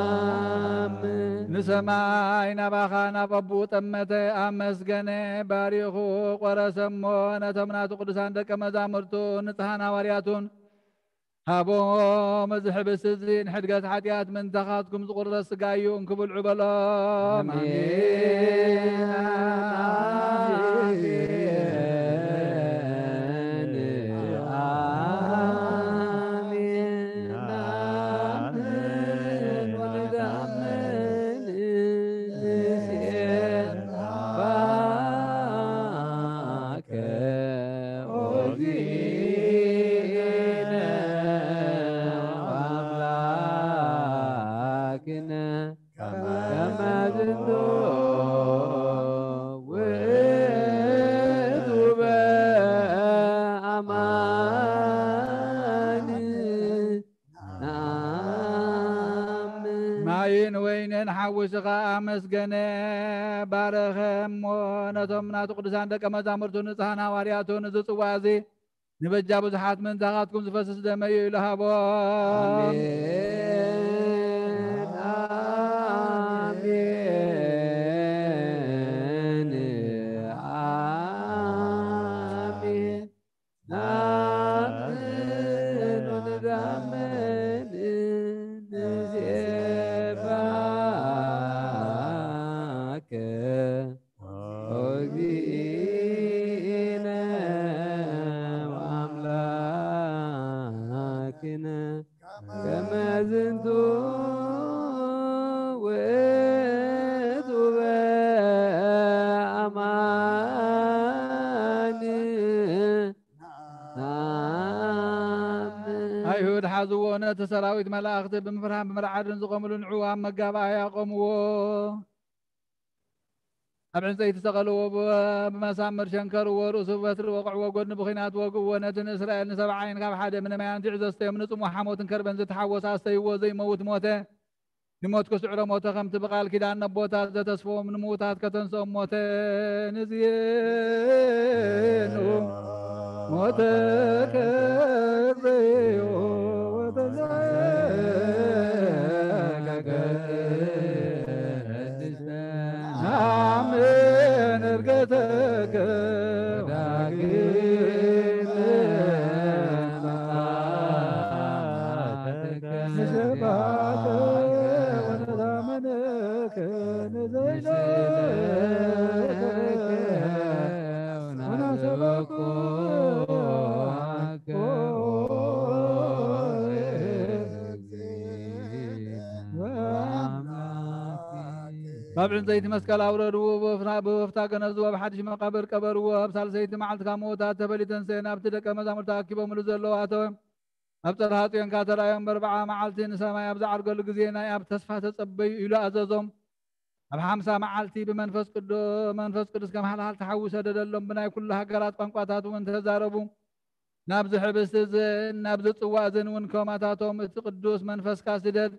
በአማን ንሰማይ ናባኻ ናብ ኣቦኡ ጠመተ፣ ኣመስገነ፣ ባሪኹ፣ ቆረሰ እሞ ነቶም ናቱ ቅዱሳን ደቀ መዛሙርቱ ንጽሓን ሃዋርያቱን ሃቦም። እዚ ሕብስቲ እዚ ንሕድገት ሓጢኣት ምንታኻትኩም ዝቑረስ ስጋ እዩ፣ እንክብልዑ በሎም። ኣሜን። ከመ ዝንቱ ውእቱ በአማን ነአምን። ማይን ወይንን ሓዊስኻ ኣመስገነ፣ ባረኸ እሞ ነቶም ናቱ ቅዱሳን ደቀ መዛሙርቱ ንጽሓን ሃዋርያቱ እዚ ጽዋ እዚ ንበጃ ብዙሓት ምእንታኻትኩም ዝፈስስ ደመይ እዩ ኢሉ ሃቦም። ኣሜን፣ ኣሜን፣ ኣሜን። ናምን ወንዳምን ንሴባከ ኦ እግዚእነ ወአምላክነ ከመ ዝንቱ ውእቱ በአማን። ናምን። ኣይሁድ ሓዝዎ፣ ነቲ ሰራዊት መላእኽቲ ብምፍርሃን ብምርዓድን ዝቖምሉ ንዕኡ ኣብ መጋባእያ ቆምዎ። ኣብ ዕንጸይቲ ሰቐልዎ፣ ብ-፣ ብመሳምር ሸንከርዎ፣ ርእሱ ብበትሪ ወቕዕዎ፣ ጎድኑ ብኲናት ወግእዎ። ነቲ ንእስራኤል ንሰብዓ ዓይን ካብ ሓደ ምነ ማይ ኣንቲዑ ዘስተዮም፣ ንጽምዋ ሓሞትን ከርበን ዝተሓወሰ ኣስተይዎ፣ ዘይመውት ሞተ። ንሞት ክስዕሮ ሞተ፣ ከምቲ ብቓል ኪዳን ነቦታት ዘተስፈዎም ንምዉታት ከተንስኦም ሞተ። ንዝየኑ ሞተ ከዘዮ ወተንሳኤ ከከ ካብ ዕንፀይቲ መስቀል ኣውረድዎ፣ ብወፍታ፣ ብወፍታ ገነዝዎ፣ ኣብ ሓድሽ መቃብር ቀበርዎ። ኣብ ሳልሰይቲ መዓልቲ ካብ ምዉታት ተፈልዩ ተንስኤ፣ ናብቲ ደቀ መዛሙርቲ ኣኪቦምሉ ዘለዉ ኣተወ። ኣብ ጽርሃ ጽዮን ከኣ ተራእዮም፣ በርብዓ መዓልቲ ንሰማይ ኣብ ዝዓርገሉ ግዜ፣ ናይ ኣብ ተስፋ ተጸበዩ ኢሉ ኣዘዞም። ኣብ ሓምሳ መዓልቲ ብመንፈስ ቅዱ-፣ መንፈስ ቅዱስ ከም ሃልሃልቲ ሓዊ ሰደደሎም፣ ብናይ ኩሉ ሃገራት ቋንቋታት እውን ተዛረቡ። ናብዚ ሕብስቲ እዝን ናብዚ ጽዋ እዝን እውን ከማታቶም እቲ ቅዱስ መንፈስካ ስደድ።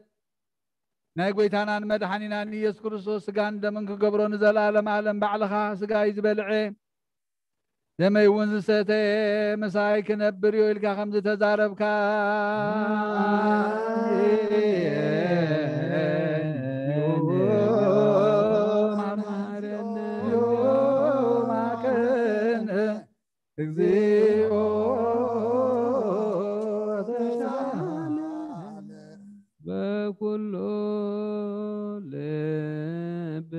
ናይ ጐይታናን መድሓኒናን ኢየሱስ ክርስቶስ ስጋን ደምን ክገብሮ ንዘለኣለም ኣለም ባዕልኻ ስጋይ ዝበልዐ ደመይ እውን ዝሰተየ ምሳይ ክነብር እዩ ኢልካ ከም ዝተዛረብካ እግዚኦ ተሻለ። በኩሉ ልብና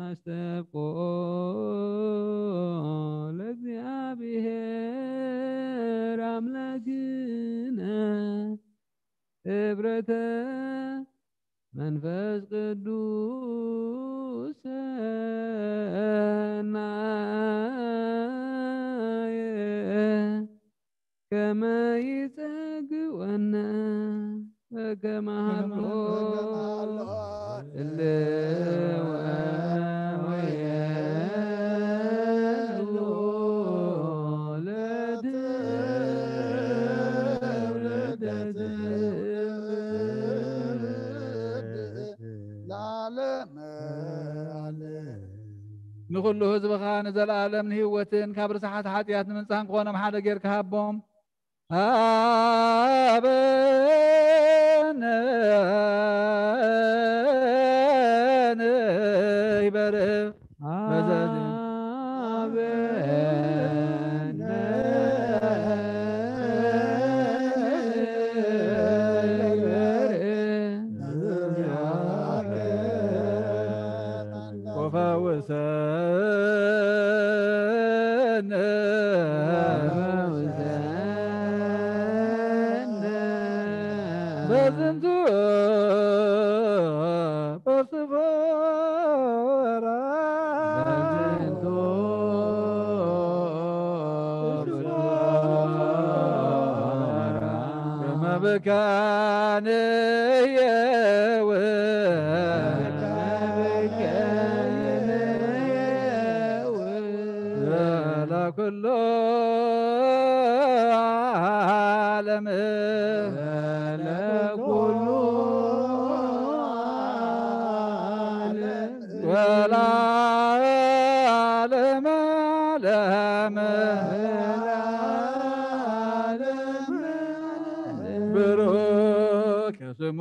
ኣስተብቆ ለእግዚኣብሔር ኣምላክነ ህብረተ መንፈስ ቅዱስ ሰናየ ከመ ይጸግወነ በከመ ሃሎ እለ ወወየሉ ለትውልደ ትውልድ ለዓለመ ዓለም። ንኹሉ ህዝብኻ ንዘለኣለም ንህይወትን ካብ ርስሓት ሓጢኣት ንምንጻህን ክኾኖም ሓደ ጌርካ ሃቦም። ሃበነ ንበረ በዘዚ ወፈውሰነ በዝንቱ በስፈራ ከመ ብካንየው ለኩሉ ዓለም ለኩሉ ዓለም ወለዓለመ ዓለም ብሩክ ስሙ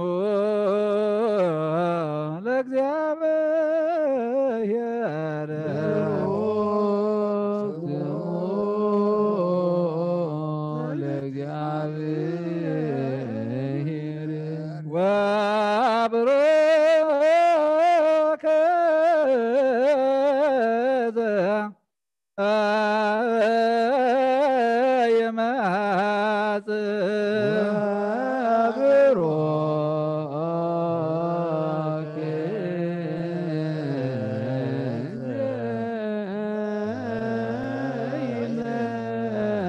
ለእግዚኣብሔር። ወብሩክ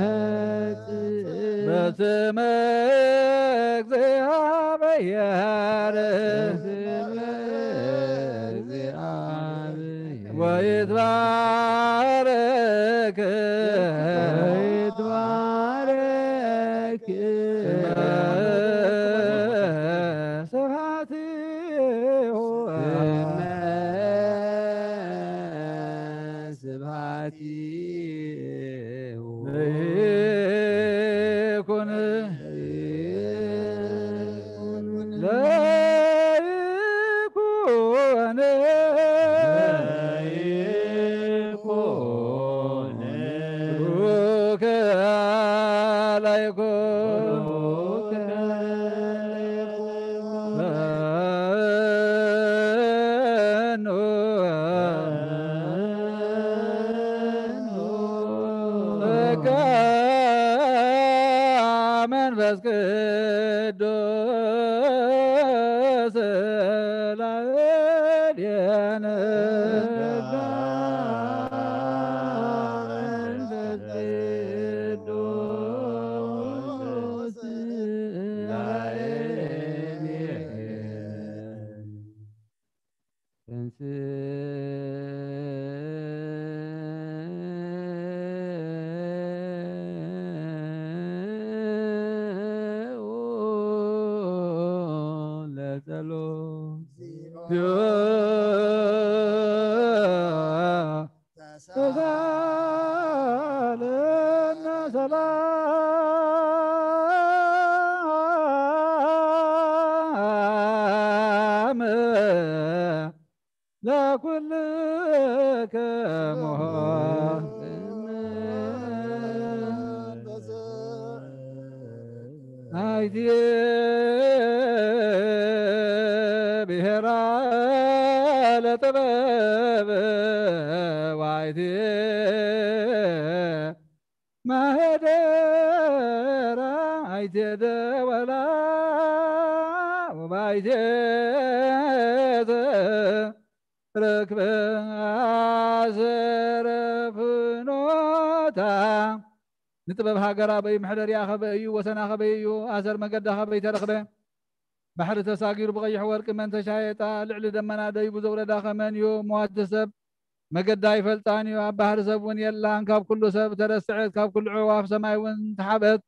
ይመጽእ በስመ እግዚአብሔር ወይትባረክ ወይትባረክ ስብሐቲሁ ስብሐቲሁ ይኩን ለይኩን ብሩክ ለይኩን ዲያነ ለኩልከ ሞት። ኣይትየ ብሔራ ለጥበብ ዋይትየ ማህደራ ኣይትየ ደወላ ወባይትየ ርክበ ኣሰረ ፍኖታ። ንጥበብ ሃገር ኣበይ ምሕደሪኣ ኸበይ እዩ? ወሰና ኸበይ እዩ? ኣሰር መገዳ ኸበይ ተረኽበ? ባሕሪ ተሳጊሩ ብቐይሕ ወርቂ መን ተሻየጣ? ልዕሊ ደመና ደይቡ ዘውረዳ ኸመን እዩ? መዋቲ ሰብ መገዳ ኣይፈልጣን እዩ። ኣብ ባሕሪ ሰብ እውን የላን። ካብ ኩሉ ሰብ ተረስዐት፣ ካብ ኩሉ ዕዋፍ ሰማይ እውን ተሓበት።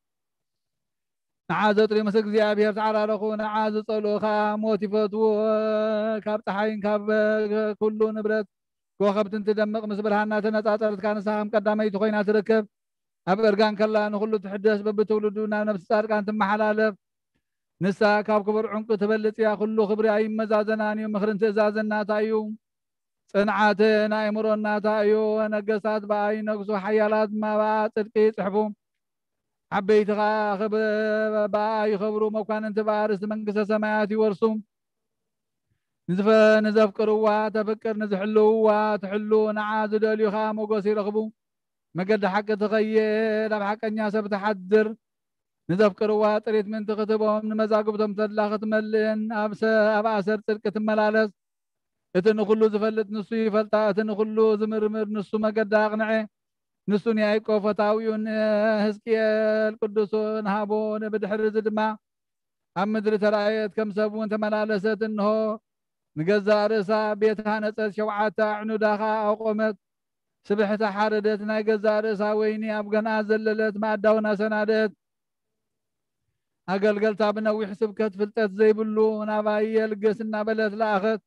ንዓ ዘጥሪ ምስ እግዚኣብሔር ተዓራረኹ፣ ንዓ ዝጸልኡ ኸኣ ሞት ይፈትዎ። ካብ ጸሓይን ካብ ኩሉ ንብረት ኮኸብትን ትደምቕ፣ ምስ ብርሃና ተነጻጸርት፣ ንሳ ከም ቀዳመይቲ ኮይና ትርከብ። ኣብ እርጋን ከላ ንኹሉ ትሕደስ፣ በብትውልዱ ናብ ነፍሲ ጻድቃን ትመሓላለፍ። ንሳ ካብ ክቡር ዕንቁ ትበልጽ እያ፣ ኩሉ ክብሪ ኣይመዛዘናን እዩ፣ ምኽርን ትእዛዝን ናታ እዩ። ጽንዓትን ኣእምሮን ናታ እዩ። ነገስታት ብኣ ይነግሱ፣ ሓያላት ድማ ብኣ ጽድቂ ይጽሕፉ። ዓበይቲ ኸኣ ክብ-፣ ብኣ ይኸብሩ፣ መኳንንቲ ብኣ ርስቲ መንግስተ ሰማያት ይወርሱ። ንዝፈ-፣ ንዘፍቅርዋ ተፍቅር፣ ንዝሕልውዋ ትሕሉ፣ ንዓ ዝደልዩ ኸኣ ሞገስ ይረኽቡ። መገዲ ሓቂ ትኸይድ፣ ኣብ ሓቀኛ ሰብ ትሓድር። ንዘፍቅርዋ ጥሪት ምእንቲ ክትህቦም፣ ንመዛግብቶም ተድላ ክትመልእን ኣብ ሰ-፣ ኣብ ኣሰር ጽድቂ ትመላለስ። እቲ ንኹሉ ዝፈልጥ ንሱ ይፈልጣ፣ እቲ ንኹሉ ዝምርምር ንሱ መገዳ ኣቕንዐ። ንሱ ንያዕቆብ ፈታዊኡ፣ ንሕዝቅኤል ቅዱሱ ንሃቦ፣ ብድሕሪ እዚ ድማ ኣብ ምድሪ ተራእየት፣ ከም ሰብ እውን ተመላለሰት። እንሆ ንገዛእ ርእሳ ቤት ሃነጸት፣ ሸውዓተ ኣዕኑዳ ኸኣ ኣቖመት። ስብሕቲ ሓረደት፣ ናይ ገዛእ ርእሳ ወይኒ ኣብ ገንኣ ዘለለት፣ መኣዳውን ኣሰናደት። ኣገልገልታ ብነዊሕ ስብከት ፍልጠት ዘይብሉ ናባይ የልግስ እናበለት ለኣኸት።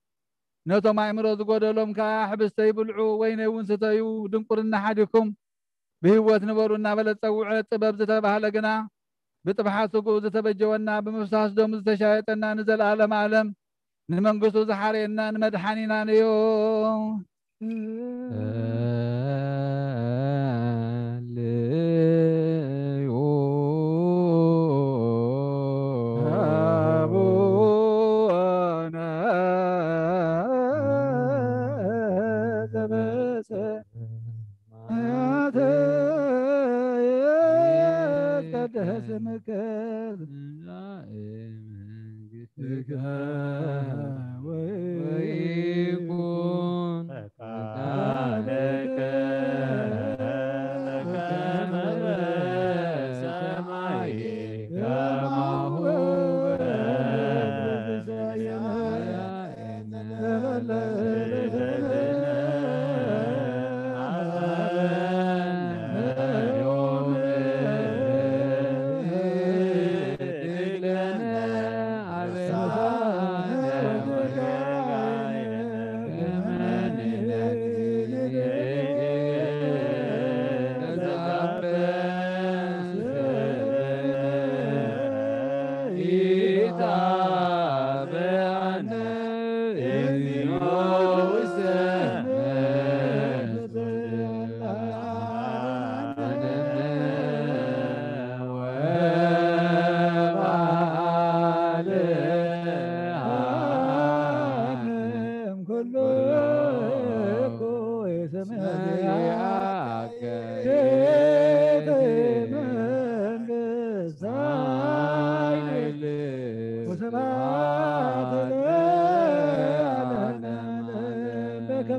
ነቶም ኣእምሮ ዝጎደሎም ከኣ ሕብስተይ ብልዑ፣ ወይነይ እውን ስተዩ፣ ድንቁርና ሓዲኩም ብህይወት ንበሩ እናበለት ጸውዐት። ጥበብ ዝተባህለ ግና ብጥፍሓት ስግኡ ዝተበጀወና፣ ብምፍሳስ ደሙ ዝተሻየጠና፣ ንዘለዓለም ዓለም ንመንግስቱ ዝሓረየና ንመድሓኒና ነዮ።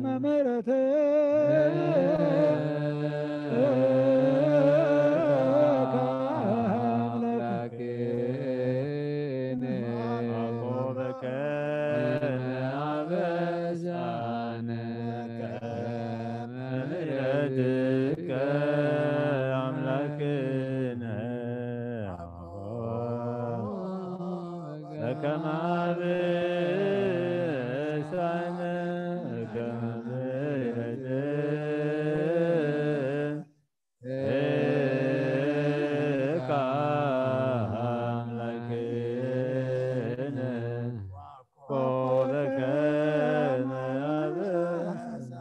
ምሕረትከ አምላክነ አበሳነ ምሕረትከ አምላክነ በከመ አበሳነ ከመ ምሕረትከ አምላክነ ወበከመ አበሳነ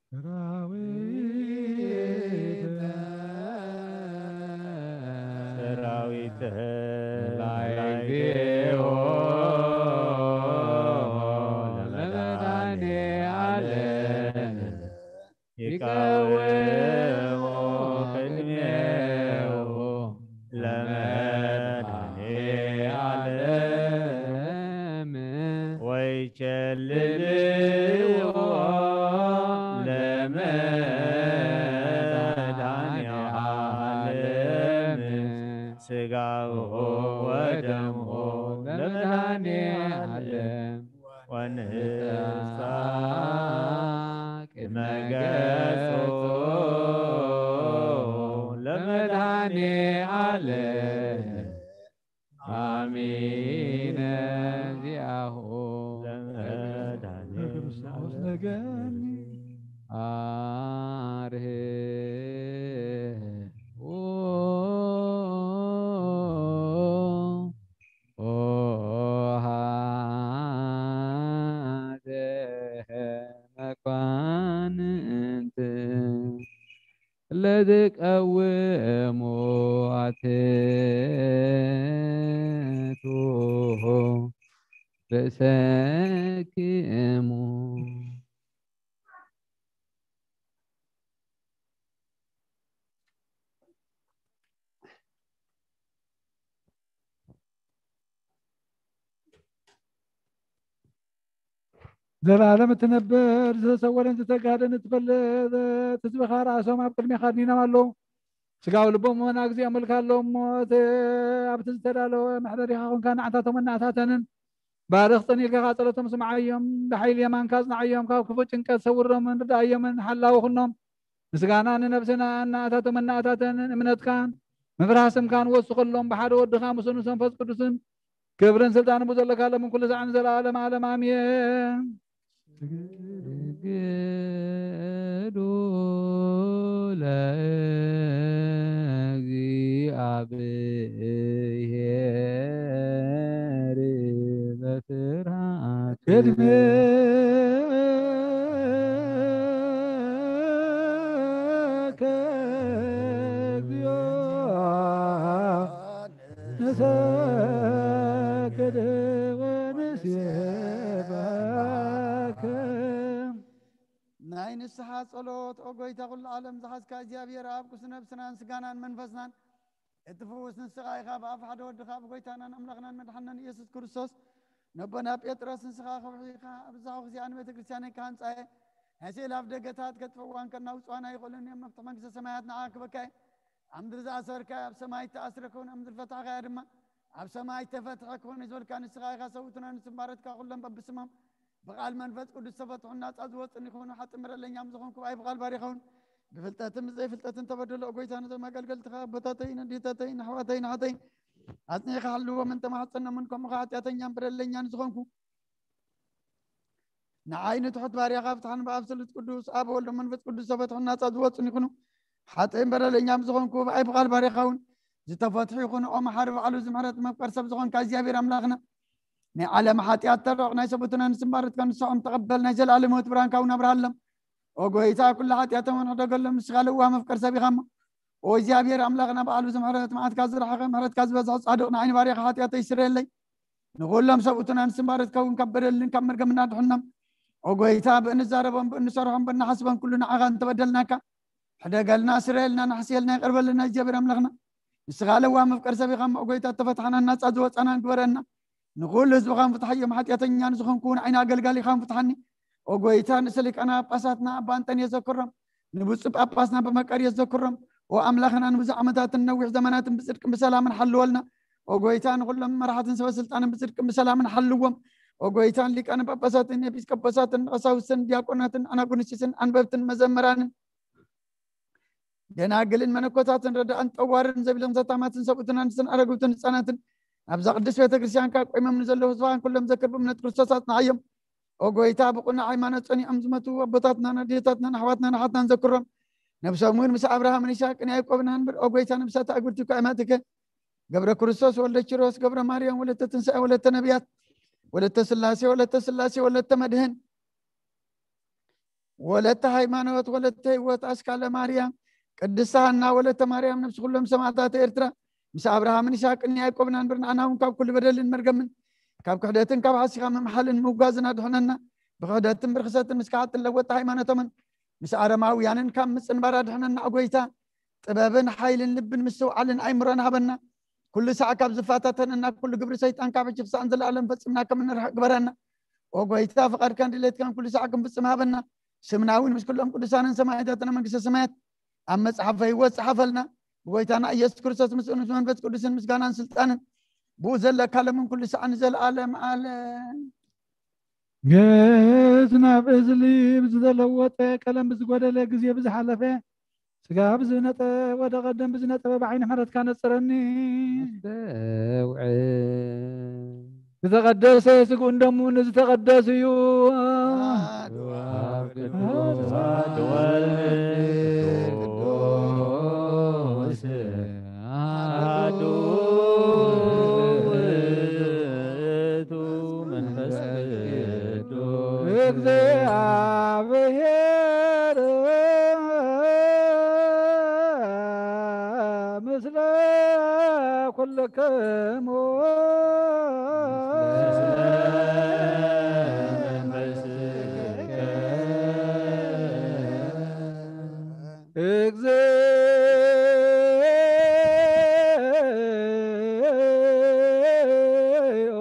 ሰራዊተ ሰራዊተ ላይዜኦ ለመድኃኔ ዓለም ይቀውሙ ቅድሜሁ ለመድኃኔ ዓለም ወይቸልልዎ ለመድኃኔ ዓለም ስጋሁ ወደሙ ለመድኃኔ ዓለም ወንህሳ ቅድመ ገጹ ለመድኃኔ ዓለም አሚነ ዚአሁ ለመድኃኔ ክርስቶስ ነገኒ አርህ ኄተ መኳንንት ለትቀውሙ አትቱ ርእሰክሙ። ዘላለም እትነብር ዝተሰወረን ዝተጋደን እትፈልጥ ህዝብኻ ርኣሶም ኣብ ቅድሜኻ ኣድኒኖም ኣለዉ። ስጋው ልቦም መና ግዜ ኣመልካ ኣለዉ እሞ እቲ ኣብቲ ዝተዳለወ መሕደሪኻ ኮንካ ንዓታቶም እናኣታተንን ባርኽ ጸኒልካ ጸሎቶም ስምዓዮም፣ ብሓይሊ የማንካ ኣጽንዓዮም፣ ካብ ክፉእ ጭንቀት ሰውሮምን ርድኣዮምን ሓላዊ ኩኖም። ምስጋና ንነብስና እናኣታቶም እናኣታተንን እምነትካን ምፍራህ ስምካን ወስኸሎም ብሓደ ወድኻ ምስኡ ምስ መንፈስ ቅዱስን ክብርን ስልጣንን ብዘለካ ሎምን ኩሉ ሳዕን ንዘለዓለም ዓለም ኣሜን። ስግዱ ለእግዚአብሔር በፍርሃት ቅድሜከ እግዚኦ ንሰግድ ወንሴብሐከ። ናይ ንስሓ ጸሎት። ኦ ጎይታ ኩሉ ዓለም ዝሓዝካ እግዚኣብሔር ኣብ ቅዱስ ነብስናን ስጋናን መንፈስናን እቲ ፍዉስ ንስኻ ኢኻ። ብኣፍ ሓደ ወድኻ ብጎይታናን ኣምላኽናን መድሓንናን ኢየሱስ ክርስቶስ ነቦና ጴጥሮስ ንስኻ ከውሒ ኢኻ፣ ኣብዛኹ እዚኣ ንቤተ ክርስቲያነይ ክሃንጻ እየ። ናይ ስእሊ ኣፍ ደገታት ከጥፍእዋን ከናውጽዋን ኣይኽእሉን እዮም። መፍትሒ መንግስተ ሰማያት ንዓኻ ክበካ እየ። ኣብ ምድሪ ዝኣሰርካዮ ኣብ ሰማይ እተኣስረ ክኹን፣ ኣብ ምድሪ ዝፈታሕካዮ ድማ ኣብ ሰማይ እተፈትሐ ክኹን እዩ ዝበልካ ንስኻ ኢኻ። ሰብኡትና ንስም ባሮትካ ኩሎም በብስሞም ብቓል መንፈስ ቅዱስ ዝተፈትሑን ናጻ ዝወጹን ይኹኑ። ሓጥእ በደለኛ ምስ ዝኾንኩ ብኣይ ብቓል ባሪኻውን ብፍልጠትን ብዘይፍልጠትን ተበደሎ። ጎይታ ነዞም ኣገልገልትኻ ኣቦታተይን ኣዴታተይን ኣሕዋተይን ኣሓተይን ኣጽኒዕካ ሓልዎም እንተማሕጸኖምን ከምኡ ኸዓ ሓጢኣተኛን በደለኛን ዝኾንኩ ንዓይ ንትሑት ባርያኻ ፍትሓን ብኣብ ስሉስ ቅዱስ ኣብ ወልዶ መንፈስ ቅዱስ ዝተፈትሑ ናጻ ዝወጹን ይኹኑ። ሓጥእን በደለኛ ምስ ዝኾንኩ ብኣይ ብቓል ባርያኻ እውን ዝተፈትሑ ይኹኑ። ኦ መሓሪ ባዕሉ ዝምሕረት መፍቀር ሰብ ዝኾንካ እግዚኣብሔር ኣምላኽና ናይ ዓለም ሓጢኣት ተረቕ ናይ ሰብኡትና ንስምባረትካ ንስዖም ተቐበል ናይ ዘለኣለም ህይወት ብርሃንካ እውን ኣብርሃሎም። ኦ ጎይታ ኩሉ ሓጢኣቶም እውን ሕደገሎም ንስኻ ለዋህ መፍቀር ሰብ ኢኻ እሞ ኦ እግዚኣብሔር ኣምላኽና ባዕሉ ዝምሕረት መዓትካ ዝረሓቐ ምሕረትካ ዝበዝሖ ጻድቕ ንዓይኒ ባርያኻ ሓጢኣተይ ስረየለይ። ንኹሎም ሰብኡትና ንስምባረትካ እውን ካብ በደልን ካብ መርገምን ኣድሕኖም። ኦ ጎይታ ብእንዛረቦም ብእንሰርሖም ብእንሓስቦም ኩሉ ንዓኻ እንተበደልናካ ሕደገልና ስረየልና ንሓስየልና ይቕርበልና እግዚኣብሔር ኣምላኽና። ንስኻ ለዋህ መፍቀር ሰብ ኢኻ እሞ ኦ ጎይታ እተፈትሓናን ናጻ ዝወጻናን ግበረና። ንኹሉ ህዝብኻን ፍትሓዮም፣ ሓጢኣተኛ ንዝኾንኩ ንዓይና ኣገልጋሊኻን ፍትሓኒ። ኦ ጎይታ፣ ንርእሰ ሊቃነ ጳጳሳትና ኣባ እንጠንዮስ ዘክሮም፣ ንብፁዕ ጳጳስና ኣባ መቃርዮስ ዘክሮም። ኦ ኣምላኽና፣ ንብዙሕ ዓመታትን ነዊሕ ዘመናትን ብጽድቅን ብሰላምን ሓልወልና። ኦ ጎይታ፣ ንኹሎም መራሕትን ሰበ ስልጣንን ብጽድቅን ብሰላምን ሓልዎም። ኦ ጎይታ፣ ንሊቃነ ጳጳሳትን ኤጲስቆጶሳትን ቀሳውስትን ዲያቆናትን ኣናጉንስቲስን ኣንበብትን መዘምራንን ደናግልን መነኮሳትን ረዳእን ጠዋርን ዘቢሎም ዘታማትን ሰብኡትን ኣንስትን ኣረግብትን ህፃናትን ናብዛ ቅድስት ቤተ ክርስቲያንካ ቆይሞም ንዘለዉ ህዝባን ኩሎም ዘክር ብእምነት ክርስቶስ ኣጽንዓዮም። ኦ ጎይታ፣ ብቕኑዕ ሃይማኖት ጸኒዖም ዝመቱ ኣቦታትናን ኣዴታትናን ኣሕዋትናን ኣሓትናን ዘክሮም። ነብሶም እውን ምስ ኣብርሃምን ይስሐቅን ያዕቆብን ኣንብር። ኦ ጎይታ፣ ነብሳት ኣጉርቲ እኳ ኣማእትከ ገብረ ክርስቶስ ወልደ ኪሮስ ገብረ ማርያም ወለተ ትንሳኤ ወለተ ነቢያት ወለተ ስላሴ ወለተ ስላሴ ወለተ መድህን ወለተ ሃይማኖት ወለተ ህይወት ኣስካለ ማርያም ቅድስተ ሃና ወለተ ማርያም ነብሲ ኩሎም ሰማዕታት ኤርትራ ምስ ኣብርሃምን ይስሐቅን ያዕቆብን ኣንብር። ንኣና እውን ካብ ኩሉ በደልን መርገምን ካብ ክሕደትን ካብ ሓሲኻ ምምሓልን ምውጋዝን ኣድሕነና። ብክሕደትን ብርክሰትን ምስ ከሓድትን ለወጥቲ ሃይማኖቶምን ምስ ኣረማውያንን ካብ ምጽንባር ኣድሕነና። ኦ ጎይታ፣ ጥበብን ሓይልን ልብን ምስትውዓልን ኣይምሮን ሃበና። ኩሉ ሳዕ ካብ ዝፈታተነና ኩሉ ግብሪ ሰይጣን ካብ ሕጂ ክሳዕ ንዘለኣለም ፈጺምና ከም እንርሕቕ ግበረና። ኦ ጎይታ፣ ፍቓድካን ድሌትካን ኩሉ ሳዕ ክንፍጽም ሃበና። ስምና እውን ምስ ኩሎም ቅዱሳንን ሰማዕታትን ኣብ መንግስተ ሰማያት ኣብ መጽሓፈ ህይወት ጸሓፈልና። ብጎይታና ኢየሱስ ክርስቶስ ምስኡን ምስ መንፈስ ቅዱስን ምስጋናን ስልጣንን ብኡ ዘለካ ለምን ኩሉ ሳዕ ንዘለኣለም ኣለም። ገጽ ናብ እዝሊ ብዝተለወጠ ቀለም ብዝጎደለ ግዜ ብዝሓለፈ ስጋ ብዝነጠ ወደ ቀደም ብዝነጠበ ብዓይኒ ምሕረትካ ነጽረኒ። ኣስተውዕል። ዝተቐደሰ ስግኡን ደሙን ዝተቐደስ እዩ። ኣሐዱ ኣብ ቅዱስ ኣሐዱ ወልድ ቅዱስ ኣሐዱ ውእቱ መንፈስ ቅዱስ። እግዚኣብሔር ምስለ ኩልክሙ። እግዚኦ።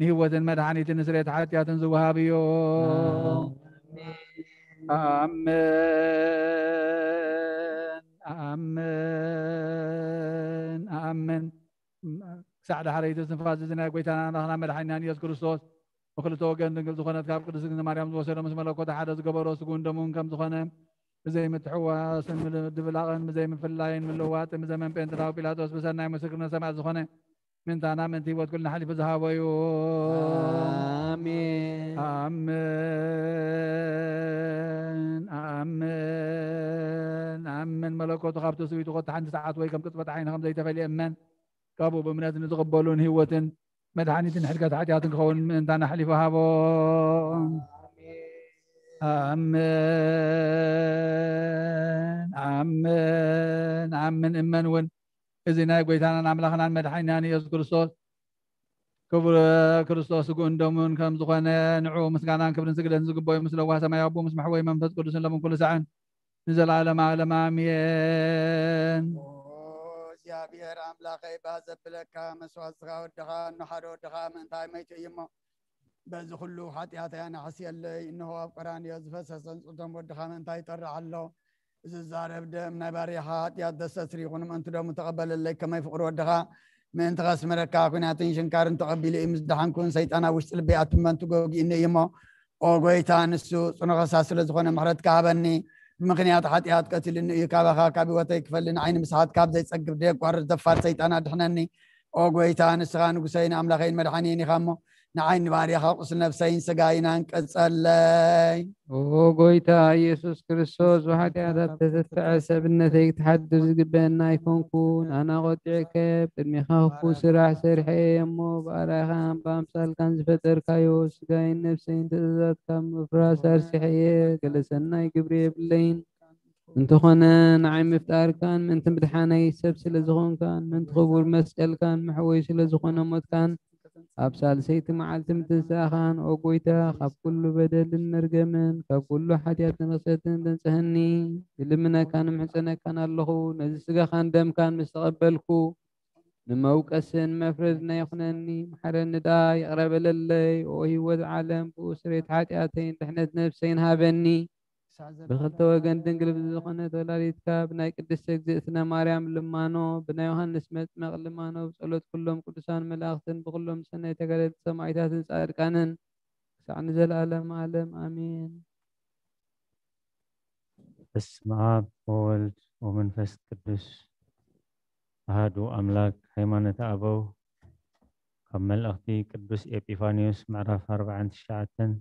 ንህይወትን መድሓኒትን ንስርየት ሓጢኣትን ዝወሃብ እዩ። ኣሜን። ኣምን ኣምን ኣምን። ክሳዕ ዳሕረይቲ ትንፋስ እዚ ናይ ጎይታና ኣምላኽና መድሓኒናን ኢየሱስ ክርስቶስ ብክልተ ወገን ድንግል ዝኾነት ካብ ቅድስት ድንግል ማርያም ዝወሰዶ ምስ መለኮት ሓደ ዝገበሮ ስጉን ደሙን ከም ዝኾነ ብዘይ ምትሕዋስን ምድብላቕን ብዘይ ምፍላይን ምልዋጥን ብዘመን ጴንጥላዊ ጲላጦስ ብሰናይ ምስክርነት ሰማዕት ዝኾነ ምእንታና ምእንቲ ህይወት ኩልና ሓሊፉ ዝሃቦ እዩ። ኣሜን። ኣምን ኣምን ኣምን። መለኮቱ ካብ ትስብእቱ ኮታ ሓንቲ ሰዓት ወይ ከም ቅጽበት ዓይኒ ከም ዘይተፈልየ እመን። ካብኡ ብእምነት ንዝቕበሉ ንህይወትን መድሓኒትን ሕድገት ሓጢኣትን ክኸውን ምእንታና ሓሊፉ ሃቦ። ኣምን ኣምን ኣምን። እመን እውን እዚ ናይ ጎይታናን ኣምላኽናን መድሓኒናን ኢየሱስ ክርስቶስ ክቡር ክርስቶስ ስግኡን ደሙን ከም ዝኾነ ንዑ ምስጋናን ክብርን ስግደትን ዝግበዩ ምስ ለዋህ ሰማይ ኣቦ ምስ መሕወይ መንፈስ ቅዱስን ለምን ኩሉ ሳዕን ንዘለዓለም ዓለም ኣሜን። ኦ እግዚኣብሔር ኣምላኸይ፣ ባህ ዘብለካ መስዋእትኻ ወድኻ፣ እኖ ሓደ ወድኻ ምእንታይ መይቱ እዩ እሞ፣ በዚ ኩሉ ሓጢኣተይ ኣናሕስየለይ። እንሆ ኣብ ቀራንዮ ዝፈሰሰ ንጹቶም ወድኻ ምእንታይ ይጠርዕ ኣሎ። ዝዛረብ ደም ናይ ባርያኻ ሓጢኣት ዘስተስሪ ይኹን፣ ምእንቲ ደሙ ተቐበለለይ። ከመይ ፍቕሪ ወድኻ ምእንቲ ከስምረካ፣ ኲናትን ሽንካርን ተቐቢሉ እዩ። ምስ ደሓንኩን ሰይጣን ኣብ ውሽጢ ልበይ ኣትመንቱ ገጊእኒ እዩ እሞ፣ ኦ ጎይታ፣ ንሱ ጽኑዕ ከሳስ ስለ ዝኾነ ምሕረትካ ሃበኒ። ብምኽንያት ሓጢኣት ቀቲሉኒ እዩ። ካባኻ ካብ ህይወተይ ክፈሊ ንዓይ ንምስሓት ካብ ዘይጸግብ ደየቋርጽ ደፋር ሰይጣን ኣድሕነኒ። ኦ ጎይታ፣ ንስኻ ንጉሰይን ኣምላኸይን መድሓኒን ኢኻ እሞ፣ ንዓይ ንባርያኻ ቁስል ነፍሰይን ስጋይን ኣንቅጸለይ። ኦ ጎይታ ኢየሱስ ክርስቶስ፣ ብሓጢኣታት ተተትዐ ሰብነተይ ክትሓድር ዝግበአና ኣይኮንኩን። ኣና ቆጢዐከ ኣብ ቅድሜኻ ክፉእ ስራሕ ሰሪሐ እየ እሞ፣ ብኣርኣያኻን ብኣምሳልካን ዝፈጠርካዮ ስጋይን ነፍሰይን ትእዛዛት ካብ ምፍራስ ኣርሲሐ እየ። ገለ ሰናይ ግብሪ የብለይን። እንተኾነ ንዓይ ምፍጣርካን ምእንቲ ምድሓነይ ሰብ ስለ ዝኾንካን ምእንቲ ክቡር መስቀልካን መሕወይ ስለ ዝኾነ ሞትካን ኣብ ሳልሰይቲ መዓልቲ ምትንሳእኻን፣ ኦ ጎይታ፣ ካብ ኩሉ በደልን መርገምን ካብ ኩሉ ሓጢኣትን ርኽሰትን ተንጽሀኒ። ይልምነካን እምሕጸነካን ኣለኹ። ነዚ ስጋኻን ደምካን ምስ ተቐበልኩ ንመውቀስን መፍረድን ኣይኹነኒ። ምሓረኒ ደኣ፣ ይቕረ በለለይ። ኦ ህይወት ዓለም፣ ብኡ ስርየት ሓጢኣተይን ድሕነት ነፍሰይን ሃበኒ። ብኽልተ ወገን ድንግል ብዝኾነት ወላዲትካ ብናይ ቅድስተ እግዝእትነ ማርያም ልማኖ፣ ብናይ ዮሃንስ መጥምቕ ልማኖ፣ ብጸሎት ኩሎም ቅዱሳን መላእኽትን ብኹሎም ሰናይ ተጋደልቲ ሰማዕታትን ጻድቃንን ክሳዕ ንዘለኣለም ዓለም ኣሜን። በስመ ኣብ ወወልድ ወመንፈስ ቅዱስ ኣሃዱ ኣምላክ። ሃይማኖተ ኣበው ካብ መልእኽቲ ቅዱስ ኤጲፋንዮስ ምዕራፍ ኣርባዓን ትሽዓተን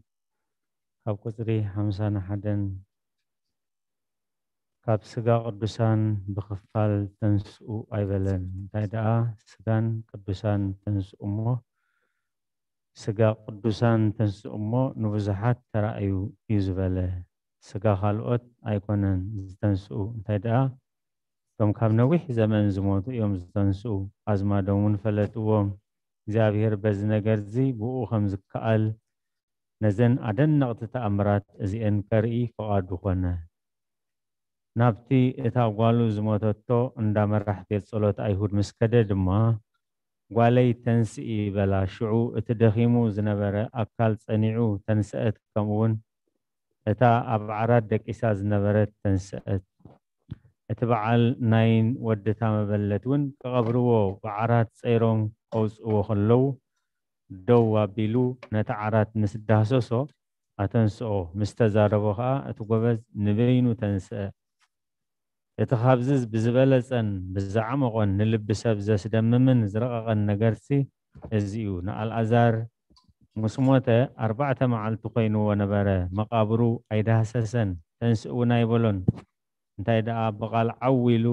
ካብ ቁጽሪ ሓምሳን ሓደን፣ ካብ ስጋ ቅዱሳን ብኽፋል ተንስኡ ኣይበለን። እንታይ ደኣ ስጋን ቅዱሳን ተንስኡ እሞ፣ ስጋ ቅዱሳን ተንስኡ እሞ ንብዙሓት ተራእዩ እዩ ዝበለ። ስጋ ካልኦት ኣይኮነን ዝተንስኡ። እንታይ ደኣ እቶም ካብ ነዊሕ ዘመን ዝሞቱ እዮም ዝተንስኡ። ኣዝማዶም እውን ፈለጥዎም። እግዚኣብሔር በዚ ነገር እዚ ብኡ ከም ዝከኣል ነዘን ኣደነቕቲ ተኣምራት እዚኤን ከርኢ ፍቓዱ ኮነ። ናብቲ እታ ጓሉ ዝሞተቶ እንዳ መራሕ ቤት ጸሎት ኣይሁድ ምስ ከደ ድማ፣ "ጓለይ ተንስኢ" በላ። ሽዑ እቲ ደኺሙ ዝነበረ ኣካል ጸኒዑ ተንስአት፣ ከምኡውን እታ ኣብ ዓራት ደቂሳ ዝነበረት ተንስአት። እቲ በዓል ናይን ወድታ መበለት እውን ክቐብርዎ ብዓራት ጸይሮም ከውጽእዎ ከለዉ፣ ደው ኣቢሉ ነቲ ዓራት ምስ ዳህሰሶ ኣተንስኦ። ምስ ተዛረቦ ኸኣ እቲ ጎበዝ ንበይኑ ተንስአ። እቲ ካብዚ ብዝበለጸን ብዝዓመቖን ንልቢ ሰብ ዘስደምምን ዝረቐቐን ነገርሲ እዚ እዩ። ንኣልኣዛር ምስ ሞተ ኣርባዕተ መዓልቲ ኮይንዎ ነበረ። መቓብሩ ኣይዳህሰሰን፣ ተንስእ እውን ኣይበሎን። እንታይ ደኣ ብቓል ዓው ኢሉ፣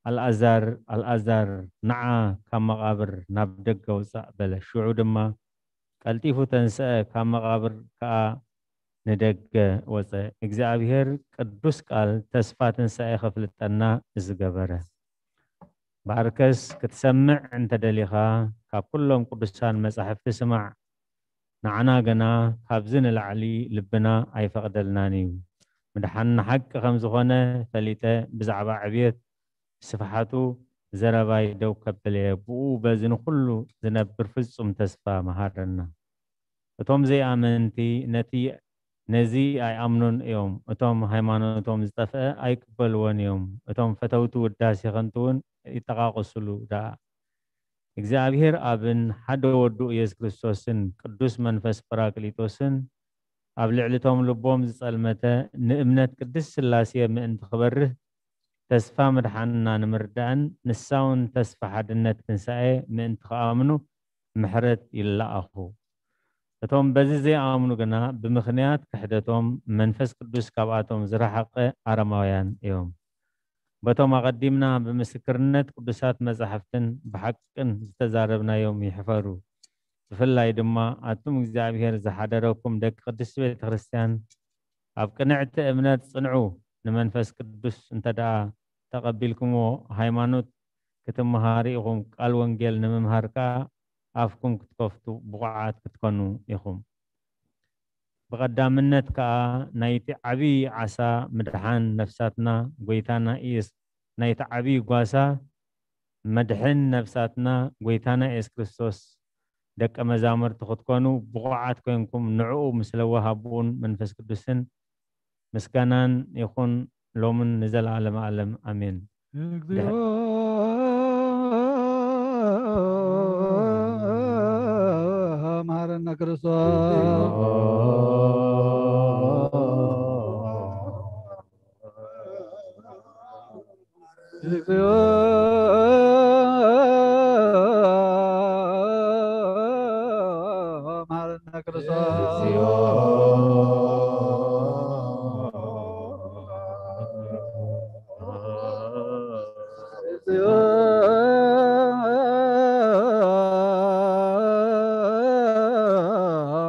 "ኣልኣዛር፣ ኣልኣዛር፣ ንዓ ካብ መቓብር ናብ ደገ ውጻእ" በለ። ሽዑ ድማ ቀልጢፉ ተንስአ፣ ካብ መቓብር ከኣ ንደገ ወጸ። እግዚኣብሔር ቅዱስ ቃል ተስፋ ትንሳኤ ከፍልጠና እዚ ገበረ። ባርከስ ክትሰምዕ እንተደሊኻ ካብ ኩሎም ቅዱሳን መጻሕፍቲ ስማዕ። ንዓና ግና ካብዚ ንላዕሊ ልብና ኣይፈቕደልናን እዩ። ምድሓን ሓቂ ከም ዝኾነ ፈሊጠ ብዛዕባ ዕብየት ስፍሓቱ ዘረባይ ደው ከብል እየ። ብኡ በዚ ንኹሉ ዝነብር ፍጹም ተስፋ መሃረና። እቶም ዘይኣመንቲ ነቲ ነዚ ኣይኣምኑን እዮም። እቶም ሃይማኖቶም ዝጠፍአ ኣይቅበልዎን እዮም። እቶም ፈተውቲ ውዳሴ ከንቱ እውን ይጠቓቐሱሉ ደኣ። እግዚኣብሔር ኣብን ሓደ ወዱ ኢየሱስ ክርስቶስን ቅዱስ መንፈስ ጳራቅሊጦስን ኣብ ልዕሊ እቶም ልቦም ዝጸልመተ ንእምነት ቅድስት ሥላሴ ምእንቲ ክበርህ ተስፋ ምድሓንና ንምርዳእን ንሳ እውን ተስፋ ሓድነት ትንሳኤ ምእንቲ ክኣምኑ ምሕረት ይለኣኹ። እቶም በዚ ዘይኣምኑ ግና ብምኽንያት ክሕደቶም መንፈስ ቅዱስ ካብኣቶም ዝረሓቐ ኣረማውያን እዮም። በቶም ኣቐዲምና ብምስክርነት ቅዱሳት መጻሕፍትን ብሓቅን ዝተዛረብናዮም ይሕፈሩ። ብፍላይ ድማ ኣቱም እግዚኣብሔር ዝሓደረኩም ደቂ ቅድስቲ ቤተ ክርስቲያን ኣብ ቅንዕቲ እምነት ጽንዑ። ንመንፈስ ቅዱስ እንተ ደኣ ተቐቢልኩምዎ ሃይማኖት ክትመሃሩ ኢኹም፣ ቃል ወንጌል ንምምሃር ከኣ ኣፍኩም ክትከፍቱ ብቑዓት ክትኮኑ ኢኹም። ብቐዳምነት ከኣ ናይቲ ዓቢ ዓሳ ምድሓን ነፍሳትና ጐይታና ኢየሱስ ናይቲ ዓቢ ጓሳ መድሕን ነፍሳትና ጐይታና ኢየሱስ ክርስቶስ ደቀ መዛሙርቲ ክትኮኑ ብቑዓት ኮይንኩም ንዕኡ ምስለ ወሃብኡን መንፈስ ቅዱስን ምስጋናን ይኹን ሎምን ንዘለዓለመ ዓለም ኣሜን። እግዚኦ መሐረነ ክርስቶስ። እግዚኦ መሐረነ ክርስቶስ።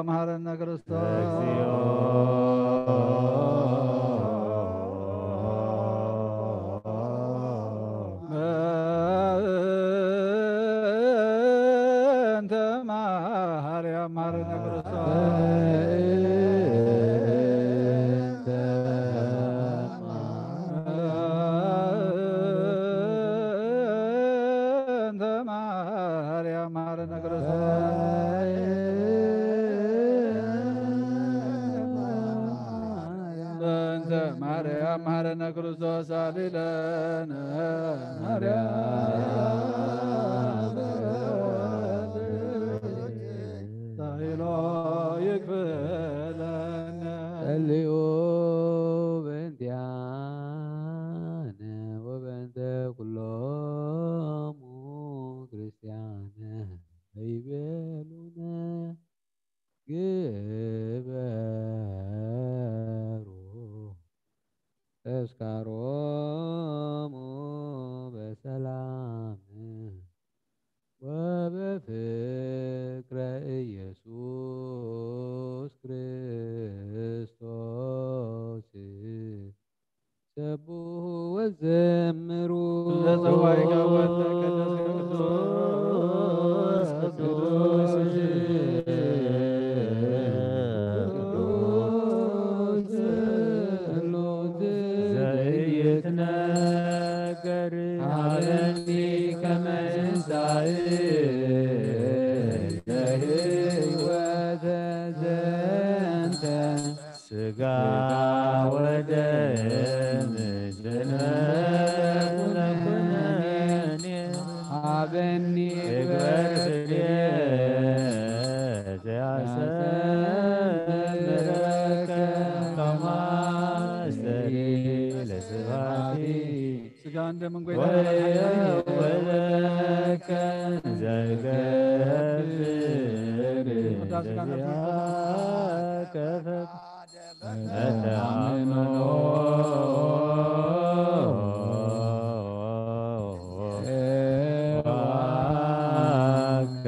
መሐረነ ክርስቶስ። በእንተ ማርያም መሐረነ ክርስቶስ። በእንተ ማርያም መሐረነ ክርስቶስ። በእንተ ማርያም መሐረነ ክርስቶስ። አሊለነ ማርያም ሳይሎ ይክፍለነ። ጸልዩ በእንቲአነ ወበእንተ ኩሎሙ ክርስቲያን ይቤሉነ። ግበሩ ተስካሮሙ በሰላም ወበፍቅረ ኢየሱስ ክርስቶስ። ሰብሑ ወዘምሩ ለጸዋዕከ ወተቀደስከ ቅዱስ ቅዱስ ቅዱስ ቅዱስ ዘይትነገር። ሀበኒ ከመ እንሳእ ለህይወተ ዘንተ ስጋ ወደም ዝነኩነኒ ሀበኒ እግበር ፍሬ ዘያሰምረከ ከማስተሪ ለስብሐቲ። ስጋን ደምን ጐይታ ወለከ ዘገብር ቅዳሴ ጋር ነበር። ለዚአከ ፈቃደ መተአምኖ። ወአከ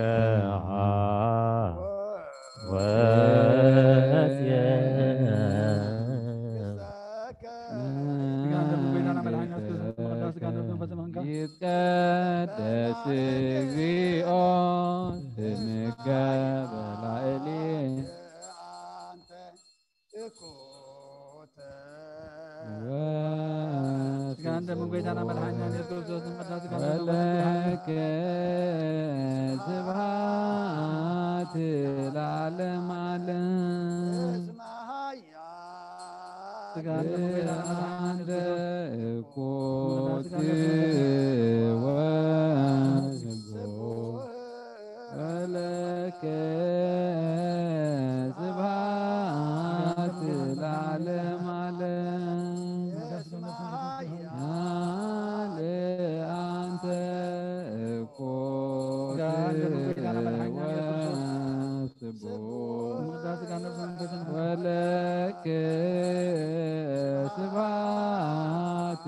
ወእሴ። ስጋን ደምን ጐይታና መድኃኒትና ኢየሱስ ክርስቶስ መቅደስ ስጋን ደምን ፈጽመ እንካ። ይትቀደስ እግዚኦ ስምከ በላዕሊ። ስጋን ደምን ጐይታና መድኃኒትና ኢየሱስ ክርስቶስ መቅደስ ስጋን ደምን ፈጽመ እንካ። ወለከ ስብሐት ለዓለም ዓለም። ስጋ ለመንፈስ ቅዱስ። አንተ እኮ ወስብሖ ወለከ ስብሐት ለዓለም ዓለም። አለ አንተ እኮ ወስብሖ ወለከ ስብሐት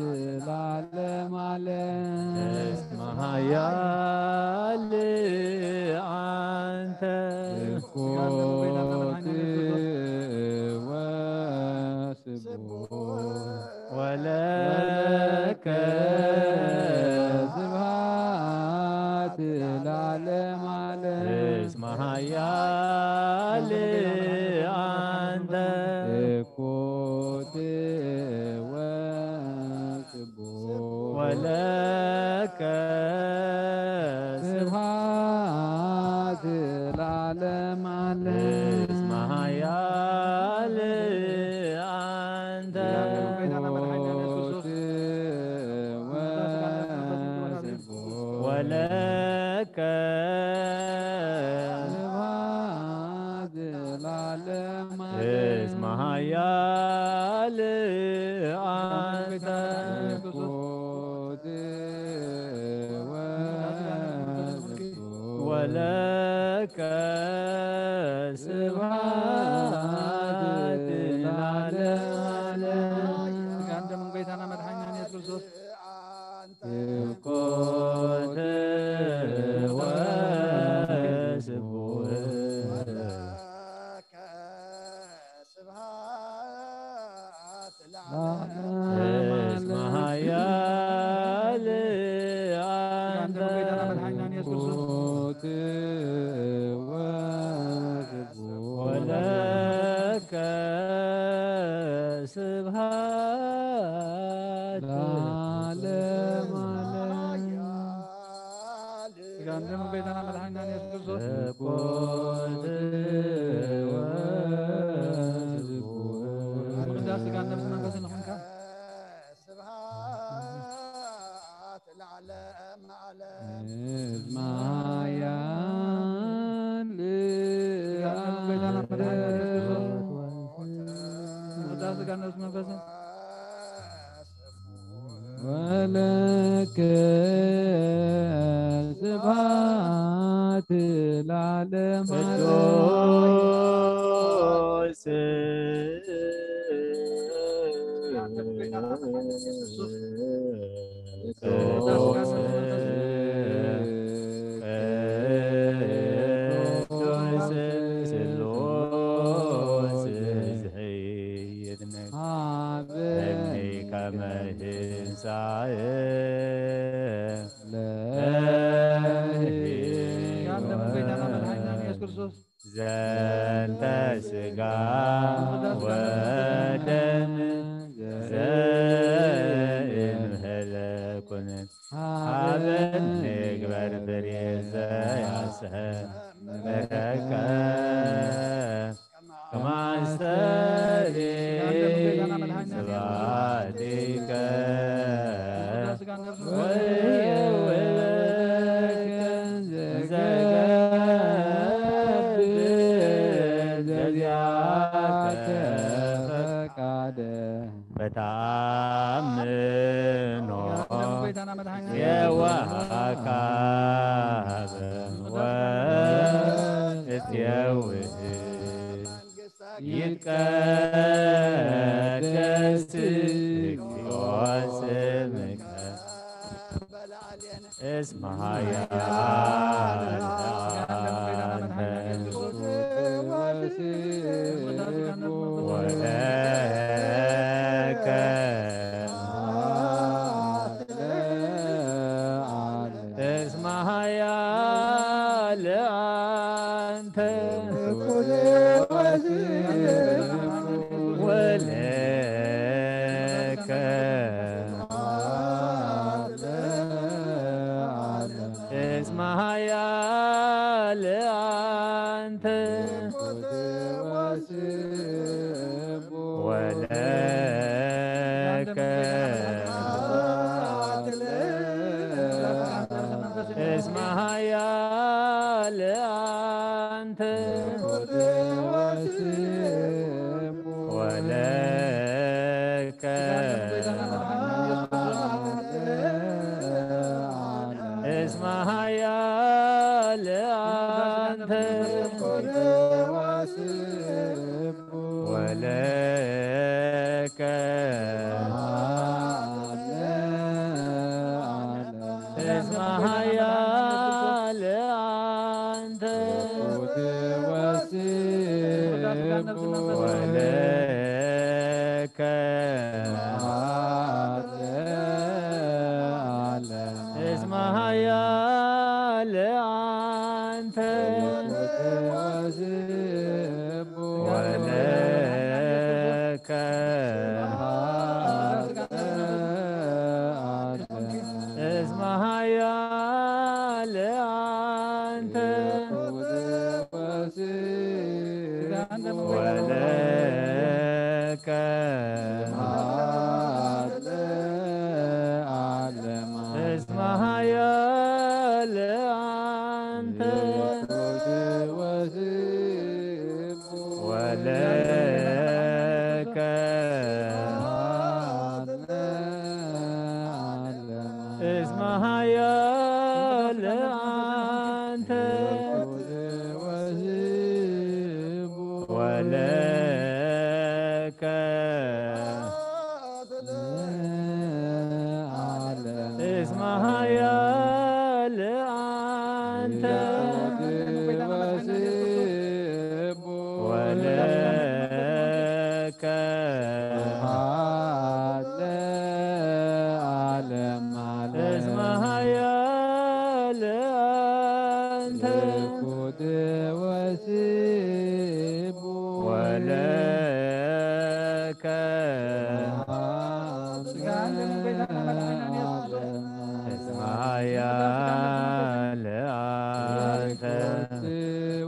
ለዓለም ዓለም። እስመ ኃያል አንተ እኮ ወስብሖ ወለከ ስብሐት ለዓለም ዓለም። እስመ ኃያል አንተ እኮ ወስብሖ ወለከ ስብሐት ለዓለም ዓለም። እስመ ኃያል አንተ ወለከ ስብሐት ለዓለም ዓለም። እስመ ኃያል አንተ ወለከ ስብሐት ለዓለም ዓለም። ስጋን ደምን ጌታና መድኃኒና ኢየሱስ ክርስቶስ። እኮ ወስብሖ እስመ ኃያል አንተ ወለከ ስብሐት ለዓለም ዓለም። ስጋን ደምን ጌታና መድኃኒና ኢየሱስ ክርስቶስ። ቅዱስ ስጋን ነፍስ መንፈስን ይኹንካ። ስብሐት ለዓለም ዓለም። እስመ ኃያል ስጋን ደምን ጌታና መድኃኒና ኢየሱስ ክርስቶስ። ቅዱስ ስጋን ነፍስ መንፈስን ወለከ ስብሐት ለዓለም ዓለም። ቅዱስ ቅዱስ ስሉስ ዝሕይል ንግስ ሃበኒ ከመ ትንሣኤ ለሕይወት። ዘንተ ሥጋ ወደም ዘእምሕለኩን ሀበ ንግበር ፍሬ ዘያስሕመረከ። ከማስተሪ ስብሐቲከ ወየውለከ ዘገብር ዘዚአከ ፈቃደ። በተአምኖ የዋሃካበ ወእትየውህ ይትቀደስ እግዚኦ ስምከ እስመ ኃያል አንተ ወለከ እስመ ኃያል አንተ ወለከ እስመ ኃያል ለከ እስመ ኃያል አንተ ወለከ እስመ ኃያል አንተ ወለከ እስመ ኃያል አንተ ወለከ እስመ ኃያል አንተ ወለከ እስመ ኃያል አንተ ወለከ እስመ ኃያል አንተ ወለከ እስመ ኃያል አንተ ወለከ እስመ ኃያል አንተ ወለከ እስመ ኃያል አንተ ወለከ እስመ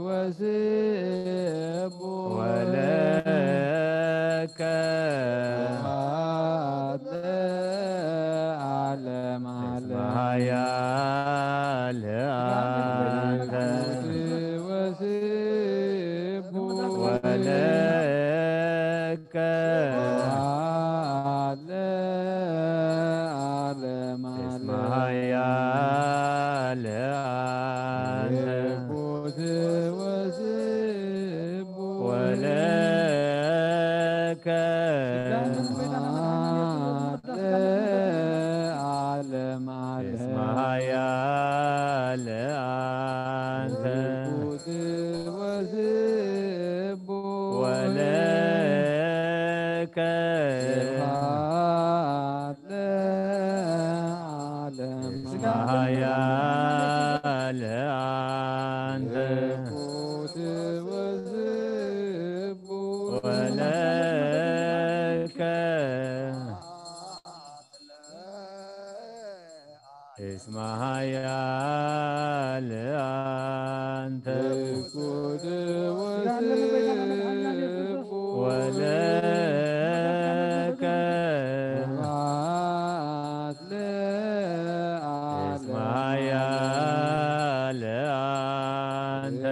ኃያል አንተ ወለከ እስመ ኃያል አንተ ወለከ እስመ ኃያል አንተ ወለከ እስመ ኃያል አንተ ወለከ እስመ ኃያል አንተ ወለከ እስመ ኃያል አንተ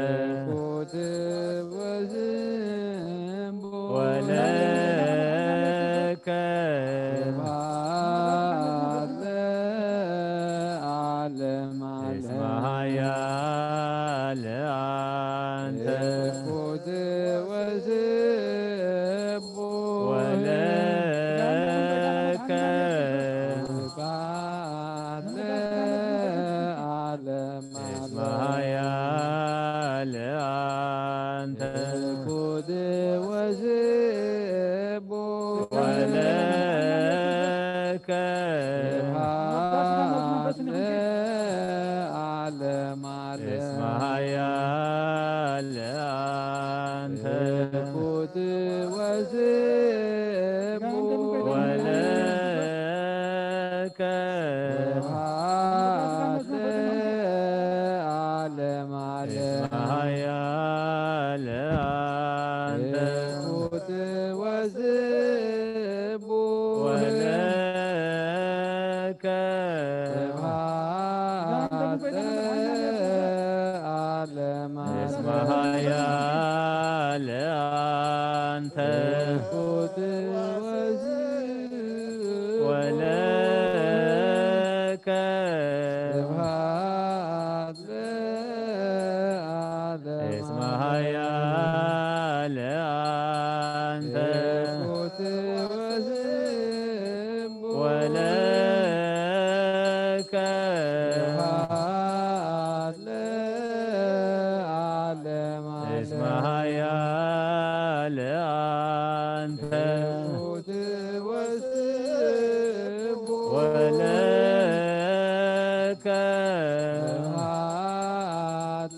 ወለከ እስመ ኃያል አንተ ወለከ እስመ ኃያል አንተ ወለከ እስመ ኃያል አንተ ወለከ እስመ ኃያል አንተ ወለከ እስመ ኃያል አንተ ወለከ ስብሐት ለዓለመ እስመ ኃያል አንተ። ወለከ ስብሐት ለዓለመ እስመ ኃያል አንተ። ወለከ ስብሐት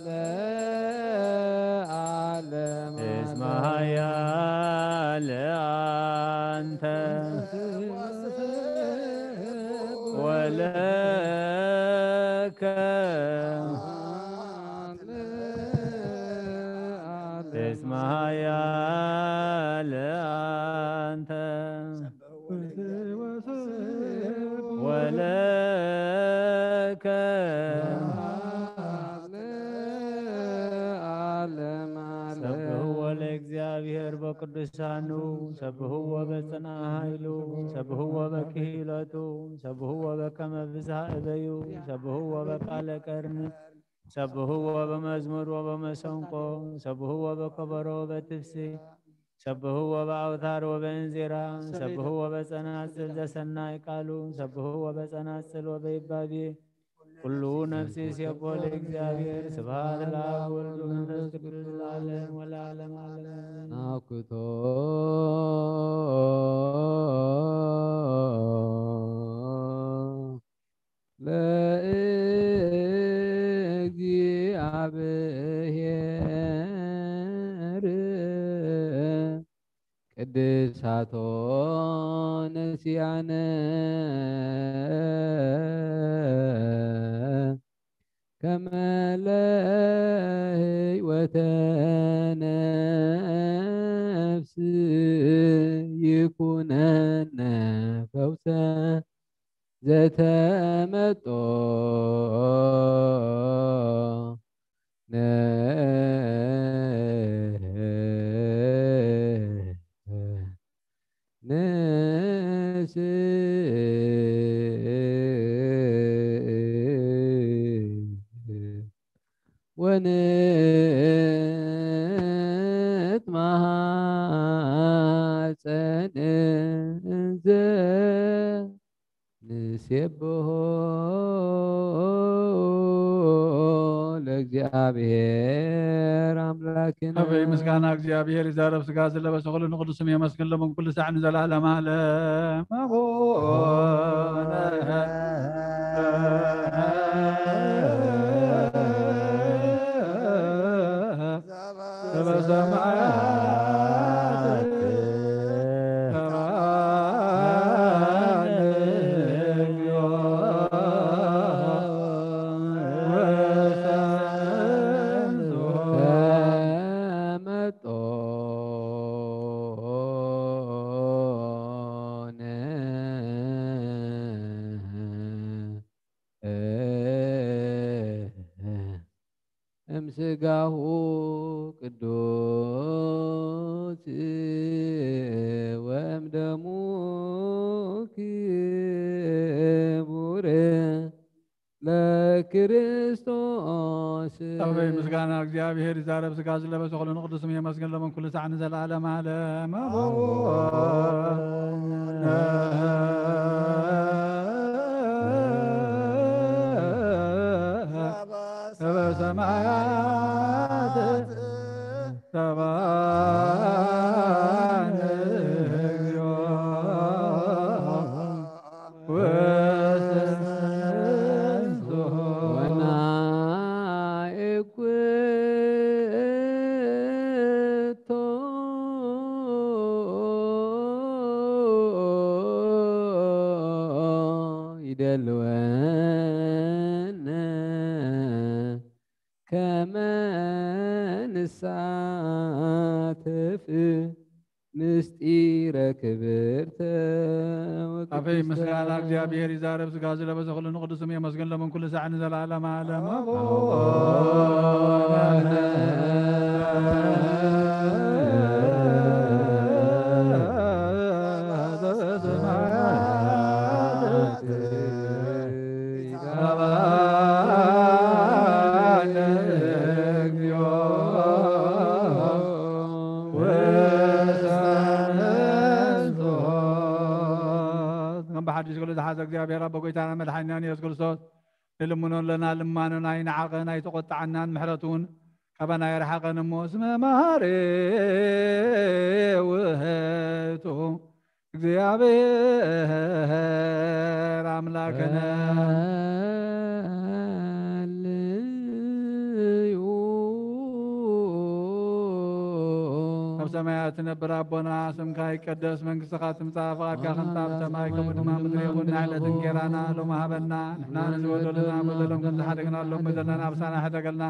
ለዓለመ እስመ ኃያል አንተ። ወለከ ስብሐት ለዓለመ እስመ ኃያል አንተ። ወለከ ሰብሕዎ ለእግዚአብሔር በቅዱሳኑ፣ ሰብሕዎ በጽንዓ ኃይሉ፣ ሰብሕዎ በክህለቱ፣ ሰብሕዎ በከመ ብዝሃ እበዩ፣ ሰብሕዎ በቃለ ቀርኒ፣ ሰብሕዎ በመዝሙር ወበመሰንቆ፣ ሰብሕዎ በከበሮ ወበትፍሲ፣ ሰብሕዎ በአውታር ወበእንዚራ፣ ሰብሕዎ በጸናጽል ዘሰናይ ቃሉ፣ ሰብሕዎ በጸናጽል ወበይባቤ። ኩሉ ነፍሲ ሴቦ ለእግዚአብሔር። ስብሐት ለአብ ወወልድ ወመንፈስ ቅዱስ ለዓለም ወለዓለም ዓለም። አኩቶ ለእግዚአብሔር ቅድሳቶ ነሲያነ ከመ ለህይወተ ነፍስ ይኩነነ ፈውሰ ዘተመጦ ወንትማሐፀን እንዘ ንሴብሖ ለእግዚአብሔር አምላክነ። አበይ ምስጋና እግዚኣብሔር ይዛረብ ሥጋ ዘለበሰ ኩሉ ንቅዱስ ስም የመስግን ለምን ኩሉ ሳዕ ንዘላለም ዓለም። አቡነ ዘበሰማያት እምስጋሁ ቅዱስ ወእምደሙ ክቡር ለክርስቶስ። አበይ ምስጋና እግዚኣብሔር ይዛረብ ሥጋ ዝለበሰ ኩሉ ንቅዱስ ስም የመስግን ለምን ኩሉ ሳዕ ንዘላለም ዓለም። አቡነ ሰማያት ሰብሐነ እግዚኦ ወሰብሖ ወናእኩቶ ይደልወነ ከመ ንሳተፍ ምስጢረ ክብርተ አበይ ወቅድስተ። ምስጋና እግዚኣብሔር ይዛረብ ሥጋ ዝለበሰ ኩሉ ንቅዱስ ስም የመስግን ለምን ኩሉ ሳዕ ንዘላለም ዓለም። አቡነ ብሓድሽ ክሉ ዝሓዘ እግዚኣብሔር ኣቦ ጎይታና መድሓኒናን የሱስ ክርስቶስ ንልምኖ ኣለና። ልማኖና ይንዓቐን ኣይተቖጥዓናን፣ ምሕረቱ እውን ካባና ይርሓቐን እሞ፣ እስመ መሓሪ ውእቱ እግዚኣብሔር ኣምላክነ። ሃሌሉ። ኣብ ሰማያት ትነብር ኣቦና፣ ስምካ ይቀደስ፣ መንግስትኻ ትምጻእ፣ ፍቓድካ ከምታ ኣብ ሰማይ ከምኡ ድማ ምድሪ ይኹን። ናይ ዕለት እንጌራና ሎሚ ሃበና፣ ንሕና ንዝበደሉና በደሎም ከም ዝሓደግናሎም በደልና ኣሳና ሕደገልና፣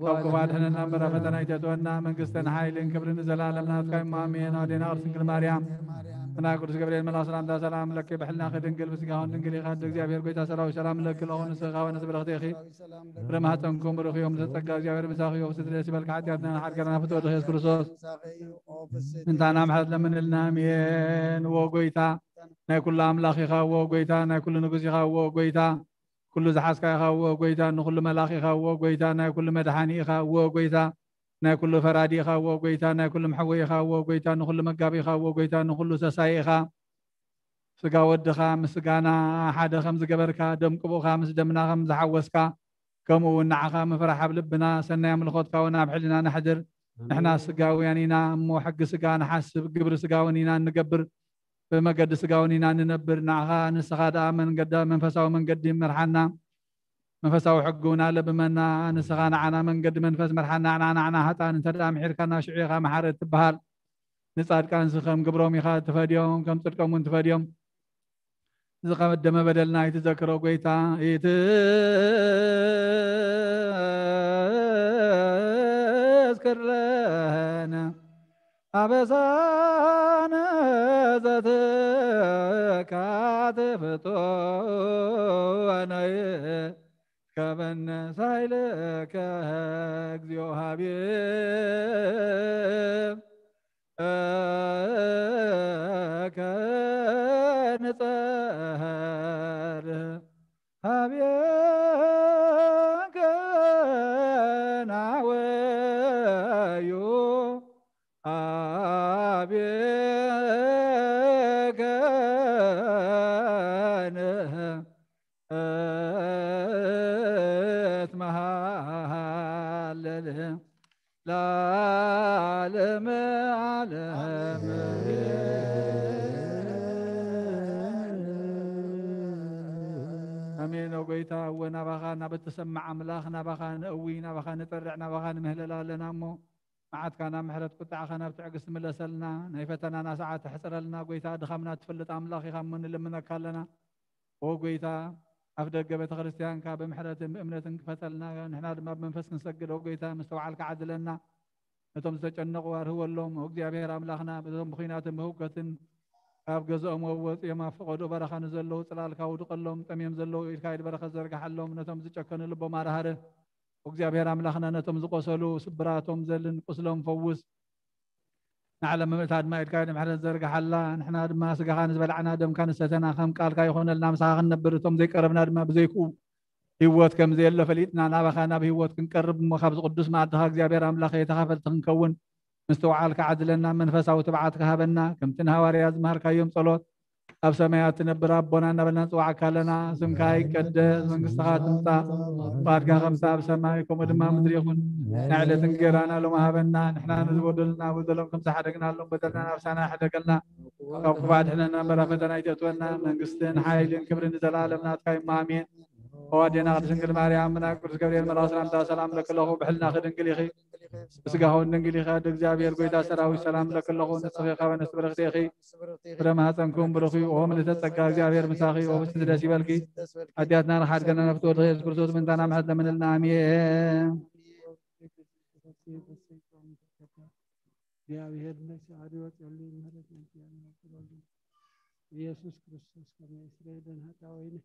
ካብ ክፉእ ኣድሕነና እምበር ኣብ ፈተና ኣይተእትወና፣ መንግስትን ሓይልን ክብርን ንዘለኣለም ናትካ እሞ ኣሜን። ኣዴና ቅድስት ድንግል ማርያም፣ ብናይ ቅዱስ ገብርኤል መልኣኽ ሰላምታ ሰላም ለኪ፣ ብሕልናኺ ድንግል፣ ብስጋኺ እውን ድንግል ኢኺ፣ ኣደ እግዚኣብሔር ጎይታ ሰራዊት ሰላም ለኪ፣ ለኹን ንስኻ ወነስብረኽቲ ኢኺ። ፍረ ማሕፀንኩም ብሩኽ እዩ፣ እምተ ጸጋ እግዚኣብሔር ምሳኺ እዩ፣ ብስቲ ደስ ይበልኪ፣ ሓጢኣትና ንሓድገና ፍትወ ድኺ የሱስ ክርስቶስ ምንታና ምሕረት ለምንልና፣ ኣሜን። ዎ ጎይታ ናይ ኩሉ ኣምላኽ ኢኻ፣ ዎ ጎይታ ናይ ኩሉ ንጉስ ኢኻ፣ ዎ ጎይታ ኩሉ ዝሓዝካ ኢኻ፣ ዎ ጎይታ ንኩሉ መላኽ ኢኻ፣ ዎ ጎይታ ናይ ኩሉ መድሓኒ ኢኻ፣ ዎ ጎይታ ናይ ኩሉ ፈራዲ ኢኻ፣ ዎ ጎይታ ናይ ኩሉ መሐወይ ኢኻ፣ ዎ ጎይታ ንኩሉ መጋቢ ኢኻ፣ ዎ ጎይታ ንኩሉ ሰሳይ ኢኻ። ስጋ ወድኻ ምስ ስጋና ሓደ ከም ዝገበርካ፣ ደም ቅቡእኻ ምስ ደምና ከም ዝሓወስካ፣ ከምኡ እውን ንዓኻ ምፍራሕ ኣብ ልብና፣ ሰናይ ኣምልኾትካ እውን ኣብ ሕልና ነሕድር። ንሕና ስጋውያን ኢና እሞ፣ ሕጊ ስጋ ንሓስብ፣ ግብሪ ስጋ እውን ኢና እንገብር፣ ብመገዲ ስጋ እውን ኢና እንነብር። ንዓኻ ንስኻ ደኣ መንገዲ፣ መንፈሳዊ መንገዲ ምርሓና፣ መንፈሳዊ ሕጊ እውን ኣለብመና። ንስኻ ንዓና መንገዲ መንፈስ ምርሓና፣ ንዓና ንዓና ሃጣን እንተ ደኣ ምሒርካና፣ ሽዑ ኢኻ መሓሪ እትበሃል። ንጻድቃንሲ ከም ግብሮም ኢኻ ትፈድዮም፣ ከም ጽድቆም እውን ትፈድዮም። ዝቐደመ በደልና ኣይትዘክሮ ጎይታ፣ ኢትስክር ለነ ኣበሳነ ዘትካት ፍጡነ ከበነ ሳይለከ እግዚኦ ሀቤ እከ ንጸር ሀቤከ ናወዩ ሀቤከ ንእትመሃለል ለዓለመ ዓለም። ኣሜን። ኦ ጎይታ፣ እወ ናባኻ ናብ እትሰምዕ ኣምላኽ ናባኻ ንእዊ፣ ናባኻ ንጠርዕ፣ ናባኻ ንምህለል ኣለና እሞ፣ መዓትካ ናብ ምሕረት፣ ቁጣዕኻ ናብ ትዕግስቲ ምለሰልና። ናይ ፈተናና ሰዓት ተሕጽረልና። ጎይታ፣ ድኻምና ትፈልጥ ኣምላኽ ኢኻ እሞ ንልምነካ ኣለና። ኦ ጎይታ፣ ኣፍ ደገ ቤተ ክርስቲያንካ ብምሕረትን ብእምነትን ክፈተልና፣ ንሕና ድማ ብመንፈስ ክንሰግድ፣ ኦ ጎይታ፣ ምስተውዓልካ ዓድለና። ነቶም ዝተጨነቑ ኣርህወሎም፣ ኦ እግዚኣብሔር ኣምላኽና፣ በቶም ብኹናትን ብህውከትን ካብ ገዝኦም ወፂኦም ኣብ ፈቐዶ በረኻ ንዘለዉ ጽላልካ ውድቐሎም፣ ጠምዮም ዘለዉ ኢድካ ኢድ በረኸት ዘርግሓሎም፣ ነቶም ዝጨከኑ ልቦም ኣርሃርህ። ኦ እግዚኣብሔር ኣምላኽና፣ ነቶም ዝቆሰሉ ስብራቶም ዘልን ቁስሎም ፈውስ። ንዓለም ምእታ ድማ ኢድካ ንምሕረት ዘርግሓላ። ንሕና ድማ ስጋኻ ንዝበላዕና ደምካ ንሰተና ከም ቃልካ ይኾነልና፣ ምሳኻ ክንነብር፣ እቶም ዘይቀረብና ድማ ብዘይክኡ ህይወት ከም ዘየሎ ፈሊጥና ናባኻ ናብ ህይወት ክንቀርብ እሞ ካብዚ ቅዱስ መኣድኻ እግዚኣብሔር ኣምላኽ ተኻፈልቲ ክንከውን ምስትውዓል ክዓድለና መንፈሳዊ ትብዓት ክሃበና ከምቲ ንሃዋርያ ዝመሃርካዮም ጸሎት ኣብ ሰማያት ትነብር ኣቦና እናበልና ንጽዋዓካ ኣለና። ስምካ ይቀደስ፣ መንግስትኻ ትምጻእ፣ ፍቓድካ ከምቲ ኣብ ሰማይ ከምኡ ድማ ምድሪ ይኹን። ናይ ዕለት እንጌራና ሎሚ ሃበና፣ ንሕና ንዝበደሉና በደሎም ከም ዝሓደግናሎም በደልና ናብሳና ሕደገልና፣ ካብ ክፉእ ኣድሕነና እምበር ኣብ ፈተና ኣይተእትወና። መንግስትን ሓይልን ክብርን ንዘለኣለም ናትካ እዩ፣ ኣሜን። ኦ ኣዴና ቅድስት ድንግል ማርያም፣ ብናይ ቅዱስ ገብርኤል መልኣኽ ሰላምታ ሰላም እብለኪ ኣለኹ። ብሕልናኺ ድንግል ኢኺ፣ ብስጋኺ እውን ድንግል ኢኺ። ኣደ እግዚኣብሔር፣ ጎይታ ሰራዊት፣ ሰላም እብለኪ ኣለኹ። ንስኺ ካብ ኣንስቲ ብርኽቲ ኢኺ፣ ፍረ ማህፀንኩም ብሩኽ እዩ። ኦ ምልዕተ ጸጋ፣ እግዚኣብሔር ምሳኺ፣ ኦ ብስቲ ደስ ይበልኪ። ሓጢኣትና ንሓድገና ናብቲ ወድኺ የሱስ ክርስቶስ ምንታና ምሕረት ለምንልና፣ ኣሜን። እግዚኣብሔር ነፍሲ ዓዲ ወጸሉ ምሕረት ናይ እግዚኣብሔር ወጸሉ። ኢየሱስ ክርስቶስ ከመ ይስረይ ደን ኃጣውኢነ።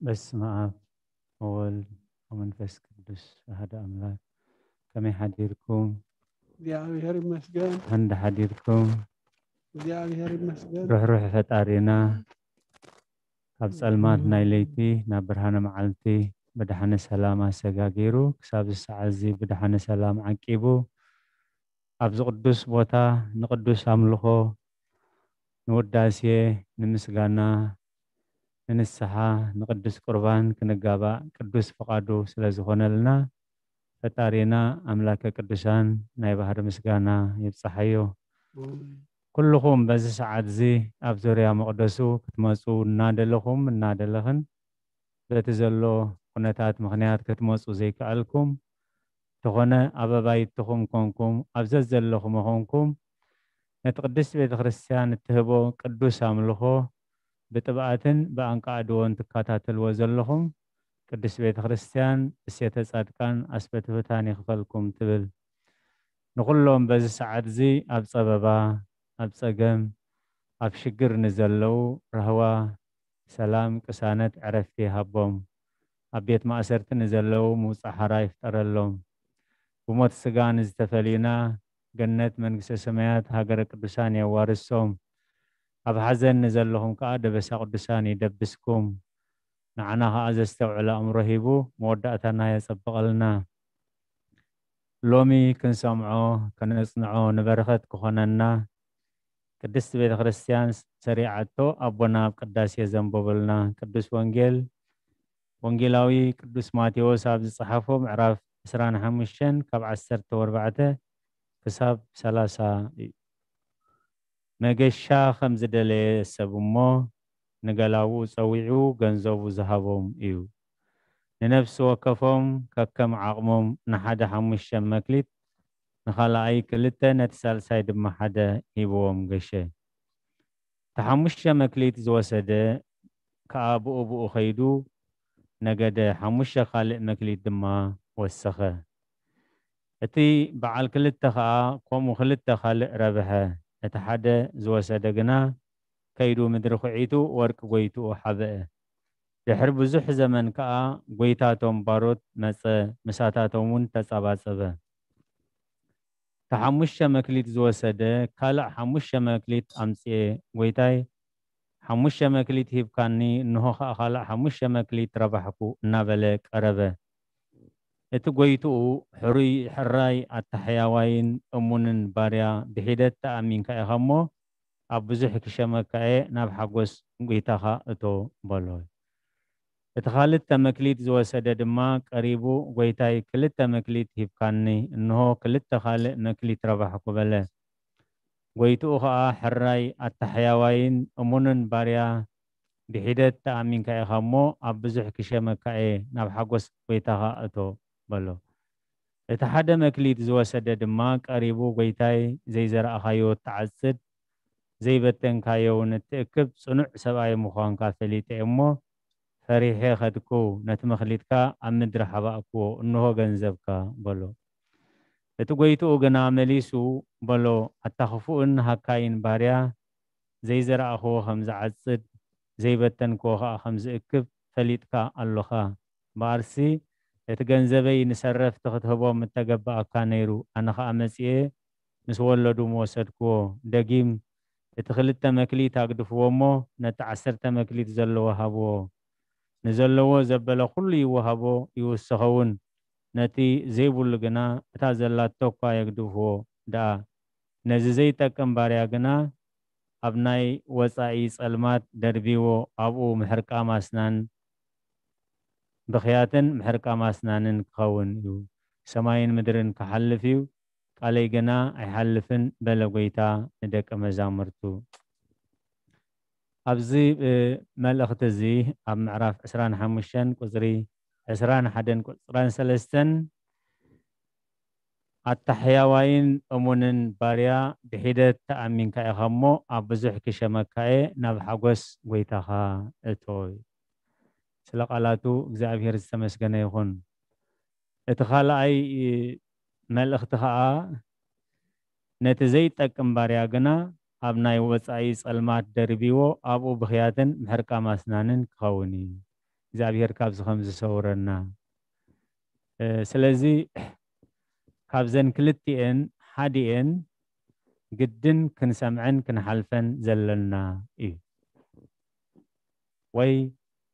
በስመ ኣብ ወወልድ ወመንፈስ ቅዱስ ኣሐደ ኣምላክ። ከመይ ሓዲርኩም? እግዚኣብሔር ይመስገን። እንዳ ሓዲርኩም? እግዚኣብሔር ይመስገን። ርሕሩሕ ፈጣሪና ካብ ጸልማት ናይ ለይቲ ናብ ብርሃነ መዓልቲ ብድሓነ ሰላም ኣሰጋጊሩ ክሳብ እዚ ሰዓት እዚ ብድሓነ ሰላም ዓቂቡ ኣብዚ ቅዱስ ቦታ ንቅዱስ ኣምልኾ፣ ንውዳሴ፣ ንምስጋና፣ ንንስሓ፣ ንቅዱስ ቁርባን ክንጋባእ ቅዱስ ፍቓዱ ስለ ዝኾነልና ፈጣሪና ኣምላከ ቅዱሳን ናይ ባህሪ ምስጋና ይብጽሓዮ። ኩልኹም በዚ ሰዓት እዚ ኣብ ዙርያ መቕደሱ ክትመጹ እናደለኹም እናደለኽን በቲ ዘሎ ኩነታት ምኽንያት ክትመጹ ዘይከኣልኩም ተኾነ ኣብ ኣባይትኹም ኮንኩም ኣብ ዘዘለኹም ኮንኩም ነቲ ቅድስት ቤተ ክርስቲያን እትህቦ ቅዱስ ኣምልኾ ብጥብኣትን ብኣንቃዕድዎን ትከታተልዎ ዘለኹም ቅድስት ቤተ ክርስቲያን እሴተ ጻድቃን ኣስበትብታን ይኽፈልኩም ትብል። ንኹሎም በዚ ሰዓት እዚ ኣብ ጸበባ፣ ኣብ ጸገም፣ ኣብ ሽግር ንዘለዉ ራህዋ፣ ሰላም፣ ቅሳነት፣ ዕረፍቲ ይሃቦም። ኣብ ቤት ማእሰርቲ ንዘለዉ ምውጻእ ሓራ ይፍጠረሎም። ብሞት ስጋ ንዝተፈልዩና ገነት መንግስተ ሰማያት ሃገረ ቅዱሳን የዋርሶም። ኣብ ሓዘን ንዘለኹም ከኣ ደበሳ ቅዱሳን ይደብስኩም። ንዓና ከኣ ዘስተውዕል ኣእምሮ ሂቡ መወዳእታና የጸብቐልና። ሎሚ ክንሰምዖ ከነጽንዖ ንበረኸት ክኾነና ቅድስቲ ቤተ ክርስቲያን ሰሪዓቶ ኣቦና ኣብ ቅዳሴ ዘንበበልና ቅዱስ ወንጌል ወንጌላዊ ቅዱስ ማቴዎስ ኣብ ዝጸሓፎ ምዕራፍ ዕስራን ሓሙሽተን ካብ ዓሰርተ ኣርባዕተ ክሳብ ሰላሳ እዩ። መገሻ ከም ዝደለየ ሰብ እሞ ንገላውኡ ጸዊዑ ገንዘቡ ዝሃቦም እዩ። ንነፍሲ ወከፎም ከከም ዓቕሞም ንሓደ ሓሙሽተ መክሊት፣ ንኻልኣይ ክልተ፣ ነቲ ሳልሳይ ድማ ሓደ ሂብዎም ገሸ። እቲ ሓሙሽተ መክሊት ዝወሰደ ከኣ ብኡ ብኡ ኸይዱ ነገደ፣ ሓሙሽተ ካልእ መክሊት ድማ ወሰኸ። እቲ በዓል ክልተ ኸኣ ከምኡ ክልተ ካልእ ረብሐ። እቲ ሓደ ዝወሰደ ግና ከይዱ ምድሪ ኹዒቱ ወርቂ ጎይትኡ ሓብአ። ድሕሪ ብዙሕ ዘመን ከኣ ጎይታቶም ባሮት መጸ፣ ምሳታቶም እውን ተጸባጸበ። እቲ ሓሙሽተ መክሊት ዝወሰደ ካልእ ሓሙሽተ መክሊት ኣምጽኤ፣ ጎይታይ፣ ሓሙሽተ መክሊት ሂብካኒ፣ እንሆ ኸኣ ካልእ ሓሙሽተ መክሊት ረባሕኩ እናበለ ቀረበ። እቲ ጎይትኡ ሕሩይ፣ ሕራይ፣ ኣተሓያዋይን እሙንን ባርያ፣ ብሒደት ተኣሚንካ ኢኻ እሞ ኣብ ብዙሕ ክሸመካ እየ፣ ናብ ሓጎስ ጎይታኻ እቶ በሎ። እቲ ኻልተ መክሊት ዝወሰደ ድማ ቀሪቡ፣ ጎይታይ፣ ክልተ መክሊት ሂብካኒ፣ እንሆ ክልተ ካልእ መክሊት ረባሕኩ በለ። ጎይትኡ ኸኣ ሕራይ፣ ኣተሓያዋይን እሙንን ባርያ፣ ብሒደት ተኣሚንካ ኢኻ እሞ ኣብ ብዙሕ ክሸመካ እየ፣ ናብ ሓጎስ ጎይታኻ እቶ በሎ። እቲ ሓደ መክሊት ዝወሰደ ድማ ቀሪቡ፣ ጎይታይ፣ ዘይዘራእኻዮ እትዓጽድ፣ ዘይበተንካዮ እውን እትእክብ ጽኑዕ ሰብኣይ ምዃንካ ፈሊጠ እሞ ፈሪሐ ኸድኩ፣ ነቲ መክሊትካ ኣብ ምድሪ ሓባእክዎ፣ እንሆ ገንዘብካ በሎ። እቲ ጎይትኡ ግና መሊሱ በሎ፣ ኣታ ኽፉእን ሃካይን ባርያ፣ ዘይዘራእኽዎ ከም ዝዓጽድ ዘይበተንክዎ ኸኣ ከም ዝእክብ ፈሊጥካ ኣሎኻ። እምበኣርሲ እቲ ገንዘበይ ንሰረፍቲ ክትህቦም እተገባኣካ ነይሩ፣ ኣነ ኸኣ መጺኤ ምስ ወለዱ ምወሰድክዎ። ደጊም እቲ ክልተ መክሊት ኣግድፍዎ እሞ ነቲ ዓሰርተ መክሊት ዘለዎ ሃብዎ። ንዘለዎ ዘበለ ኩሉ ይወሃቦ ይውሰኸውን፣ ነቲ ዘይብሉ ግና እታ ዘላቶ እኳ የግድፍዎ ደኣ። ነዚ ዘይጠቅም ባርያ ግና ኣብ ናይ ወጻኢ ጸልማት ደርቢዎ ኣብኡ ምሕርቃም ኣስናን ብኽያትን ምሕርቃም ኣስናንን ክኸውን እዩ። ሰማይን ምድርን ክሓልፍ እዩ፣ ቃለይ ግና ኣይሓልፍን በለ ጎይታ ንደቀ መዛሙርቱ። ኣብዚ እ፣ መልእኽቲ እዚ ኣብ ምዕራፍ ዕስራን ሓሙሽተን ቁጽሪ ዕስራን ሓደን ቁጽራን ሰለስተን ኣታ ሕያዋይን እሙንን ባርያ ብሒደት ተኣሚንካ ኢኻ እሞ ኣብ ብዙሕ ክሸመካ እየ ናብ ሓጎስ ጎይታኻ እቶ። ስለ ቃላቱ እግዚኣብሔር ዝተመስገነ ይኹን። እቲ ካልኣይ መልእኽቲ ኸኣ ነቲ ዘይጠቅም ባርያ ግና ኣብ ናይ ወጻኢ ጸልማት ደርቢዎ ኣብኡ ብኽያትን ምሕርቃም ኣስናንን ክኸውን እዩ። እግዚኣብሔር ካብዚ ከም ዝሰውረና። እ፣ ስለዚ ካብዘን ክልቲኤን ሓዲኤን ግድን ክንሰምዐን ክንሓልፈን ዘለና እዩ። ወይ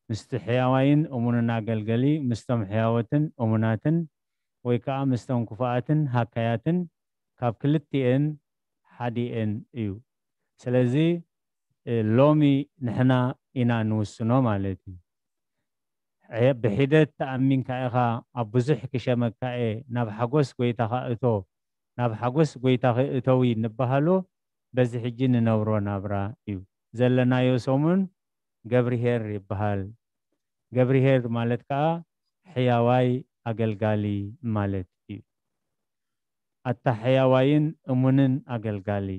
ምስቲ ሕያዋይን እሙንን ኣገልገሊ፣ ምስቶም ሕያወትን እሙናትን፣ ወይ ከዓ ምስቶም ክፉኣትን ሃካያትን፣ ካብ ክልቲኤን ሓዲኤን እዩ። ስለዚ፣ እ፣ ሎሚ ንሕና ኢና ንውስኖ ማለት እዩ። ሐ-፣ ብሒደት ተኣሚንካ ኢኻ፣ ኣብ ብዙሕ ክሸመካ እየ፣ ናብ ሓጎስ ጎይታኻ እቶ፣ ናብ ሓጎስ ጎይታኺ እተዊ እንበሃሎ በዚ ሕጂ ንነብሮ ናብራ እዩ። ዘለናዮ ሰሙን ገብርሄር ይበሃል። ገብርሄር ማለት ከዓ ሕያዋይ ኣገልጋሊ ማለት እዩ። ኣታ ሕያዋይን እሙንን ኣገልጋሊ።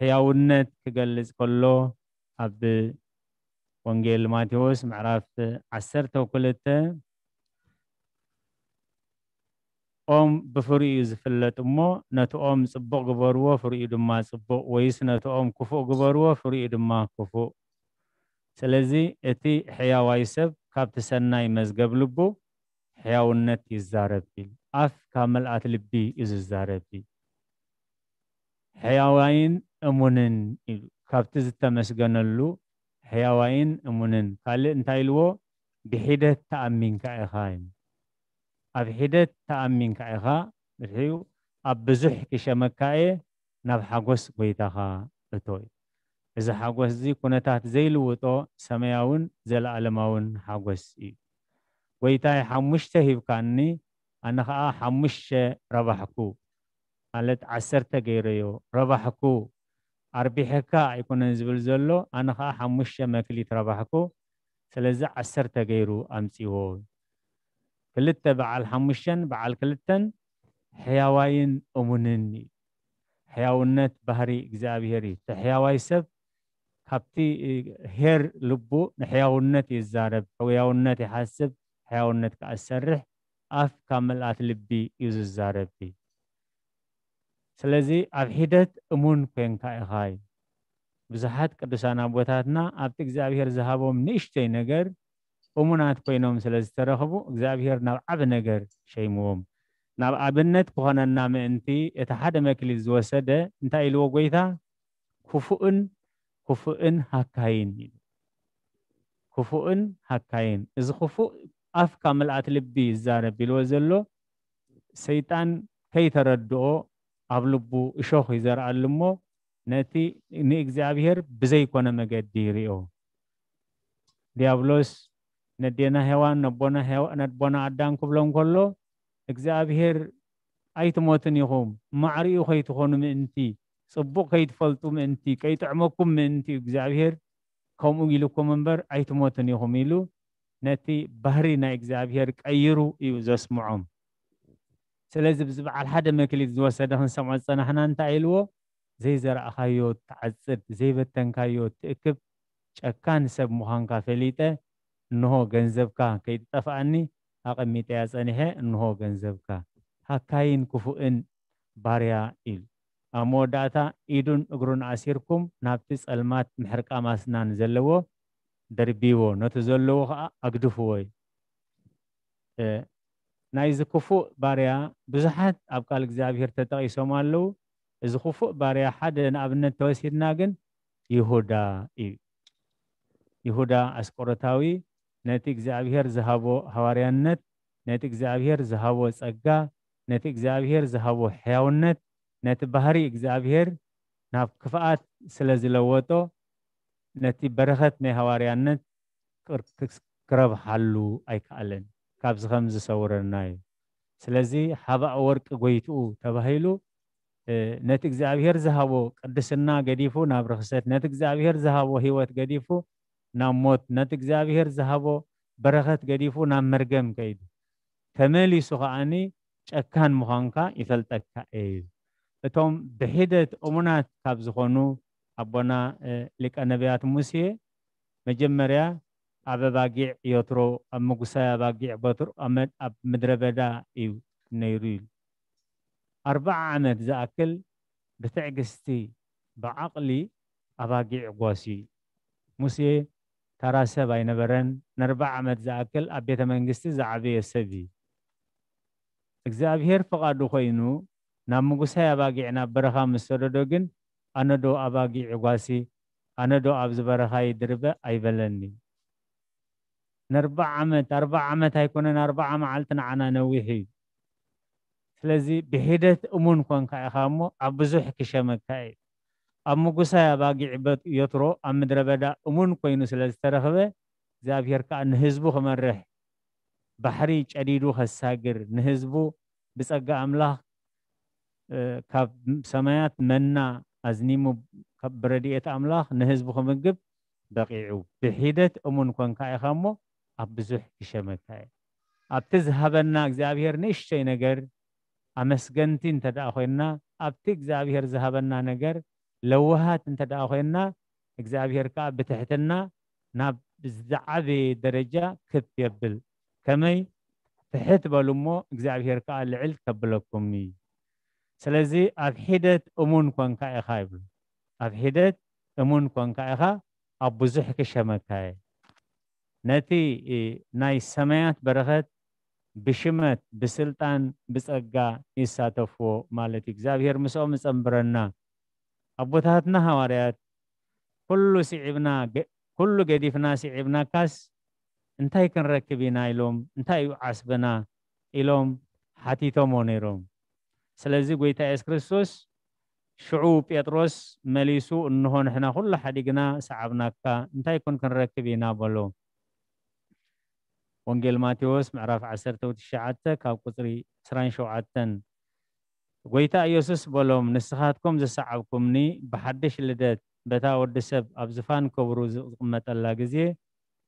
ሕያውነት ክገልጽ ከሎ ኣብ ወንጌል ማቴዎስ ምዕራፍ ዓሰርተ ክልተ ኦም ብፍሪኡ ዝፍለጥ እሞ ነቲ ኦም ጽቡቕ ግበርዎ፣ ፍሪኡ ድማ ጽቡቕ፣ ወይስ ነቲ ኦም ክፉእ ግበርዎ፣ ፍሪኡ ድማ ክፉእ። ስለዚ እቲ ሕያዋይ ሰብ ካብቲ ሰናይ መዝገብ ልቡ ሕያውነት ይዛረብ ኢሉ። ኣፍ ካብ መልኣት ልቢ እዩ ዝዛረብ ኢሉ። ሕያዋይን እሙንን ኢሉ። ካብቲ ዝተመስገነሉ ሕያዋይን እሙንን። ካልእ እንታይ ኢልዎ? ብሒደት ተኣሚንካ ኢኻ እዩ። ኣብ ሒደት ተኣሚንካ ኢኻ፣ ድሕሪኡ ኣብ ብዙሕ ክሸመካ እየ፣ ናብ ሓጎስ ጎይታኻ እቶ እዩ። እዚ ሓጎስ እዚ ኩነታት ዘይልውጦ ሰማያውን ዘለኣለማውን ሓጎስ እዩ። ጎይታይ ሓሙሽተ ሂብካኒ፣ ኣነ ኸዓ ሓሙሽተ ረባሕኩ፣ ማለት ዓሰርተ ገይረዮ ረባሕኩ። ኣርቢሐካ ኣይኮነን ዝብል ዘሎ፣ ኣነ ኸዓ ሓሙሽተ መክሊት ረባሕኩ፣ ስለዚ ዓሰርተ ገይሩ ኣምጺዎ። ክልተ በዓል ሓሙሽተን በዓል ክልተን ሕያዋይን እሙንን እዩ። ሕያውነት ባህሪ እግዚኣብሔር እዩ። እቲ ሕያዋይ ሰብ ካብቲ ሄር ልቡ ንሕያውነት ይዛረብ፣ ሕያውነት ይሓስብ፣ ሕያውነት ከኣ ዝሰርሕ፣ ኣፍ ካብ መልኣት ልቢ እዩ ዝዛረብ እዩ። ስለዚ ኣብ ሒደት እሙን ኮንካ ኢኻ እዩ። ብዙሓት ቅዱሳን ኣቦታትና ኣብቲ እግዚኣብሔር ዝሃቦም ንእሽተይ ነገር እሙናት ኮይኖም ስለ ዝተረኽቡ እግዚኣብሔር ናብ ዓቢ ነገር ሸይምዎም። ናብ ኣብነት ክኾነና ምእንቲ እቲ ሓደ መክሊት ዝወሰደ እንታይ ኢልዎ ጎይታ? ክፉእን ክፉእን ሃካይን ኢሉ። ክፉእን ሃካይን። እዚ ክፉእ ኣፍ ካብ ምልኣት ልቢ ይዛረብ ኢልዎ ዘሎ ሰይጣን ከይተረድኦ ኣብ ልቡ እሾኽ ይዘርኣሉ እሞ ነቲ ንእግዚኣብሔር ብዘይኮነ መገዲ ይሪኦ። ዲያብሎስ ነዴና ሄዋን ነቦና ሄዋ-፣ ነቦና ኣዳም ክብሎም ከሎ እግዚኣብሔር ኣይትሞትን ኢኹም፣ ማዕሪኡ ከይትኾኑ ምእንቲ፣ ጽቡቕ ከይትፈልጡ ምእንቲ፣ ከይጥዕመኩም ምእንቲ እዩ እግዚኣብሔር ከምኡ ኢሉኩም እምበር ኣይትሞትን ኢኹም ኢሉ ነቲ ባህሪ ናይ እግዚኣብሔር ቀይሩ እዩ ዘስምዖም። ስለዚ ብዚ በዓል ሓደ መክሊት ዝወሰደ ክንሰምዖ ዝጸናሕና እንታይ ኢልዎ? ዘይዘራእኻዮ ትዓጽድ፣ ዘይበተንካዮ ትእክብ፣ ጨካን ሰብ ምዃንካ ፈሊጠ፣ እንሆ ገንዘብካ ከይትጠፍኣኒ ኣቐሚጠያ ጸኒሐ፣ እንሆ ገንዘብካ። ሃካይን ክፉእን ባርያ ኢሉ። ኣብ መወዳእታ ኢዱን እግሩን ኣሲርኩም ናብቲ ጸልማት ምሕርቃም ኣስናን ዘለዎ ደርብይዎ፣ ነቲ ዘለዎ ኸኣ ኣግድፍዎ እዩ። እ፣ ናይዚ ክፉእ ባርያ ብዙሓት ኣብ ቃል እግዚኣብሔር ተጠቒሶም ኣለዉ። እዚ ክፉእ ባርያ ሓደ ንኣብነት ተወሲድና ግን ይሁዳ እዩ። ይሁዳ ኣስቆሮታዊ ነቲ እግዚኣብሔር ዝሃቦ ሃዋርያነት፣ ነቲ እግዚኣብሔር ዝሃቦ ጸጋ፣ ነቲ እግዚኣብሔር ዝሃቦ ሕያውነት፣ ነቲ ባህሪ እግዚኣብሔር ናብ ክፍኣት ስለ ዝለወጦ፣ ነቲ በረኸት ናይ ሃዋርያነት ክር-፣ ክስ-፣ ክረብሓሉ ኣይከኣለን። ካብዚ ከም ዝሰውረና እዩ። ስለዚ ሓባእ ወርቂ ጎይትኡ ተባሂሉ፣ እ፣ ነቲ እግዚኣብሔር ዝሃቦ ቅድስና ገዲፉ ናብ ርኽሰት፣ ነቲ እግዚኣብሔር ዝሃቦ ህይወት ገዲፉ ናብ ሞት፣ ነቲ እግዚኣብሔር ዝሃቦ በረኸት ገዲፉ ናብ መርገም ከይዱ። ተመሊሱ ከኣኒ ጨካን ምዃንካ ይፈልጠካ እየ። እቶም ብሒደት እሙናት ካብ ዝኾኑ ኣቦና፣ እ፣ ሊቀ ነቢያት ሙሴ መጀመርያ ኣብ ኣባጊዕ ዮትሮ፣ ኣብ ምጉሳይ ኣባጊዕ ቦትሮ፣ ኣብ መድ-፣ ኣብ ምድረ በዳ እዩ ነይሩ ኢሉ። ኣርብዓ ዓመት ዝኣክል ብትዕግስቲ፣ ብዓቕሊ ኣባጊዕ ጓስዩ። ሙሴ ተራ ሰብ ኣይነበረን። ንኣርባዓ ዓመት ዝኣክል ኣብ ቤተ መንግስቲ ዝዓበየ ሰብ እዩ። እግዚኣብሔር ፍቓዱ ኮይኑ ናብ ምጉሳይ ኣባጊዕ ናብ በረኻ ምስ ሰደዶ ግን፣ ኣነ ዶ ኣባጊዕ ጓሲ፣ ኣነ ዶ ኣብዚ በረኻ ይድርበ ኣይበለኒ። ንኣርባዓ ዓመት፣ ኣርባዓ ዓመት ኣይኮነን፣ ኣርባዓ መዓልቲ ንዓና ነዊሕ እዩ። ስለዚ ብሒደት እሙን ኮንካ ኢኻ እሞ ኣብ ብዙሕ ክሸመካ እዩ። ኣብ ምጉሳይ ኣባጊዕ በት-፣ ዮትሮ ኣብ ምድረ በዳ እሙን ኮይኑ ስለ ዝተረኽበ፣ እግዚኣብሔር ከኣ ንህዝቡ ክመርሕ፣ ባሕሪ ጨዲዱ ከሳግር፣ ንህዝቡ ብጸጋ ኣምላኽ፣ እ፣ ካብ ሰማያት መና ኣዝኒሙ ካብ ብረድኤት ኣምላኽ ንህዝቡ ክምግብ በቒዑ። ብሒደት እሙን ኮንካ ኢኻ እሞ ኣብ ብዙሕ ክሸመካ እየ። ኣብቲ ዝሃበና እግዚኣብሔር ንእሽቶይ ነገር ኣመስገንቲ እንተ ደኣ ኮይንና፣ ኣብቲ እግዚኣብሔር ዝሃበና ነገር ለዋሃት እንተ ደኣ ኮይንና፣ እግዚኣብሔር ከኣ ብትሕትና ናብ ዝዓበየ ደረጃ ክብ የብል። ከመይ? ትሕት በሉ እሞ እግዚኣብሔር ከኣ ልዕል ከብለኩም እዩ። ስለዚ ኣብ ሒደት እሙን ኮንካ ኢኻ ይብሉ። ኣብ ሒደት እሙን ኮንካ ኢኻ፣ ኣብ ብዙሕ ክሸመካ እየ። ነቲ፣ እ፣ ናይ ሰማያት በረኸት ብሽመት፣ ብስልጣን፣ ብጸጋ ይሳተፍዎ ማለት እዩ። እግዚኣብሔር ምስኦም ይጸንብረና። ኣቦታትና ሃዋርያት፣ "ኩሉ ስዒብና፣ ገ-፣ ኩሉ ገዲፍና ስዒብናካስ እንታይ ክንረክብ ኢና?" ኢሎም፣ "እንታይ እዩ ዓስብና?" ኢሎም ሓቲቶሞ ነይሮም። ስለዚ ጎይታ የሱስ ክርስቶስ ሽዑ ጴጥሮስ መሊሱ፣ "እንሆ ንሕና ኩሉ ሓዲግና ሰዓብናካ፣ እንታይ ኮን ክንረክብ ኢና?" በሎ። ወንጌል ማቴዎስ ምዕራፍ ዓሰርተ ትሽዓተ ካብ ቁጽሪ ዕስራን ሸውዓተን፣ ጎይታ ኢየሱስ በሎም፣ "ንስኻትኩም ዝሰዓብኩምኒ ብሓድሽ ልደት በታ ወዲ ሰብ ኣብ ዝፋን ክብሩ ዝቕመጠላ ግዜ፣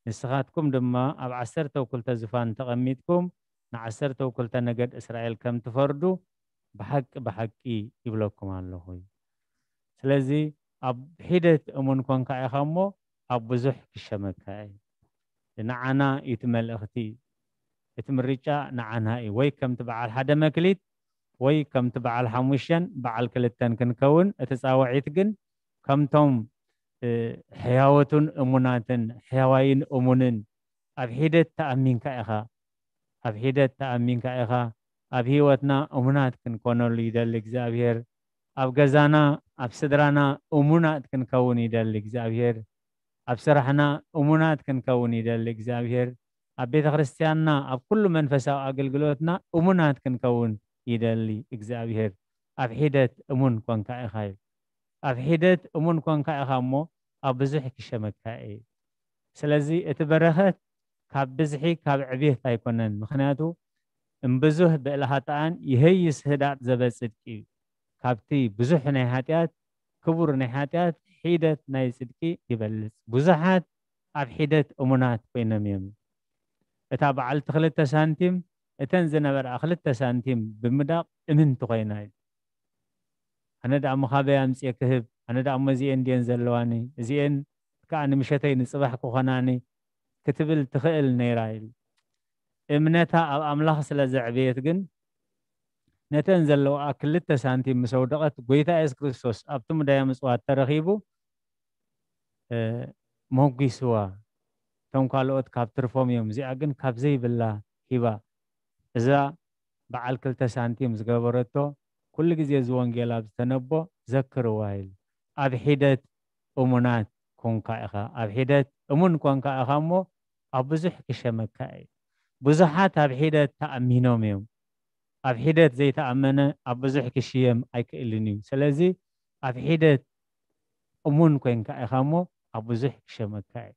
ንስኻትኩም ድማ ኣብ ዓሰርተ ክልተ ዝፋን ተቐሚጥኩም ንዓሰርተ ክልተ ነገድ እስራኤል ከም ትፈርዱ ብሓቂ ብሓቂ ይብለኩም ኣለኹ እዩ።" ስለዚ ኣብ ሒደት እሙን ኮንካ ኢኻ እሞ ኣብ ብዙሕ ክሸመካ እዩ። ንዓና እዩ እቲ መልእኽቲ። እቲ ምርጫ ንዓና እዩ። ወይ ከምቲ በዓል ሓደ መክሊት ወይ ከምቲ በዓል ሓሙሽተን በዓል ክልተን ክንከውን፣ እቲ ጻውዒት ግን ከምቶም፣ እ፣ ሕያወቱን እሙናትን፣ ሕያዋይን እሙንን ኣብ ሒደት ተኣሚንካ ኢኻ። ኣብ ሒደት ተኣሚንካ ኢኻ። ኣብ ህይወትና እሙናት ክንኮነሉ ይደሊ እግዚኣብሔር። ኣብ ገዛና፣ ኣብ ስድራና እሙናት ክንከውን ይደሊ እግዚኣብሔር። ኣብ ስራሕና እሙናት ክንከውን ይደሊ እግዚኣብሔር። ኣብ ቤተ ክርስቲያንና፣ ኣብ ኩሉ መንፈሳዊ ኣገልግሎትና እሙናት ክንከውን ይደሊ እግዚኣብሔር። ኣብ ሒደት እሙን ኮንካ ኢኻ እዩ። ኣብ ሒደት እሙን ኮንካ ኢኻ እሞ ኣብ ብዙሕ ክሸመካ እዩ። ስለዚ እቲ በረኸት ካብ ብዝሒ፣ ካብ ዕቤት ኣይኮነን። ምኽንያቱ እምብዙህ ብዕለ ኃጥኣን ይሄይስ ህዳጥ ዘበ ጽድቂ እዩ። ካብቲ ብዙሕ ናይ ኃጢኣት፣ ክቡር ናይ ኃጢኣት ሒደት ናይ ጽድቂ ይበልጽ። ብዙሓት ኣብ ሒደት እሙናት ኮይኖም እዮም። እታ በዓልቲ ክልተ ሳንቲም፣ እተን ዝነበርኣ ክልተ ሳንቲም ብምዳቕ እምንቲ ኮይና እዩ። ኣነ ደኣ እሞ ካበይ ኣምጽኤ ክህብ? ኣነ ደኣ እሞ እዚኤን ድየን ዘለዋኒ? እዚኤን ከኣ ንምሸተይ ንጽባሕ ክኾናኒ ክትብል ትኽእል ነይራ ኢሉ። እምነታ ኣብ ኣምላኽ ስለ ዘዕበየት ግን፣ ነተን ዘለዋ ክልተ ሳንቲም ምስ ኣውደቐት፣ ጐይታ የሱስ ክርስቶስ ኣብቲ ሙዳየ ምጽዋት ተረኺቡ፣ እ፣ ሞጒስዋ። እቶም ካልኦት ካብ ትርፎም እዮም፣ እዚኣ ግን ካብ ዘይብላ ሂባ። እዛ በዓል ክልተ ሳንቲም ዝገበረቶ፣ ኩሉ ግዜ እዚ ወንጌል ኣብ ዝተነቦ ዘክርዋ ኢሉ። ኣብ ሒደት እሙናት ኮንካ ኢኻ። ኣብ ሒደት እሙን ኮንካ ኢኻ እሞ፣ ኣብ ብዙሕ ክሸመካ እዩ። ብዙሓት ኣብ ሒደት ተኣሚኖም እዮም። ኣብ ሒደት ዘይተኣመነ ኣብ ብዙሕ ክሽየም ኣይክእልን እዩ። ስለዚ ኣብ ሒደት እሙን ኮንካ ኢኻ እሞ፣ ኣብ ብዙሕ ክሸመካ እዩ።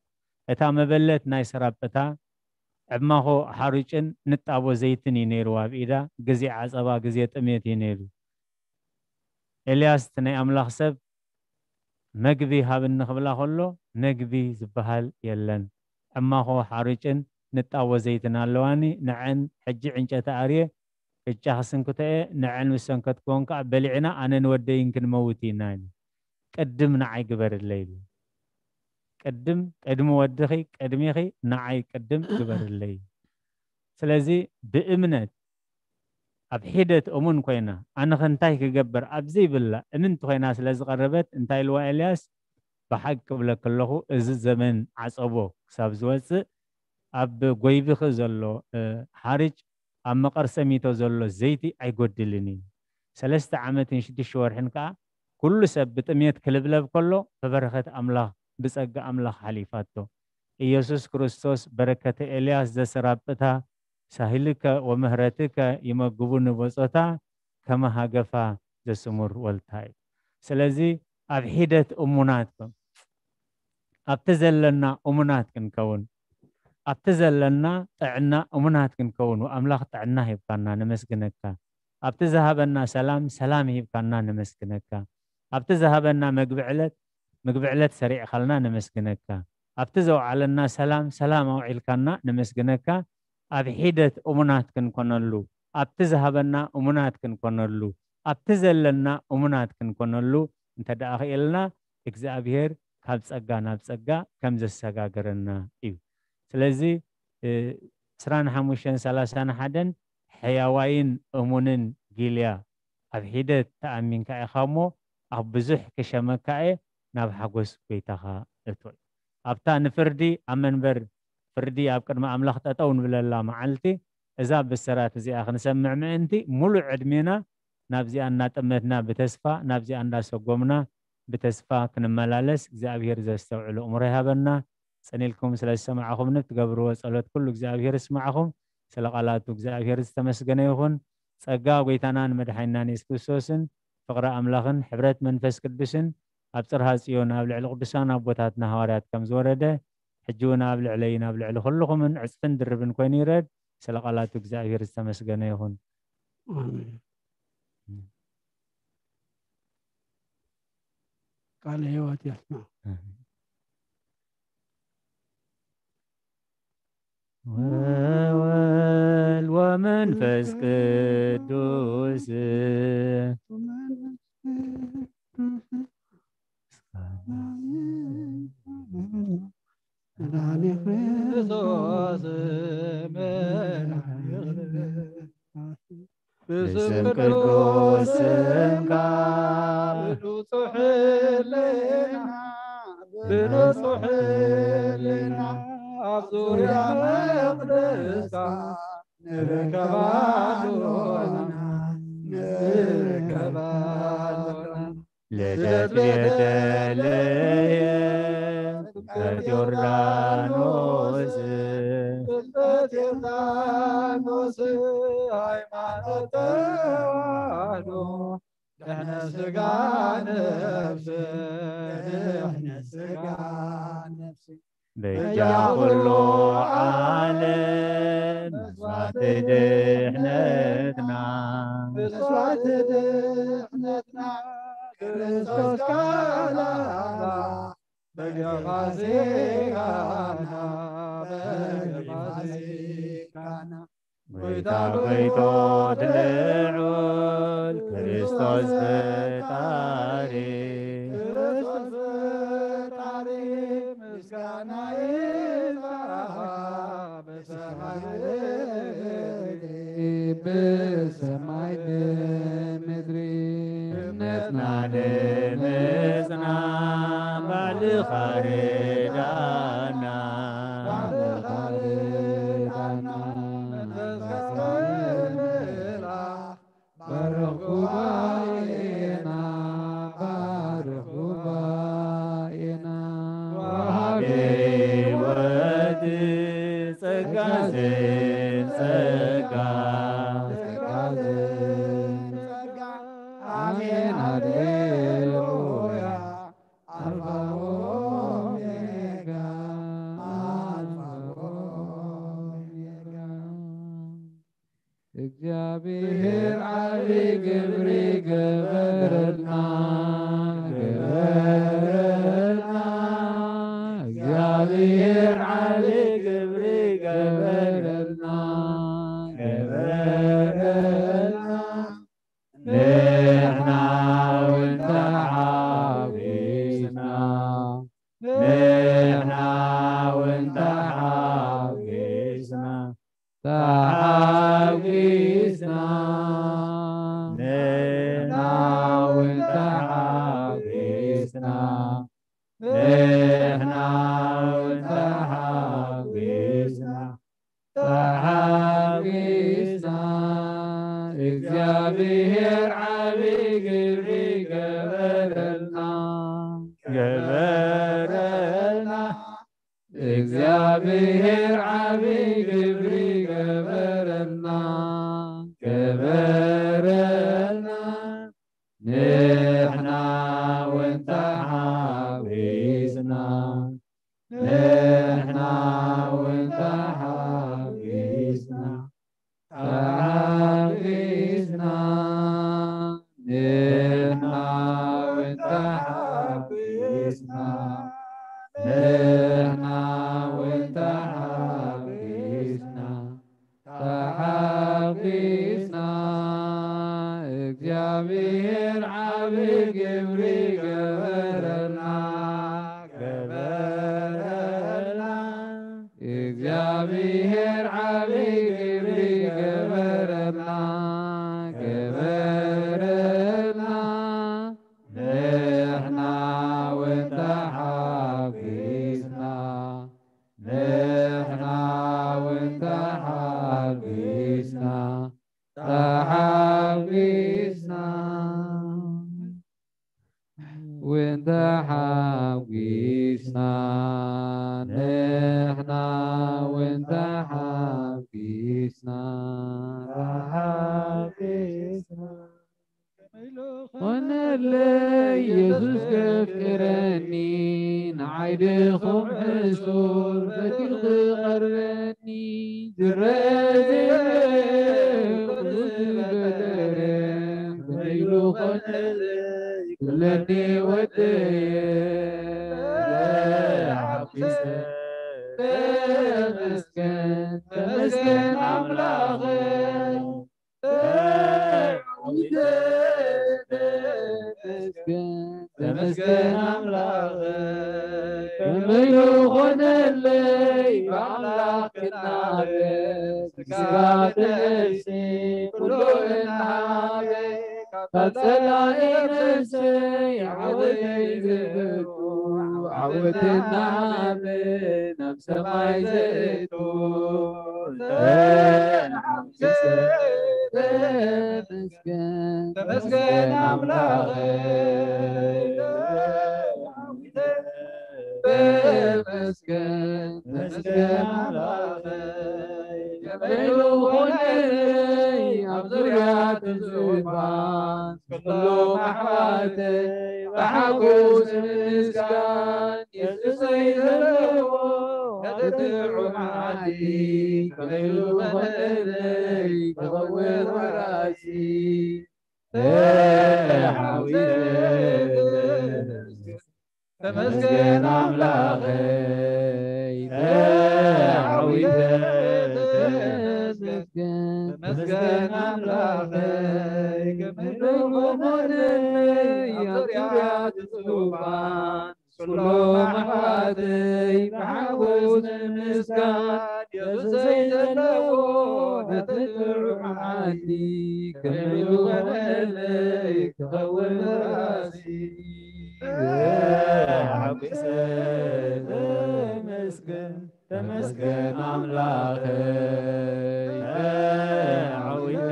እታ መበለት ናይ ሰራጵታ፣ ዕማኾ ሓሩጭን ንጣቦ ዘይትን እዩ ነይርዋ ኣብ ኢዳ። ግዜ ዓጸባ፣ ግዜ ጥሜት እዩ ነይሩ። ኤልያስ እቲ ናይ ኣምላኽ ሰብ፣ "መግቢ ሃብኒ" ክብላ ከሎ፣ መግቢ ዝበሃል የለን። ዕማኾ ሓሩጭን ንጣቦ ዘይትን ኣለዋኒ፣ ንዐን ሕጂ ዕንጨቲ ኣርየ፣ ቅጫ ክስንክቶ እየ፣ ንዐን ምስ ሰንከትኩወን ከኣ በሊዕና፣ ኣነን ወደይን ክንመውት ኢና ኢሉ። ቅድም ንዓይ ግበርለይ ኢሉ። ቅድም፣ ቅድሚ ወድኺ፣ ቅድሚኺ ንዓይ ቅድም ግበርለይ። ስለዚ ብእምነት ኣብ ሒደት እሙን ኮይና፣ ኣነኸ እንታይ ክገብር ኣብ ዘይብላ እምንቲ ኮይና ስለ ዝቐረበት፣ እንታይ ኢልዋ ኤልያስ? ብሓቂ ክብለክ ኣለኹ፣ እዚ ዘመን ዓጸቦ ክሳብ ዝወጽእ ኣብ ጎይብኺ ዘሎ፣ እ፣ ሓርጭ፣ ኣብ መቐርሰሚቶ ዘሎ ዘይቲ ኣይጎድልን እዩ። ሰለስተ ዓመትን ሽዱሽተ ወርሕን ከኣ ኩሉ ሰብ ብጥሜት ክልብለብ ከሎ፣ ብበረኸት ኣምላኽ፣ ብጸጋ ኣምላኽ ሓሊፋቶ። ኢየሱስ ክርስቶስ በረከተ ኤልያስ ዘሰራብታ፣ ሳህልከ ወምህረትከ ይመግቡኒ በጾታ፣ ከመ ሃገፋ ዘስሙር ወልታ እዩ። ስለዚ ኣብ ሒደት እሙናት፣ ኣብቲ ዘለና እሙናት ክንከውን፣ ኣብቲ ዘለና ጥዕና እሙናት ክንከውን፣ ኣምላኽ ጥዕና ሂብካና፣ ነመስግነካ። ኣብቲ ዝሃበና ሰላም፣ ሰላም ሂብካና፣ ነመስግነካ። ኣብቲ ዝሃበና መግቢ ዕለት፣ ምግቢ ዕለት ሰሪዕኻልና፣ ነመስግነካ። ኣብቲ ዘውዓለና ሰላም፣ ሰላም ኣውዒልካና፣ ነመስግነካ። ኣብ ሒደት እሙናት ክንኮነሉ፣ ኣብቲ ዝሃበና እሙናት ክንኮነሉ፣ ኣብቲ ዘለና እሙናት ክንኮነሉ እንተ ደኣ ኽኢልና፣ እግዚኣብሔር ካብ ጸጋ ናብ ጸጋ ከም ዘሰጋገረና እዩ። ስለዚ፣ እ፣ ዕስራን ሓሙሽተን ሰላሳን ሓደን ሕያዋይን እሙንን ጊልያ፣ ኣብ ሒደት ተኣሚንካ ኢኻ እሞ፣ ኣብ ብዙሕ ክሸመካ እየ፣ ናብ ሓጎስ ጐይታኻ እቶ እዩ። ኣብታ ንፍርዲ ኣብ መንበር ፍርዲ ኣብ ቅድሚ ኣምላኽ ጠጠው ንብለላ መዓልቲ፣ እዛ ብስራት እዚኣ ክንሰምዕ ምእንቲ፣ ሙሉእ ዕድሜና ናብዚኣ እናጠመትና ብተስፋ፣ ናብዚኣ እንዳሰጎምና ብተስፋ ክንመላለስ እግዚኣብሔር ዘስተውዕል እምሮ ይሃበና። ጸኒልኩም ስለ ዝሰማዕኹምኒ፣ ብትገብርዎ ጸሎት ኩሉ እግዚኣብሔር ይስማዕኹም። ስለ ቃላቱ እግዚኣብሔር ዝተመስገነ ይኹን። ጸጋ ጐይታናን መድሓኒናን የሱስ ክርስቶስን ፍቕሪ ኣምላኽን ሕብረት መንፈስ ቅዱስን ኣብ ጽርሃ ጽዮን ኣብ ልዕሊ ቅዱሳን ኣቦታትና ሃዋርያት ከም ዝወረደ፣ ሕጂ እውን ኣብ ልዕለይን ኣብ ልዕሊ ኩልኹምን ዕጽፍን ድርብን ኮይኑ ይረድ። ስለ ቃላቱ እግዚኣብሔር ዝተመስገነ ይኹን። ኣሜን። ቃለ ሕይወት ያስማዕ። ወወልድ ወመንፈስ ቅዱስ። መድኃኔ ክርስቶስ መድኃኔ ብስም ቅዱስ ስምካ ብንጹሕ ሕልና፣ ብንጹሕ ሕልና ኣብ ዙርያ መቕደስካ ንርከብ ኣሎና፣ ንርከብ ኣሎና። ልደት ቤተልሔም ጥምቀት ዮርዳኖስ፣ ጥምቀት ዮርዳኖስ፣ ሃይማኖት ተዋህዶ፣ ድሕነት ስጋ ነፍስ፣ ድሕነት ስጋ ነፍስ። በጃ ኩሉ ዓለም መስዋዕቲ ድሕነትና፣ መስዋዕቲ ድሕነትና፣ ክርስቶስ ካልኣና፣ በገ ፋሲካና፣ በገ ፋሲካና። ጎይታ ጎይቶት ልዑል ክርስቶስ ፈጣሪ፣ ክርስቶስ ፈጣሪ፣ ምስጋና ይብጻሕኻ ብሰማይ ብምድሪ፣ ብሰማይ ብምድሪ። እምነትና ንምጽና ባዕልኻ ርዳና፣ ባዕልኻ ርዳና። መንፈስ ቅዱስ ምልኣ፣ ባርኽ ጉባኤና፣ ባርኽ ጉባኤና። ወሃቤ ሕይወት ጸጋ ዘጸጋ፣ ጸጋ ዘጸጋ። ኣሜን ሃሌሉያ። ኣልፋ ኦሜጋ፣ ኣልፋ ኦሜጋ። እግዚኣብሔር ዓቢ ግብሪ ገበረልና፣ ገበረልና። እግዚኣብሔር ዓቢ ግብሪ ገበረልና፣ ገበረልና። ንሕና እውን ተሓጒስና፣ ንሕና እውን ተሓጒስና፣ ተሓጒስና። እግዚኣብሔር ዓቢ ግብሪ ገበረልና፣ ገበረልና። ንሕና እውን ተሓጒስና፣ ንሕና እውን ተሓጒስና፣ ተሓጒስና። ንሕና እውን ተሓጒስና፣ ንሕና እውን ተሓጒስና፣ ተሓጒስና። እግዚኣብሔር ዓቢ ግብሪ ገበረልና፣ ገበረልና። እግዚኣብሔር ዓቢ ግብሪ ገበረልና፣ ገበረልና። ንሕና እውን ተሓጒስና፣ ንሕና እውን ተሓጒስና፣ ተሓጒስና። እውን ተሓጒስና፣ ንሕና እውን ተሓጒስና፣ ተሓጒስና። ኾነለይ ኢየሱስ ከፍቅረኒ፣ ንዓይ ድኹም ሕሱር ፈቲኹ ክቐርበኒ፣ ዝረአ ዘይረአ ኩሉ ዝገበረ፣ ከመይ ኢሉ ኾነለይ ክብለኒ ወደየ። ተሓጒሰ፣ ተመስገን፣ ተመስገን ኣምላኸይ። ተመስገን ኣምላኸይ፣ ከመይ ኾነለይ ብኣምላኽ ክናበ፣ ስጋ ተነፍሲ ኩሉ እናሃበ፣ ካብ ጸላኢ ነፍሰይ ዓወተይ ዘበኩ፣ ዓወት እናሃበ ናብ ሰማይ ዘእቱ፣ ተሓጒሰ ተመስገን፣ ተመስገን ኣምላኸይ። ተመስገን፣ ተመስገን ኣምላኸይ። ከመይ ኾነለይ ኣብ ዙርያ እቲ ዙፋን፣ ኩሎም ኣሕዋተይ ብሓጎስ ምስጋን፣ የሱሰይ ዘለዎ ነቲ ጥዑም መዓልቲ፣ ከመይ ኢሉ ኾነለይ ክኸውን ወራሲ። ተሓጒሰ፣ ተመስገን ኣምላኸይ፣ ተሓጒሰ፣ ተመስገን፣ ተመስገን ኣምላኸይ፣ ከመይ ኾነለይ ኣብ ዙርያ እቲ ዙፋን፣ ኩሎም ኣሕዋተይ ብሓጎስ ንምስጋን፣ የሱሰይ ዘለዎ ነቲ ጥዑም መዓልቲ፣ ከመይ ኾነለይ ክኸውን ወራሲ። ተሓጒሰ፣ ተመስገን፣ ተመስገን ኣምላኸይ። ተሓጒሰ፣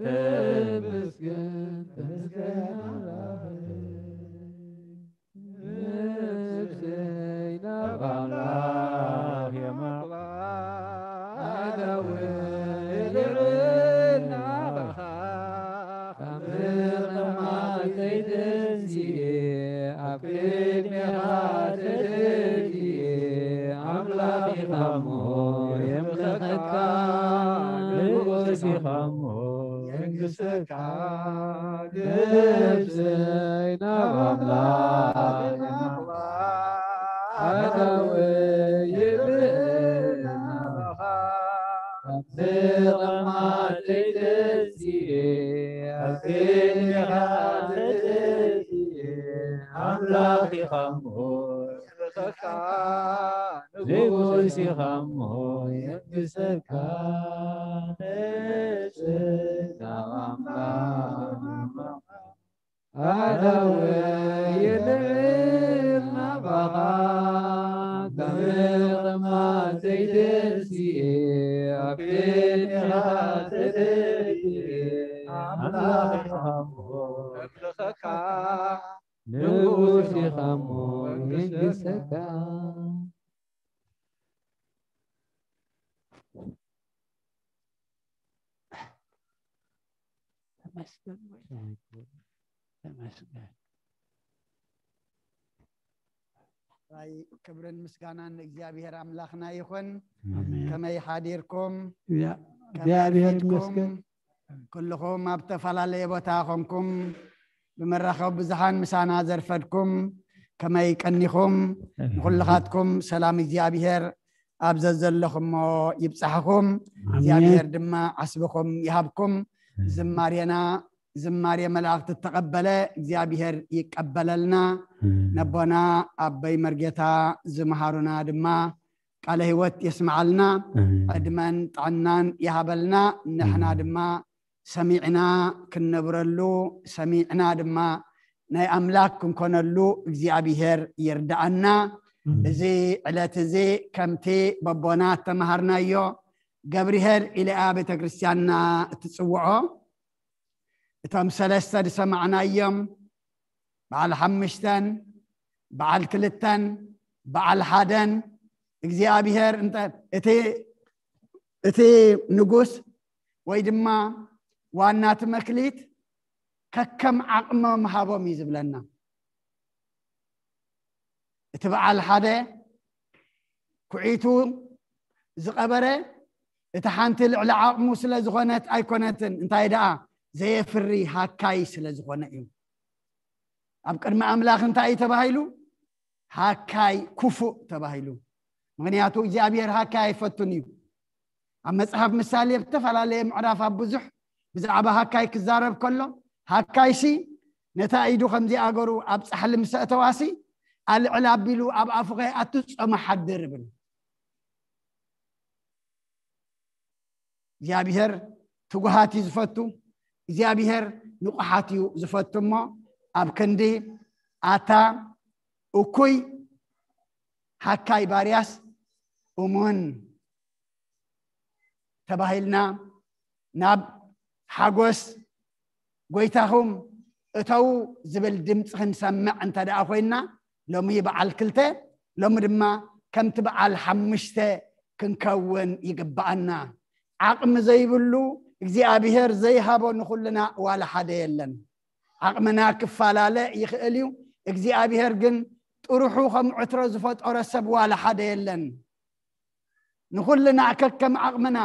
ተመስገን፣ ተመስገን ኣምላኸይ። ነፍሰይ ናብ ኣምላኽ የማቕባ፣ ኣእዳወይ ልዕል ናባኻ፣ ካብ ምቕማጠይ ተንሲኤ፣ ኣብ ቅድሜኻ ተደፊኤ፣ ኣምላኽ ኢኻ እሞ የምልኸካ፣ ንጉስ ኢኻ እሞ የንግሰካ። ነፍሰይ ናብ ኣምላኽ ኣእዳወይ ይርእ ናባኻ፣ ካብ ምቕማጠይ ተንሲኤ፣ ኣብ ቅድሜኻ ተደፊኤ፣ ኣምላኽ ኢኻ እሞ የምልኸካ፣ ንጉስ ኢኻ እሞ የንግሰካ። ነፍሰይ ናብ ኣምላኽ ኣእዳወይ የልዕል ናባኻ፣ ካብ ምቕማጠይ ተንሲኤ፣ ኣብ ቅድሜኻ ተደፊኤ፣ ኣምላኽ ኢኻ እሞ የምልኸካ፣ ንጉስ ኢኻ እሞ የንግሰካ። ይመስገን ወይ? ተመስገን። ራይ ክብርን ምስጋናን ንእግዚኣብሔር ኣምላኽና ይኹን። ኣሜን። ከመይ ሓዲርኩም? እያ፣ ከመይ እግዚኣብሔር ኣርፊድኩም? ይመስገን። ኩልኹም ኣብ ተፈላለየ ቦታ ኾንኩም ብመራኸቢ ብዙሓን ምሳና ዘርፈድኩም ከመይ ቀኒኹም? ንኹልኻትኩም ሰላም እግዚኣብሔር ኣብ ዘዘለኹሞ ይብጻሕኹም። ኣሜን። እግዚኣብሔር ድማ ዓስብኹም ይሃብኩም። ዝማሬና ዝማሬ መላእኽቲ እተቐበለ እግዚኣብሔር ይቀበለልና። ነቦና ኣበይ መርጌታ ዝመሃሩና ድማ ቃለ ህይወት የስምዓልና። ኣሜን። ዕድመን ጥዕናን ይሃበልና። ንሕና ድማ ሰሚዕና ክንነብረሉ፣ ሰሚዕና ድማ ናይ ኣምላክ ክንኮነሉ እግዚኣብሔር ይርዳኣና። እዚ ዕለት እዚ ከምቲ በቦና እተመሃርናዮ ገብርሄር ኢለያ ቤተክርስትያንና እትጽውዖ እቶም ሰለስተ ዝሰማዕናዮም በዓል ሓምሽተን በዓል ክልተን በዓል ሓደን እግዚኣብሔር እንተ እቲ እቲ ንጉስ ወይ ድማ ዋና እቲ መክሊት ከከም ዓቕሞም ሃቦም እዩ ዝብለና። እቲ በዓል ሓደ ኩዒቱ ዝቐበረ እቲ ሓንቲ ልዕሊ ዓቕሙ ስለ ዝኾነት ኣይኮነትን። እንታይ ደኣ ዘየፍሪ ሃካይ ስለ ዝኾነ እዩ። ኣብ ቅድሚ ኣምላኽ እንታይ እዩ ተባሂሉ? ሃካይ ክፉእ ተባሂሉ። ምኽንያቱ እግዚኣብሔር ሃካይ ኣይፈቱን እዩ። ኣብ መጽሓፍ ምሳሌ ብዝተፈላለየ ምዕራፍ ኣብ ብዙሕ ብዛዕባ ሃካይ ክዛረብ ከሎ ሃካይሲ ነታ ኢዱ ከምዚ ኣገሩ ኣብ ጻሕሊ ምስ ኣእተዋሲ ኣልዕል ኣቢሉ ኣብ ኣፉ ከይኣቱ ጾመ ሓድር ይብል። እግዚኣብሔር ትጉሃት እዩ ዝፈቱ። እግዚኣብሔር ንቑሓት እዩ ዝፈቱ። እሞ ኣብ ክንዲ ኣታ እኩይ ሃካይ ባርያስ እሙን ተባሂልና ናብ ሓጎስ ጎይታኹም እተው ዝብል ድምፂ ክንሰምዕ እንተ ደኣ ኮይና ሎሚ በዓል ክልተ ሎሚ ድማ ከምቲ በዓል ሓሙሽተ ክንከውን ይግብኣና። ዓቕሚ ዘይብሉ እግዚኣብሔር ዘይሃቦ ንኹልና ዋላ ሓደ የለን። ዓቕምና ክፈላለ ይኽእል እዩ። እግዚኣብሔር ግን ጥርሑ ከም ዕትሮ ዝፈጠሮ ሰብ ዋላ ሓደ የለን። ንኹልና ከከም ዓቕምና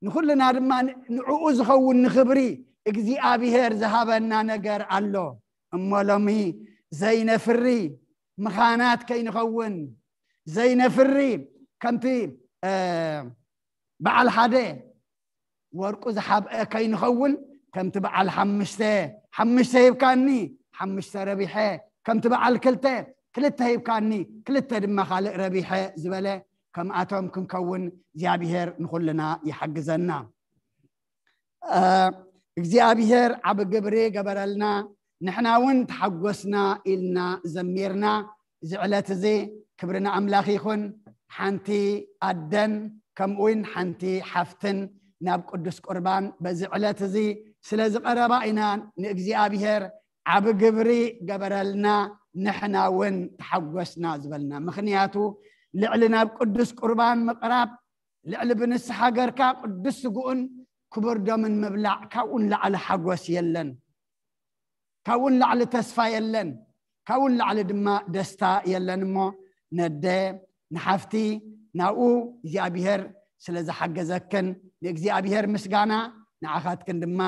ንኹልና ድማ ንዕኡ ዝኸውን ንኽብሪ እግዚኣብሔር ዝሃበና ነገር ኣሎ። እሞ ሎሚ ዘይነፍሪ ምኻናት ከይንኸውን ዘይነፍሪ ከምቲ በዓል ሓደ ወርቁ ዝሓብአ ከይንኸውን ከምቲ በዓል ሓምሽተ ሓምሽተ ሂብካኒ ሓምሽተ ረቢሐ ከምቲ በዓል ክልተ ክልተ ሂብካኒ ክልተ ድማ ካልእ ረቢሐ ዝበለ ከምኣቶም ክንከውን እግዚኣብሔር ንኹልና ይሓግዘና። እግዚኣብሔር ዓብ ግብሪ ገበረልና። ንሕና እውን ተሓጎስና ኢልና ዘሚርና። እዚ ዕለት እዚ ክብሪ ንኣምላኽ ይኹን። ሓንቲ ኣደን ከምኡውን ሓንቲ ሓፍትን ናብ ቅዱስ ቁርባን በዚ ዕለት እዚ ስለ ዝቐረባ ኢና ንእግዚኣብሔር ዓብ ግብሪ ገበረልና። ንሕና እውን ተሓጎስና ዝበልና ምኽንያቱ ልዕሊ ናብ ቅዱስ ቁርባን ምቕራብ ልዕሊ ብንስሓ ገርካ ቅዱስ ስግኡን ክቡር ደምን ምብላዕ ካብኡን ላዕሊ ሓጎስ የለን። ካብኡን ላዕሊ ተስፋ የለን። ካብኡን ላዕሊ ድማ ደስታ የለን። እሞ ነደ ንሓፍቲ ናብኡ እግዚኣብሔር ስለ ዝሓገዘክን ንእግዚኣብሔር ምስጋና ንዓኻትክን ድማ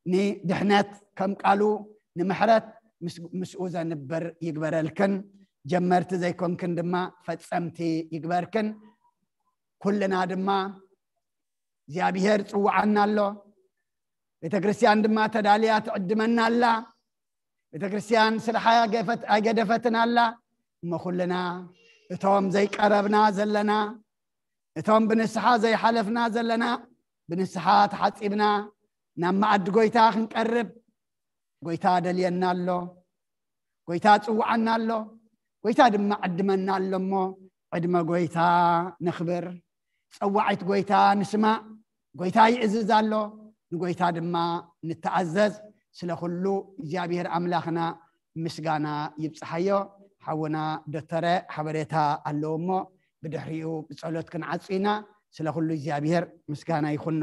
ንድሕነት ከም ቃሉ ንምሕረት ምስኡ ዘንብር ይግበረልክን። ጀመርቲ ዘይኮንክን ድማ ፈጸምቲ ይግበርክን። ኩልና ድማ እግዚኣብሔር ጽውዓና ኣሎ። ቤተ ክርስቲያን ድማ ተዳልያ ትዕድመና ኣላ። ቤተ ክርስቲያን ስርሓ ኣይገደፈትን ኣላ። እሞ ኩልና እቶም ዘይቀረብና ዘለና እቶም ብንስሓ ዘይሓለፍና ዘለና ብንስሓ ተሓጺብና ናብ መኣዲ ጎይታ ክንቀርብ ጎይታ ደልየና ኣሎ። ጎይታ ጽውዓና ኣሎ። ጎይታ ድማ ዕድመና ኣሎ። እሞ ዕድመ ጎይታ ነኽብር። ጸዋዒት ጎይታ ንስማዕ። ጎይታ ይእዝዝ ኣሎ። ንጎይታ ድማ ንተኣዘዝ። ስለ ኩሉ እግዚኣብሔር ኣምላኽና ምስጋና ይብጽሓዮ። ሓውና ዶተረ ሓበሬታ ኣለዎ እሞ ብድሕሪኡ ብጸሎት ክንዓጹ ኢና። ስለ ኩሉ እግዚኣብሔር ምስጋና ይኹኖ።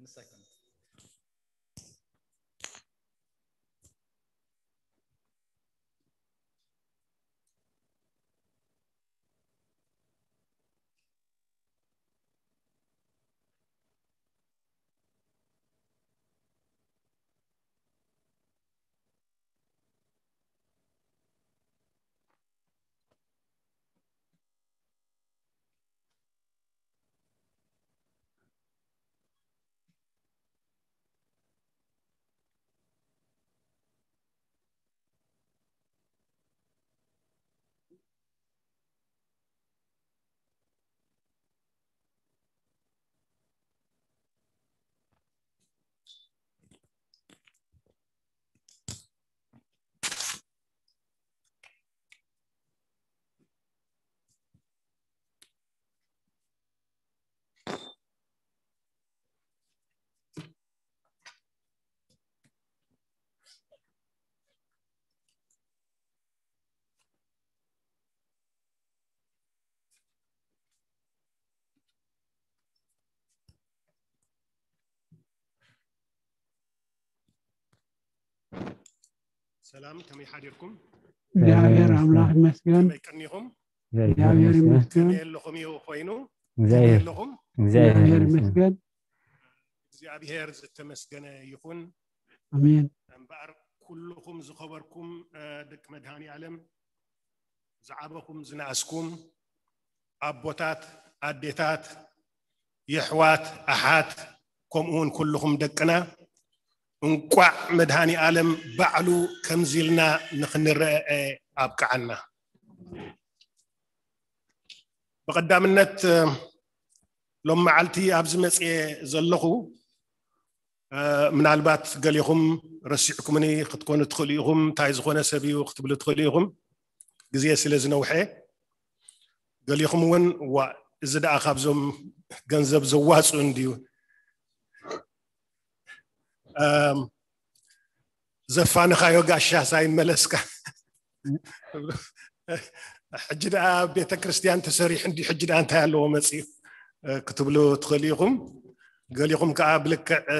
ንሳ ይኮነት። ሰላም፣ ከመይ ሓዲርኩም? እግዚኣብሔር ኣምላኽ ይመስገን። ከመይ ቀኒኹም? እግዚኣብሔር ይመስገን። ከመይ ኣለኹም እዩ ኮይኑ? ከመይ ኣለኹም? እግዚኣብሔር ይመስገን። እግዚኣብሔር ዝተመስገነ ይኹን። ኣሜን። እምበኣር ኩልኹም ዝኸበርኩም፣ እ፣ ደቂ መድሃኒ ዓለም፣ ዝዓበኹም ዝነኣስኩም፣ ኣቦታት፣ ኣዴታት፣ የሕዋት፣ ኣሓት፣ ከምኡ እውን ኩልኹም ደቅና፣ እንቋዕ መድሃኒ ዓለም ባዕሉ ከምዚ ኢልና ንኽንረአ ኣብቅዓና። ብቐዳምነት፣ እ፣ ሎም መዓልቲ ኣብዚ መጽየ ዘለኹ፣ እ፣ ምናልባት ገሊኹም ረሲዕኩምኒ ክትኮኑ ትኽእሉ ኢኹም። እንታይ ዝኾነ ሰብ እዩ ክትብሉ ትኽእሉ ኢኹም፣ ግዜ ስለ ዝነውሐ። ገሊኹም እውን፣ "ዋ፣ እዚ ደኣ ካብዞም ገንዘብ ዘዋጽኡ እንድዩ?" እም፣ "ዘፋንኻዮ ጋሻ ሳይመለስካ?" ሕጂ ደኣ ቤተ ክርስቲያን ተሰሪሑ እንዲ፣ ሕጂ ደኣ እንታይ ኣለዎ መጺኡ፣ እ፣ ክትብሉ ትኽእሉ ኢኹም። ገሊኹም ከኣ ብልክዕ፣ እ፣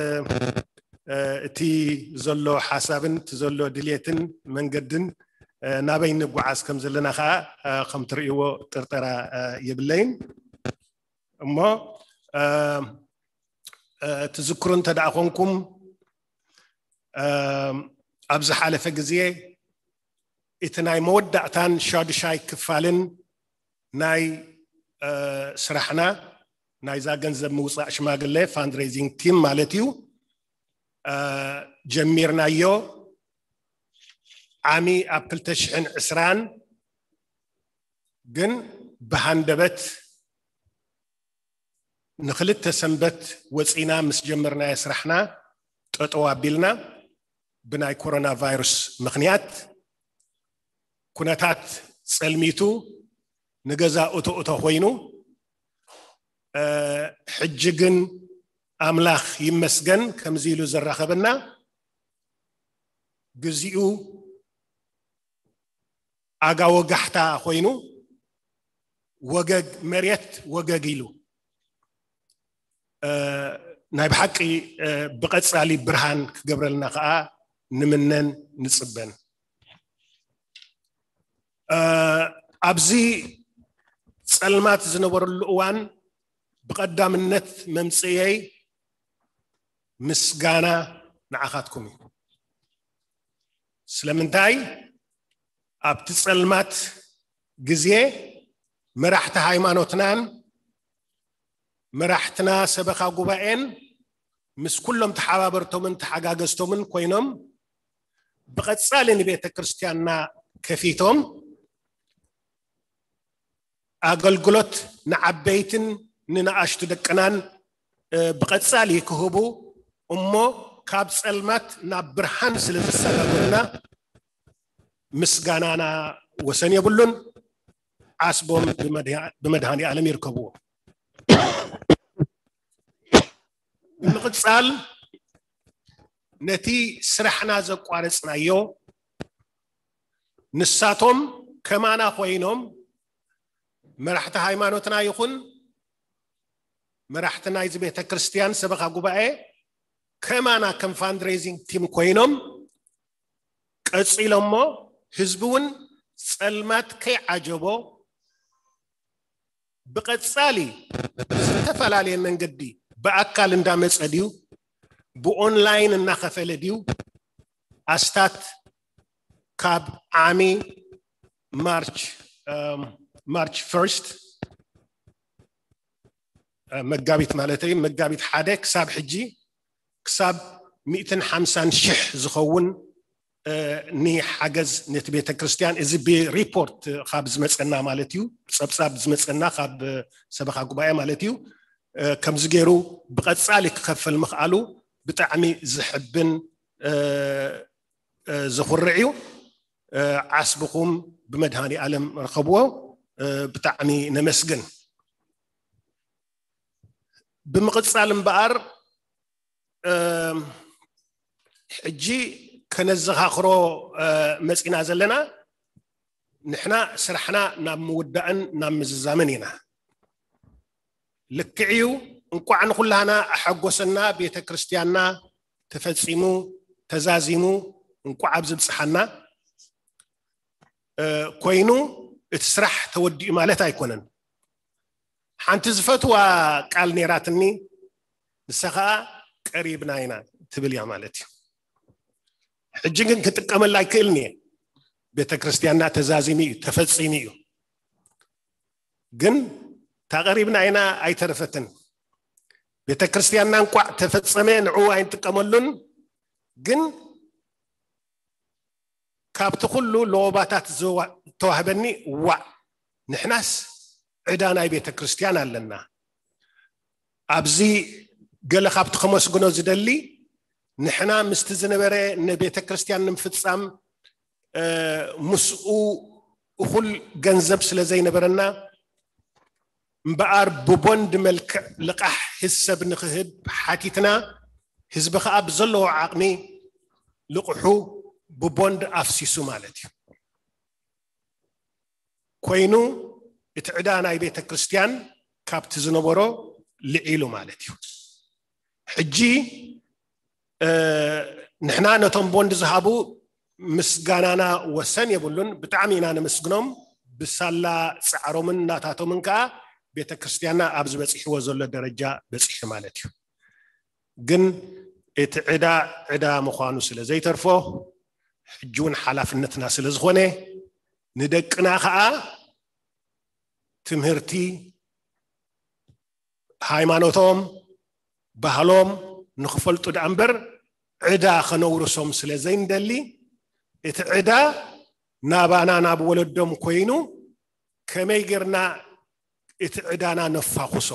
እ፣ እቲ ዘሎ ሓሳብን እቲ ዘሎ ድሌትን መንገድን፣ እ፣ ናበይ ንጓዓዝ ከም ዘለና ከኣ፣ እ፣ ከም ትርእይዎ ጥርጠራ፣ እ፣ የብለይን። እሞ፣ እ፣ እ፣ ትዝክሩ እንተ ደኣ ኮንኩም፣ እ፣ ኣብ ዝሓለፈ ግዜ እቲ ናይ መወዳእታን ሻዱሻይ ክፋልን ናይ፣ እ፣ ስራሕና፣ ናይዛ ገንዘብ ምውጻእ ሽማግለ፣ ፋንድሬዚንግ ቲም ማለት እዩ፣ እ፣ ጀሚርናዮ። ዓሚ ኣብ ክልተ ሽሕን ዕስራን ግን ብሃንደበት ንኽልተ ሰንበት ወጺና ምስ ጀመርናዮ ስራሕና ጠጠው ኣቢልና። ብናይ ኮሮና ቫይረስ ምኽንያት ኩነታት ጸልሚቱ፣ ንገዛ እቶ እቶ ኮይኑ፣ እ፣ ሕጂ ግን ኣምላኽ ይመስገን ከምዚ ኢሉ ዘራኸበና። ግዚኡ ኣጋ ወጋሕታ ኮይኑ፣ ወገግ መሬት ወገግ ኢሉ፣ እ፣ ናይ ብሓቂ፣ እ፣ ብቐጻሊ ብርሃን ክገብረልና ከኣ ንምነን ንጽበን። እ፣ ኣብዚ ጸልማት ዝነበረሉ እዋን ብቐዳምነት መምጽእየይ ምስጋና ንዓኻትኩም እዩ። ስለምንታይ? ኣብቲ ጸልማት ግዜ መራሕቲ ሃይማኖትናን መራሕትና ሰበኻ ጉባኤን ምስ ኩሎም ተሓባበርቶምን ተሓጋገዝቶምን ኮይኖም ብቐጻሊ ንቤተ ክርስቲያንና ከፊቶም ኣገልግሎት ንዓበይትን ንንኣሽቱ ደቅናን፣ እ፣ ብቐጻሊ ክህቡ እሞ ካብ ጸልማት ናብ ብርሃን ስለ ዘሰጋገሩና ምስጋናና ወሰን የብሉን። ዓስቦም ብመድሃ-፣ ብመድሃኒ ዓለም ይርከብዎ። ብምቕጻል ነቲ ስራሕና ዘቋረጽናዮ ንሳቶም ከማና ኮይኖም መራሕቲ ሃይማኖትና ይኹን መራሕቲ ናይዚ ቤተ ክርስቲያን ሰበኻ ጉባኤ ከማና ከም fundraising team ኮይኖም ቀጺሎሞ ህዝቢ እውን ጸልማት ከይዓጀቦ ብቐጻሊ ዝተፈላለየ መንገዲ ብኣካል እንዳመጸ ድዩ ብኦንላይን እናኸፈለ ድዩ ኣስታት ካብ ዓሚ ማርች ማርች ፈርስት መጋቢት ማለት እዩ መጋቢት ሓደ ክሳብ ሕጂ ክሳብ ሚእትን ሓምሳን ሽሕ ዝኸውን ንሓገዝ ነቲ ቤተ ክርስቲያን እዚ ብሪፖርት ካብ ዝመፀና ማለት እዩ ጸብጻብ ዝመፀና ካብ ሰበኻ ጉባኤ ማለት እዩ ከምዚ ገይሩ ብቐጻሊ ክኸፈል ምኽኣሉ ብጣዕሚ ዝሕብን ዘኹርዕ እዩ ዓስብኹም ብመድሃኒ ኣለም ርከብዎ ብጣዕሚ ነመስግን ብምቕጻል እምበኣር ሕጂ ከነዘኻኽሮ መፂና ዘለና ንሕና ስራሕና ናብ ምውዳእን ናብ ምዝዛምን ኢና ልክዕ እዩ እንቋዕ ንኩላህና ኣሐጎሰና ቤተ ክርስቲያንና ተፈጺሙ ተዛዚሙ እንቋዕ ኣብ ዝብጽሓና ኮይኑ እቲ ስራሕ ተወዲኡ ማለት ኣይኮነን ሓንቲ ዝፈትዋ ቃል ነይራትኒ ንሳ ከዓ ቀሪብና ኢና ትብል እያ ማለት እዩ ሕጂ ግን ክጥቀመላ ኣይክእልን እየ ቤተ ክርስቲያንና ተዛዚሙ እዩ ተፈጺሙ እዩ ግን ታቐሪብና ኢና ኣይተረፈትን ቤተ ክርስቲያንና እንቋዕ ተፈጸመ ንዕኡ ኣይንጥቀመሉን ግን ካብቲ ኩሉ ለወባታት ዝተዋህበኒ ዋዕ ንሕናስ ዕዳ ናይ ቤተ ክርስቲያን ኣለና ኣብዚ ገለ ካብቲ ከመስግኖ ዝደሊ ንሕና ምስቲ ዝነበረ ንቤተ ክርስቲያን ንምፍጻም ምስኡ እኹል ገንዘብ ስለ ዘይነበረና እምበኣር ብቦንድ መልክዕ ልቓሕ ህሰብ ንክህብ ሓቲትና ህዝቢ ከዓ ብዘለዎ ዓቕሚ ልቕሑ ብቦንድ ኣፍሲሱ ማለት እዩ ኮይኑ እቲ ዕዳ ናይ ቤተ ክርስቲያን ካብቲ ዝነበሮ ልዒሉ ማለት እዩ ሕጂ ንሕና ነቶም ቦንድ ዝሃቡ ምስጋናና ወሰን የብሉን ብጣዕሚ ኢና ነመስግኖም ብሳላ ፃዕሮምን ናታቶምን ከዓ ቤተ ክርስቲያንና ኣብ ዝበፅሕዎ ዘሎ ደረጃ በፂሑ ማለት እዩ ግን እቲ ዕዳ ዕዳ ምዃኑ ስለ ዘይተርፎ ሕጂ እውን ሓላፍነትና ስለ ዝኾነ ንደቅና ከዓ ትምህርቲ ሃይማኖቶም ባህሎም ንክፈልጡ ደኣ እምበር ዕዳ ከነውርሶም ስለ ዘይንደሊ እቲ ዕዳ ናባና ናብ ወለዶም ኮይኑ ከመይ ጌርና እቲ ዕዳና ነፋኹሶ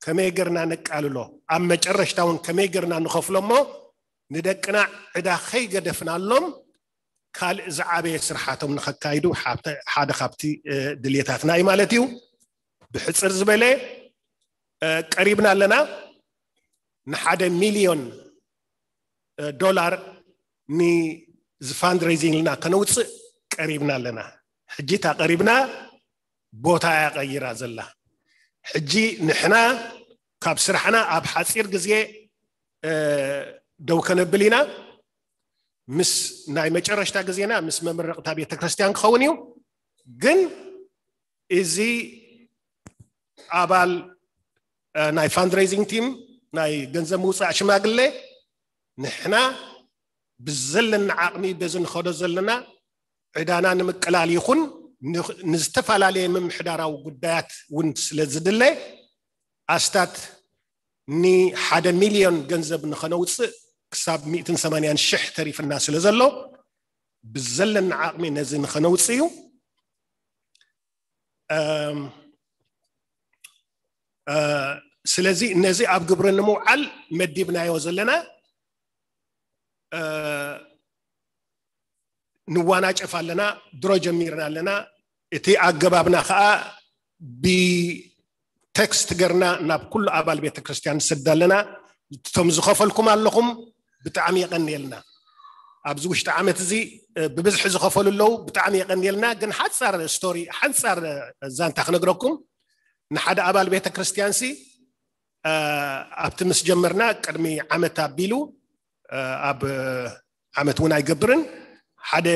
ከመይ ጌርና ነቃልሎ ኣብ መጨረሽታ እውን ከመይ ጌርና ንኸፍሎ እሞ ንደቅና ዕዳ ከይገደፍናሎም ካልእ ዝዓበየ ስርሓቶም ንኸካይዱ ሓደ ካብቲ ድልየታትና እዩ ማለት እዩ ብሕፅር ዝበለ ቀሪብና ኣለና ንሓደ ሚልዮን ዶላር ንዚ fundraising ኢልና ከነውፅእ ቀሪብና ኣለና ሕጂ እታ ቀሪብና ቦታ እያ ቀይራ ዘላ ሕጂ ንሕና ካብ ስራሕና ኣብ ሓፂር ግዜ ደው ከነብል ኢና ምስ ናይ መጨረሽታ ግዜና ምስ መመረቕታ ቤተክርስትያን ክኸውን እዩ ግን እዚ ኣባል ናይ fundraising team ናይ ገንዘብ ምውፃእ ሽማግሌ ንሕና ብዘለና ዓቕሚ በዚ ንኸዶ ዘለና ዕዳና ንምቅላል ይኹን ንዝተፈላለየ ምምሕዳራዊ ጉዳያት እውን ስለ ዝድለ ኣስታት ንሓደ ሚልዮን ገንዘብ ንኸነውፅእ ክሳብ ሚእትን ሰማንያን ሽሕ ተሪፍና ስለ ዘሎ ብዘለና ዓቕሚ ነዚ ንኸነውፅእ እዩ ስለዚ ነዚ ኣብ ግብሪ ንምውዓል መዲብናዮ ዘለና ንዋናጨፍ ኣለና ድሮ ጀሚርና ኣለና እቲ ኣገባብና ከዓ ብቴክስት ገርና ናብ ኩሉ ኣባል ቤተክርስትያን ንሰድ ኣለና እቶም ዝኸፈልኩም ኣለኹም ብጣዕሚ የቀንየልና ኣብዚ ውሽጢ ዓመት እዚ ብብዝሒ ዝኸፈሉ ኣለዉ ብጣዕሚ የቀንየልና ግን ሓፃር ስቶሪ ሓንፃር ዛንታ ክነግረኩም ንሓደ ኣባል ቤተክርስትያን ሲ ኣብቲ ምስ ጀመርና ቅድሚ ዓመት ኣቢሉ ኣብ ዓመት እውን ኣይገብርን ሓደ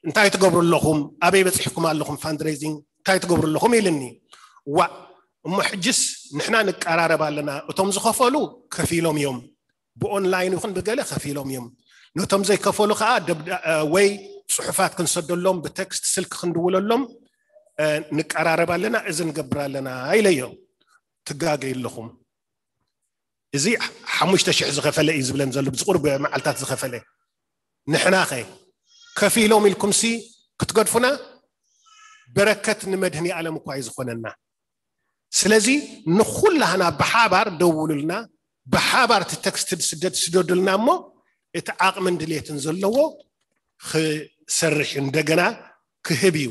እንታይ ትገብሩ ኣለኹም ኣበይ በፂሕኩም ኣለኹም fundraising እንታይ ትገብሩ ኣለኹም ኢልኒ። ዋ እሞ ሕጅስ ንሕና ንቀራረብ ኣለና እቶም ዝኸፈሉ ከፊሎም እዮም ብኦንላይን ይኹን ብገለ ከፊሎም እዮም ነቶም ዘይከፈሉ ከዓ ወይ ፅሑፋት ክንሰደሎም ብቴክስት ስልክ ክንድውለሎም ንቀራረብ ኣለና እዚ ንገብር ኣለና ኢለዮ። ትጋገዩ ኣለኹም እዚ ሓሙሽተ ሽሕ ዝኸፈለ እዩ ዝብለን ዘሎ ብዝቁርብ መዓልታት ዝኸፈለ ንሕናኸ ከፊሎም ኢልኩምሲ ክትገድፉና በረከት ንመድህኒ ኣለም እኳ እዩ ዝኾነና ስለዚ ንኩላህና ብሓባር ደውሉልና ብሓባር እቲ ቴክስት ስደድ ስደዱልና እሞ እቲ ዓቕምን ድሌትን ዘለዎ ክሰርሕ እዩ እንደገና ክህብ እዩ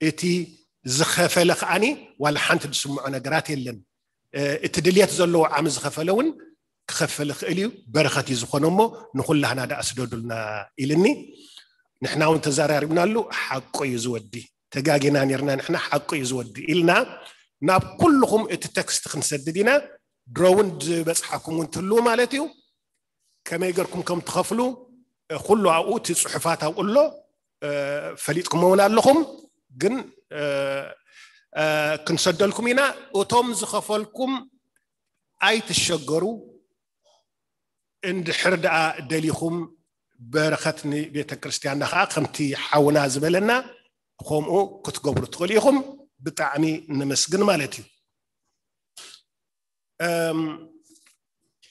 እቲ ዝኸፈለ ከዓኒ ዋላ ሓንቲ ዝስምዖ ነገራት የለን እቲ ድልየት ዘለዎ ዓሚ ዝኸፈለ እውን ክኸፍል ይኽእል እዩ በረኸት እዩ ዝኾነ እሞ ንኹላህና ደኣ ስደዱልና ኢልኒ ንሕና እውን ተዘራሪብናሉ ሓቁ እዩ ዝወዲ ተጋጊና ነርና ንሕና ሓቁ እዩ ዝወዲ ኢልና ናብ ኩልኹም እቲ ቴክስት ክንሰድድ ኢና ድሮ እውን ዝበፅሓኩም እውን ትህልው ማለት እዩ ከመይ ገርኩም ከም ትኸፍሉ ኩሉ ኣብኡ እቲ ፅሑፋት ኣብኡ ኣሎ ፈሊጥኩም እውን ኣለኹም ግን ክንሰደልኩም ኢና እቶም ዝኸፈልኩም ኣይትሸገሩ እንድሕር ደኣ ደሊኹም በረኸት ንቤተ ክርስቲያንና ከዓ ከምቲ ሓውና ዝበለና ከምኡ ክትገብሩ ትኽእሉ ኢኹም ብጣዕሚ ነመስግን ማለት እዩ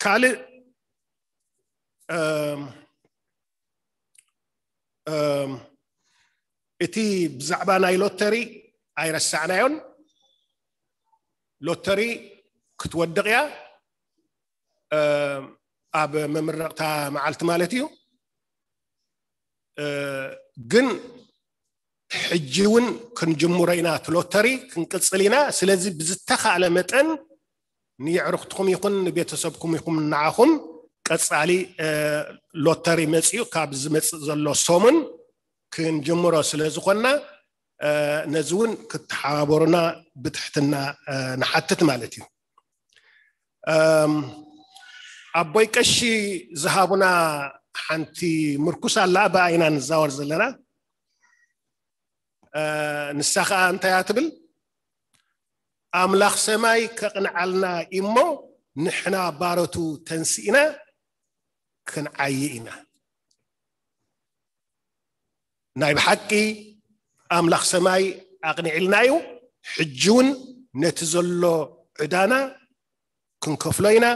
ካልእ እቲ ብዛዕባ ናይ ሎተሪ ኣይረሳዕናዮን ሎተሪ ክትወድቕ እያ ኣብ መምረቕታ መዓልቲ ማለት እዩ ግን ሕጂ እውን ክንጅምሮ ኢና እቲ ሎተሪ ክንቅፅል ኢና ስለዚ ብዝተኻእለ መጠን ንየዕርኽትኹም ይኹን ንቤተሰብኩም ይኹም ንዓኹም ቀፃሊ ሎተሪ መፅኡ ካብ ዝመፅእ ዘሎ ሰሙን ክንጅምሮ ስለ ዝኾንና ነዚ እውን ክትሓባበሩና ብትሕትና ንሓትት ማለት እዩ ኣቦይ ቀሺ ዝሃቡና ሓንቲ ምርኩስ ኣላ ብኣይና ንዛወር ዘለና ንሳ ከዓ እንታይ ትብል ኣምላኽ ሰማይ ከቕንዓልና እሞ ንሕና ባሮቱ ተንስኢና ክንዓይ ኢና ናይ ብሓቂ ኣምላኽ ሰማይ ኣቕኒዕልና እዩ ሕጂ እውን ነቲ ዘሎ ዕዳና ክንከፍሎ ኢና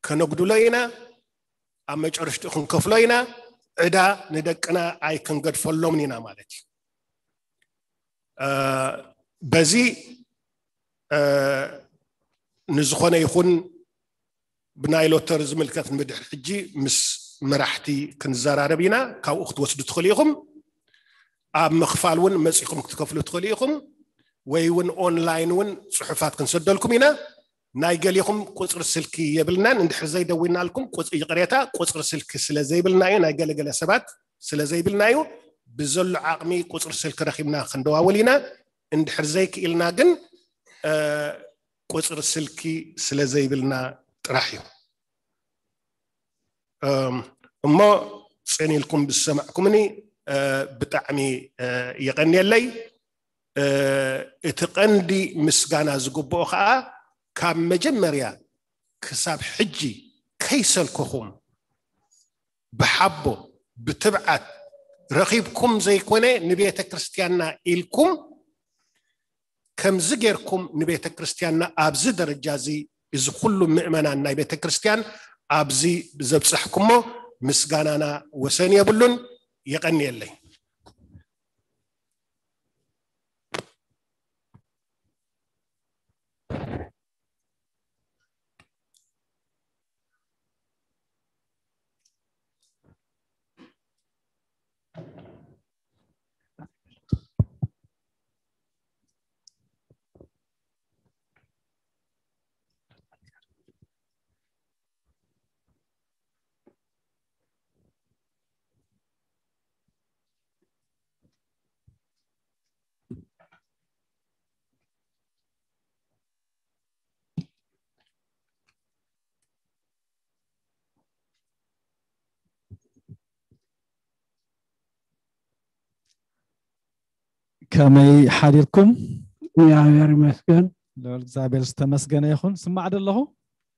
ከነጉድሎ ኢና ኣብ መጨረሽትኡ ክንከፍሎ ኢና ዕዳ ንደቅና ኣይክንገድፈሎምን ኢና ማለት እዩ በዚ ንዝኾነ ይኹን ብናይ ሎተር ዝምልከት ንብድሕር ሕጂ ምስ መራሕቲ ክንዘራረብ ኢና ካብኡ ክትወስዱ ትኽእሉ ኢኹም ኣብ ምኽፋል እውን መፂኹም ክትከፍሉ ትኽእሉ ኢኹም ወይ እውን ኦንላይን እውን ፅሑፋት ክንሰደልኩም ኢና ናይ ገሊኹም ቁፅሪ ስልኪ የብልናን እንድሕር ዘይደዊናልኩም ይቕሬታ ቁፅሪ ስልኪ ስለ ዘይብልና እዩ ናይ ገለገለ ሰባት ስለ ዘይብልና እዩ ብዘሎ ዓቕሚ ቁፅሪ ስልኪ ረኺብና ክንደዋውል ኢና እንድሕር ዘይክኢልና ግን ቁፅሪ ስልኪ ስለ ዘይብልና ጥራሕ እዩ እሞ ፅን ኢልኩም ዝሰማዕኩምኒ ብጣዕሚ የቐንየለይ እቲ ቀንዲ ምስጋና ዝግብኦ ከዓ ካብ መጀመርያ ክሳብ ሕጂ ከይሰልከኹም ብሓቦ ብትብዓት ረኺብኩም ዘይኮነ ንቤተ ክርስቲያንና ኢልኩም ከምዚ ጌርኩም ንቤተ ክርስቲያንና ኣብዚ ደረጃ እዚ እዚ ኩሉ ምእመናን ናይ ቤተ ክርስቲያን ኣብዚ ዘብጻሕኩሞ ምስጋናና ወሰን የብሉን። የቐንየለይ። ከመይ ሓዲርኩም? እግዚኣብሔር ይመስገን። ልዑል እግዚኣብሔር ዝተመስገነ ይኹን። ስማዕ ደለኹ?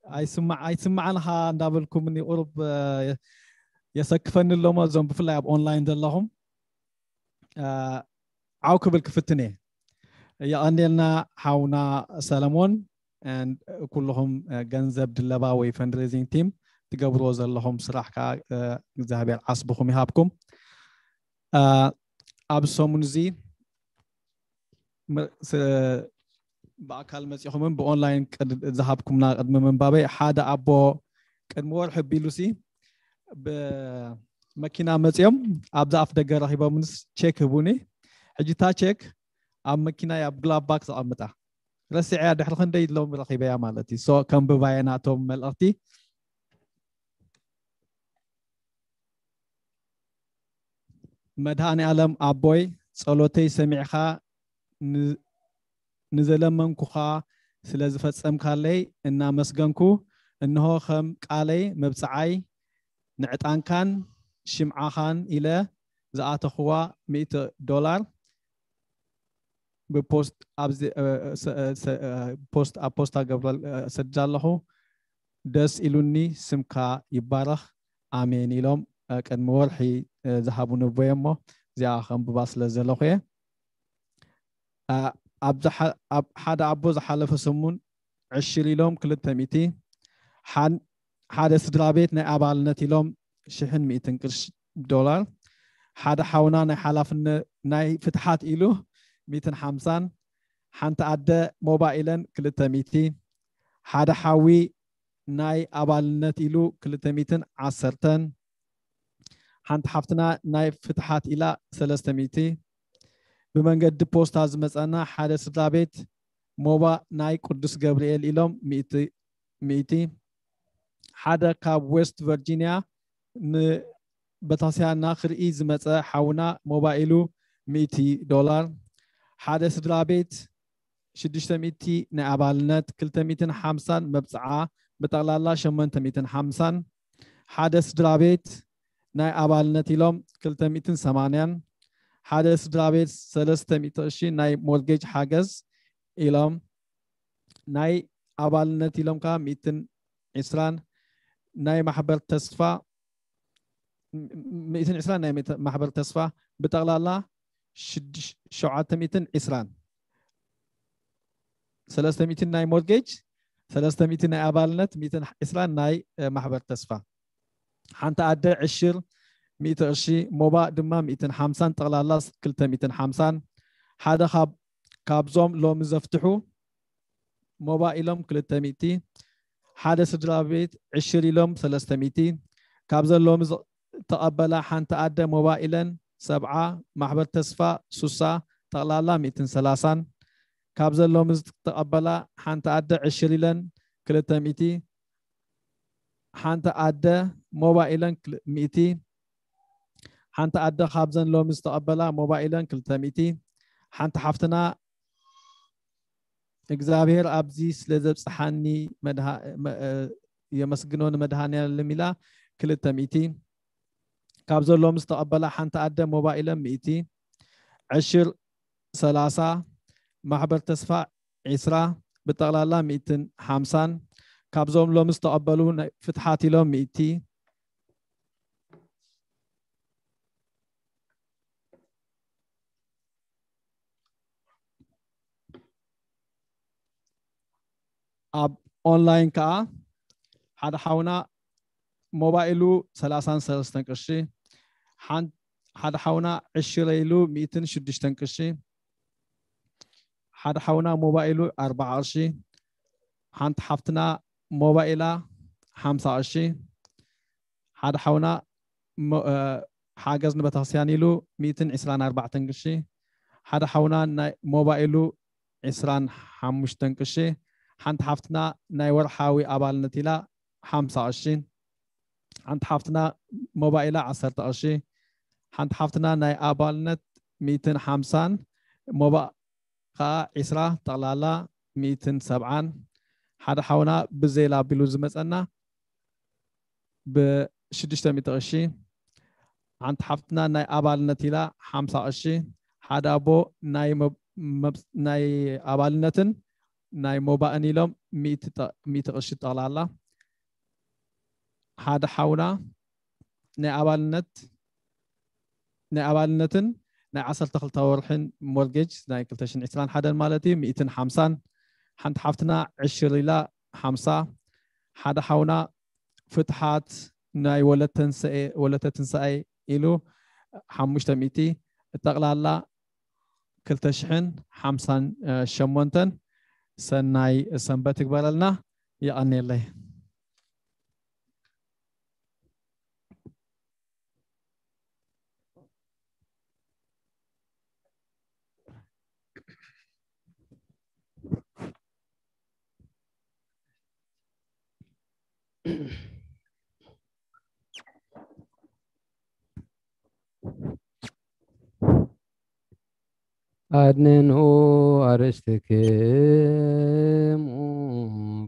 ኣይስማዕ ኣይስማዕንኻ እንዳበልኩምኒ ቁሩብ የሰክፈኒ ኣለሞ። እዞም ብፍላይ ኣብ ኦንላይን ዘለኹም ዓው ክብል ክፍትን እየ። የቐንየልና ሓውና ሰለሞን፣ ኩልኹም ገንዘብ ድለባ ወይ ፈንድሬዚንግ ቲም ትገብርዎ ዘለኹም ስራሕ ከዓ እግዚኣብሔር ዓስብኹም ይሃብኩም። ኣብ ሰሙን እዚ ብኣካል መፂኹምን ብኦንላይን ዝሃብኩምና ቅድሚ ምንባበይ ሓደ ኣቦ ቅድሚ ወርሒ ቢሉሲ ብመኪና መፂኦም ኣብዚ ኣፍ ደገ ረኪቦምንስ ቼክ ህቡኒ። ሕጂ እታ ቼክ ኣብ መኪና ኣብ ግላቭ ባክ ዘቐምጣ ረሲዐያ ድሕሪ ክንደይ ሎም ረኪበያ ማለት እዩ። ሶ ከንብባየ ናቶም መልእኽቲ። መድሃኒ ኣለም ኣቦይ፣ ጸሎተይ ሰሚዕካ ንዘለመንኩኻ ስለ ዝፈጸምካለይ እናመስገንኩ፣ እንሆ ከም ቃለይ መብጽዓይ ንዕጣንካን ሽምዓኻን ኢለ ዝኣተኽዋ ሚእቲ ዶላር ብፖስት ኣብዚ ፖስት ኣብ ፖስታ ገብረል ሰድዳ ኣለኹ። ደስ ኢሉኒ፣ ስምካ ይባረኽ፣ ኣሜን ኢሎም ቅድሚ ወርሒ ዝሃቡኒ ኣቦየ እሞ እዚኣ ከንብባ ስለ ዘለኹ እየ። ኣብዚ ሓደ ኣቦ ዝሓለፈ ሰሙን ዕሽር ኢሎም ክልተ ሚእቲ፣ ሓደ ስድራ ቤት ናይ ኣባልነት ኢሎም ሽሕን ሚእትን ቅርሺ ዶላር፣ ሓደ ሓውና ናይ ሓላፍነት ናይ ፍትሓት ኢሉ ሚእትን ሓምሳን፣ ሓንቲ ኣደ ሞባይለን ክልተ ሚእቲ፣ ሓደ ሓዊ ናይ ኣባልነት ኢሉ ክልተ ሚእትን ዓሰርተን፣ ሓንቲ ሓፍትና ናይ ፍትሓት ኢላ ሰለስተ ሚእቲ፣ ብመንገዲ ፖስታ ዝመፀና ሓደ ስድራ ቤት ሞባ ናይ ቅዱስ ገብርኤል ኢሎም ሚእቲ፣ ሓደ ካብ ዌስት ቨርጂኒያ ንበታስያና ክርኢ ዝመፀ ሓውና ሞባ ኢሉ ሚእቲ ዶላር፣ ሓደ ስድራ ቤት ሽዱሽተ ሚእቲ ናይ ኣባልነት፣ ክልተ ሚእትን ሓምሳን መብፅዓ፣ ብጠቕላላ ሸሞንተ ሚእትን ሓምሳን፣ ሓደ ስድራ ቤት ናይ ኣባልነት ኢሎም ክልተ ሚእትን ሰማንያን፣ ሓደ ስድራ ቤት ሰለስተ ሚእቲ ቅርሺ ናይ ሞርጌጅ ሓገዝ ኢሎም፣ ናይ ኣባልነት ኢሎም ከዓ ሚእትን ዕስራን፣ ናይ ማሕበር ተስፋ ሚእትን ዕስራን ናይ ማሕበር ተስፋ፣ ብጠቕላላ ሸውዓተ ሚእትን ዕስራን፣ ሰለስተ ሚእትን ናይ ሞርጌጅ፣ ሰለስተ ሚእትን ናይ ኣባልነት፣ ሚእትን ዕስራን ናይ ማሕበር ተስፋ። ሓንቲ ኣደ ዕሽር ሚእቲ ቅርሺ፣ ሞባ ድማ ሚእትን ሓምሳን፣ ጠቕላላ ክልተ ሚእትን ሓምሳን። ሓደ ካብ ካብዞም ሎሚ ዘፍትሑ ሞባ ኢሎም ክልተ ሚእቲ፣ ሓደ ስድራ ቤት ዕሽር ኢሎም ሰለስተ ሚእቲ፣ ካብዘን ሎሚ ዝተቐበላ ሓንቲ ኣደ ሞባ ኢለን ሰብዓ፣ ማሕበር ተስፋ ሱሳ፣ ጠቕላላ ሚእትን ሰላሳን፣ ካብዘን ሎሚ ዝተቐበላ ሓንቲ ኣደ ዕሽር ኢለን ክልተ ሚእቲ፣ ሓንቲ ኣደ ሞባ ኢለን ሚእቲ፣ ሓንቲ ኣደ ካብዘን ሎሚ ዝተቐበላ ሞባ ኢለን ክልተ ሚእቲ፣ ሓንቲ ሓፍትና እግዚኣብሔር ኣብዚ ስለ ዘብፅሓኒ የመስግኖ ንመድሃኒኣለም ኢላ ክልተ ሚእቲ፣ ካብ ዘሎም ዝተቐበላ ሓንቲ ኣደ ሞባይለን ሚእቲ፣ ዕሽር ሰላሳ፣ ማሕበር ተስፋ ዕስራ፣ ብጠቕላላ ሚእትን ሓምሳን፣ ካብዞም ሎም ዝተቐበሉ ፍትሓት ኢሎም ሚእቲ፣ ኣብ ኦንላይን ከዓ ሓደ ሓውና ሞባይሉ ሰላሳን ሰለስተን ቅርሺ፣ ሓደ ሓውና ዕሽረ ኢሉ ሚእትን ሽዱሽተን ቅርሺ፣ ሓደ ሓውና ሞባይሉ ኣርባዓ ቅርሺ፣ ሓንቲ ሓፍትና ሞባይላ ሓምሳ ቅርሺ፣ ሓደ ሓውና ሓገዝ ንቤተክርስትያን ኢሉ ሚእትን ዕስራን ኣርባዕተን ቅርሺ፣ ሓደ ሓውና ናይ ሞባይሉ ዕስራን ሓሙሽተን ቅርሺ፣ ሓንቲ ሓፍትና ናይ ወርሓዊ ኣባልነት ኢላ ሓምሳ ቅርሺ፣ ሓንቲ ሓፍትና ሞባይላ ዓሰርተ ቅርሺ፣ ሓንቲ ሓፍትና ናይ ኣባልነት ሚእትን ሓምሳን፣ ሞባ ከዓ ዕስራ፣ ጠቕላላ ሚእትን ሰብዓን፣ ሓደ ሓውና ብዜላ ኣቢሉ ዝመፀና ብሽዱሽተ ሚእቲ ቅርሺ፣ ሓንቲ ሓፍትና ናይ ኣባልነት ኢላ ሓምሳ ቅርሺ፣ ሓደ ኣቦ ናይ መብ- መብ- ናይ ኣባልነትን ናይ ሞባእን ኢሎም ሚእቲ ጠ- ሚእቲ ቅርሺ ጠቕላላ። ሓደ ሓውና ናይ ኣባልነት ናይ ኣባልነትን ናይ ዓሰርተ ክልተ ወርሕን ሞርጌጅ ናይ ክልተ ሽሕን ዕስራን ሓደን ማለት እዩ፣ ሚእትን ሓምሳን። ሓንቲ ሓፍትና ዕሽር ኢላ፣ ሓምሳ። ሓደ ሓውና ፍትሓት ናይ ወለተ ትንሳኤ ኢሉ ሓሙሽተ ሚእቲ። ጠቕላላ ክልተ ሽሕን ሓምሳን ሸሞንተን። ሰናይ ሰንበት ይግበረልና። የቐንየለይ። ኣድንኑ ኣርእስትክሙ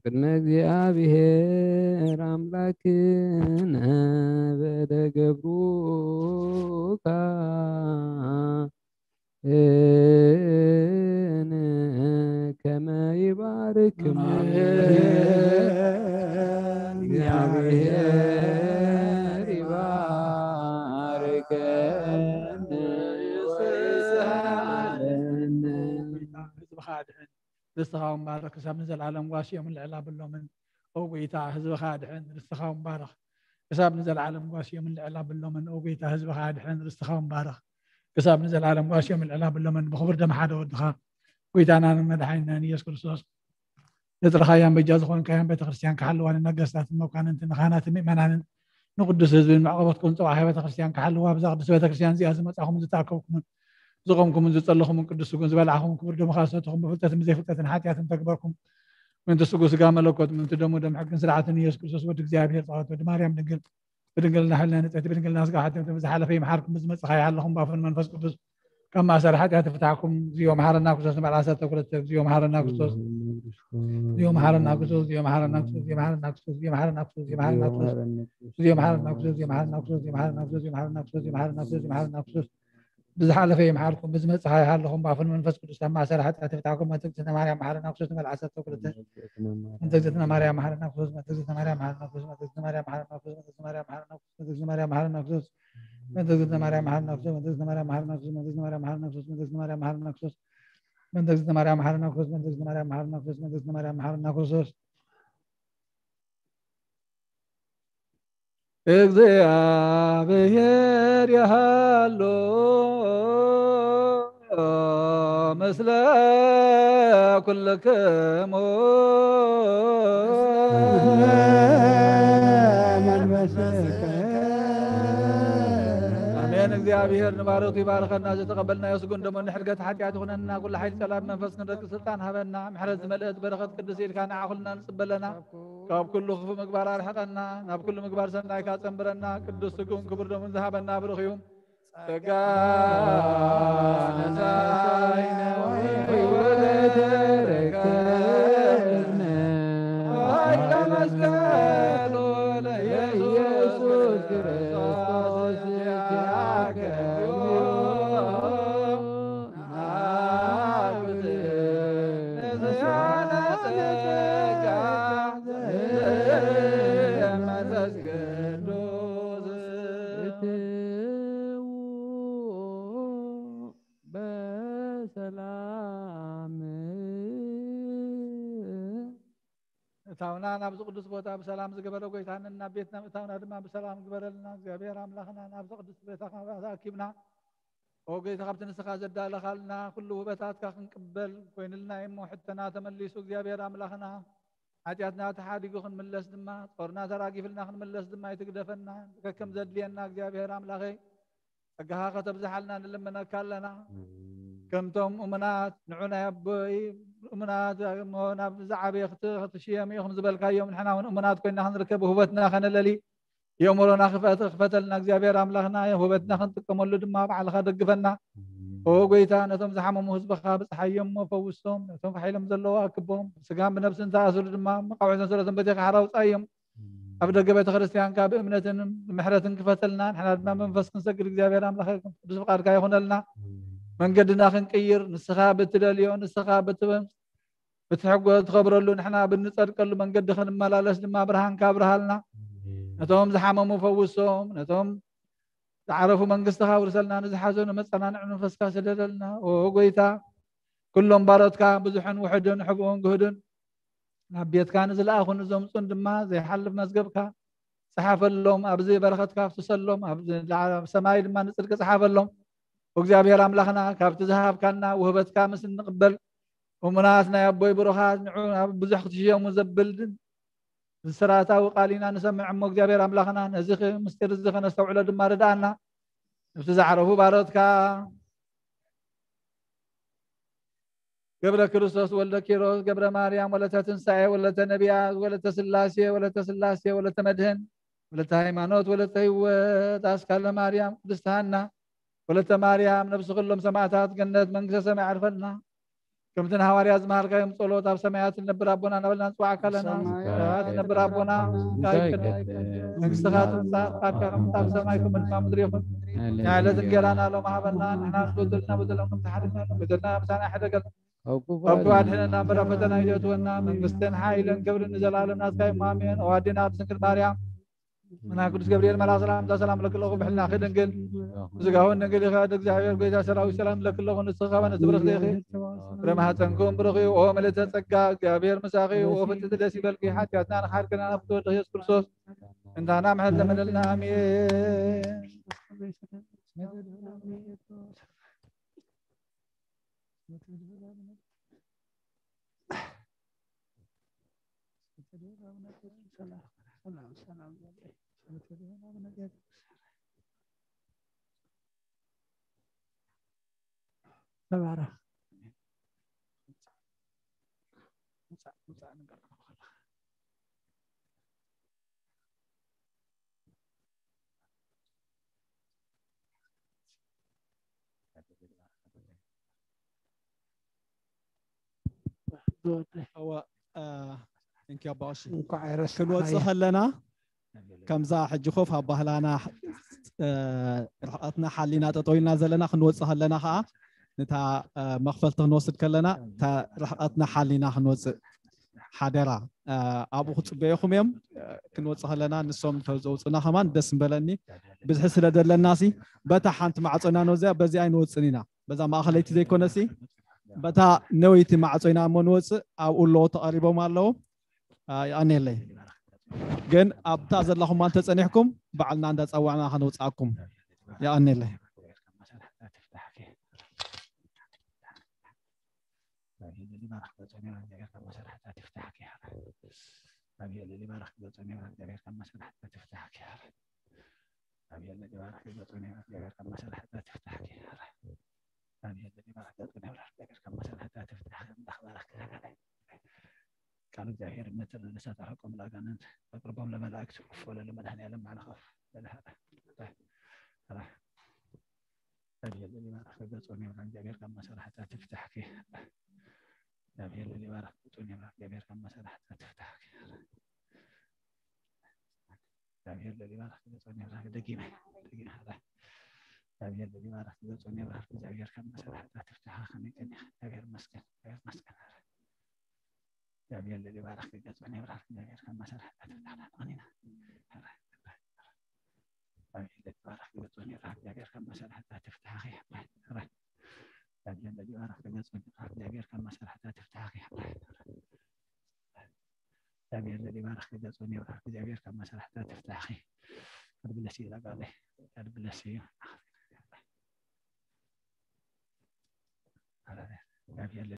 ቅድመ እግዚኣብሔር ኣምላክነ በደ ገብሩካ እን ከመ ይባርክሙ። ኣሜን። እግዚኣብሔር ይባርከን ወይስዓረን። ህዝብኻ ኣድሕን፣ ርስትኻ እውን ባርኽ፣ ክሳብ ንዘለዓለም ዋስዮም ልዕል ኣብሎምን። ኦ ጎይታ፣ ህዝብኻ ኣድሕን፣ ርስትኻ እውን ባርኽ፣ ክሳብ ንዘለዓለም ዋስዮም ልዕል ኣብሎምን። ኦ ጎይታ፣ ህዝብኻ ኣድሕን፣ ርስትኻ እውን ባርኽ፣ ክሳብ ንዘለዓለም ዋስዮም ልዕል ኣብሎምን። ብኽቡር ደም ሓደ ወድኻ፣ ጎይታናን መድሓኒናን ኢየሱስ ክርስቶስ፣ ዘጥረኻያን በጃ ዝኾንካያን ቤተክርስትያን ክሓልዋ፣ ንነገስታትን መኳንንትን ንኻህናትን ምእመናንን ንቅዱስ ህዝብን መዕቆበት ኩን ጽባሕ ቤተክርስትያን ክሓልዋ። ብዛ ቅዱስ ቤተክርስትያን እዚኣ ዝመጻኹምን ዝተኣከብኩምን ዝቆምኩምን ዝጸለኹምን ቅዱስ ስጉን ዝበላዕኹም ክቡር ደምኻ ዝሰተኹም ብፍልጠትን ብዘይፍልጠትን ሓጢኣትን ተግበርኩም። ምእንቲ ስጉ ስጋ መለኮት፣ ምእንቲ ደሙ ደም ሕግን ስርዓትን ኢየሱስ ክርስቶስ ወዲ እግዚኣብሔር ጸዋት ወዲ ማርያም ድንግል ብድንግልና ሕልና ንጽሕቲ ብድንግልና ስጋ ሓትምቲ ብዝሓለፈ ይምሓርኩም ብዝመጽእ ይሓለኹም ባፍን መንፈስ ቅዱስ ካብ ማእሰር ሓጢኣት ይፍታሕኩም። እግዚኦ መሓረና ክርስቶስ ንበዓል ዓሰርተ ክልተ። እግዚኦ መሓረና ክርስቶስ። እግዚኦ መሓረና ክርስቶስ። እግዚኦ መሓረና ክርስቶስ። እግዚኦ መሓረና ክርስቶስ። እግዚኦ መሓረና ክርስቶስ። እግዚኦ መሓረና ክርስቶስ። ብዝሓለፈ ይምሓርኩም ብዝመጽእ ይሃለኹም ባፍን መንፈስ ቅዱስ ካብ ማእሰር ሓጢኣት ይፍታሕኩም። መተግዝእትነ ማርያም መሓረና ክርስቶስ ንበዓል ዓሰርተ ክልተ። መተግዝእትነ ማርያም መሓረና ክርስቶስ። መተግዝእትነ ማርያም መሓረና ክርስቶስ። መተግዝእትነ ማርያም መሓረና ክርስቶስ። መተግዝእትነ ማርያም መሓረና ክርስቶስ። መተግዝእትነ ማርያም መሓረና ክርስቶስ። መንተግዝእትነ ማርያም መሓረና ክርስቶስ። መንተግዝእትነ ማርያም መሓረና ክርስቶስ። መንተግዝእትነ ማርያም መሓረና ክርስቶስ። መንተግዝእትነ ማርያም መሓረና ክርስቶስ። መንተግዝእትነ ማርያም መሓረና ክርስቶስ። መንተግዝእትነ ማርያም መሓረና ክርስቶስ። እግዚኣብሔር ይሃሎ ምስለ ኩልክሙ። ኣሜን። እግዚኣብሔር ንባረቱ ይባርከና። ዝተቐበልናዮ ስጉን ደሞ ንሕድገት ሓጢኣት ይኹነና። ኩሉ ሓይሊ ጸላም መንፈስ ክንረግጽ ስልጣን ሃበና። ምሕረት ዝመልአት በረኸት ቅድስ ኢድካ ንዓ ኩልና ንጽበለና። ካብ ኩሉ ክፉ ምግባር ኣርሕቐና። ናብ ኩሉ ምግባር ሰናይካ ጸንብረና። ቅዱስ ስጉን ክቡር ደሙን ዝሃበና ብሩኽ እዩ። ጸጋ ነሳይነ ወሕይወት ተረከብነ ኃይለ መስቀሉ ለኢየሱስ ክርስቶስ ኪያከ ናኩት ነስያነ ጸጋ መንፈስ ቅዱስ። በሰላም እታውና ናብዚ ቅዱስ ቦታ ብሰላም ዝገበረ ጎይታንን ናብ ቤትና ምእታውና ድማ ብሰላም ግበረልና። እግዚኣብሔር ኣምላኽና ናብዚ ቅዱስ ቤታኻ ተኣኪብና ኦ ጎይታ ካብቲ ንስኻ ዘዳለኻልና ኩሉ ውበታትካ ክንቅበል ኮይንልና እሞ ሕቶና ተመሊሱ እግዚኣብሔር ኣምላኽና ሓጢኣትና ተሓዲጉ ክንምለስ ድማ ጾርና ተራጊፍልና ክንምለስ ድማ ይትግደፈና። ከከም ዘድልየና እግዚኣብሔር ኣምላኸይ ጸጋኻ ከተብዝሓልና ንልምነካ ኣለና። ከምቶም እሙናት ንዑ ናይ ኣቦይ እሙናት እሞ ናብ ዝዓበየ ክት- ክትሽየሙ ኢኹም ዝበልካዮም ንሕና እውን እሙናት ኮይና ክንርከብ ውህበትና ከነለሊ የእምሮና ክፈት- ክፈተልና እግዚኣብሔር ኣምላኽና ውህበትና ክንጥቀመሉ ድማ ባዕልኻ ደግፈና። ኦ ጎይታ ነቶም ዝሓመሙ ህዝብኻ ብጽሓዮም እሞ ፈውሶም፣ ነቶም ፋሒሎም ዘለዉ ኣክቦም፣ ብስጋን ብነብስን ተኣስሩ ድማ መቃውዕትን ስረትን በቲኻ ሓራ ውጻዮም። ኣብ ደገ ቤተ ክርስቲያንካ ብእምነትን ምሕረትን ክፈተልና ንሕና ድማ መንፈስ ክንሰግድ እግዚኣብሔር ኣምላኸ ቅዱስ ፍቃድካ ይኹነልና። መንገድና ክንቅይር፣ ንስኻ ብትደልዮ፣ ንስኻ ብትበ-፣ ብትሕጎ-፣ ትኸብረሉ፣ ንሕና ብንጸድቀሉ መንገዲ ክንመላለስ ድማ ብርሃንካ ኣብርሃልና። ነቶም ዝሓመሙ ፈውሶም፣ ነቶም ዝዓረፉ መንግስትኻ ውርሰልና፣ ንዝሓዘኑ መጸናንዒ መንፈስካ ስደደልና። ኦ ጎይታ፣ ኩሎም ባሮትካ ብዙሕን ውሑድን ሕቡእን ግህዱን ናብ ቤትካ ንዝለኣኹ ንዘምጹን ድማ ዘይሓልፍ መዝገብካ ጸሓፈሎም፣ ኣብዚ በረኸትካ ኣፍስሰሎም፣ ኣብ ዝ-፣ ኣብ ሰማይ ድማ ንጽድቂ ጸሓፈሎም። እግዚኣብሔር ኣምላኽና፣ ካብቲ ዝሃብካና ውህበትካ ምስ እንቕበል፣ እሙናት ናይ ኣቦይ ብሩኻት ንዑ ኣብ ብዙሕ ክትሽየሙ ዘብል ብስራታዊ ቃል ኢና ንሰምዕ። እሞ እግዚኣብሔር ኣምላኽና፣ ነዚ ኽ-፣ ምስጢር እዚ ከነስተውዕሎ ድማ ርድኣና። ነብቲ ዝዓረፉ ባሮትካ ገብረ ክርስቶስ ወልደ ኪሮስ፣ ገብረ ማርያም፣ ወለተ ትንሳኤ፣ ወለተ ነቢያት፣ ወለተ ስላሴ፣ ወለተ ስላሴ፣ ወለተ መድህን፣ ወለተ ሃይማኖት፣ ወለተ ህይወት፣ ኣስካለ ማርያም፣ ቅድስት ሃና፣ ወለተ ማርያም፣ ነብሲ ኩሎም ሰማዕታት ገነት መንግስተ ሰማይ ዓርፈልና። ከምቲ ንሃዋርያት ዝመሃርካዮም ጸሎት፣ ኣብ ሰማያት እትነብር ኣቦና እናበልና ንጽዋዕካ ኣለና። ኣብ ሰማያት እትነብር ኣቦና፣ ስምካ ይትቀደስ፣ መንግስትኻ ትምጻእ፣ ፍቃድካ ከም ትብል ኣብ ሰማይ ከምኡ ድማ ኣብ ምድሪ ይኹን። ናይ ዕለት እንጌራና ሎሚ ሃበና፣ ንሕና ንበደልና በደሎም ከም ዝሓለፍና ንበደልና ምሳና ሕደገልና። ካብ ክፉ ኣድሕነና፣ እምበር ኣብ ፈተና ኣይተእትወና፣ መንግስትን ሓይልን ክብርን ንዘለኣለም ናትካ እዩ። ኣሜን። ኦ ኣዴና ቅድስት ድንግል ማርያም፣ መና ቅዱስ ገብርኤል መልኣክ ሰላምታ ሰላም ለክለኹ ብሕልና ክድንግል ስጋውን ድንግል ይኸድ። እግዚኣብሔር ጎይታ ሰራዊት ሰላም ለክለኹ ንስኻ ነቲ ብርኽቲ ኢኺ። ፍረ ማህፀንኩም ብሩኽ እዩ። ኦ ምልእተ ጸጋ፣ እግዚኣብሔር ምሳኺ እዩ። ኦ ፍጥቲ ደስ ይበልኪ። ሓጢኣትና ንኻሕድክና ናብ ክትወድኽ ኢየሱስ ክርስቶስ እንታና ምሕረት ለመለልና። ኣሜን። ተባረኽ። እዋ፣ እ፣ thank you ኣባ ቀሺ። እንኳዕ ኣይረሳዕናዮ። ክንወጽእ ከለና፣ ከምዛ ሕጂ ኮፍ ኣብ ባህላና፣ እ፣ ርሕቀትና ሓሊና ጠጠው ኢልና ዘለና፣ ክንወጽእ ከለና ከዓ፣ ነታ፣ እ፣ መኽፈልቲ ክንወስድ ከለና፣ እታ ርሕቀትና ሓሊና ክንወጽእ ሓደራ። እ፣ ኣብኡ ክጽበየኹም እዮም። እ፣ ክንወጽእ ከለና፣ ንሶም እንተዘውጽኡና ከማን ደስ ምበለኒ። ብዝሒ ስለ ዘለናሲ፣ በታ ሓንቲ ማዕጾና ንወጽእ፣ በዚኣ ኣይንወጽእን ኢና። በዛ ማእኸለይቲ ዘይኮነሲ፣ በታ ነወይቲ ማዕጾ ኢና እሞ ንወጽእ። ኣብኡ ኣለዉ፣ ተቐሪቦም ኣለዉ። አ፣ የቐንየለይ። ግን ኣብታ ዘለኹማ እንተጸኒሕኩም፣ ባዕልና እንዳጸዋዕና ከነውጽኣኩም። የቐንየለይ። ቃል እግዚኣብሔር እምነት ለሳት ኣርሕቆም ለአጋንንት አቅርቦም ለመላእክት። እፎ ለመድኃኔዓለም ባዕልኻ። እግዚአብሔር ለሊባርክ ገጾም ይብራ። እግዚአብሔር ካብ ማሰራ ኃጢአት ይፍታሕኪ። እግዚአብሔር ለሊባርክ ገጾም ይብራ። እግዚአብሔር ካብ ማሰራ ኃጢአት ይፍታሕኪ። እግዚአብሔር ለሊባርክ ገጾም ይብራ። ደጊመ፣ ደጊመ። እግዚአብሔር ለሊባርክ ገጾም ይብራ። እግዚአብሔር ካብ ማሰራ ኃጢአት ይፍታሕኪ። ከመይ ቀኒኺ? እግዚአብሔር ይመስገን። እግዚአብሔር ይመስገን። እግዚኣብሔር ለሊባርክ ገጾም ይብራ። እግዚኣብሔር ካብ ማሰራ ኃጢአት ይፍታሕና። ቀኒና። እግዚአብሔር ለሊባርክ ገጾም ይብራ። እግዚኣብሔር ካብ ማሰራ ኃጢአት ይፍታሕኪ። እግዚኣብሔር ለሊባርክ ገጾም ይብራ። እግዚኣብሔር ካብ ማሰራ ኃጢአት ይፍታሕኪ። እግዚኣብሔር ለሊባርክ ገጾም ይብራ። እግዚኣብሔር ካብ ማሰራ ኃጢአት ይፍታሕኪ። God bless you፣ ላጋለ። God bless you። እግዚኣብሔር